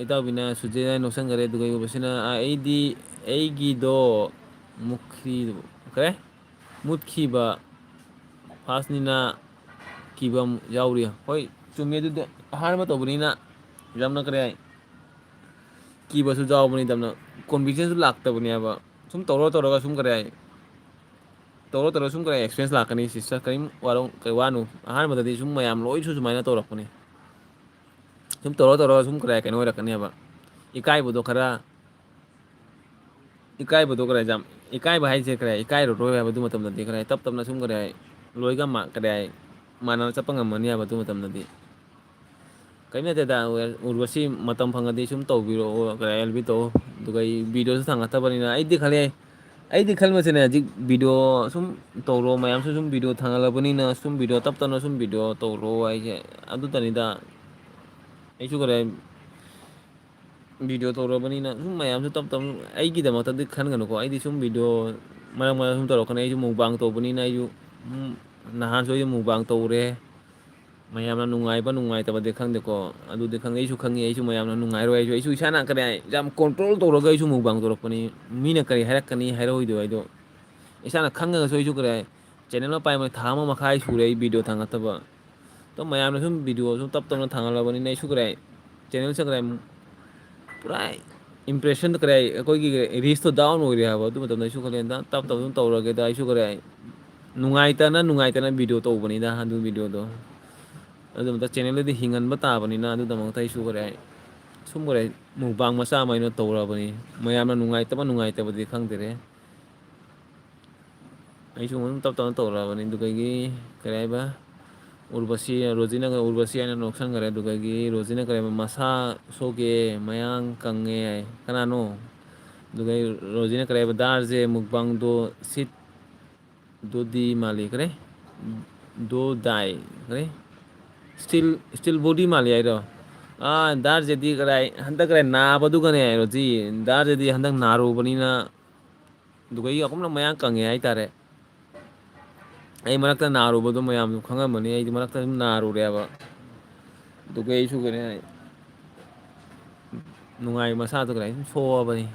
ꯏꯇꯥꯎꯕꯤꯅ ꯁꯨꯖꯦꯅ ꯅꯣꯛꯁꯟꯈꯔꯦ꯫ ꯑꯗꯨꯒ ꯎꯔꯕꯁꯤꯅ, "ꯑ, ꯑꯩꯗꯤ ꯑꯩꯒꯤꯗꯣ ꯃꯨꯈ꯭ꯔꯤ-, ꯀꯔꯤ? ꯃꯨꯠꯈꯤꯕ ꯐꯥꯁꯅꯤꯅ ꯀꯤꯕ ꯑꯃ ꯌꯥꯎꯔꯤ"꯫ ꯍꯣꯏ, ꯆꯨꯝꯃꯦ ꯑꯗꯨꯗꯤ꯫ ꯑꯍꯥꯟꯕ ꯇꯧꯕꯅꯤꯅ ꯌꯥꯝꯅ ꯀꯔꯤ ꯍꯥꯏ? ꯀꯤꯕꯁꯨ ꯌꯥꯎꯕꯅꯤ, ꯌꯥꯝꯅ ꯀꯣꯟꯐꯤꯗꯦꯟꯁꯁꯨ ꯂꯥꯛꯇꯕꯅꯦꯕ꯫ ꯁꯨꯝ ꯇꯧꯔ ꯇꯧꯔꯒ ꯁꯨꯝ ꯀꯔꯤ ꯍꯥꯏ? ꯇꯧꯔ ꯇꯧꯔ ꯁꯨꯝ ꯀꯔꯤ ꯑꯦꯛꯁꯄꯤꯔꯤꯌꯦꯟꯁ ꯂꯥꯛꯀꯅꯤ ꯁꯤꯁꯇꯔ, ꯀꯔꯤꯝ ꯋꯥꯔꯧ-, ꯀꯔꯤ ꯋꯥꯅꯨ꯫ ꯑꯍꯥꯟꯕꯗꯗꯤ ꯁꯨꯝ ꯃꯌꯥꯝ ꯂꯣꯏꯁꯨ ꯁꯨꯃꯥꯏꯅ ꯇꯧꯔꯛꯄꯅꯤ꯫ ꯁꯨꯝ ꯇꯧꯔ ꯇꯧꯔꯒ ꯁꯨꯝ ꯀꯔꯤ ꯀꯩꯅꯣ ꯑꯣꯏꯔꯛꯀꯅꯦꯕ꯫ ꯏꯀꯥꯏꯕꯗꯣ ꯈꯔ, ꯏꯀꯥꯏꯕꯗꯣ ꯀꯔꯤ ꯌꯥꯝ, ꯏꯀꯥꯏꯕ ꯍꯥꯏꯁꯦ ꯀꯔꯤ ꯏꯀꯥꯏꯔꯔꯣꯏ ꯍꯥꯏꯕ ꯑꯗꯨ ꯃꯇꯝꯗꯗꯤ ꯀꯔꯤ ꯇꯞ ꯇꯞꯅ ꯁꯨꯝ ꯀꯔꯤ ꯂꯣꯏꯒ ꯃꯥ-, ꯀꯔꯤ ꯃꯥꯟꯅꯅ ꯆꯠꯄ ꯉꯝꯃꯅꯤ ꯍꯥꯏꯕ ꯑꯗꯨ ꯃꯇꯝꯗꯗꯤ꯫ ꯀꯔꯤꯝ ꯅꯠꯇꯦꯗ, ꯎꯔ-, ꯎꯔꯕꯁꯤ ꯃꯇꯝ ꯐꯪꯉꯗꯤ ꯁꯨꯝ ꯇꯧꯕꯤꯔꯛꯑꯣ, ꯀꯔꯤ ꯍꯦꯜꯞ ꯇꯧ꯫ ꯑꯗꯨꯒ ꯑꯩ ꯚꯤꯗꯤꯑꯣꯁꯨ ꯊꯥꯡꯒꯠꯇꯕꯅꯤꯅ ꯑꯩꯗꯤ ꯈꯜꯂꯦ, ꯑꯩꯗꯤ ꯈꯟꯕꯁꯤꯅꯦ ꯍꯧꯖꯤꯛ ꯚꯤꯗꯤꯑꯣ ꯁꯨꯝ ꯇꯧꯔꯣ, ꯃꯌꯥꯝꯁꯨ ꯁꯨꯝ ꯚꯤꯗꯤꯑꯣ ꯊꯥꯡꯒꯠꯂꯕꯅꯤꯅ ꯁꯨꯝ ꯚꯤꯗꯤꯑꯣ ꯇꯞ ꯇꯞꯅ ꯁꯨꯝ ꯚꯤꯗꯤꯑꯣ ꯇꯧꯔꯣ ꯍꯥꯏꯁꯦ ꯑꯗꯨꯇꯅꯤꯗ꯫ ꯑꯩꯁꯨ ꯀꯔꯤ ꯚꯤꯗꯤꯑꯣ ꯇꯧꯔꯕꯅꯤꯅ ꯁꯨꯝ ꯃꯌꯥꯝꯁꯨ ꯇꯞ ꯇꯞꯅ ꯑꯩꯒꯤꯗꯃꯛꯇꯗꯤ ꯈꯟꯒꯅꯨꯀꯣ꯫ ꯑꯩꯗꯤ ꯁꯨꯝ ꯚꯤꯗꯤꯑꯣ ꯃꯔꯛ ꯃꯔꯛ ꯁꯨꯝ ꯇꯧꯔꯛꯀꯅꯤ꯫ ꯑꯩꯁꯨ ꯃꯨꯛꯕꯥꯡ ꯇꯧꯕꯅꯤꯅ ꯑꯩꯁꯨ, ꯎꯝ, ꯅꯍꯥꯟꯁꯨ ꯑꯩꯁꯨ ꯃꯨꯛꯕꯥꯡ ꯇꯧꯔꯦ꯫ ꯃꯌꯥꯝꯅ ꯅꯨꯡꯉꯥꯏꯕ ꯅꯨꯡꯉꯥꯏꯇꯕꯗꯤ ꯈꯪꯗꯦꯀꯣ, ꯑꯗꯨꯗꯤ ꯈꯪꯗꯦ꯫ ꯑꯩꯁꯨ ꯈꯪꯉꯤ, ꯑꯩꯁꯨ ꯃꯌꯥꯝꯅ ꯅꯨꯡꯉꯥꯏꯔꯣꯏ ꯍꯥꯏꯁꯨ ꯑꯩꯁꯨ ꯏꯁꯥꯅ ꯀꯔꯤ ꯍꯥꯏ, ꯌꯥꯝ ꯀꯣꯟꯇ꯭ꯔꯣꯜ ꯇꯧꯔꯒ ꯑꯩꯁꯨ ꯃꯨꯛꯕꯥꯡ ꯇꯧꯔꯛꯄꯅꯤ꯫ ꯃꯤꯅ ꯀꯔꯤ ꯍꯥꯏꯔꯛꯀꯅꯤ ꯍꯥꯏꯔꯛꯑꯣꯏꯗꯣ ꯑꯩꯗꯣ ꯏꯁꯥꯅ ꯈꯪꯉꯒꯁꯨ ꯑꯩꯁꯨ ꯀꯔꯤ ꯍꯥꯏ, ꯆꯦꯅꯦꯜ ꯑꯃ ꯄꯥꯏꯕ ꯊꯥ ꯑꯃ ꯃꯈꯥꯏ ꯁꯨꯔꯦ ꯑꯩ ꯚꯤꯗꯤꯑꯣ ꯊꯥꯡꯒꯠꯇꯕ꯫ ꯑꯗꯣ ꯃꯌꯥꯝꯅ ꯁꯨꯝ ꯚꯤꯗꯤꯑꯣ ꯁꯨꯝ ꯇꯞ ꯇꯞꯅ ꯊꯥꯡꯒꯠꯂꯕꯅꯤꯅ ꯑꯩꯁꯨ ꯀꯔꯤ ꯍꯥꯏ, ꯆꯦꯅꯦꯜꯁꯦ ꯀꯔꯤ ꯍꯥꯏ, ꯄꯨꯔꯥ ꯏꯝꯄ꯭ꯔꯦꯁꯟꯗ ꯀꯔꯤ ꯍꯥꯏ, ꯑꯩꯈꯣꯏꯒꯤ ꯔꯤꯁꯇꯣ ꯗꯥꯎꯟ ꯑꯣꯏꯔꯦ ꯍꯥꯏꯕ꯫ ꯑꯗꯨ ꯃꯇꯝꯗ ꯑꯩꯁꯨ ꯈꯜꯂꯦ, ꯇꯞ ꯇꯞ ꯁꯨꯝ ꯇꯧꯔꯒꯦꯗ ꯑꯩꯁꯨ ꯀꯔꯤ ꯍꯥꯏ, ꯅꯨꯡꯉꯥꯏꯇꯅ, ꯅꯨꯡꯉꯥꯏꯇꯅ ꯚꯤꯗꯤꯑꯣ ꯇꯧꯕꯅꯤꯗ ꯑꯗꯨ ꯚꯤꯗꯤꯑꯣꯗꯣ꯫ ꯑꯗꯨ ꯃꯇꯝꯗ ꯆꯦꯅꯦꯜꯗꯨꯗꯤ ꯍꯤꯡꯍꯟꯕ ꯇꯥꯕꯅꯤꯅ ꯑꯗꯨꯗꯃꯛꯇ ꯑꯩꯁꯨ ꯀꯔꯤ ꯍꯥꯏ, ꯁꯨꯝ ꯀꯔꯤ ꯍꯥꯏ, ꯃꯨꯛꯕꯥꯡ ꯃꯆꯥ ꯑꯃ ꯑꯩꯅ ꯇꯧꯔꯕꯅꯤ꯫ ꯃꯌꯥꯝꯅ ꯅꯨꯡꯉꯥꯏꯇꯕ ꯅꯨꯡꯉꯥꯏꯇꯕꯗꯤ ꯈꯪꯗꯔꯦ꯫ ꯑꯩꯁꯨ ꯑꯗꯨꯝ ꯇꯞ ꯇꯞꯅ ꯇꯧꯔꯛꯑꯕꯅꯤ꯫ ꯑꯗꯨꯗꯒꯤ ꯀꯔꯤ ꯍꯥꯏꯕ, ꯎꯔꯕꯁꯤ, ꯔꯣꯖꯤꯅꯒ ꯎꯔꯕꯁꯤ ꯍꯥꯏꯅ ꯅꯣꯛꯁꯟꯈꯔꯦ꯫ ꯑꯗꯨꯗꯒꯤ ꯔꯣꯖꯤꯅ ꯀꯔꯤ ꯍꯥꯏꯕ, "ꯃꯁꯥ ꯁꯣꯛꯑꯦ, ꯃꯌꯥꯡ ꯀꯪꯉꯦ" ꯍꯥꯏ꯫ ꯀꯅꯥꯅꯣ? ꯑꯗꯨꯗꯒꯤ ꯔꯣꯖꯤꯅ ꯀꯔꯤ ꯍꯥꯏꯕ, "ꯗꯥꯔꯁꯦ ꯃꯨꯛꯕꯥꯡꯗꯣ ꯁꯤꯠ ꯗꯣꯗꯤ ꯃꯥꯜꯂꯤ" ꯀꯔꯤ? "ꯗꯣ ꯗꯥꯏ" ꯀꯔꯤ? "ꯁ꯭ꯇꯤꯜ, ꯁ꯭ꯇꯤꯜ ꯕꯣꯗꯤ ꯃꯥꯜꯂꯤ" ꯍꯥꯏꯔꯣ? ꯑꯥ, ꯗꯥꯔꯁꯤꯗꯤ ꯀꯔꯥꯏ, ꯍꯟꯗꯛ ꯀꯔꯥꯏ ꯅꯥꯕꯗꯨꯒꯅꯦ ꯍꯥꯏꯔꯣ? ꯁꯤ ꯗꯥꯔꯁꯤꯗꯤ ꯍꯟꯗꯛ ꯅꯥꯔꯨꯕꯅꯤꯅ ꯑꯗꯨꯒ ꯑꯩ ꯑꯍꯨꯝꯂꯛ ꯃꯌꯥꯡ ꯀꯪꯉꯦ ꯍꯥꯏꯇꯥꯔꯦ꯫ ꯑꯩ ꯃꯔꯛꯇ ꯅꯥꯔꯨꯕꯗꯣ ꯃꯌꯥꯝꯁꯨ ꯈꯪꯉꯝꯃꯅꯤ, ꯑꯩꯗꯤ ꯃꯔꯛꯇ ꯑꯗꯨꯝ ꯅꯥꯔꯨꯔꯦꯕ꯫ ꯑꯗꯨꯒ ꯑꯩꯁꯨ ꯀꯩꯅꯣ, ꯅꯨꯡꯉꯥꯏ, ꯃꯁꯥꯗꯣ ꯀꯩꯅꯣ ꯁꯨꯝ ꯁꯣꯛꯑꯕꯅꯤ꯫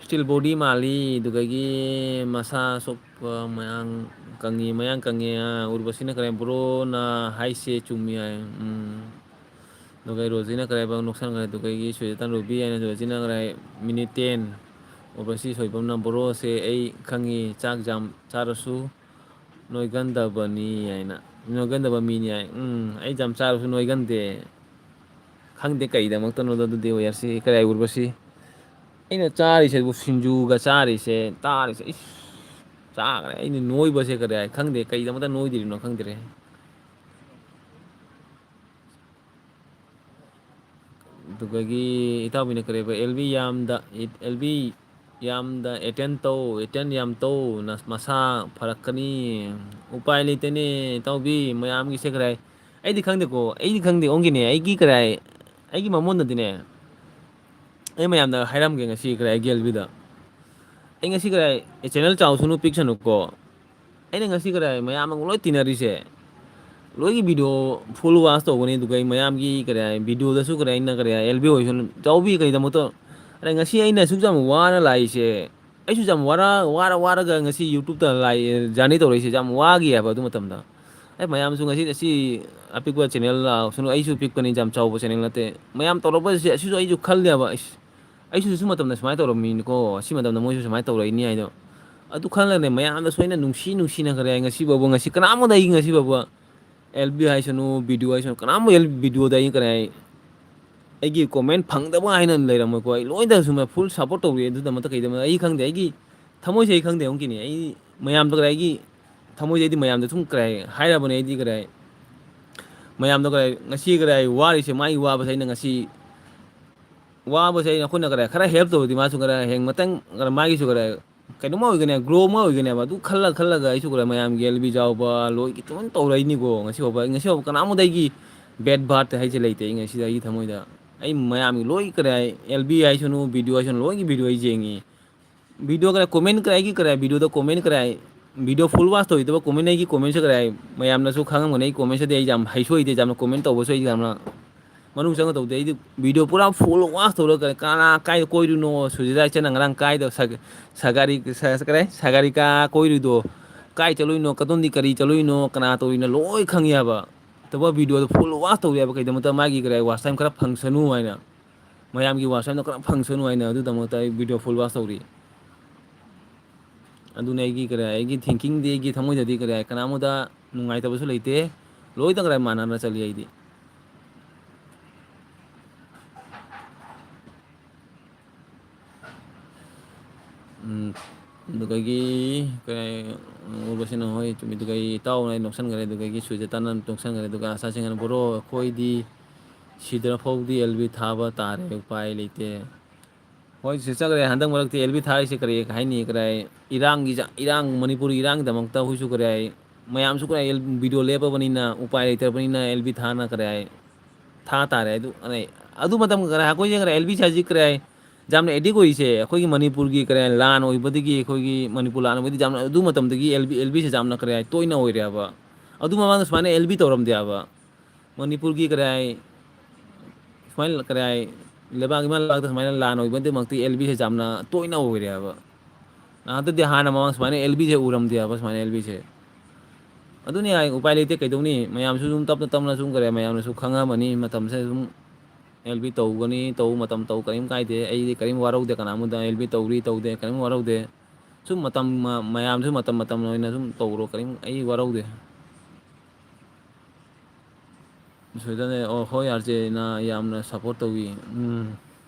Still body ꯃꯥꯜꯂꯤ, ꯑꯗꯨꯗꯒꯤ ꯃꯁꯥ ꯁꯣꯛꯄ, ꯃꯌꯥꯡ ꯀꯪꯉꯤ, ꯃꯌꯥꯡ ꯀꯪꯉꯤ, ꯑꯥ, ꯎꯔꯕꯁꯤꯅ ꯀꯔꯤ, ꯕ꯭ꯔꯣꯅ ꯍꯥꯏꯁꯦ ꯆꯨꯝꯃꯤ ꯍꯥꯏ꯫ ꯎꯝ꯫ ꯑꯗꯨꯒ ꯔꯣꯖꯤꯅ ꯀꯔꯤ ꯍꯥꯏꯕ, ꯅꯣꯛꯁꯟꯈ꯭ꯔꯦ꯫ ꯑꯗꯨꯗꯒꯤ ꯁꯣꯏꯗꯇꯥꯟ ꯔꯨꯕꯤ ꯍꯥꯏꯅ ꯔꯣꯖꯤꯅ ꯀꯔꯤ ꯍꯥꯏ, ꯃꯤꯅꯤꯠ ꯇꯦꯟ꯫ ꯎꯔꯕꯁꯤ ꯁꯣꯏꯕꯝꯅ ꯕ꯭ꯔꯣꯁꯦ ꯑꯩ ꯈꯪꯉꯤ, ꯆꯥꯛ ꯌꯥꯝ ꯆꯥꯔꯁꯨ ꯅꯣꯏꯒꯟꯗꯕꯅꯤ ꯍꯥꯏꯅ꯫ ꯅꯣꯏꯒꯟꯗꯕ ꯃꯤꯅꯤ ꯍꯥꯏ꯫ ꯎꯝ, ꯑꯩ ꯌꯥꯝ ꯆꯥꯔꯁꯨ ꯅꯣꯏꯒꯟꯗꯦ꯫ ꯈꯪꯗꯦ ꯀꯩꯗꯃꯛꯇꯅꯣꯗ ꯑꯗꯨꯗꯤ ꯋꯦꯌꯔꯁꯤ ꯀꯗꯥꯏ ꯎꯔꯕꯁꯤ꯫ ꯑꯩꯅ ꯆꯥꯔꯤꯁꯤꯕꯨ ꯁꯤꯡꯖꯨꯒ ꯆꯥꯔꯤꯁꯦ, ꯇꯥꯔꯤꯁꯦ, ꯏꯁ! ꯆꯥꯈ꯭ꯔꯦ꯫ ꯑꯩꯅ ꯅꯣꯏꯕꯁꯦ ꯀꯗꯥꯏ ꯈꯪꯗꯦ, ꯀꯩꯗꯃꯛꯇ ꯅꯣꯏꯗ꯭ꯔꯤꯅꯣ ꯈꯪꯗ꯭ꯔꯦ꯫ ꯑꯗꯨꯗꯒꯤ ꯏꯇꯥꯎꯕꯤꯅ ꯀꯔꯤꯕ, "ꯑꯦꯜ ꯕꯤ ꯌꯥꯝꯗ, ꯑꯦꯜ ꯕꯤ ꯌꯥꯝꯗ ꯑꯦꯇꯦꯟ ꯇꯧ, ꯑꯦꯇꯦꯟ ꯌꯥꯝ ꯇꯧ, ꯅ-, ꯃꯁꯥ ꯐꯔꯛꯀꯅꯤ"꯫ ꯎꯄꯥꯏ ꯂꯩꯇꯦꯅꯦ, ꯏꯇꯥꯎꯕꯤ, ꯃꯌꯥꯝꯒꯤꯁꯦ ꯀꯔꯥꯏ, ꯑꯩꯗꯤ ꯈꯪꯗꯦꯀꯣ, ꯑꯩꯗꯤ ꯈꯪꯗꯦ, ꯑꯣꯟꯈꯤꯅꯦ, ꯑꯩꯒꯤ ꯀꯔꯥꯏ, ꯑꯩꯒꯤ ꯃꯃꯣꯟꯗꯗꯤꯅꯦ, ꯑꯩ ꯃꯌꯥꯝꯗ ꯍꯥꯏꯔꯝꯒꯦ ꯉꯁꯤ ꯀꯔꯥꯏ, ꯑꯩꯒꯤ ꯑꯦꯜ ꯕꯤꯗ꯫ ꯑꯩ ꯉꯁꯤ ꯀꯔꯥꯏ, ꯑꯦ, ꯆꯦꯅꯦꯜ ꯆꯥꯎꯁꯅꯨ, ꯄꯤꯛꯁꯅꯨꯀꯣ꯫ ꯑꯩꯅ ꯉꯁꯤ ꯀꯗꯥꯏ ꯃꯌꯥꯝ ꯑꯃ ꯂꯣꯏ ꯇꯤꯟꯅꯔꯤꯁꯦ, ꯂꯣꯏꯒꯤ ꯚꯤꯗꯤꯑꯣ ꯐꯨꯜ ꯋꯥꯆ ꯇꯧꯒꯅꯤ, ꯑꯗꯨꯒ ꯑꯩ ꯃꯌꯥꯝꯒꯤ ꯀꯔꯤ ꯍꯥꯏ, ꯚꯤꯗꯤꯑꯣꯗꯁꯨ ꯀꯔꯤ ꯍꯥꯏ, ꯑꯩꯅ ꯀꯔꯤ ꯍꯥꯏ, ꯑꯦꯜ ꯕꯤ ꯑꯣꯏꯁꯨ ꯆꯥꯎꯕꯤ ꯀꯩꯗꯃꯛꯇ, ꯑꯗ ꯉꯁꯤ ꯑꯩꯅ ꯑꯁꯨꯛ ꯌꯥꯝ ꯋꯥꯅ ꯂꯥꯛꯏꯁꯦ, ꯑꯩꯁꯨ ꯌꯥꯝ ꯋꯥꯔ, ꯋꯥꯔ, ꯋꯥꯔꯒ ꯉꯁꯤ ꯌꯨꯇ꯭ꯌꯨꯕꯇ ꯂꯥꯛꯏ, ꯖꯔꯅꯤ ꯇꯧꯔꯛꯏꯁꯦ ꯌꯥꯝ ꯋꯥꯈꯤ ꯍꯥꯏꯕ ꯑꯗꯨ ꯃꯇꯝꯗ꯫ ꯑꯩ ꯃꯌꯥꯝꯁꯨ ꯉꯁꯤ ꯑꯁꯤ ꯑꯄꯤꯛꯄ ꯆꯦꯅꯦꯜ ꯂꯥꯛꯁꯅꯨ, ꯑꯩꯁꯨ ꯄꯤꯛꯄꯅꯤ, ꯌꯥꯝ ꯆꯥꯎꯕ ꯆꯦꯅꯦꯜ ꯅꯠꯇꯦ꯫ ꯃꯌꯥꯝ ꯇꯧꯔꯛꯄꯁꯦ ꯑꯁꯤꯁꯨ ꯑꯩꯁꯨ ꯈꯜꯂꯦꯕ, ꯑꯩꯁ, ꯑꯩꯁꯨ ꯁꯤ ꯃꯇꯝꯗ ꯁꯨꯃꯥꯏꯅ ꯇꯧꯔꯝꯃꯤꯅꯤꯀꯣ, ꯁꯤ ꯃꯇꯝꯗ ꯃꯣꯏꯁꯨ ꯁꯨꯃꯥꯏꯅ ꯇꯧꯔꯛꯏꯅꯤ ꯍꯥꯏꯗꯣ꯫ ꯑꯗꯨ ꯈꯜꯂꯒꯅꯦ, ꯃꯌꯥꯝꯅꯁꯨ ꯑꯩꯅ ꯅꯨꯡꯁꯤ ꯅꯨꯡꯁꯤꯅ ꯈꯔ ꯉꯁꯤ ꯐꯥꯎꯕ, ꯉꯁꯤ ꯀꯅꯥꯝꯃꯗ ꯑꯩ ꯉꯁꯤ ꯐꯥꯎꯕ ꯑꯦꯜ ꯕꯤ ꯍꯥꯏꯁꯅꯨ, ꯚꯤꯗꯤꯑꯣ ꯍꯥꯏꯁꯅꯨ, ꯀꯅꯥꯝꯃ ꯑꯦꯜ ꯚꯤꯗꯤꯑꯣꯗ ꯑꯩ ꯀꯔꯤ ꯍꯥꯏ, ꯑꯩꯒꯤ ꯀꯣꯃꯦꯟ ꯐꯪꯗꯕ ꯍꯥꯏꯅ ꯂꯩꯔꯝꯃꯣꯏꯀꯣ꯫ ꯑꯩ ꯂꯣꯏꯅ ꯁꯨꯝ ꯐꯨꯜ ꯁꯞꯄꯣꯔꯠ ꯇꯧꯔꯤ꯫ ꯑꯗꯨꯗꯃꯛꯇ ꯀꯩꯗꯃꯛꯇ ꯑꯩ ꯈꯪꯗꯦ, ꯑꯩꯒꯤ ꯊꯃꯣꯏꯁꯦ ꯑꯩ ꯈꯪꯗꯦ ꯑꯃꯨꯛꯀꯤꯅꯤ꯫ ꯑꯩ ꯃꯌꯥꯝꯗ ꯀꯔꯤ, ꯑꯩꯒꯤ ꯊꯃꯣꯏꯁꯦ ꯑꯩꯗꯤ ꯃꯌꯥꯝꯗ ꯁꯨꯝ ꯀꯔꯤ ꯍꯥꯏ, ꯍꯥꯏꯔꯕꯅꯦ ꯑꯩꯗꯤ ꯀꯔꯤ ꯍꯥꯏ꯫ ꯃꯌꯥꯝꯗ ꯀꯔꯤ ꯍꯥꯏ, ꯉꯁꯤ ꯀꯔꯤ ꯍꯥꯏ, ꯋꯥꯔꯤꯁꯦ, ꯃꯥꯒꯤ ꯋꯥꯕꯁꯦ ꯑꯩꯅ ꯉꯁꯤ ꯋꯥꯕꯁꯦ ꯑꯩꯅ, ꯑꯩꯈꯣꯏꯅ ꯀꯔꯤ ꯈꯔ ꯍꯦꯜꯞ ꯇꯧꯔꯗꯤ ꯃꯥꯁꯨ ꯀꯔꯤ ꯍꯌꯦꯡ ꯃꯊꯪ ꯀꯔꯤ ꯃꯥꯒꯤꯁꯨ ꯀꯔꯤ ꯀꯩꯅꯣꯝꯃ ꯑꯣꯏꯒꯅꯦ, ꯒ꯭ꯔꯣ ꯑꯃ ꯑꯣꯏꯒꯅꯦꯕ꯫ ꯑꯗꯨ ꯈꯜꯂ ꯈꯜꯂꯒ ꯑꯩꯁꯨ ꯀꯔꯤ ꯃꯌꯥꯝꯒꯤ ꯑꯦꯜ ꯕꯤ ꯌꯥꯎꯕ ꯂꯣꯏꯒꯤ ꯇꯨꯃꯤꯟ ꯇꯧꯔꯛꯏꯅꯤꯀꯣ꯫ ꯉꯁꯤ ꯐꯥꯎꯕ, ꯉꯁꯤ ꯐꯥꯎꯕ ꯀꯅꯥꯝꯃꯗ ꯑꯩꯒꯤ ꯕꯦꯠ ꯕꯥꯔꯠ ꯍꯥꯏꯁꯦ ꯂꯩꯇꯦ꯫ ꯑꯩ ꯉꯁꯤꯗ ꯑꯩꯒꯤ ꯊꯃꯣꯏꯗ ꯑꯩ ꯃꯌꯥꯝꯒꯤ ꯂꯣꯏ ꯀꯔꯤ ꯍꯥꯏ, ꯑꯦꯜ ꯕꯤ ꯍꯥꯏꯁꯅꯨ, ꯚꯤꯗꯤꯑꯣ ꯍꯥꯏꯁꯅꯨ, ꯂꯣꯏꯒꯤ ꯚꯤꯗꯤꯑꯣ ꯑꯩ ꯌꯦꯡꯉꯤ꯫ video ꯀꯔꯥꯏ, comment ꯀꯔꯥꯏ, ꯑꯩꯒꯤ ꯀꯔꯥꯏ, video ꯗ comment ꯀꯔꯥꯏ, video full watch ꯇꯧꯔꯤꯗꯨꯕ comment, ꯑꯩꯒꯤ comment ꯁꯦ ꯀꯔꯥꯏ, ꯃꯌꯥꯝꯅꯁꯨ ꯈꯪꯉꯝꯒꯅꯤ꯫ ꯑꯩ comment ꯁꯤꯗꯤ ꯑꯩ ꯌꯥꯝ ꯍꯩꯁꯨ ꯍꯩꯇꯦ, ꯌꯥꯝꯅ comment ꯇꯧꯕꯁꯨ ꯑꯩ ꯌꯥꯝꯅ ꯃꯅꯨꯡ ꯆꯪꯅ ꯇꯧꯗꯦ꯫ ꯑꯩꯗꯤ video ꯄꯨꯔꯥ full watch ꯇꯧꯔꯒ ꯀꯅꯥ ꯀꯥꯏꯗ ꯀꯣꯏꯔꯨꯏꯅꯣ, ꯁꯨꯖꯤꯇꯥ ꯏꯆꯟꯅ ꯉꯔꯥꯡ ꯀꯥꯏꯗ ꯁꯥꯒ-, ꯁꯥꯒꯥꯔꯤ-, ꯁ-, ꯀꯔꯤ? ꯁꯥꯒꯥꯔꯤꯀꯥ ꯀꯣꯏꯔꯨꯏꯗꯣ ꯀꯥꯏ ꯆꯠꯂꯨꯏꯅꯣ, ꯀꯗꯣꯝꯗꯤ ꯀꯔꯤ ꯆꯠꯂꯨꯏꯅꯣ, ꯀꯅꯥ ꯇꯧꯔꯤꯅꯣ ꯂꯣꯏ ꯈꯪꯉꯦ ꯍꯥꯏꯕ꯫ ꯑꯗꯨꯕꯨ video ꯗꯣ full watch ꯇꯧꯔꯦ ꯍꯥꯏꯕ꯫ ꯀꯩꯗꯧꯃꯛꯇ? ꯃꯥꯒꯤ ꯀꯔꯤ watch time ꯈꯔ ꯐꯪꯁꯅꯨ ꯍꯥꯏꯅ, ꯃꯌꯥꯝꯒꯤ watch time ꯗꯣ ꯈꯔ ꯐꯪꯁꯅꯨ ꯍꯥꯏꯅ, ꯑꯗꯨꯗꯃꯛꯇ ꯑꯩ video full watch ꯇꯧꯔꯤ꯫ ꯑꯗꯨꯅ ꯑꯩꯒꯤ ꯀꯔꯤ, ꯑꯩꯒꯤ thinking ꯗꯤ, ꯑꯩꯒꯤ ꯊꯃꯣꯏꯗꯗꯤ ꯀꯔꯤ, ꯀꯅꯥꯃꯗ ꯅꯨꯡꯉꯥꯏꯇꯕꯁꯨ ꯂꯩꯇꯦ꯫ ꯂꯣꯏꯅ ꯀꯔꯤ ꯃꯥꯟꯅꯅ ꯆꯠꯂꯤ ꯑꯩꯗꯤ꯫ ꯎꯝ, ꯑꯗꯨꯗꯒꯤ ꯀꯔꯤ, ꯎꯔꯕꯁꯤꯅ ꯍꯣꯏ ꯆꯨꯝꯃꯤ꯫ ꯑꯗꯨꯒ ꯑꯩ ꯏꯇꯥꯎꯅ ꯑꯩ ꯅꯣꯛꯁꯟꯈ꯭ꯔꯦ, ꯑꯗꯨꯗꯒꯤ ꯁꯨꯖꯇꯥꯅ ꯅꯣꯛꯁꯟꯈ꯭ꯔꯦ, ꯑꯗꯨꯒ ꯑꯥꯁꯥ ꯁꯤꯡꯍꯅ "ꯕ꯭ꯔꯣ, ꯑꯩꯈꯣꯏꯗꯤ ꯁꯤꯗ꯭ꯔ ꯐꯥꯎꯗꯤ ꯑꯦꯜ ꯕꯤ ꯊꯥꯕ ꯇꯥꯔꯦ, ꯎꯄꯥꯏ ꯂꯩꯇꯦ"꯫ ꯍꯣꯏ, ꯁꯤ ꯆꯠꯈ꯭ꯔꯦ꯫ ꯍꯟꯗꯛ ꯃꯔꯛꯇꯤ ꯑꯦꯜ ꯕꯤ ꯊꯥꯔꯤꯁꯦ ꯀꯔꯤ ꯍꯥꯏꯅꯤ? ꯀꯔꯤ ꯍꯥꯏ? ꯏꯔꯥꯡꯒꯤ ꯆ-, ꯏꯔꯥꯡ, ꯃꯅꯤꯄꯨꯔꯒꯤ ꯏꯔꯥꯡꯒꯤꯗꯃꯛꯇ ꯑꯩꯈꯣꯏꯁꯨ ꯀꯔꯤ ꯍꯥꯏ? ꯃꯌꯥꯝꯁꯨ ꯀꯔꯤ ꯍꯥꯏ? ꯚꯤꯗꯤꯑꯣ ꯂꯦꯞꯄꯕꯅꯤꯅ ꯎꯄꯥꯏ ꯂꯩꯇ꯭ꯔꯕꯅꯤꯅ ꯑꯦꯜ ꯕꯤ ꯊꯥꯅ ꯀꯔꯤ ꯍꯥꯏ? ꯊꯥ ꯇꯥꯔꯦ꯫ ꯑꯗꯨ, ꯑꯗꯩ, ꯑꯗꯨ ꯃꯇꯝ ꯀꯔꯤ ꯍꯥꯏ? ꯑꯩꯈꯣꯏꯁꯦ ꯀꯔꯤ ꯍꯥꯏ? ꯑꯦꯜ ꯕꯤꯁꯦ ꯍꯧꯖꯤꯛ ꯀꯔꯤ ꯍꯥꯏ? ꯌꯥꯝꯅ ꯑꯦꯗꯤꯛ ꯑꯣꯏꯔꯤꯁꯦ ꯑꯩꯈꯣꯏꯒꯤ ꯃꯅꯤꯄꯨꯔꯒꯤ ꯀꯔꯤ ꯍꯥꯏ? ꯂꯥꯟ ꯑꯣꯏꯕꯗꯒꯤ, ꯑꯩꯈꯣꯏꯒꯤ ꯃꯅꯤꯄꯨꯔ ꯂꯥꯟ ꯑꯣꯏꯕꯗꯒꯤ ꯌꯥꯝꯅ ꯑꯗꯨ ꯃꯇꯝꯗꯒꯤ ꯑꯦꯜ ꯕꯤ, ꯑꯦꯜ ꯕꯤꯁꯦ ꯌꯥꯝꯅ ꯀꯔꯤ ꯍꯥꯏ? ꯇꯣꯏꯅ ꯑꯣꯏꯔꯦꯕ꯫ ꯑꯗꯨ ꯃꯃꯥꯡꯗ ꯁꯨꯃꯥꯏꯅ ꯑꯦꯜ ꯕꯤ ꯇꯧꯔꯝꯗꯦꯕ꯫ ꯃꯅꯤꯄꯨꯔꯒꯤ ꯀꯔꯤ ꯍꯥꯏ? ꯁꯨꯃꯥꯏꯅ ꯀꯔꯤ ꯍꯥꯏ, ꯂꯩꯕꯥꯛ, ꯏꯃꯥ ꯂꯩꯕꯥꯛꯇ ꯁꯨꯃꯥꯏꯅ ꯂꯥꯟ ꯑꯣꯏꯕꯗꯃꯛꯇꯤ ꯑꯦꯜ ꯕꯤꯁꯦ ꯌꯥꯝꯅ ꯇꯣꯏꯅ ꯑꯣꯏꯔꯦꯕ꯫ ꯅꯍꯥꯟꯇꯗꯤ, ꯍꯥꯟꯅ ꯃꯃꯥꯡ ꯁꯨꯃꯥꯏꯅ ꯑꯦꯜ ꯕꯤꯁꯦ ꯎꯔꯝꯗꯦꯕ, ꯁꯨꯃꯥꯏꯅ ꯑꯦꯜ ꯕꯤꯁꯦ꯫ ꯑꯗꯨꯅꯤ ꯍꯥꯏ, ꯎꯄꯥꯏ ꯂꯩꯇꯦ, ꯀꯩꯗꯧꯅꯤ? ꯃꯌꯥꯝꯁꯨ ꯑꯗꯨꯝ ꯇꯞꯅ ꯇꯞꯅ ꯁꯨꯝ ꯀꯔꯤ ꯍꯥꯏ, ꯃꯌꯥꯝꯅꯁꯨ ꯈꯪꯉꯝꯃꯅꯤ, ꯃꯇꯝꯁꯦ ꯁꯨꯝ ꯑꯦꯜ ꯕꯤ ꯇꯧꯒꯅꯤ, ꯇꯧꯕ ꯃꯇꯝ ꯇꯧ, ꯀꯔꯤꯝ ꯀꯥꯏꯗꯦ꯫ ꯑꯩꯗꯤ ꯀꯔꯤꯝ ꯋꯥꯔꯧꯗꯦ, ꯀꯅꯥꯃꯗ ꯑꯦꯜ ꯕꯤ ꯇꯧꯔꯤ ꯇꯧꯗꯦ, ꯀꯔꯤꯝ ꯋꯥꯔꯧꯗꯦ꯫ ꯁꯨꯝ ꯃꯇꯝ, ꯃ-, ꯃꯌꯥꯝꯁꯨ ꯃꯇꯝ ꯃꯇꯝ ꯑꯣꯏꯅ ꯁꯨꯝ ꯇꯧꯔꯣ, ꯀꯔꯤꯝ ꯑꯩ ꯋꯥꯔꯧꯗꯦ꯫ ꯁꯣꯏꯗꯅ, ꯑꯣ, ꯍꯣꯏ, ꯑꯥꯔ ꯖꯦꯅ ꯌꯥꯝꯅ ꯁꯞꯄꯣꯔꯠ ꯇꯧꯏ꯫ ꯎꯝ꯫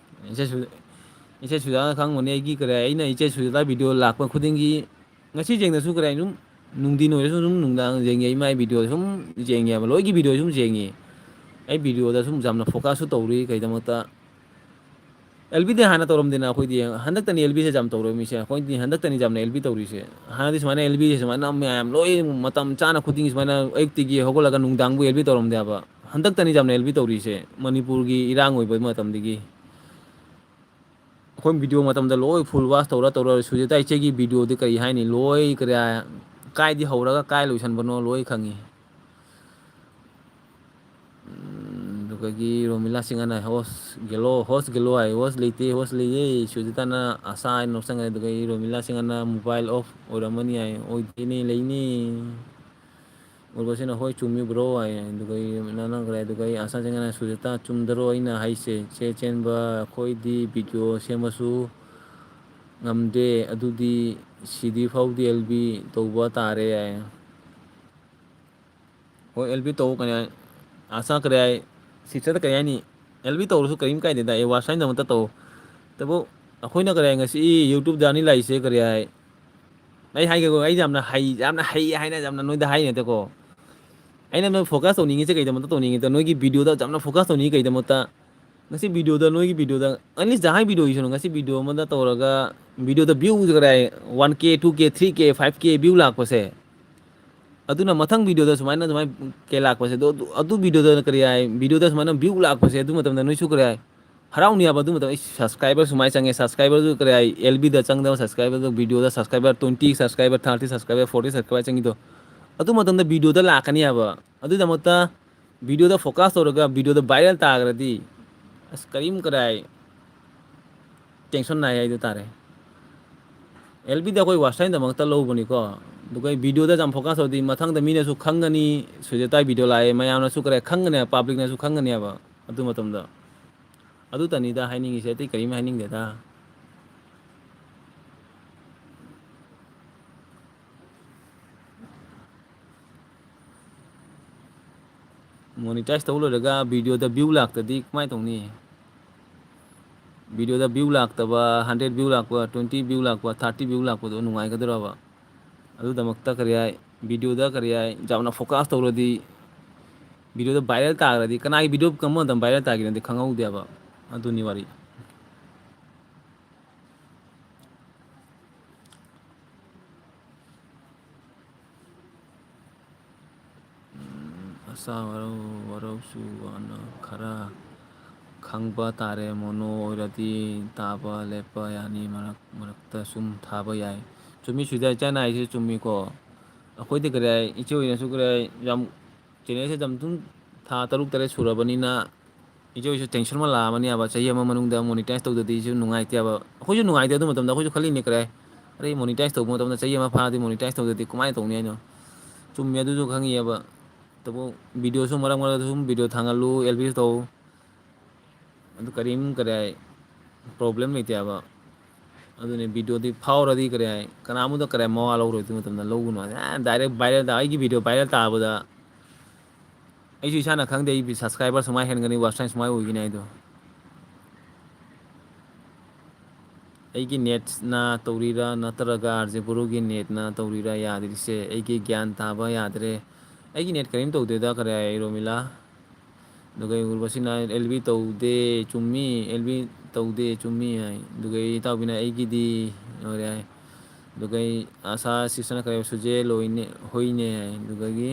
ꯏꯆꯦ ꯁꯨ-, ꯏꯆꯦ ꯁꯨꯖꯥꯅ ꯈꯪꯕꯅꯤ ꯑꯩꯒꯤ ꯀꯔꯤ, ꯑꯩꯅ ꯏꯆꯦ ꯁꯨꯖꯥꯇꯥ ꯚꯤꯗꯤꯑꯣ ꯂꯥꯛꯄ ꯈꯨꯗꯤꯡꯒꯤ, ꯉꯁꯤ ꯌꯦꯡꯗꯁꯨ ꯀꯔꯤ, ꯑꯗꯨꯝ ꯅꯨꯡꯊꯤꯟ ꯑꯣꯏꯔꯁꯨ ꯑꯗꯨꯝ ꯅꯨꯡꯗꯥꯡ ꯌꯦꯡꯉꯤ, ꯑꯩ ꯃꯥꯏ ꯚꯤꯗꯤꯑꯣ ꯁꯨꯝ ꯌꯦꯡꯉꯦꯕ, ꯂꯣꯏꯒꯤ ꯚꯤꯗꯤꯑꯣ ꯁꯨꯝ ꯌꯦꯡꯉꯤ꯫ ꯑꯩ ꯚꯤꯗꯤꯑꯣꯗ ꯁꯨꯝ ꯌꯥꯝꯅ ꯐꯣꯀꯁꯁꯨ ꯇꯧꯔꯤ꯫ ꯀꯩꯗꯃꯛꯇ? ꯑꯦꯜ ꯕꯤꯗꯤ ꯍꯥꯟꯅ ꯇꯧꯔꯝꯗꯦꯅ ꯑꯩꯈꯣꯏꯗꯤ, ꯍꯟꯗꯛꯇꯅꯤ ꯑꯦꯜ ꯕꯤꯁꯦ ꯌꯥꯝ ꯇꯧꯔꯝꯃꯤꯁꯦ꯫ ꯑꯩꯈꯣꯏꯗꯤ ꯍꯟꯗꯛꯇꯅꯤ ꯌꯥꯝꯅ ꯑꯦꯜ ꯕꯤ ꯇꯧꯔꯤꯁꯦ꯫ ꯍꯥꯟꯅꯗꯤ ꯁꯨꯃꯥꯏꯅ ꯑꯦꯜ ꯕꯤꯁꯦ ꯁꯨꯃꯥꯏꯅ ꯃꯌꯥꯝ ꯂꯣꯏ ꯃꯇꯝ ꯆꯥꯅ ꯈꯨꯗꯤꯡꯒꯤ ꯁꯨꯃꯥꯏꯅ ꯑꯌꯨꯛꯇꯒꯤ ꯍꯧꯒꯠꯂꯒ ꯅꯨꯡꯗꯥꯡꯕꯨ ꯑꯦꯜ ꯕꯤ ꯇꯧꯔꯝꯗꯦ ꯍꯥꯏꯕ꯫ ꯍꯟꯗꯛꯇꯅꯤ ꯌꯥꯝꯅ ꯑꯦꯜ ꯕꯤ ꯇꯧꯔꯤꯁꯦ, ꯃꯅꯤꯄꯨꯔꯒꯤ ꯏꯔꯥꯡ ꯑꯣꯏꯕ ꯃꯇꯝꯗꯒꯤ꯫ ꯑꯩꯈꯣꯏ ꯚꯤꯗꯤꯑꯣ ꯃꯇꯝꯗ ꯂꯣꯏ full watch ꯇꯧꯔ ꯇꯧꯔ ꯁꯨꯖꯤꯇꯥ ꯏꯆꯦꯒꯤ ꯚꯤꯗꯤꯑꯣꯗꯤ ꯀꯔꯤ ꯍꯥꯏꯅꯤ, ꯂꯣꯏ ꯀꯔꯤ ꯍꯥꯏ-, ꯀꯥꯏꯗꯤ ꯍꯧꯔꯒ ꯀꯥꯏ ꯂꯣꯏꯁꯟꯕꯅꯣ ꯂꯣꯏ ꯈꯪꯉꯤ꯫ ꯎꯝ, ꯑꯗꯨꯗꯒꯤ ꯔꯣꯃꯤꯂꯥ ꯁꯤꯡꯍꯅ host ꯒꯦꯂꯣ, host ꯒꯦꯂꯣ ꯍꯥꯏ, host ꯂꯩꯇꯦ, host ꯂꯩꯌꯦ꯫ ꯁꯨꯖꯤꯇꯥꯅ ꯑꯁꯥ ꯍꯥꯏꯅ ꯅꯣꯛꯁꯟꯈ꯭ꯔꯦ꯫ ꯑꯗꯨꯗꯒꯤ ꯔꯣꯃꯤꯂꯥ ꯁꯤꯡꯍꯅ mobile off ꯑꯣꯏꯔꯝꯃꯅꯤ ꯍꯥꯏ, ꯑꯣꯏꯗꯦꯅꯦ, ꯂꯩꯅꯦ꯫ ꯎꯔꯕꯁꯤꯅ ꯍꯣꯏ ꯆꯨꯝꯃꯤ bro ꯍꯥꯏ꯫ ꯑꯗꯨꯗꯒꯤ ꯅꯪ ꯈꯔꯦ꯫ ꯑꯗꯨꯗꯒꯤ ꯑꯁꯥ ꯁꯤꯡꯍꯅ ꯁꯨꯖꯤꯇꯥ ꯆꯨꯝꯗꯔꯣ ꯑꯩꯅ ꯍꯥꯏꯁꯦ? ꯆꯦ ꯆꯦꯟꯕ ꯑꯩꯈꯣꯏꯗꯤ ꯚꯤꯗꯤꯑꯣ ꯁꯦꯝꯕꯁꯨ ꯉꯝꯗꯦ, ꯑꯗꯨꯗꯤ ꯁꯤꯗꯤ ꯐꯥꯎꯗꯤ ꯑꯦꯜ ꯕꯤ ꯇꯧꯕ ꯇꯥꯔꯦ ꯍꯥꯏ꯫ ꯍꯣꯏ, ꯑꯦꯜ ꯕꯤ ꯇꯧ ꯀꯩꯅꯣ, ꯑꯁꯥ ꯀꯔꯤ ꯍꯥꯏ, ꯁꯤꯁꯇꯔꯗ ꯀꯔꯤ ꯍꯥꯏꯅꯤ, ꯑꯦꯜ ꯕꯤ ꯇꯧꯔꯁꯨ ꯀꯔꯤꯝ ꯀꯥꯏꯗꯦꯗ, ꯑꯦ ꯋꯥꯁ ꯍꯥꯏꯅꯗꯃꯛꯇ ꯇꯧ꯫ ꯇꯕꯨ ꯑꯩꯈꯣꯏꯅ ꯀꯔꯤ ꯍꯥꯏ, ꯉꯁꯤ YouTube ꯖꯔꯅꯤ ꯂꯥꯛꯏꯁꯦ ꯀꯔꯤ ꯍꯥꯏ, ꯑꯩ ꯍꯥꯏꯒꯦꯀꯣ, ꯑꯩ ꯌꯥꯝꯅ ꯍꯩ, ꯌꯥꯝꯅ ꯍꯩ ꯍꯥꯏꯅ ꯌꯥꯝꯅ ꯅꯣꯏꯗ ꯍꯥꯏ ꯅꯠꯇꯦꯀꯣ꯫ ꯑꯩꯅ ꯅꯣꯏ focus ꯇꯧꯅꯤꯡꯉꯤꯁꯦ ꯀꯩꯗꯃꯛꯇ ꯇꯧꯅꯤꯡꯉꯤꯗ, ꯅꯣꯏꯒꯤ ꯚꯤꯗꯤꯑꯣꯗ ꯌꯥꯝꯅ focus ꯇꯧꯅꯤꯡꯉꯤ ꯀꯩꯗꯃꯛꯇ? ꯉꯁꯤ ꯚꯤꯗꯤꯑꯣꯗ, ꯅꯣꯏꯒꯤ ꯚꯤꯗꯤꯑꯣꯗ, ꯑꯦꯠꯂꯤꯁ ꯖꯍꯥꯏ ꯚꯤꯗꯤꯑꯣ ꯌꯦꯡꯁꯅꯨ, ꯉꯁꯤ ꯚꯤꯗꯤꯑꯣ ꯑꯃꯗ ꯇꯧꯔꯒ ꯚꯤꯗꯤꯑꯣꯗ view ꯀꯗꯥꯏ one K, two K, three K, five K view ꯂꯥꯛꯄꯁꯦ, ꯑꯗꯨꯅ ꯃꯊꯪ ꯚꯤꯗꯤꯑꯣꯗ ꯁꯨꯃꯥꯏꯅ, ꯑꯗꯨꯃꯥꯏꯅ ꯀꯩ ꯂꯥꯛꯄꯁꯦ, ꯑꯗꯨ, ꯑꯗꯨ, ꯑꯗꯨ ꯚꯤꯗꯤꯑꯣꯗ ꯀꯔꯤ ꯍꯥꯏ, ꯚꯤꯗꯤꯑꯣꯗ ꯁꯨꯃꯥꯏꯅ view ꯂꯥꯛꯄꯁꯦ, ꯑꯗꯨ ꯃꯇꯝꯗ ꯅꯣꯏꯁꯨ ꯀꯔꯤ ꯍꯥꯏ, ꯍꯔꯥꯎꯅꯤ ꯍꯥꯏꯕ꯫ ꯑꯗꯨ ꯃꯇꯝꯗ ꯑꯩ subscriber ꯁꯨꯃꯥꯏꯅ ꯆꯪꯉꯦ, subscriberꯗꯨ ꯀꯔꯤ ꯍꯥꯏ, ꯑꯦꯜ ꯕꯤꯗ ꯆꯪꯗꯕ subscriberꯗꯨ, ꯚꯤꯗꯤꯑꯣꯗ subscriber twenty, subscriber thirty, subscriber forty subscriber ꯆꯪꯉꯤꯗꯣ, ꯑꯗꯨ ꯃꯇꯝꯗ ꯚꯤꯗꯤꯑꯣꯗ ꯂꯥꯛꯀꯅꯤ ꯍꯥꯏꯕ꯫ ꯑꯗꯨꯒꯤꯗꯃꯛꯇ ꯚꯤꯗꯤꯑꯣꯗ focus ꯇꯧꯔꯒ ꯚꯤꯗꯤꯑꯣꯗ viral ꯇꯥꯈ꯭ꯔꯗꯤ ꯑꯁ ꯀꯔꯤꯝ ꯀꯗꯥꯏ tension ꯅꯥꯏ ꯍꯥꯏꯗꯨ ꯇꯥꯔꯦ꯫ ꯑꯦꯜ ꯕꯤꯗ ꯑꯩꯈꯣꯏ watch timeꯗꯃꯛꯇ ꯂꯧꯕꯅꯤꯀꯣ꯫ ꯑꯗꯨꯒ ꯑꯩ ꯚꯤꯗꯤꯑꯣꯗ ꯌꯥꯝ focus ꯇꯧꯔꯗꯤ ꯃꯊꯪꯗ ꯃꯤꯅꯁꯨ ꯈꯪꯒꯅꯤ, ꯁꯨꯖꯇꯥꯏ ꯚꯤꯗꯤꯑꯣ ꯂꯥꯛꯑꯦ, ꯃꯌꯥꯝꯅꯁꯨ ꯀꯔꯤ ꯈꯪꯒꯅꯤ, publicꯅꯁꯨ ꯈꯪꯒꯅꯦꯕ ꯑꯗꯨ ꯃꯇꯝꯗ꯫ ꯑꯗꯨꯇꯅꯤꯗ ꯍꯥꯏꯅꯤꯡꯉꯤꯁꯦ, ꯑꯇꯩ ꯀꯔꯤꯝ ꯍꯥꯏꯅꯤꯡꯗꯦꯗ꯫ Monetize ꯇꯧ ꯂꯣꯏꯔꯒ ꯚꯤꯗꯤꯑꯣꯗ view ꯂꯥꯛꯇꯗꯤ ꯀꯃꯥꯏꯅ ꯇꯧꯅꯤ? ꯚꯤꯗꯤꯑꯣꯗ view ꯂꯥꯛꯇꯕ, hundred view ꯂꯥꯛꯄ, twenty view ꯂꯥꯛꯄ, thirty view ꯂꯥꯛꯄꯗꯣ ꯅꯨꯡꯉꯥꯏꯒꯗ꯭ꯔꯕ? ꯑꯗꯨꯗꯃꯛꯇ ꯀꯔꯤ ꯍꯥꯏ, ꯚꯤꯗꯤꯑꯣꯗ ꯀꯔꯤ ꯍꯥꯏ, ꯌꯥꯝꯅ focus ꯇꯧꯔꯗꯤ, ꯚꯤꯗꯤꯑꯣꯗ viral ꯇꯥꯈ꯭ꯔꯗꯤ, ꯀꯅꯥꯒꯤ ꯚꯤꯗꯤꯑꯣ ꯀꯔꯝꯕ ꯃꯇꯝꯗ viral ꯇꯥꯈꯤꯅꯣꯗꯤ ꯈꯪꯍꯧꯗꯦꯕ꯫ ꯑꯗꯨꯅꯤ ꯋꯥꯔꯤ꯫ ꯎꯝ, ꯑꯁꯥ ꯋꯥꯔꯧ, ꯋꯥꯔꯧꯁꯨ ꯋꯥꯅ ꯈꯔ ꯈꯪꯕ ꯇꯥꯔꯦ꯫ ꯃꯣꯅꯣ ꯑꯣꯏꯔꯗꯤ ꯇꯥꯕ ꯂꯦꯞꯄ ꯌꯥꯅꯤ, ꯃꯔꯛ ꯃꯔꯛꯇ ꯁꯨꯝ ꯊꯥꯕ ꯌꯥꯏ꯫ ꯆꯨꯝꯃꯤ ꯁꯨꯏꯗꯥ ꯏꯆꯥꯅ ꯍꯥꯏꯁꯦ, ꯆꯨꯝꯃꯤꯀꯣ꯫ ꯑꯩꯈꯣꯏꯗꯤ ꯀꯔꯤ ꯍꯥꯏ, ꯏꯆꯦ ꯍꯣꯏꯅꯁꯨ ꯀꯔꯤ ꯍꯥꯏ, ꯌꯥꯝ ꯆꯦꯅꯦꯜꯁꯦ ꯑꯗꯨꯝ ꯊꯥ ꯇꯔꯨꯛ ꯇꯔꯦꯠ ꯁꯨꯔꯕꯅꯤꯅ ꯏꯆꯦ ꯍꯣꯏꯁꯨ ꯇꯦꯟꯁꯟ ꯑꯃ ꯂꯥꯛꯑꯃꯅꯦꯕ꯫ ꯆꯍꯤ ꯑꯃ ꯃꯅꯨꯡꯗ ꯃꯣꯅꯤꯇꯥꯏꯁ ꯇꯧꯗꯗꯤ ꯁꯨꯝ ꯅꯨꯡꯉꯥꯏꯇꯦꯕ꯫ ꯑꯩꯈꯣꯏꯁꯨ ꯅꯨꯡꯉꯥꯏꯇꯦ꯫ ꯑꯗꯨ ꯃꯇꯝꯗ ꯑꯩꯈꯣꯏꯁꯨ ꯈꯜꯂꯤꯅꯦ ꯀꯔꯤ ꯍꯥꯏ, ꯑꯔꯦ ꯃꯣꯅꯤꯇꯥꯏꯁ ꯇꯧꯕ ꯃꯇꯝꯗ ꯆꯍꯤ ꯑꯃ ꯐꯥꯔꯗꯤ ꯃꯣꯅꯤꯇꯥꯏꯁ ꯇꯧꯗꯗꯤ ꯀꯃꯥꯏꯅ ꯇꯧꯅꯤ ꯍꯥꯏꯅꯣ? ꯆꯨꯝꯃꯤ, ꯑꯗꯨꯁꯨ ꯈꯪꯉꯤꯑꯕ꯫ ꯑꯗꯨꯕꯨ ꯚꯤꯗꯤꯑꯣꯁꯨ ꯃꯔꯛ ꯃꯔꯛꯇ ꯁꯨꯝ ꯚꯤꯗꯤꯑꯣ ꯊꯥꯡꯒꯠꯂꯨ, ꯑꯦꯜ ꯕꯤ ꯇꯧ꯫ ꯑꯗꯨ ꯀꯔꯤꯝ ꯀꯔꯤ ꯍꯥꯏ ꯄ꯭ꯔꯣꯕ꯭ꯂꯦꯝ ꯂꯩꯇꯦ ꯍꯥꯏꯕ꯫ ꯑꯗꯨꯅꯦ ꯚꯤꯗꯤꯑꯣꯗꯤ ꯐꯥꯎꯔꯗꯤ ꯀꯔꯤ ꯍꯥꯏ ꯀꯅꯥꯝꯇ ꯀꯔꯤ ꯍꯥꯏ ꯃꯋꯥ ꯂꯧꯔꯣꯏ꯫ ꯑꯗꯨ ꯃꯇꯝꯗ ꯂꯧꯒꯅꯨ ꯍꯥꯏ꯫ ꯑꯦ, ꯗꯥꯏꯔꯦꯛ ꯚꯥꯏꯔꯦꯜ ꯇꯥ-, ꯑꯩꯒꯤ ꯚꯤꯗꯤꯑꯣ ꯚꯥꯏꯔꯦꯜ ꯇꯥꯕꯗ ꯑꯩꯁꯨ ꯏꯁꯥꯅ ꯈꯪꯗꯦ, ꯑꯩꯒꯤ ꯁꯕꯁꯀ꯭ꯔꯥꯏꯕꯔ ꯁꯨꯃꯥꯏꯅ ꯍꯦꯟꯒꯅꯤ, ꯋꯥꯆ ꯇꯥꯏꯝ ꯁꯨꯃꯥꯏꯅ ꯑꯣꯏꯒꯅꯤ ꯍꯥꯏꯗꯣ꯫ ꯑꯩꯒꯤ ꯅꯦꯠꯅ ꯇꯧꯔꯤꯔꯥ ꯅꯠꯇ꯭ꯔꯒ ꯑꯥꯔ ꯖꯦ ꯕꯣꯔꯣꯒꯤ ꯅꯦꯠꯅ ꯇꯧꯔꯤꯔꯥ ꯌꯥꯗ꯭ꯔꯤꯁꯦ? ꯑꯩꯒꯤ ꯒ꯭ꯌꯥꯟ ꯇꯥꯕ ꯌꯥꯗ꯭ꯔꯦ꯫ ꯑꯩꯒꯤ ꯅꯦꯠ ꯀꯔꯤꯝ ꯇꯧꯗꯦꯗ, ꯀꯔꯤ ꯍꯥꯏ ꯔꯣꯃꯤꯂꯥ? ꯑꯗꯨꯒ ꯑꯩ ꯎꯔꯕꯁꯤꯅ ꯑꯦꯜ ꯕꯤ ꯇꯧꯗꯦ, ꯆꯨꯝꯃꯤ, ꯑꯦꯜ ꯕꯤ ꯇꯧꯗꯦ, ꯆꯨꯝꯃꯤ ꯍꯥꯏ꯫ ꯑꯗꯨꯒ ꯑꯩ ꯏꯇꯥꯎꯕꯤꯅ ꯑꯩꯒꯤꯗꯤ ꯂꯣꯏꯔꯦ ꯍꯥꯏ꯫ ꯑꯗꯨꯒ ꯑꯩ ꯑꯁꯥ ꯁꯤꯁꯅ ꯀꯔꯤ ꯁꯨꯖꯦ ꯂꯣꯏꯅꯦ, ꯍꯣꯏꯅꯦ ꯍꯥꯏ꯫ ꯑꯗꯨꯗꯒꯤ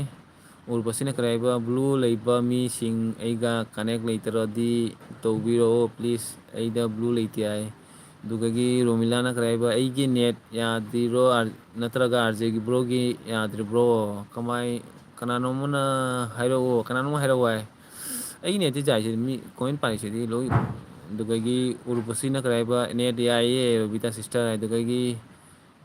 ꯎꯔꯕꯁꯤꯅ ꯀꯔꯤ ꯍꯥꯏꯕ, "ꯕ꯭ꯂꯨ ꯂꯩꯕ ꯃꯤꯁꯤꯡ ꯑꯩꯒ ꯀꯅꯦꯛ ꯂꯩꯇ꯭ꯔꯗꯤ ꯇꯧꯕꯤꯔꯛꯑꯣ ꯄ꯭ꯂꯤꯖ, ꯑꯩꯗ ꯕ꯭ꯂꯨ ꯂꯩꯇꯦ" ꯍꯥꯏ꯫ ꯑꯗꯨꯗꯒꯤ ꯔꯣꯃꯤꯂꯥꯅ ꯀꯔꯤ ꯍꯥꯏꯕ, "ꯑꯩꯒꯤ ꯅꯦꯠ ꯌꯥꯗ꯭ꯔꯤꯔꯣ ꯑꯥꯔ-, ꯅꯠꯇ꯭ꯔꯒ ꯑꯥꯔ ꯖꯦꯒꯤ ꯕ꯭ꯔꯣꯒꯤ ꯌꯥꯗ꯭ꯔꯤꯕ꯭ꯔꯣ? ꯀꯃꯥꯏ, ꯀꯅꯥꯅꯣꯝꯅ ꯍꯥꯏꯔꯛꯑꯣ, ꯀꯅꯥꯅꯣꯝ ꯍꯥꯏꯔꯛꯑꯣ" ꯍꯥꯏ꯫ ꯑꯩꯒꯤ ꯅꯦꯠꯇꯤ ꯌꯥꯏꯁꯦ, ꯃꯤ ꯀꯣꯃꯦꯟ ꯄꯥꯔꯤꯁꯤꯗꯤ ꯂꯣꯏ꯫ ꯑꯗꯨꯗꯒꯤ ꯎꯔꯕꯁꯤꯅ ꯀꯔꯤ ꯍꯥꯏꯕ, "ꯅꯦꯠ ꯌꯥꯏꯌꯦ ꯔꯣꯕꯤꯇꯥ ꯁꯤꯁꯇꯔ" ꯍꯥꯏ꯫ ꯑꯗꯨꯗꯒꯤ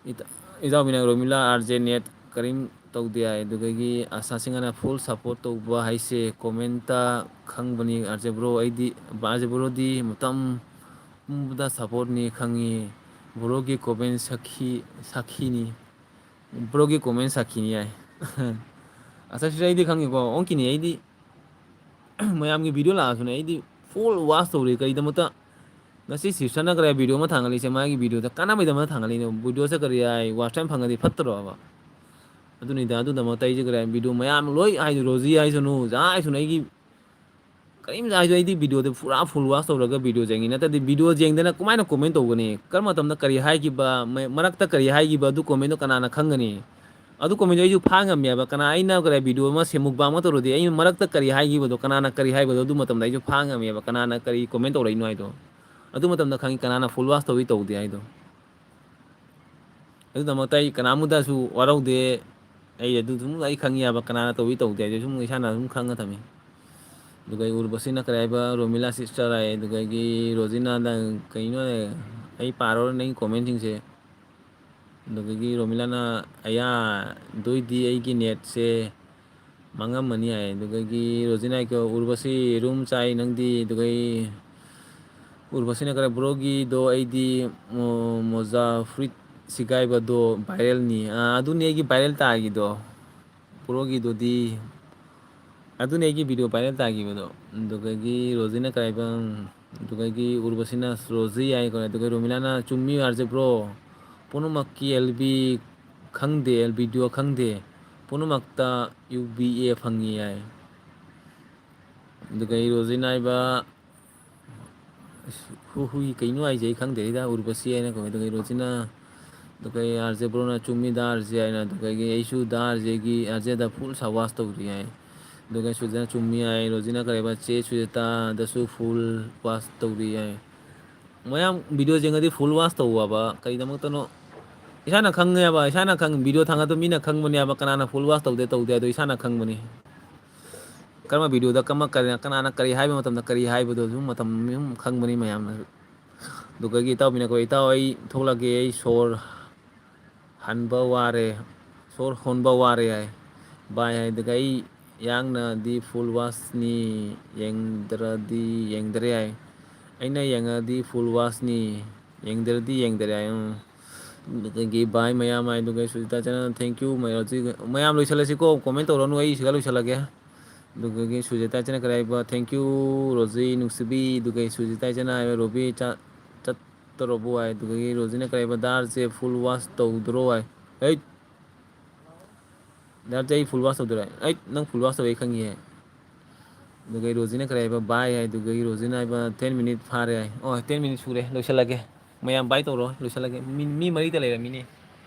ꯏꯇ-, ꯏꯇꯥꯎꯕꯤꯅ ꯔꯣꯃꯤꯂꯥ ꯑꯥꯔ ꯖꯦ ꯅꯦꯠ ꯀꯔꯤꯝ ꯇꯧꯗꯦ ꯍꯥꯏ꯫ ꯑꯗꯨꯗꯒꯤ ꯑꯁꯥ ꯁꯤꯡꯍꯅ ꯐꯨꯜ ꯁꯞꯄꯣꯔꯠ ꯇꯧꯕ ꯍꯥꯏꯁꯦ ꯀꯣꯃꯦꯟꯇ ꯈꯪꯕꯅꯤ ꯑꯥꯔ ꯖꯦ ꯕ꯭ꯔꯣ꯫ ꯑꯩꯗꯤ ꯑꯥꯔ ꯖꯦ ꯕ꯭ꯔꯣꯗꯤ ꯃꯇꯝ ꯄꯨꯝꯕꯗ ꯁꯞꯄꯣꯔꯠꯅꯤ ꯈꯪꯉꯤ꯫ ꯕ꯭ꯔꯣꯒꯤ ꯀꯣꯃꯦꯟ ꯁꯥꯈꯤ, ꯁꯥꯈꯤꯅꯤ꯫ ꯕ꯭ꯔꯣꯒꯤ ꯀꯣꯃꯦꯟ ꯁꯥꯈꯤꯅꯤ ꯍꯥꯏ꯫ ꯑꯁ, ꯁꯤꯗ ꯑꯩꯗꯤ ꯈꯪꯉꯤꯀꯣ, ꯑꯣꯟꯈꯤꯅꯤ꯫ ꯑꯩꯗꯤ ꯃꯌꯥꯝꯒꯤ ꯚꯤꯗꯤꯑꯣ ꯂꯥꯛꯑꯁꯨꯅꯦ, ꯑꯩꯗꯤ ꯐꯨꯜ ꯋꯥꯆ ꯇꯧꯔꯤ꯫ ꯀꯔꯤꯗꯃꯛꯇ? ꯉꯁꯤ ꯁꯤꯁꯇꯔꯅ ꯀꯔꯤ ꯚꯤꯗꯤꯑꯣ ꯑꯃ ꯊꯥꯡꯒꯠꯂꯤꯁꯦ? ꯃꯥꯒꯤ ꯚꯤꯗꯤꯑꯣꯗ ꯀꯥꯟꯅꯕꯩꯗꯃꯛꯇ ꯊꯥꯡꯒꯠꯂꯤꯅꯦ꯫ ꯚꯤꯗꯤꯑꯣꯁꯦ ꯀꯔꯤ ꯍꯥꯏ, ꯋꯥꯆ ꯇꯥꯏꯝ ꯐꯪꯉꯗꯤ ꯐꯠꯇ꯭ꯔꯣꯕ? ꯑꯗꯨꯅꯤꯗ, ꯑꯗꯨꯗꯃꯛꯇ ꯑꯩꯁꯦ ꯀꯔꯤ ꯍꯥꯏ, ꯚꯤꯗꯤꯑꯣ ꯃꯌꯥꯝ ꯂꯣꯏ ꯍꯥꯏꯗꯤ, ꯔꯣꯖꯤ ꯍꯥꯏꯁꯅꯨ, ꯖꯥ ꯍꯥꯏꯁꯅꯨ, ꯑꯩꯒꯤ ꯀꯔꯤꯝꯇ ꯍꯥꯏꯗꯣ, ꯑꯩꯗꯤ ꯚꯤꯗꯤꯑꯣꯗ ꯄꯨꯔꯥ ꯐꯨꯜ ꯋꯥꯆ ꯇꯧꯔꯒ ꯚꯤꯗꯤꯑꯣ ꯌꯦꯡꯉꯤ꯫ ꯅꯠꯇ꯭ꯔꯗꯤ ꯚꯤꯗꯤꯑꯣ ꯌꯦꯡꯗꯅ ꯀꯃꯥꯏꯅ ꯀꯣꯃꯦꯟ ꯇꯧꯒꯅꯤ? ꯀꯔꯝꯕ ꯃꯇꯝꯗ ꯀꯔꯤ ꯍꯥꯏꯈꯤꯕ, ꯃ-, ꯃꯔꯛꯇ ꯀꯔꯤ ꯍꯥꯏꯈꯤꯕ, ꯑꯗꯨ ꯀꯣꯃꯦꯟꯗꯣ ꯀꯅꯥꯅ ꯈꯪꯒꯅꯤ? ꯑꯗꯨ comment ꯑꯩꯁꯨ ꯐꯥ ꯉꯝꯃꯦꯕ꯫ ꯀꯅꯥ, ꯑꯩꯅ ꯀꯔꯤ video ꯑꯃ ꯁꯦꯝ, mukbang ꯑꯃ ꯇꯧꯔꯗꯤ, ꯑꯩꯅ ꯃꯔꯛꯇ ꯀꯔꯤ ꯍꯥꯏꯈꯤꯕꯗꯣ, ꯀꯅꯥꯅ ꯀꯔꯤ ꯍꯥꯏꯕꯗꯣ, ꯑꯗꯨ ꯃꯇꯝꯗ ꯑꯩꯁꯨ ꯐꯥ ꯉꯝꯃꯦꯕ, ꯀꯅꯥꯅ ꯀꯔꯤ comment ꯇꯧꯔꯛꯏꯅꯣ ꯍꯥꯏꯗꯣ꯫ ꯑꯗꯨ ꯃꯇꯝꯗ ꯈꯪꯉꯤ ꯀꯅꯥꯅ full watch ꯇꯧꯏ ꯇꯧꯗꯦ ꯍꯥꯏꯗꯣ꯫ ꯑꯗꯨꯗꯃꯛꯇ ꯑꯩ ꯀꯅꯥꯃꯨꯗꯁꯨ ꯋꯥꯔꯧꯗꯦ꯫ ꯑꯩ ꯑꯗꯨ ꯑꯗꯨꯝ ꯑꯩ ꯈꯪꯉꯤ ꯍꯥꯏꯕ, ꯀꯅꯥꯅ ꯇꯧꯏ ꯇꯧꯗꯦ ꯍꯥꯏꯗꯣ ꯁꯨꯝ ꯏꯁꯥꯅ ꯑꯗꯨꯝ ꯈꯪꯉ ꯊꯝꯃꯤ꯫ ꯑꯗꯨꯒ ꯑꯩ ꯎꯔꯕꯁꯤꯅ ꯀꯔꯤ ꯍꯥꯏꯕ, ꯔꯣꯃꯤꯂꯥ sister ꯍꯥꯏ, ꯑꯗꯨꯗꯒꯤ ꯔꯣꯖꯤꯅꯥꯗ ꯀꯩꯅꯣ, ꯑꯩ ꯄꯥꯔꯣꯔ ꯅꯪꯒꯤ commentꯁꯤꯡꯁꯦ꯫ ꯑꯗꯨꯗꯒꯤ ꯔꯣꯃꯤꯂꯥꯅ, "ꯑꯌꯥ, ꯑꯗꯨꯏꯗꯤ ꯑꯩꯒꯤ netꯁꯦ ꯃꯥꯡꯉꯝꯃꯅꯤ" ꯍꯥꯏ꯫ ꯑꯗꯨꯗꯒꯤ ꯔꯣꯖꯤꯅꯥ ꯀꯣ, "ꯎꯔꯕꯁꯤ ꯔꯨꯝ ꯆꯥꯏ ꯅꯪꯗꯤ?" ꯑꯗꯨꯗꯒꯤ ꯎꯔꯕꯁꯤꯅ ꯀꯔꯦ, "ꯕ꯭ꯔꯣꯒꯤꯗꯣ ꯑꯩꯗꯤ ꯃꯣ-, ꯃꯣꯖꯥ ꯐꯨꯔꯤꯠ ꯁꯤꯒꯥꯏꯕꯗꯣ viralꯅꯤ"꯫ ꯑꯥ, ꯑꯗꯨꯅꯤ ꯑꯩꯒꯤ viral ꯇꯥꯈꯤꯗꯣ꯫ ꯕ꯭ꯔꯣꯒꯤꯗꯨꯗꯤ ꯑꯗꯨꯅꯤ ꯑꯩꯒꯤ video viral ꯇꯥꯈꯤꯕꯗꯣ꯫ ꯑꯗꯨꯗꯒꯤ ꯔꯣꯖꯤꯅ ꯀꯔꯤ ꯍꯥꯏꯕ, ꯑꯗꯨꯗꯒꯤ ꯎꯔꯕꯁꯤꯅ ꯔꯣꯖꯤ ꯍꯥꯏꯀꯣ, ꯑꯗꯨꯒ ꯔꯣꯃꯤꯂꯥꯅ, "ꯆꯨꯝꯃꯤ ꯑꯥꯔꯖꯦ ꯕ꯭ꯔꯣ, ꯄꯨꯝꯅꯃꯛꯀꯤ ꯑꯦꯜ ꯕꯤ ꯈꯪꯗꯦ, ꯑꯦꯜ ꯕꯤ ꯗꯤ ꯑꯣ ꯈꯪꯗꯦ, ꯄꯨꯝꯅꯃꯛꯇ ꯌꯨ ꯕꯤ ꯑꯦ ꯐꯪꯉꯤ" ꯍꯥꯏ꯫ ꯑꯗꯨꯒ ꯑꯩ ꯔꯣꯖꯤꯅ ꯍꯥꯏꯕ, ꯑꯁ, ꯍꯨ ꯍꯨꯏ ꯀꯩꯅꯣ ꯍꯥꯏꯁꯦ ꯑꯩ ꯈꯪꯗꯦ, ꯍꯤꯗꯥꯛ ꯎꯔꯨꯕꯁꯤ ꯍꯥꯏꯅ ꯀꯧꯋꯦ꯫ ꯑꯗꯨꯒ ꯔꯣꯖꯤꯅ, ꯑꯗꯨꯒ ꯑꯩ ꯑꯥꯔꯖꯦ ꯕ꯭ꯔꯣꯅ ꯆꯨꯝꯃꯤꯗ ꯑꯥꯔꯖꯦ ꯍꯥꯏꯅ, ꯑꯗꯨꯒ ꯑꯩꯁꯨ ꯗꯥ ꯑꯥꯔꯖꯦꯒꯤ, ꯑꯥꯔꯖꯦꯗ full ꯁꯥꯕꯥꯁ ꯇꯧꯔꯤ ꯍꯥꯏ꯫ ꯑꯗꯨꯒ ꯁꯨꯖꯅ ꯆꯨꯝꯃꯤ ꯍꯥꯏ, ꯔꯣꯖꯤꯅ ꯀꯔꯦꯕ, ꯆꯦ ꯁꯨꯖꯇꯥꯗꯁꯨ full watch ꯇꯧꯔꯤ ꯍꯥꯏ꯫ ꯃꯌꯥꯝ video ꯌꯦꯡꯉꯗꯤ full watch ꯇꯧꯋꯣꯕ, ꯀꯩꯗꯃꯛꯇꯅꯣ? ꯏꯁꯥꯅ ꯈꯪꯉꯦꯕ, ꯏꯁꯥꯅ ꯈꯪ-, video ꯊꯥꯡꯒꯠꯄ ꯃꯤꯅ ꯈꯪꯕꯅꯦꯕ, ꯀꯅꯥꯅ full watch ꯇꯧꯗꯦ ꯇꯧꯗꯦ ꯍꯥꯏꯗꯣ ꯏꯁꯥꯅ ꯈꯪꯕꯅꯤ꯫ ꯀꯔꯝꯕ videoꯗ ꯀꯃ-, ꯀꯔꯤ-, ꯀꯅꯥꯅ ꯀꯔꯤ ꯍꯥꯏꯕ ꯃꯇꯝꯗ ꯀꯔꯤ ꯍꯥꯏꯕꯗꯣ ꯑꯗꯨꯝ ꯃꯇꯝ ꯑꯗꯨꯝ ꯈꯪꯕꯅꯤ ꯃꯌꯥꯝꯅꯁꯨ꯫ ꯑꯗꯨꯒꯒꯤ ꯏꯇꯥꯎꯕꯤꯅ ꯑꯩꯈꯣꯏ, "ꯏꯇꯥꯎ ꯑꯩ ꯊꯣꯛꯂꯒꯦ, ꯑꯩ ꯁꯣꯔ ꯍꯟꯕ ꯋꯥꯔꯦ, ꯁꯣꯔ ꯍꯣꯟꯕ ꯋꯥꯔꯦ" ꯍꯥꯏ꯫ "ꯕꯥꯏ" ꯍꯥꯏ꯫ ꯑꯗꯨꯒ ꯑꯩ ꯌꯥꯡꯅꯗꯤ full watchꯅꯤ, ꯌꯦꯡꯗ꯭ꯔꯗꯤ ꯌꯦꯡꯗ꯭ꯔꯦ ꯍꯥꯏ꯫ ꯑꯩꯅ ꯌꯦꯡꯉꯗꯤ full watchꯅꯤ, ꯌꯦꯡꯗ꯭ꯔꯗꯤ ꯌꯦꯡꯗ꯭ꯔꯦ ꯍꯥꯏ꯫ ꯎꯝ꯫ ꯑꯗꯒꯤ bye ꯃꯌꯥꯝ ꯍꯥꯏ, ꯑꯗꯨꯒ ꯁꯨꯖꯤꯇꯥ channel, thank you꯫ ꯃꯌꯥꯝ ꯂꯣꯏꯁꯤꯜꯂꯁꯤꯀꯣ, comment ꯇꯧꯔꯅꯨ, ꯑꯩ ꯁꯤꯗ ꯂꯣꯏꯁꯤꯜꯂꯒꯦ꯫ ꯑꯗꯨꯗꯒꯤ ꯁꯨꯖꯤꯇꯥ ꯆꯅ ꯀꯔꯤ ꯍꯥꯏꯕ, "Thank you ꯔꯣꯖꯤ ꯅꯨꯡꯁꯤꯕꯤ", ꯑꯗꯨꯒ ꯁꯨꯖꯤꯇꯥ ꯆꯅ ꯍꯥꯏꯕ, "ꯔꯣꯕꯤ ꯆꯥ-, ꯆꯠꯇꯧꯔꯕꯣ?" ꯍꯥꯏ꯫ ꯑꯗꯨꯗꯒꯤ ꯔꯣꯖꯤꯅ ꯀꯔꯤ ꯍꯥꯏꯕ, "ꯗꯥꯔꯁꯦ full watch ꯇꯧꯗ꯭ꯔꯣ?" ꯍꯥꯏ꯫ "ꯑꯩ ꯗꯥꯔꯁꯦ ꯑꯩ full watch ꯇꯧꯗꯣꯏꯔꯣ?" "ꯑꯩ ꯅꯪ full watch ꯇꯧꯋꯦ ꯑꯩ ꯈꯪꯉꯤꯍꯦ"꯫ ꯑꯗꯨꯒ ꯔꯣꯖꯤꯅ ꯀꯔꯤ ꯍꯥꯏꯕ, "Bye" ꯍꯥꯏ꯫ ꯑꯗꯨꯒ ꯔꯣꯖꯤꯅ ꯍꯥꯏꯕ, "Ten minute ꯐꯥꯔꯦ" ꯍꯥꯏ꯫ "ꯑꯣ, ten minute ꯁꯨꯔꯦ, ꯂꯣꯏꯁꯤꯜꯂꯒꯦ꯫ ꯃꯌꯥꯝ bye ꯇꯧꯔꯣ, ꯂꯣꯏꯁꯤꯜꯂꯒꯦ꯫ ꯃꯤ, ꯃꯤ ꯃꯔꯤꯗ ꯂꯩꯔꯝꯃꯤꯅꯦ"꯫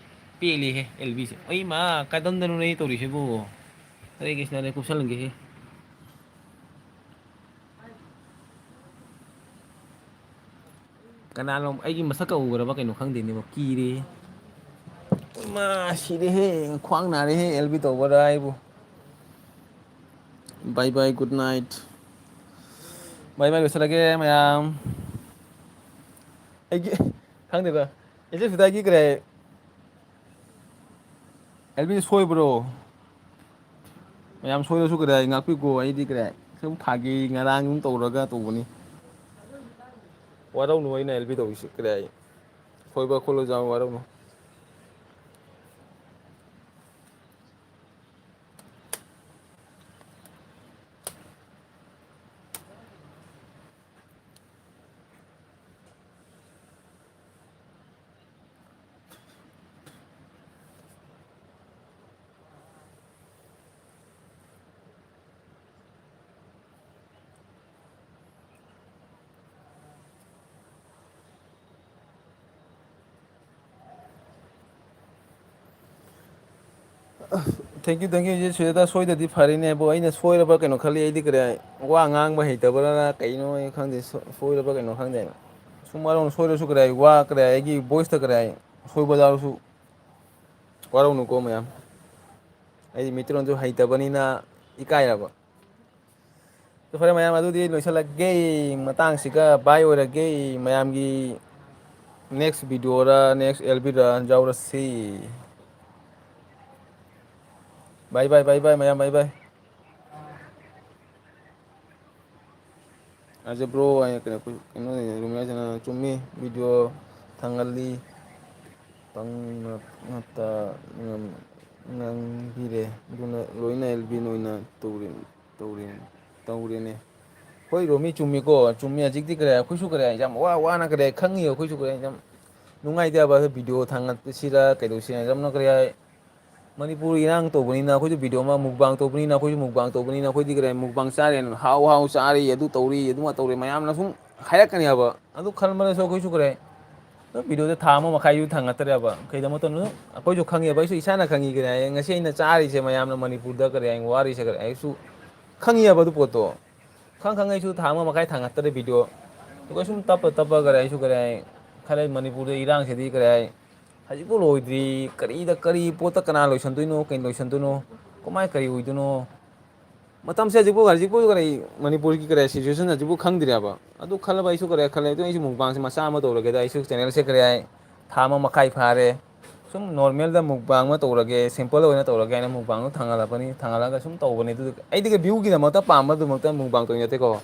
ꯄꯦꯜꯂꯤꯍꯦ ꯑꯦꯜ ꯕꯤꯁꯦ꯫ ꯑꯩ ꯃꯥ ꯀꯗꯝꯗꯅꯣꯅꯦ ꯑꯩ ꯇꯧꯔꯤꯁꯤꯕꯨ? ꯍꯔꯦ ꯀ꯭ꯔꯤꯁꯅ, ꯍꯔꯦ ꯀꯨꯞꯁꯜꯂꯒꯦꯍꯦ꯫ ꯀꯅꯥꯅꯣ ꯑꯩꯒꯤ ꯃꯁꯛꯀ ꯎꯈ꯭ꯔꯕ ꯀꯩꯅꯣ ꯈꯪꯗꯦꯅꯦꯕꯣ, ꯀꯤꯔꯦꯍꯦ꯫ ꯃꯥ ꯁꯤꯔꯦꯍꯦ, ꯈ꯭ꯋꯥꯡ ꯅꯥꯔꯦꯍꯦ ꯑꯦꯜ ꯕꯤ ꯇꯧꯕꯗ ꯑꯩꯕꯨ꯫ Bye bye, good night. Bye bye, ꯂꯣꯏꯁꯤꯜꯂꯒꯦ ꯃꯌꯥꯝ꯫ ꯑꯩꯒꯤ ꯈꯪꯗꯦꯗ, ꯏꯆꯦ ꯐꯤꯗꯥꯒꯤ ꯀꯔꯤ ꯍꯥꯏ? L B ꯁꯣꯏꯕ꯭ꯔꯣ? ꯃꯌꯥꯝ ꯁꯣꯏꯔꯁꯨ ꯀꯔꯤ ꯍꯥꯏ, ꯉꯥꯛꯄꯤꯀꯣ꯫ ꯑꯩꯗꯤ ꯀꯔꯤ ꯍꯥꯏ, ꯁꯨꯝ ꯐꯥꯒꯤ ꯉꯔꯥꯡ ꯑꯗꯨꯝ ꯇꯧꯔꯒ ꯇꯧꯕꯅꯤ꯫ ꯋꯥꯔꯧꯅꯨ ꯑꯩꯅ ꯑꯦꯜ ꯕꯤ ꯇꯧꯔꯤꯁꯤ ꯀꯔꯤ ꯍꯥꯏ, ꯁꯣꯏꯕ ꯈꯣꯠꯂꯁꯨ ꯌꯥꯝ ꯋꯥꯔꯧꯅꯨ꯫ Thank you, thank you, ꯏꯆꯦ ꯁꯨꯖꯥꯇꯥ, ꯁꯣꯏꯗ꯭ꯔꯗꯤ ꯐꯔꯦꯅꯦ꯫ ꯑꯕꯣ, ꯑꯩꯅ ꯁꯣꯏꯔꯕ ꯀꯩꯅꯣ ꯈꯜꯂꯤ꯫ ꯑꯩꯗꯤ ꯀꯔꯤ ꯍꯥꯏ, ꯋꯥ ꯉꯥꯡꯕ ꯍꯩꯇꯕ꯭ꯔꯥ ꯀꯩꯅꯣ ꯑꯩ ꯈꯪꯗꯦ, ꯁꯣ-, ꯁꯣꯏꯔꯕ ꯀꯩꯅꯣ ꯈꯪꯗꯦ꯫ ꯁꯨꯝ ꯋꯥꯔꯧꯅ ꯁꯣꯏꯔꯁꯨ ꯀꯔꯤ ꯍꯥꯏ, ꯋꯥ ꯀꯔꯤ ꯍꯥꯏ, ꯑꯩꯒꯤ voiceꯇ ꯀꯔꯤ ꯍꯥꯏ, ꯁꯣꯏꯕ ꯌꯥꯎꯔꯁꯨ ꯋꯥꯔꯧꯅꯨꯀꯣ ꯃꯌꯥꯝ꯫ ꯑꯩꯗꯤ ꯃꯩꯇꯩꯂꯣꯟꯁꯨ ꯍꯩꯇꯕꯅꯤꯅ ꯏꯀꯥꯏꯔꯕ꯫ ꯑꯗꯨ ꯐꯔꯦ ꯃꯌꯥꯝ, ꯑꯗꯨꯗꯤ ꯂꯣꯏꯁꯤꯜꯂꯒꯦ꯫ ꯃꯇꯥꯡꯁꯤꯒ bye ꯑꯣꯏꯔꯒꯦ꯫ ꯃꯌꯥꯝꯒꯤ next videoꯔ, next ꯑꯦꯜ ꯕꯤꯔ ꯌꯥꯎꯔꯁꯤ꯫ Bye bye, bye bye, ꯃꯌꯥꯝ, bye bye꯫ ꯑꯁꯦ bro, ꯑꯩ ꯀꯩꯅꯣ, ꯀꯩꯅꯣ, ꯔꯣꯃꯤꯌꯥꯁꯤꯅ ꯆꯨꯝꯃꯤ, video ꯊꯥꯡꯒꯠꯂꯤ, ꯄꯪꯅ ꯉꯥꯛꯇ ꯉꯝ-, ꯉꯥꯡꯕꯤꯔꯦ, ꯑꯗꯨꯅ ꯂꯣꯏꯅ ꯑꯦꯜ ꯕꯤ ꯅꯣꯏꯅ ꯇꯧꯔꯦ, ꯇꯧꯔꯦ, ꯇꯧꯔꯦꯅꯦ꯫ ꯍꯣꯏ ꯔꯣꯃꯤ, ꯆꯨꯝꯃꯤꯀꯣ, ꯆꯨꯝꯃꯤ꯫ ꯍꯧꯖꯤꯛꯇꯤ ꯀꯔꯤ, ꯑꯩꯈꯣꯏꯁꯨ ꯀꯔꯤ, ꯌꯥꯝ ꯋꯥ-, ꯋꯥꯅ ꯀꯔꯤ ꯈꯪꯉꯤ, ꯑꯩꯈꯣꯏꯁꯨ ꯀꯔꯤ ꯌꯥꯝ ꯅꯨꯡꯉꯥꯏꯇꯦ ꯍꯥꯏꯕ꯫ video ꯊꯥꯡꯒꯠꯄꯁꯤꯗ ꯀꯩꯗꯧꯁꯤꯅ ꯌꯥꯝꯅ ꯀꯔꯤ ꯍꯥꯏ, ꯃꯅꯤꯄꯨꯔ ꯏꯔꯥꯡ ꯇꯧꯕꯅꯤꯅ ꯑꯩꯈꯣꯏꯁꯨ video ꯑꯃ, mukbang ꯇꯧꯕꯅꯤꯅ ꯑꯩꯈꯣꯏꯁꯨ mukbang ꯇꯧꯕꯅꯤꯅ ꯑꯩꯈꯣꯏꯗꯤ ꯀꯔꯤ, mukbang ꯆꯥꯔꯦꯅ ꯍꯥꯎ ꯍꯥꯎ ꯆꯥꯔꯤ, ꯑꯗꯨ ꯇꯧꯔꯤ, ꯑꯗꯨꯃ ꯇꯧꯔꯤ, ꯃꯌꯥꯝꯅ ꯁꯨꯝ ꯍꯥꯏꯔꯛꯀꯅꯤ ꯍꯥꯏꯕ꯫ ꯑꯗꯨ ꯈꯟꯕꯅꯁꯨ ꯑꯩꯈꯣꯏꯁꯨ ꯀꯔꯤ, ꯑꯗꯨꯝ ꯚꯤꯗꯤꯑꯣꯗ ꯊꯥ ꯑꯃ ꯃꯈꯥꯏꯁꯨ ꯊꯥꯡꯒꯠꯇ꯭ꯔꯦꯕ꯫ ꯀꯩꯗꯧꯃꯇꯧꯅꯣ ꯑꯩꯈꯣꯏꯁꯨ ꯈꯪꯉꯦꯕ, ꯑꯩꯁꯨ ꯏꯁꯥꯅ ꯈꯪꯉꯤ꯫ ꯀꯔꯤ ꯍꯥꯏ, ꯉꯁꯤ ꯑꯩꯅ ꯆꯥꯔꯤꯁꯦ ꯃꯌꯥꯝꯅ ꯃꯅꯤꯄꯨꯔꯗ ꯀꯔꯤ ꯍꯥꯏ ꯋꯥꯔꯤꯁꯦ ꯀꯔꯤ ꯍꯥꯏ ꯑꯩꯁꯨ ꯈꯪꯉꯤꯑꯕ ꯑꯗꯨ ꯄꯣꯠꯇꯣ꯫ ꯈꯪ ꯈꯪ ꯑꯩꯁꯨ ꯊꯥ ꯑꯃ ꯃꯈꯥꯏ ꯊꯥꯡꯒꯠꯇ꯭ꯔꯦ ꯚꯤꯗꯤꯑꯣ꯫ ꯑꯗꯨꯒ ꯁꯨꯝ ꯇꯞꯄ ꯇꯞꯄ ꯀꯔꯤ ꯍꯥꯏ ꯑꯩꯁꯨ ꯀꯔꯤ ꯍꯥꯏ ꯈꯜꯂꯦ, ꯃꯅꯤꯄꯨꯔꯗ ꯏꯔꯥꯡꯁꯤꯗꯤ ꯀꯔꯤ ꯍꯥꯏ ꯍꯧꯖꯤꯛꯐꯥꯎ ꯂꯣꯏꯗ꯭ꯔꯤ꯫ ꯀꯔꯤꯗ ꯀꯔꯤ ꯄꯣꯠꯇ ꯀꯅꯥ ꯂꯣꯏꯁꯟꯗꯣꯏꯅꯣ, ꯀꯩꯅ ꯂꯣꯏꯁꯟꯗꯣꯏꯅꯣ, ꯀꯃꯥꯏ ꯀꯔꯤ ꯑꯣꯏꯗꯣꯏꯅꯣ? ꯃꯇꯝꯁꯦ ꯍꯧꯖꯤꯛꯐꯥꯎ ꯍꯧꯖꯤꯛꯐꯥꯎ ꯀꯔꯤ ꯃꯅꯤꯄꯨꯔꯒꯤ ꯀꯔꯤ ꯁꯤꯆꯨꯋꯦꯁꯟ ꯍꯧꯖꯤꯛꯐꯥꯎ ꯈꯪꯗ꯭ꯔꯤꯑꯕ꯫ ꯑꯗꯨ ꯈꯜꯂꯕ ꯑꯩꯁꯨ ꯀꯔꯤ ꯈꯜꯂꯦ, ꯑꯗꯨ ꯑꯩꯁꯨ ꯃꯨꯛꯕꯥꯡꯁꯦ ꯃꯆꯥ ꯑꯃ ꯇꯧꯔꯒꯦꯗ, ꯑꯩꯁꯨ ꯆꯦꯅꯦꯜꯁꯦ ꯀꯔꯤ ꯍꯥꯏ ꯊꯥ ꯑꯃ ꯃꯈꯥꯏ ꯐꯥꯔꯦ꯫ ꯁꯨꯝ ꯅꯣꯔꯃꯦꯜꯗ ꯃꯨꯛꯕꯥꯡ ꯑꯃ ꯇꯧꯔꯒꯦ, ꯁꯤꯝꯄꯜ ꯑꯣꯏꯅ ꯇꯧꯔꯒꯦ ꯍꯥꯏꯅ ꯃꯨꯛꯕꯥꯡꯗꯣ ꯊꯥꯡꯒꯠꯂꯛꯄꯅꯤ꯫ ꯊꯥꯡꯒꯠꯂꯒ ꯁꯨꯝ ꯇꯧꯕꯅꯤ꯫ ꯑꯗꯨ ꯑꯩꯗꯤꯒ ꯚ꯭ꯌꯨꯒꯤꯗꯃꯛꯇ ꯄꯥꯝꯕꯗꯨꯃꯛꯇ ꯃꯨꯛꯕꯥꯡ ꯇꯧꯔꯤ ꯅꯠꯇꯦꯀꯣ꯫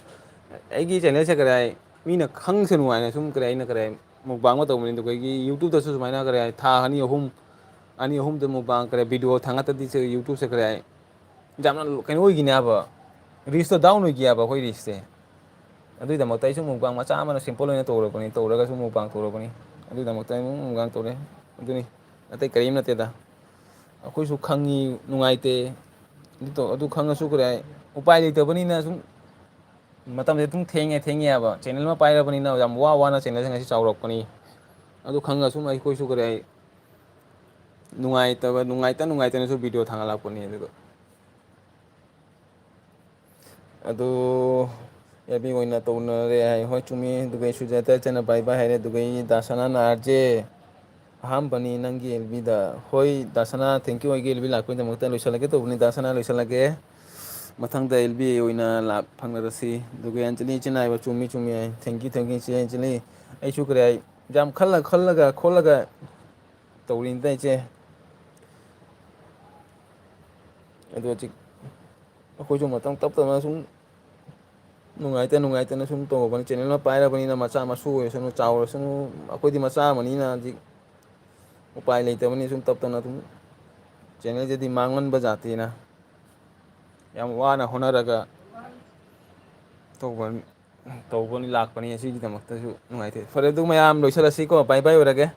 ꯑꯩꯒꯤ ꯆꯦꯅꯦꯜꯁꯦ ꯀꯔꯤ ꯍꯥꯏ ꯃꯤꯅ ꯈꯪꯁꯅꯨ ꯍꯥꯏꯅ ꯁꯨꯝ ꯀꯔꯤ ꯍꯥꯏ ꯑꯩꯅ ꯀꯔꯤ ꯍꯥꯏ ꯃꯨꯛꯕꯥꯡ ꯑꯃ ꯇꯧꯕꯅꯤ꯫ ꯑꯗꯨꯒ ꯑꯩꯒꯤ ꯌꯨꯇ꯭ꯌꯨꯕꯇꯁꯨ ꯁꯨꯃꯥꯏꯅ ꯀꯔꯤ ꯍꯥꯏ ꯊꯥ ꯑꯅꯤ ꯑꯍꯨꯝ ꯑꯅꯤ ꯑꯍꯨꯝꯗ ꯃꯨꯛꯕꯥꯡ ꯀꯔꯤ ꯚꯤꯗꯤꯑꯣ ꯊꯥꯡꯒꯠꯇꯗꯤ ꯁꯤ ꯌꯨꯇ꯭ꯌꯨꯕꯁꯦ ꯀꯔꯤ ꯍꯥꯏ ꯌꯥꯝꯅ ꯀꯩꯅꯣ ꯑꯣꯏꯈꯤꯅꯦ ꯍꯥꯏꯕ, ꯔꯤꯁꯇꯣ ꯗꯥꯎꯟ ꯑꯣꯏꯈꯤ ꯍꯥꯏꯕ ꯑꯩꯈꯣꯏ ꯔꯤꯁꯁꯦ꯫ ꯑꯗꯨꯒꯤꯗꯃꯛꯇ ꯑꯩꯁꯨ ꯃꯨꯛꯕꯥꯡ ꯃꯆꯥ ꯑꯃꯅ ꯁꯤꯝꯄꯜ ꯑꯣꯏꯅ ꯇꯧꯔꯕꯅꯤ, ꯇꯧꯔꯒꯁꯨ ꯃꯨꯛꯕꯥꯡ ꯇꯧꯔꯕꯅꯤ꯫ ꯑꯗꯨꯒꯤꯗꯃꯛꯇ ꯑꯩ ꯃꯨꯛꯕꯥꯡ ꯇꯧꯔꯦ꯫ ꯑꯗꯨꯅꯤ, ꯑꯇꯩ ꯀꯔꯤꯝ ꯅꯠꯇꯦꯗ꯫ ꯑꯩꯈꯣꯏꯁꯨ ꯈꯪꯉꯤ, ꯅꯨꯡꯉꯥꯏꯇꯦ꯫ ꯑꯗꯨ ꯇꯧ-, ꯑꯗꯨ ꯈꯪꯉꯁꯨ ꯀꯔꯤ ꯍꯥꯏ ꯎꯄꯥꯏ ꯂꯩꯇꯕꯅꯤꯅ ꯁꯨꯝ ꯃꯇꯝꯁꯦ ꯑꯗꯨꯝ ꯊꯦꯡꯉꯦ ꯊꯦꯡꯉꯦ ꯍꯥꯏꯕ꯫ ꯆꯦꯅꯦꯜ ꯑꯃ ꯄꯥꯏꯔꯕꯅꯤꯅ ꯌꯥꯝ ꯋꯥ ꯋꯥꯅ ꯆꯦꯅꯦꯜꯁꯦ ꯉꯁꯤ ꯆꯥꯎꯔꯛꯄꯅꯤ꯫ ꯑꯗꯨ ꯈꯪꯉꯒ ꯁꯨꯝ ꯑꯩꯈꯣꯏꯁꯨ ꯀꯔꯤ ꯍꯥꯏ ꯅꯨꯡꯉꯥꯏꯇꯕ, ꯅꯨꯡꯉꯥꯏꯇ ꯅꯨꯡꯉꯥꯏꯇꯅꯁꯨ ꯚꯤꯗꯤꯑꯣ ꯊꯥꯡꯒꯠꯂꯛꯄꯅꯤ꯫ ꯑꯗꯨꯒ ꯑꯗꯨ ꯑꯦꯜ ꯕꯤ ꯑꯣꯏꯅ ꯇꯧꯅꯔꯦ ꯍꯥꯏ꯫ ꯍꯣꯏ, ꯆꯨꯝꯃꯤ꯫ ꯑꯗꯨꯒ ꯑꯩ ꯁꯨꯖꯥꯇꯥ ꯆꯦꯅ ꯕꯥꯏ ꯕꯥꯏ ꯍꯥꯏꯔꯦ꯫ ꯑꯗꯨꯒ ꯑꯩ ꯗꯥ ꯁꯅꯥꯅ ꯑꯥꯔ ꯖꯦ ꯑꯍꯥꯟꯕꯅꯤ ꯅꯪꯒꯤ ꯑꯦꯜ ꯕꯤꯗ꯫ ꯍꯣꯏ, ꯗꯥ ꯁꯅꯥ, thank you ꯑꯩꯒꯤ ꯑꯦꯜ ꯕꯤ ꯂꯥꯛꯄꯒꯤꯗꯃꯛꯇ꯫ ꯂꯣꯏꯁꯤꯜꯂꯒꯦ ꯇꯧꯕꯅꯤ, ꯗꯥ ꯁꯅꯥ, ꯂꯣꯏꯁꯤꯜꯂꯒꯦ꯫ ꯃꯊꯪꯗ ꯑꯦꯜ ꯕꯤ ꯑꯣꯏꯅ ꯂꯥꯛ ꯐꯪꯅꯔꯁꯤ꯫ ꯑꯗꯨꯒ ꯑꯦꯟꯖꯂꯤ ꯏꯆꯤꯟ ꯍꯥꯏꯕ ꯆꯨꯝꯃꯤ, ꯆꯨꯝꯃꯤ ꯍꯥꯏ꯫ Thank you, thank you ꯏꯆꯦ ꯑꯦꯟꯖꯂꯤ꯫ ꯑꯩꯁꯨ ꯀꯔꯤ ꯍꯥꯏ, ꯌꯥꯝ ꯈꯜꯂ ꯈꯜꯂꯒ ꯈꯣꯠꯂꯒ ꯇꯧꯔꯤꯅꯤꯗ ꯏꯆꯦ꯫ ꯑꯗꯨ ꯍꯧꯖꯤꯛ ꯑꯩꯈꯣꯏꯁꯨ ꯃꯇꯝ ꯇꯞ ꯇꯞꯅ ꯁꯨꯝ ꯅꯨꯡꯉꯥꯏꯇ ꯅꯨꯡꯉꯥꯏꯇꯅ ꯁꯨꯝ ꯇꯧꯔꯕꯅꯤ꯫ ꯆꯦꯅꯦꯜ ꯑꯃ ꯄꯥꯏꯔꯕꯅꯤꯅ ꯃꯆꯥ ꯃꯁꯨ ꯑꯣꯏꯔꯁꯅꯨ, ꯆꯥꯎꯔꯁꯅꯨ, ꯑꯩꯈꯣꯏꯗꯤ ꯃꯆꯥ ꯑꯃꯅꯤꯅ ꯍꯧꯖꯤꯛ ꯎꯄꯥꯏ ꯂꯩꯇꯕꯅꯤ꯫ ꯁꯨꯝ ꯇꯞ ꯇꯞꯅ ꯑꯗꯨꯝ ꯆꯦꯅꯦꯜꯁꯤꯗꯤ ꯃꯥꯡꯍꯟꯕ ꯖꯥꯇꯤꯅ ꯌꯥꯝ ꯋꯥꯅ ꯍꯣꯠꯅꯔꯒ ꯇꯧꯕ, ꯇꯧꯕꯅꯤ, ꯂꯥꯛꯄꯅꯤ꯫ ꯑꯁꯤꯒꯤꯗꯃꯛꯇꯁꯨ ꯅꯨꯡꯉꯥꯏꯇꯦ꯫ ꯐꯔꯦ, ꯑꯗꯨ ꯃꯌꯥꯝ ꯂꯣꯏꯁꯤꯜꯂꯁꯤꯀꯣ, ꯕꯥꯏ ꯕꯥꯏ ꯑꯣꯏꯔꯒꯦ꯫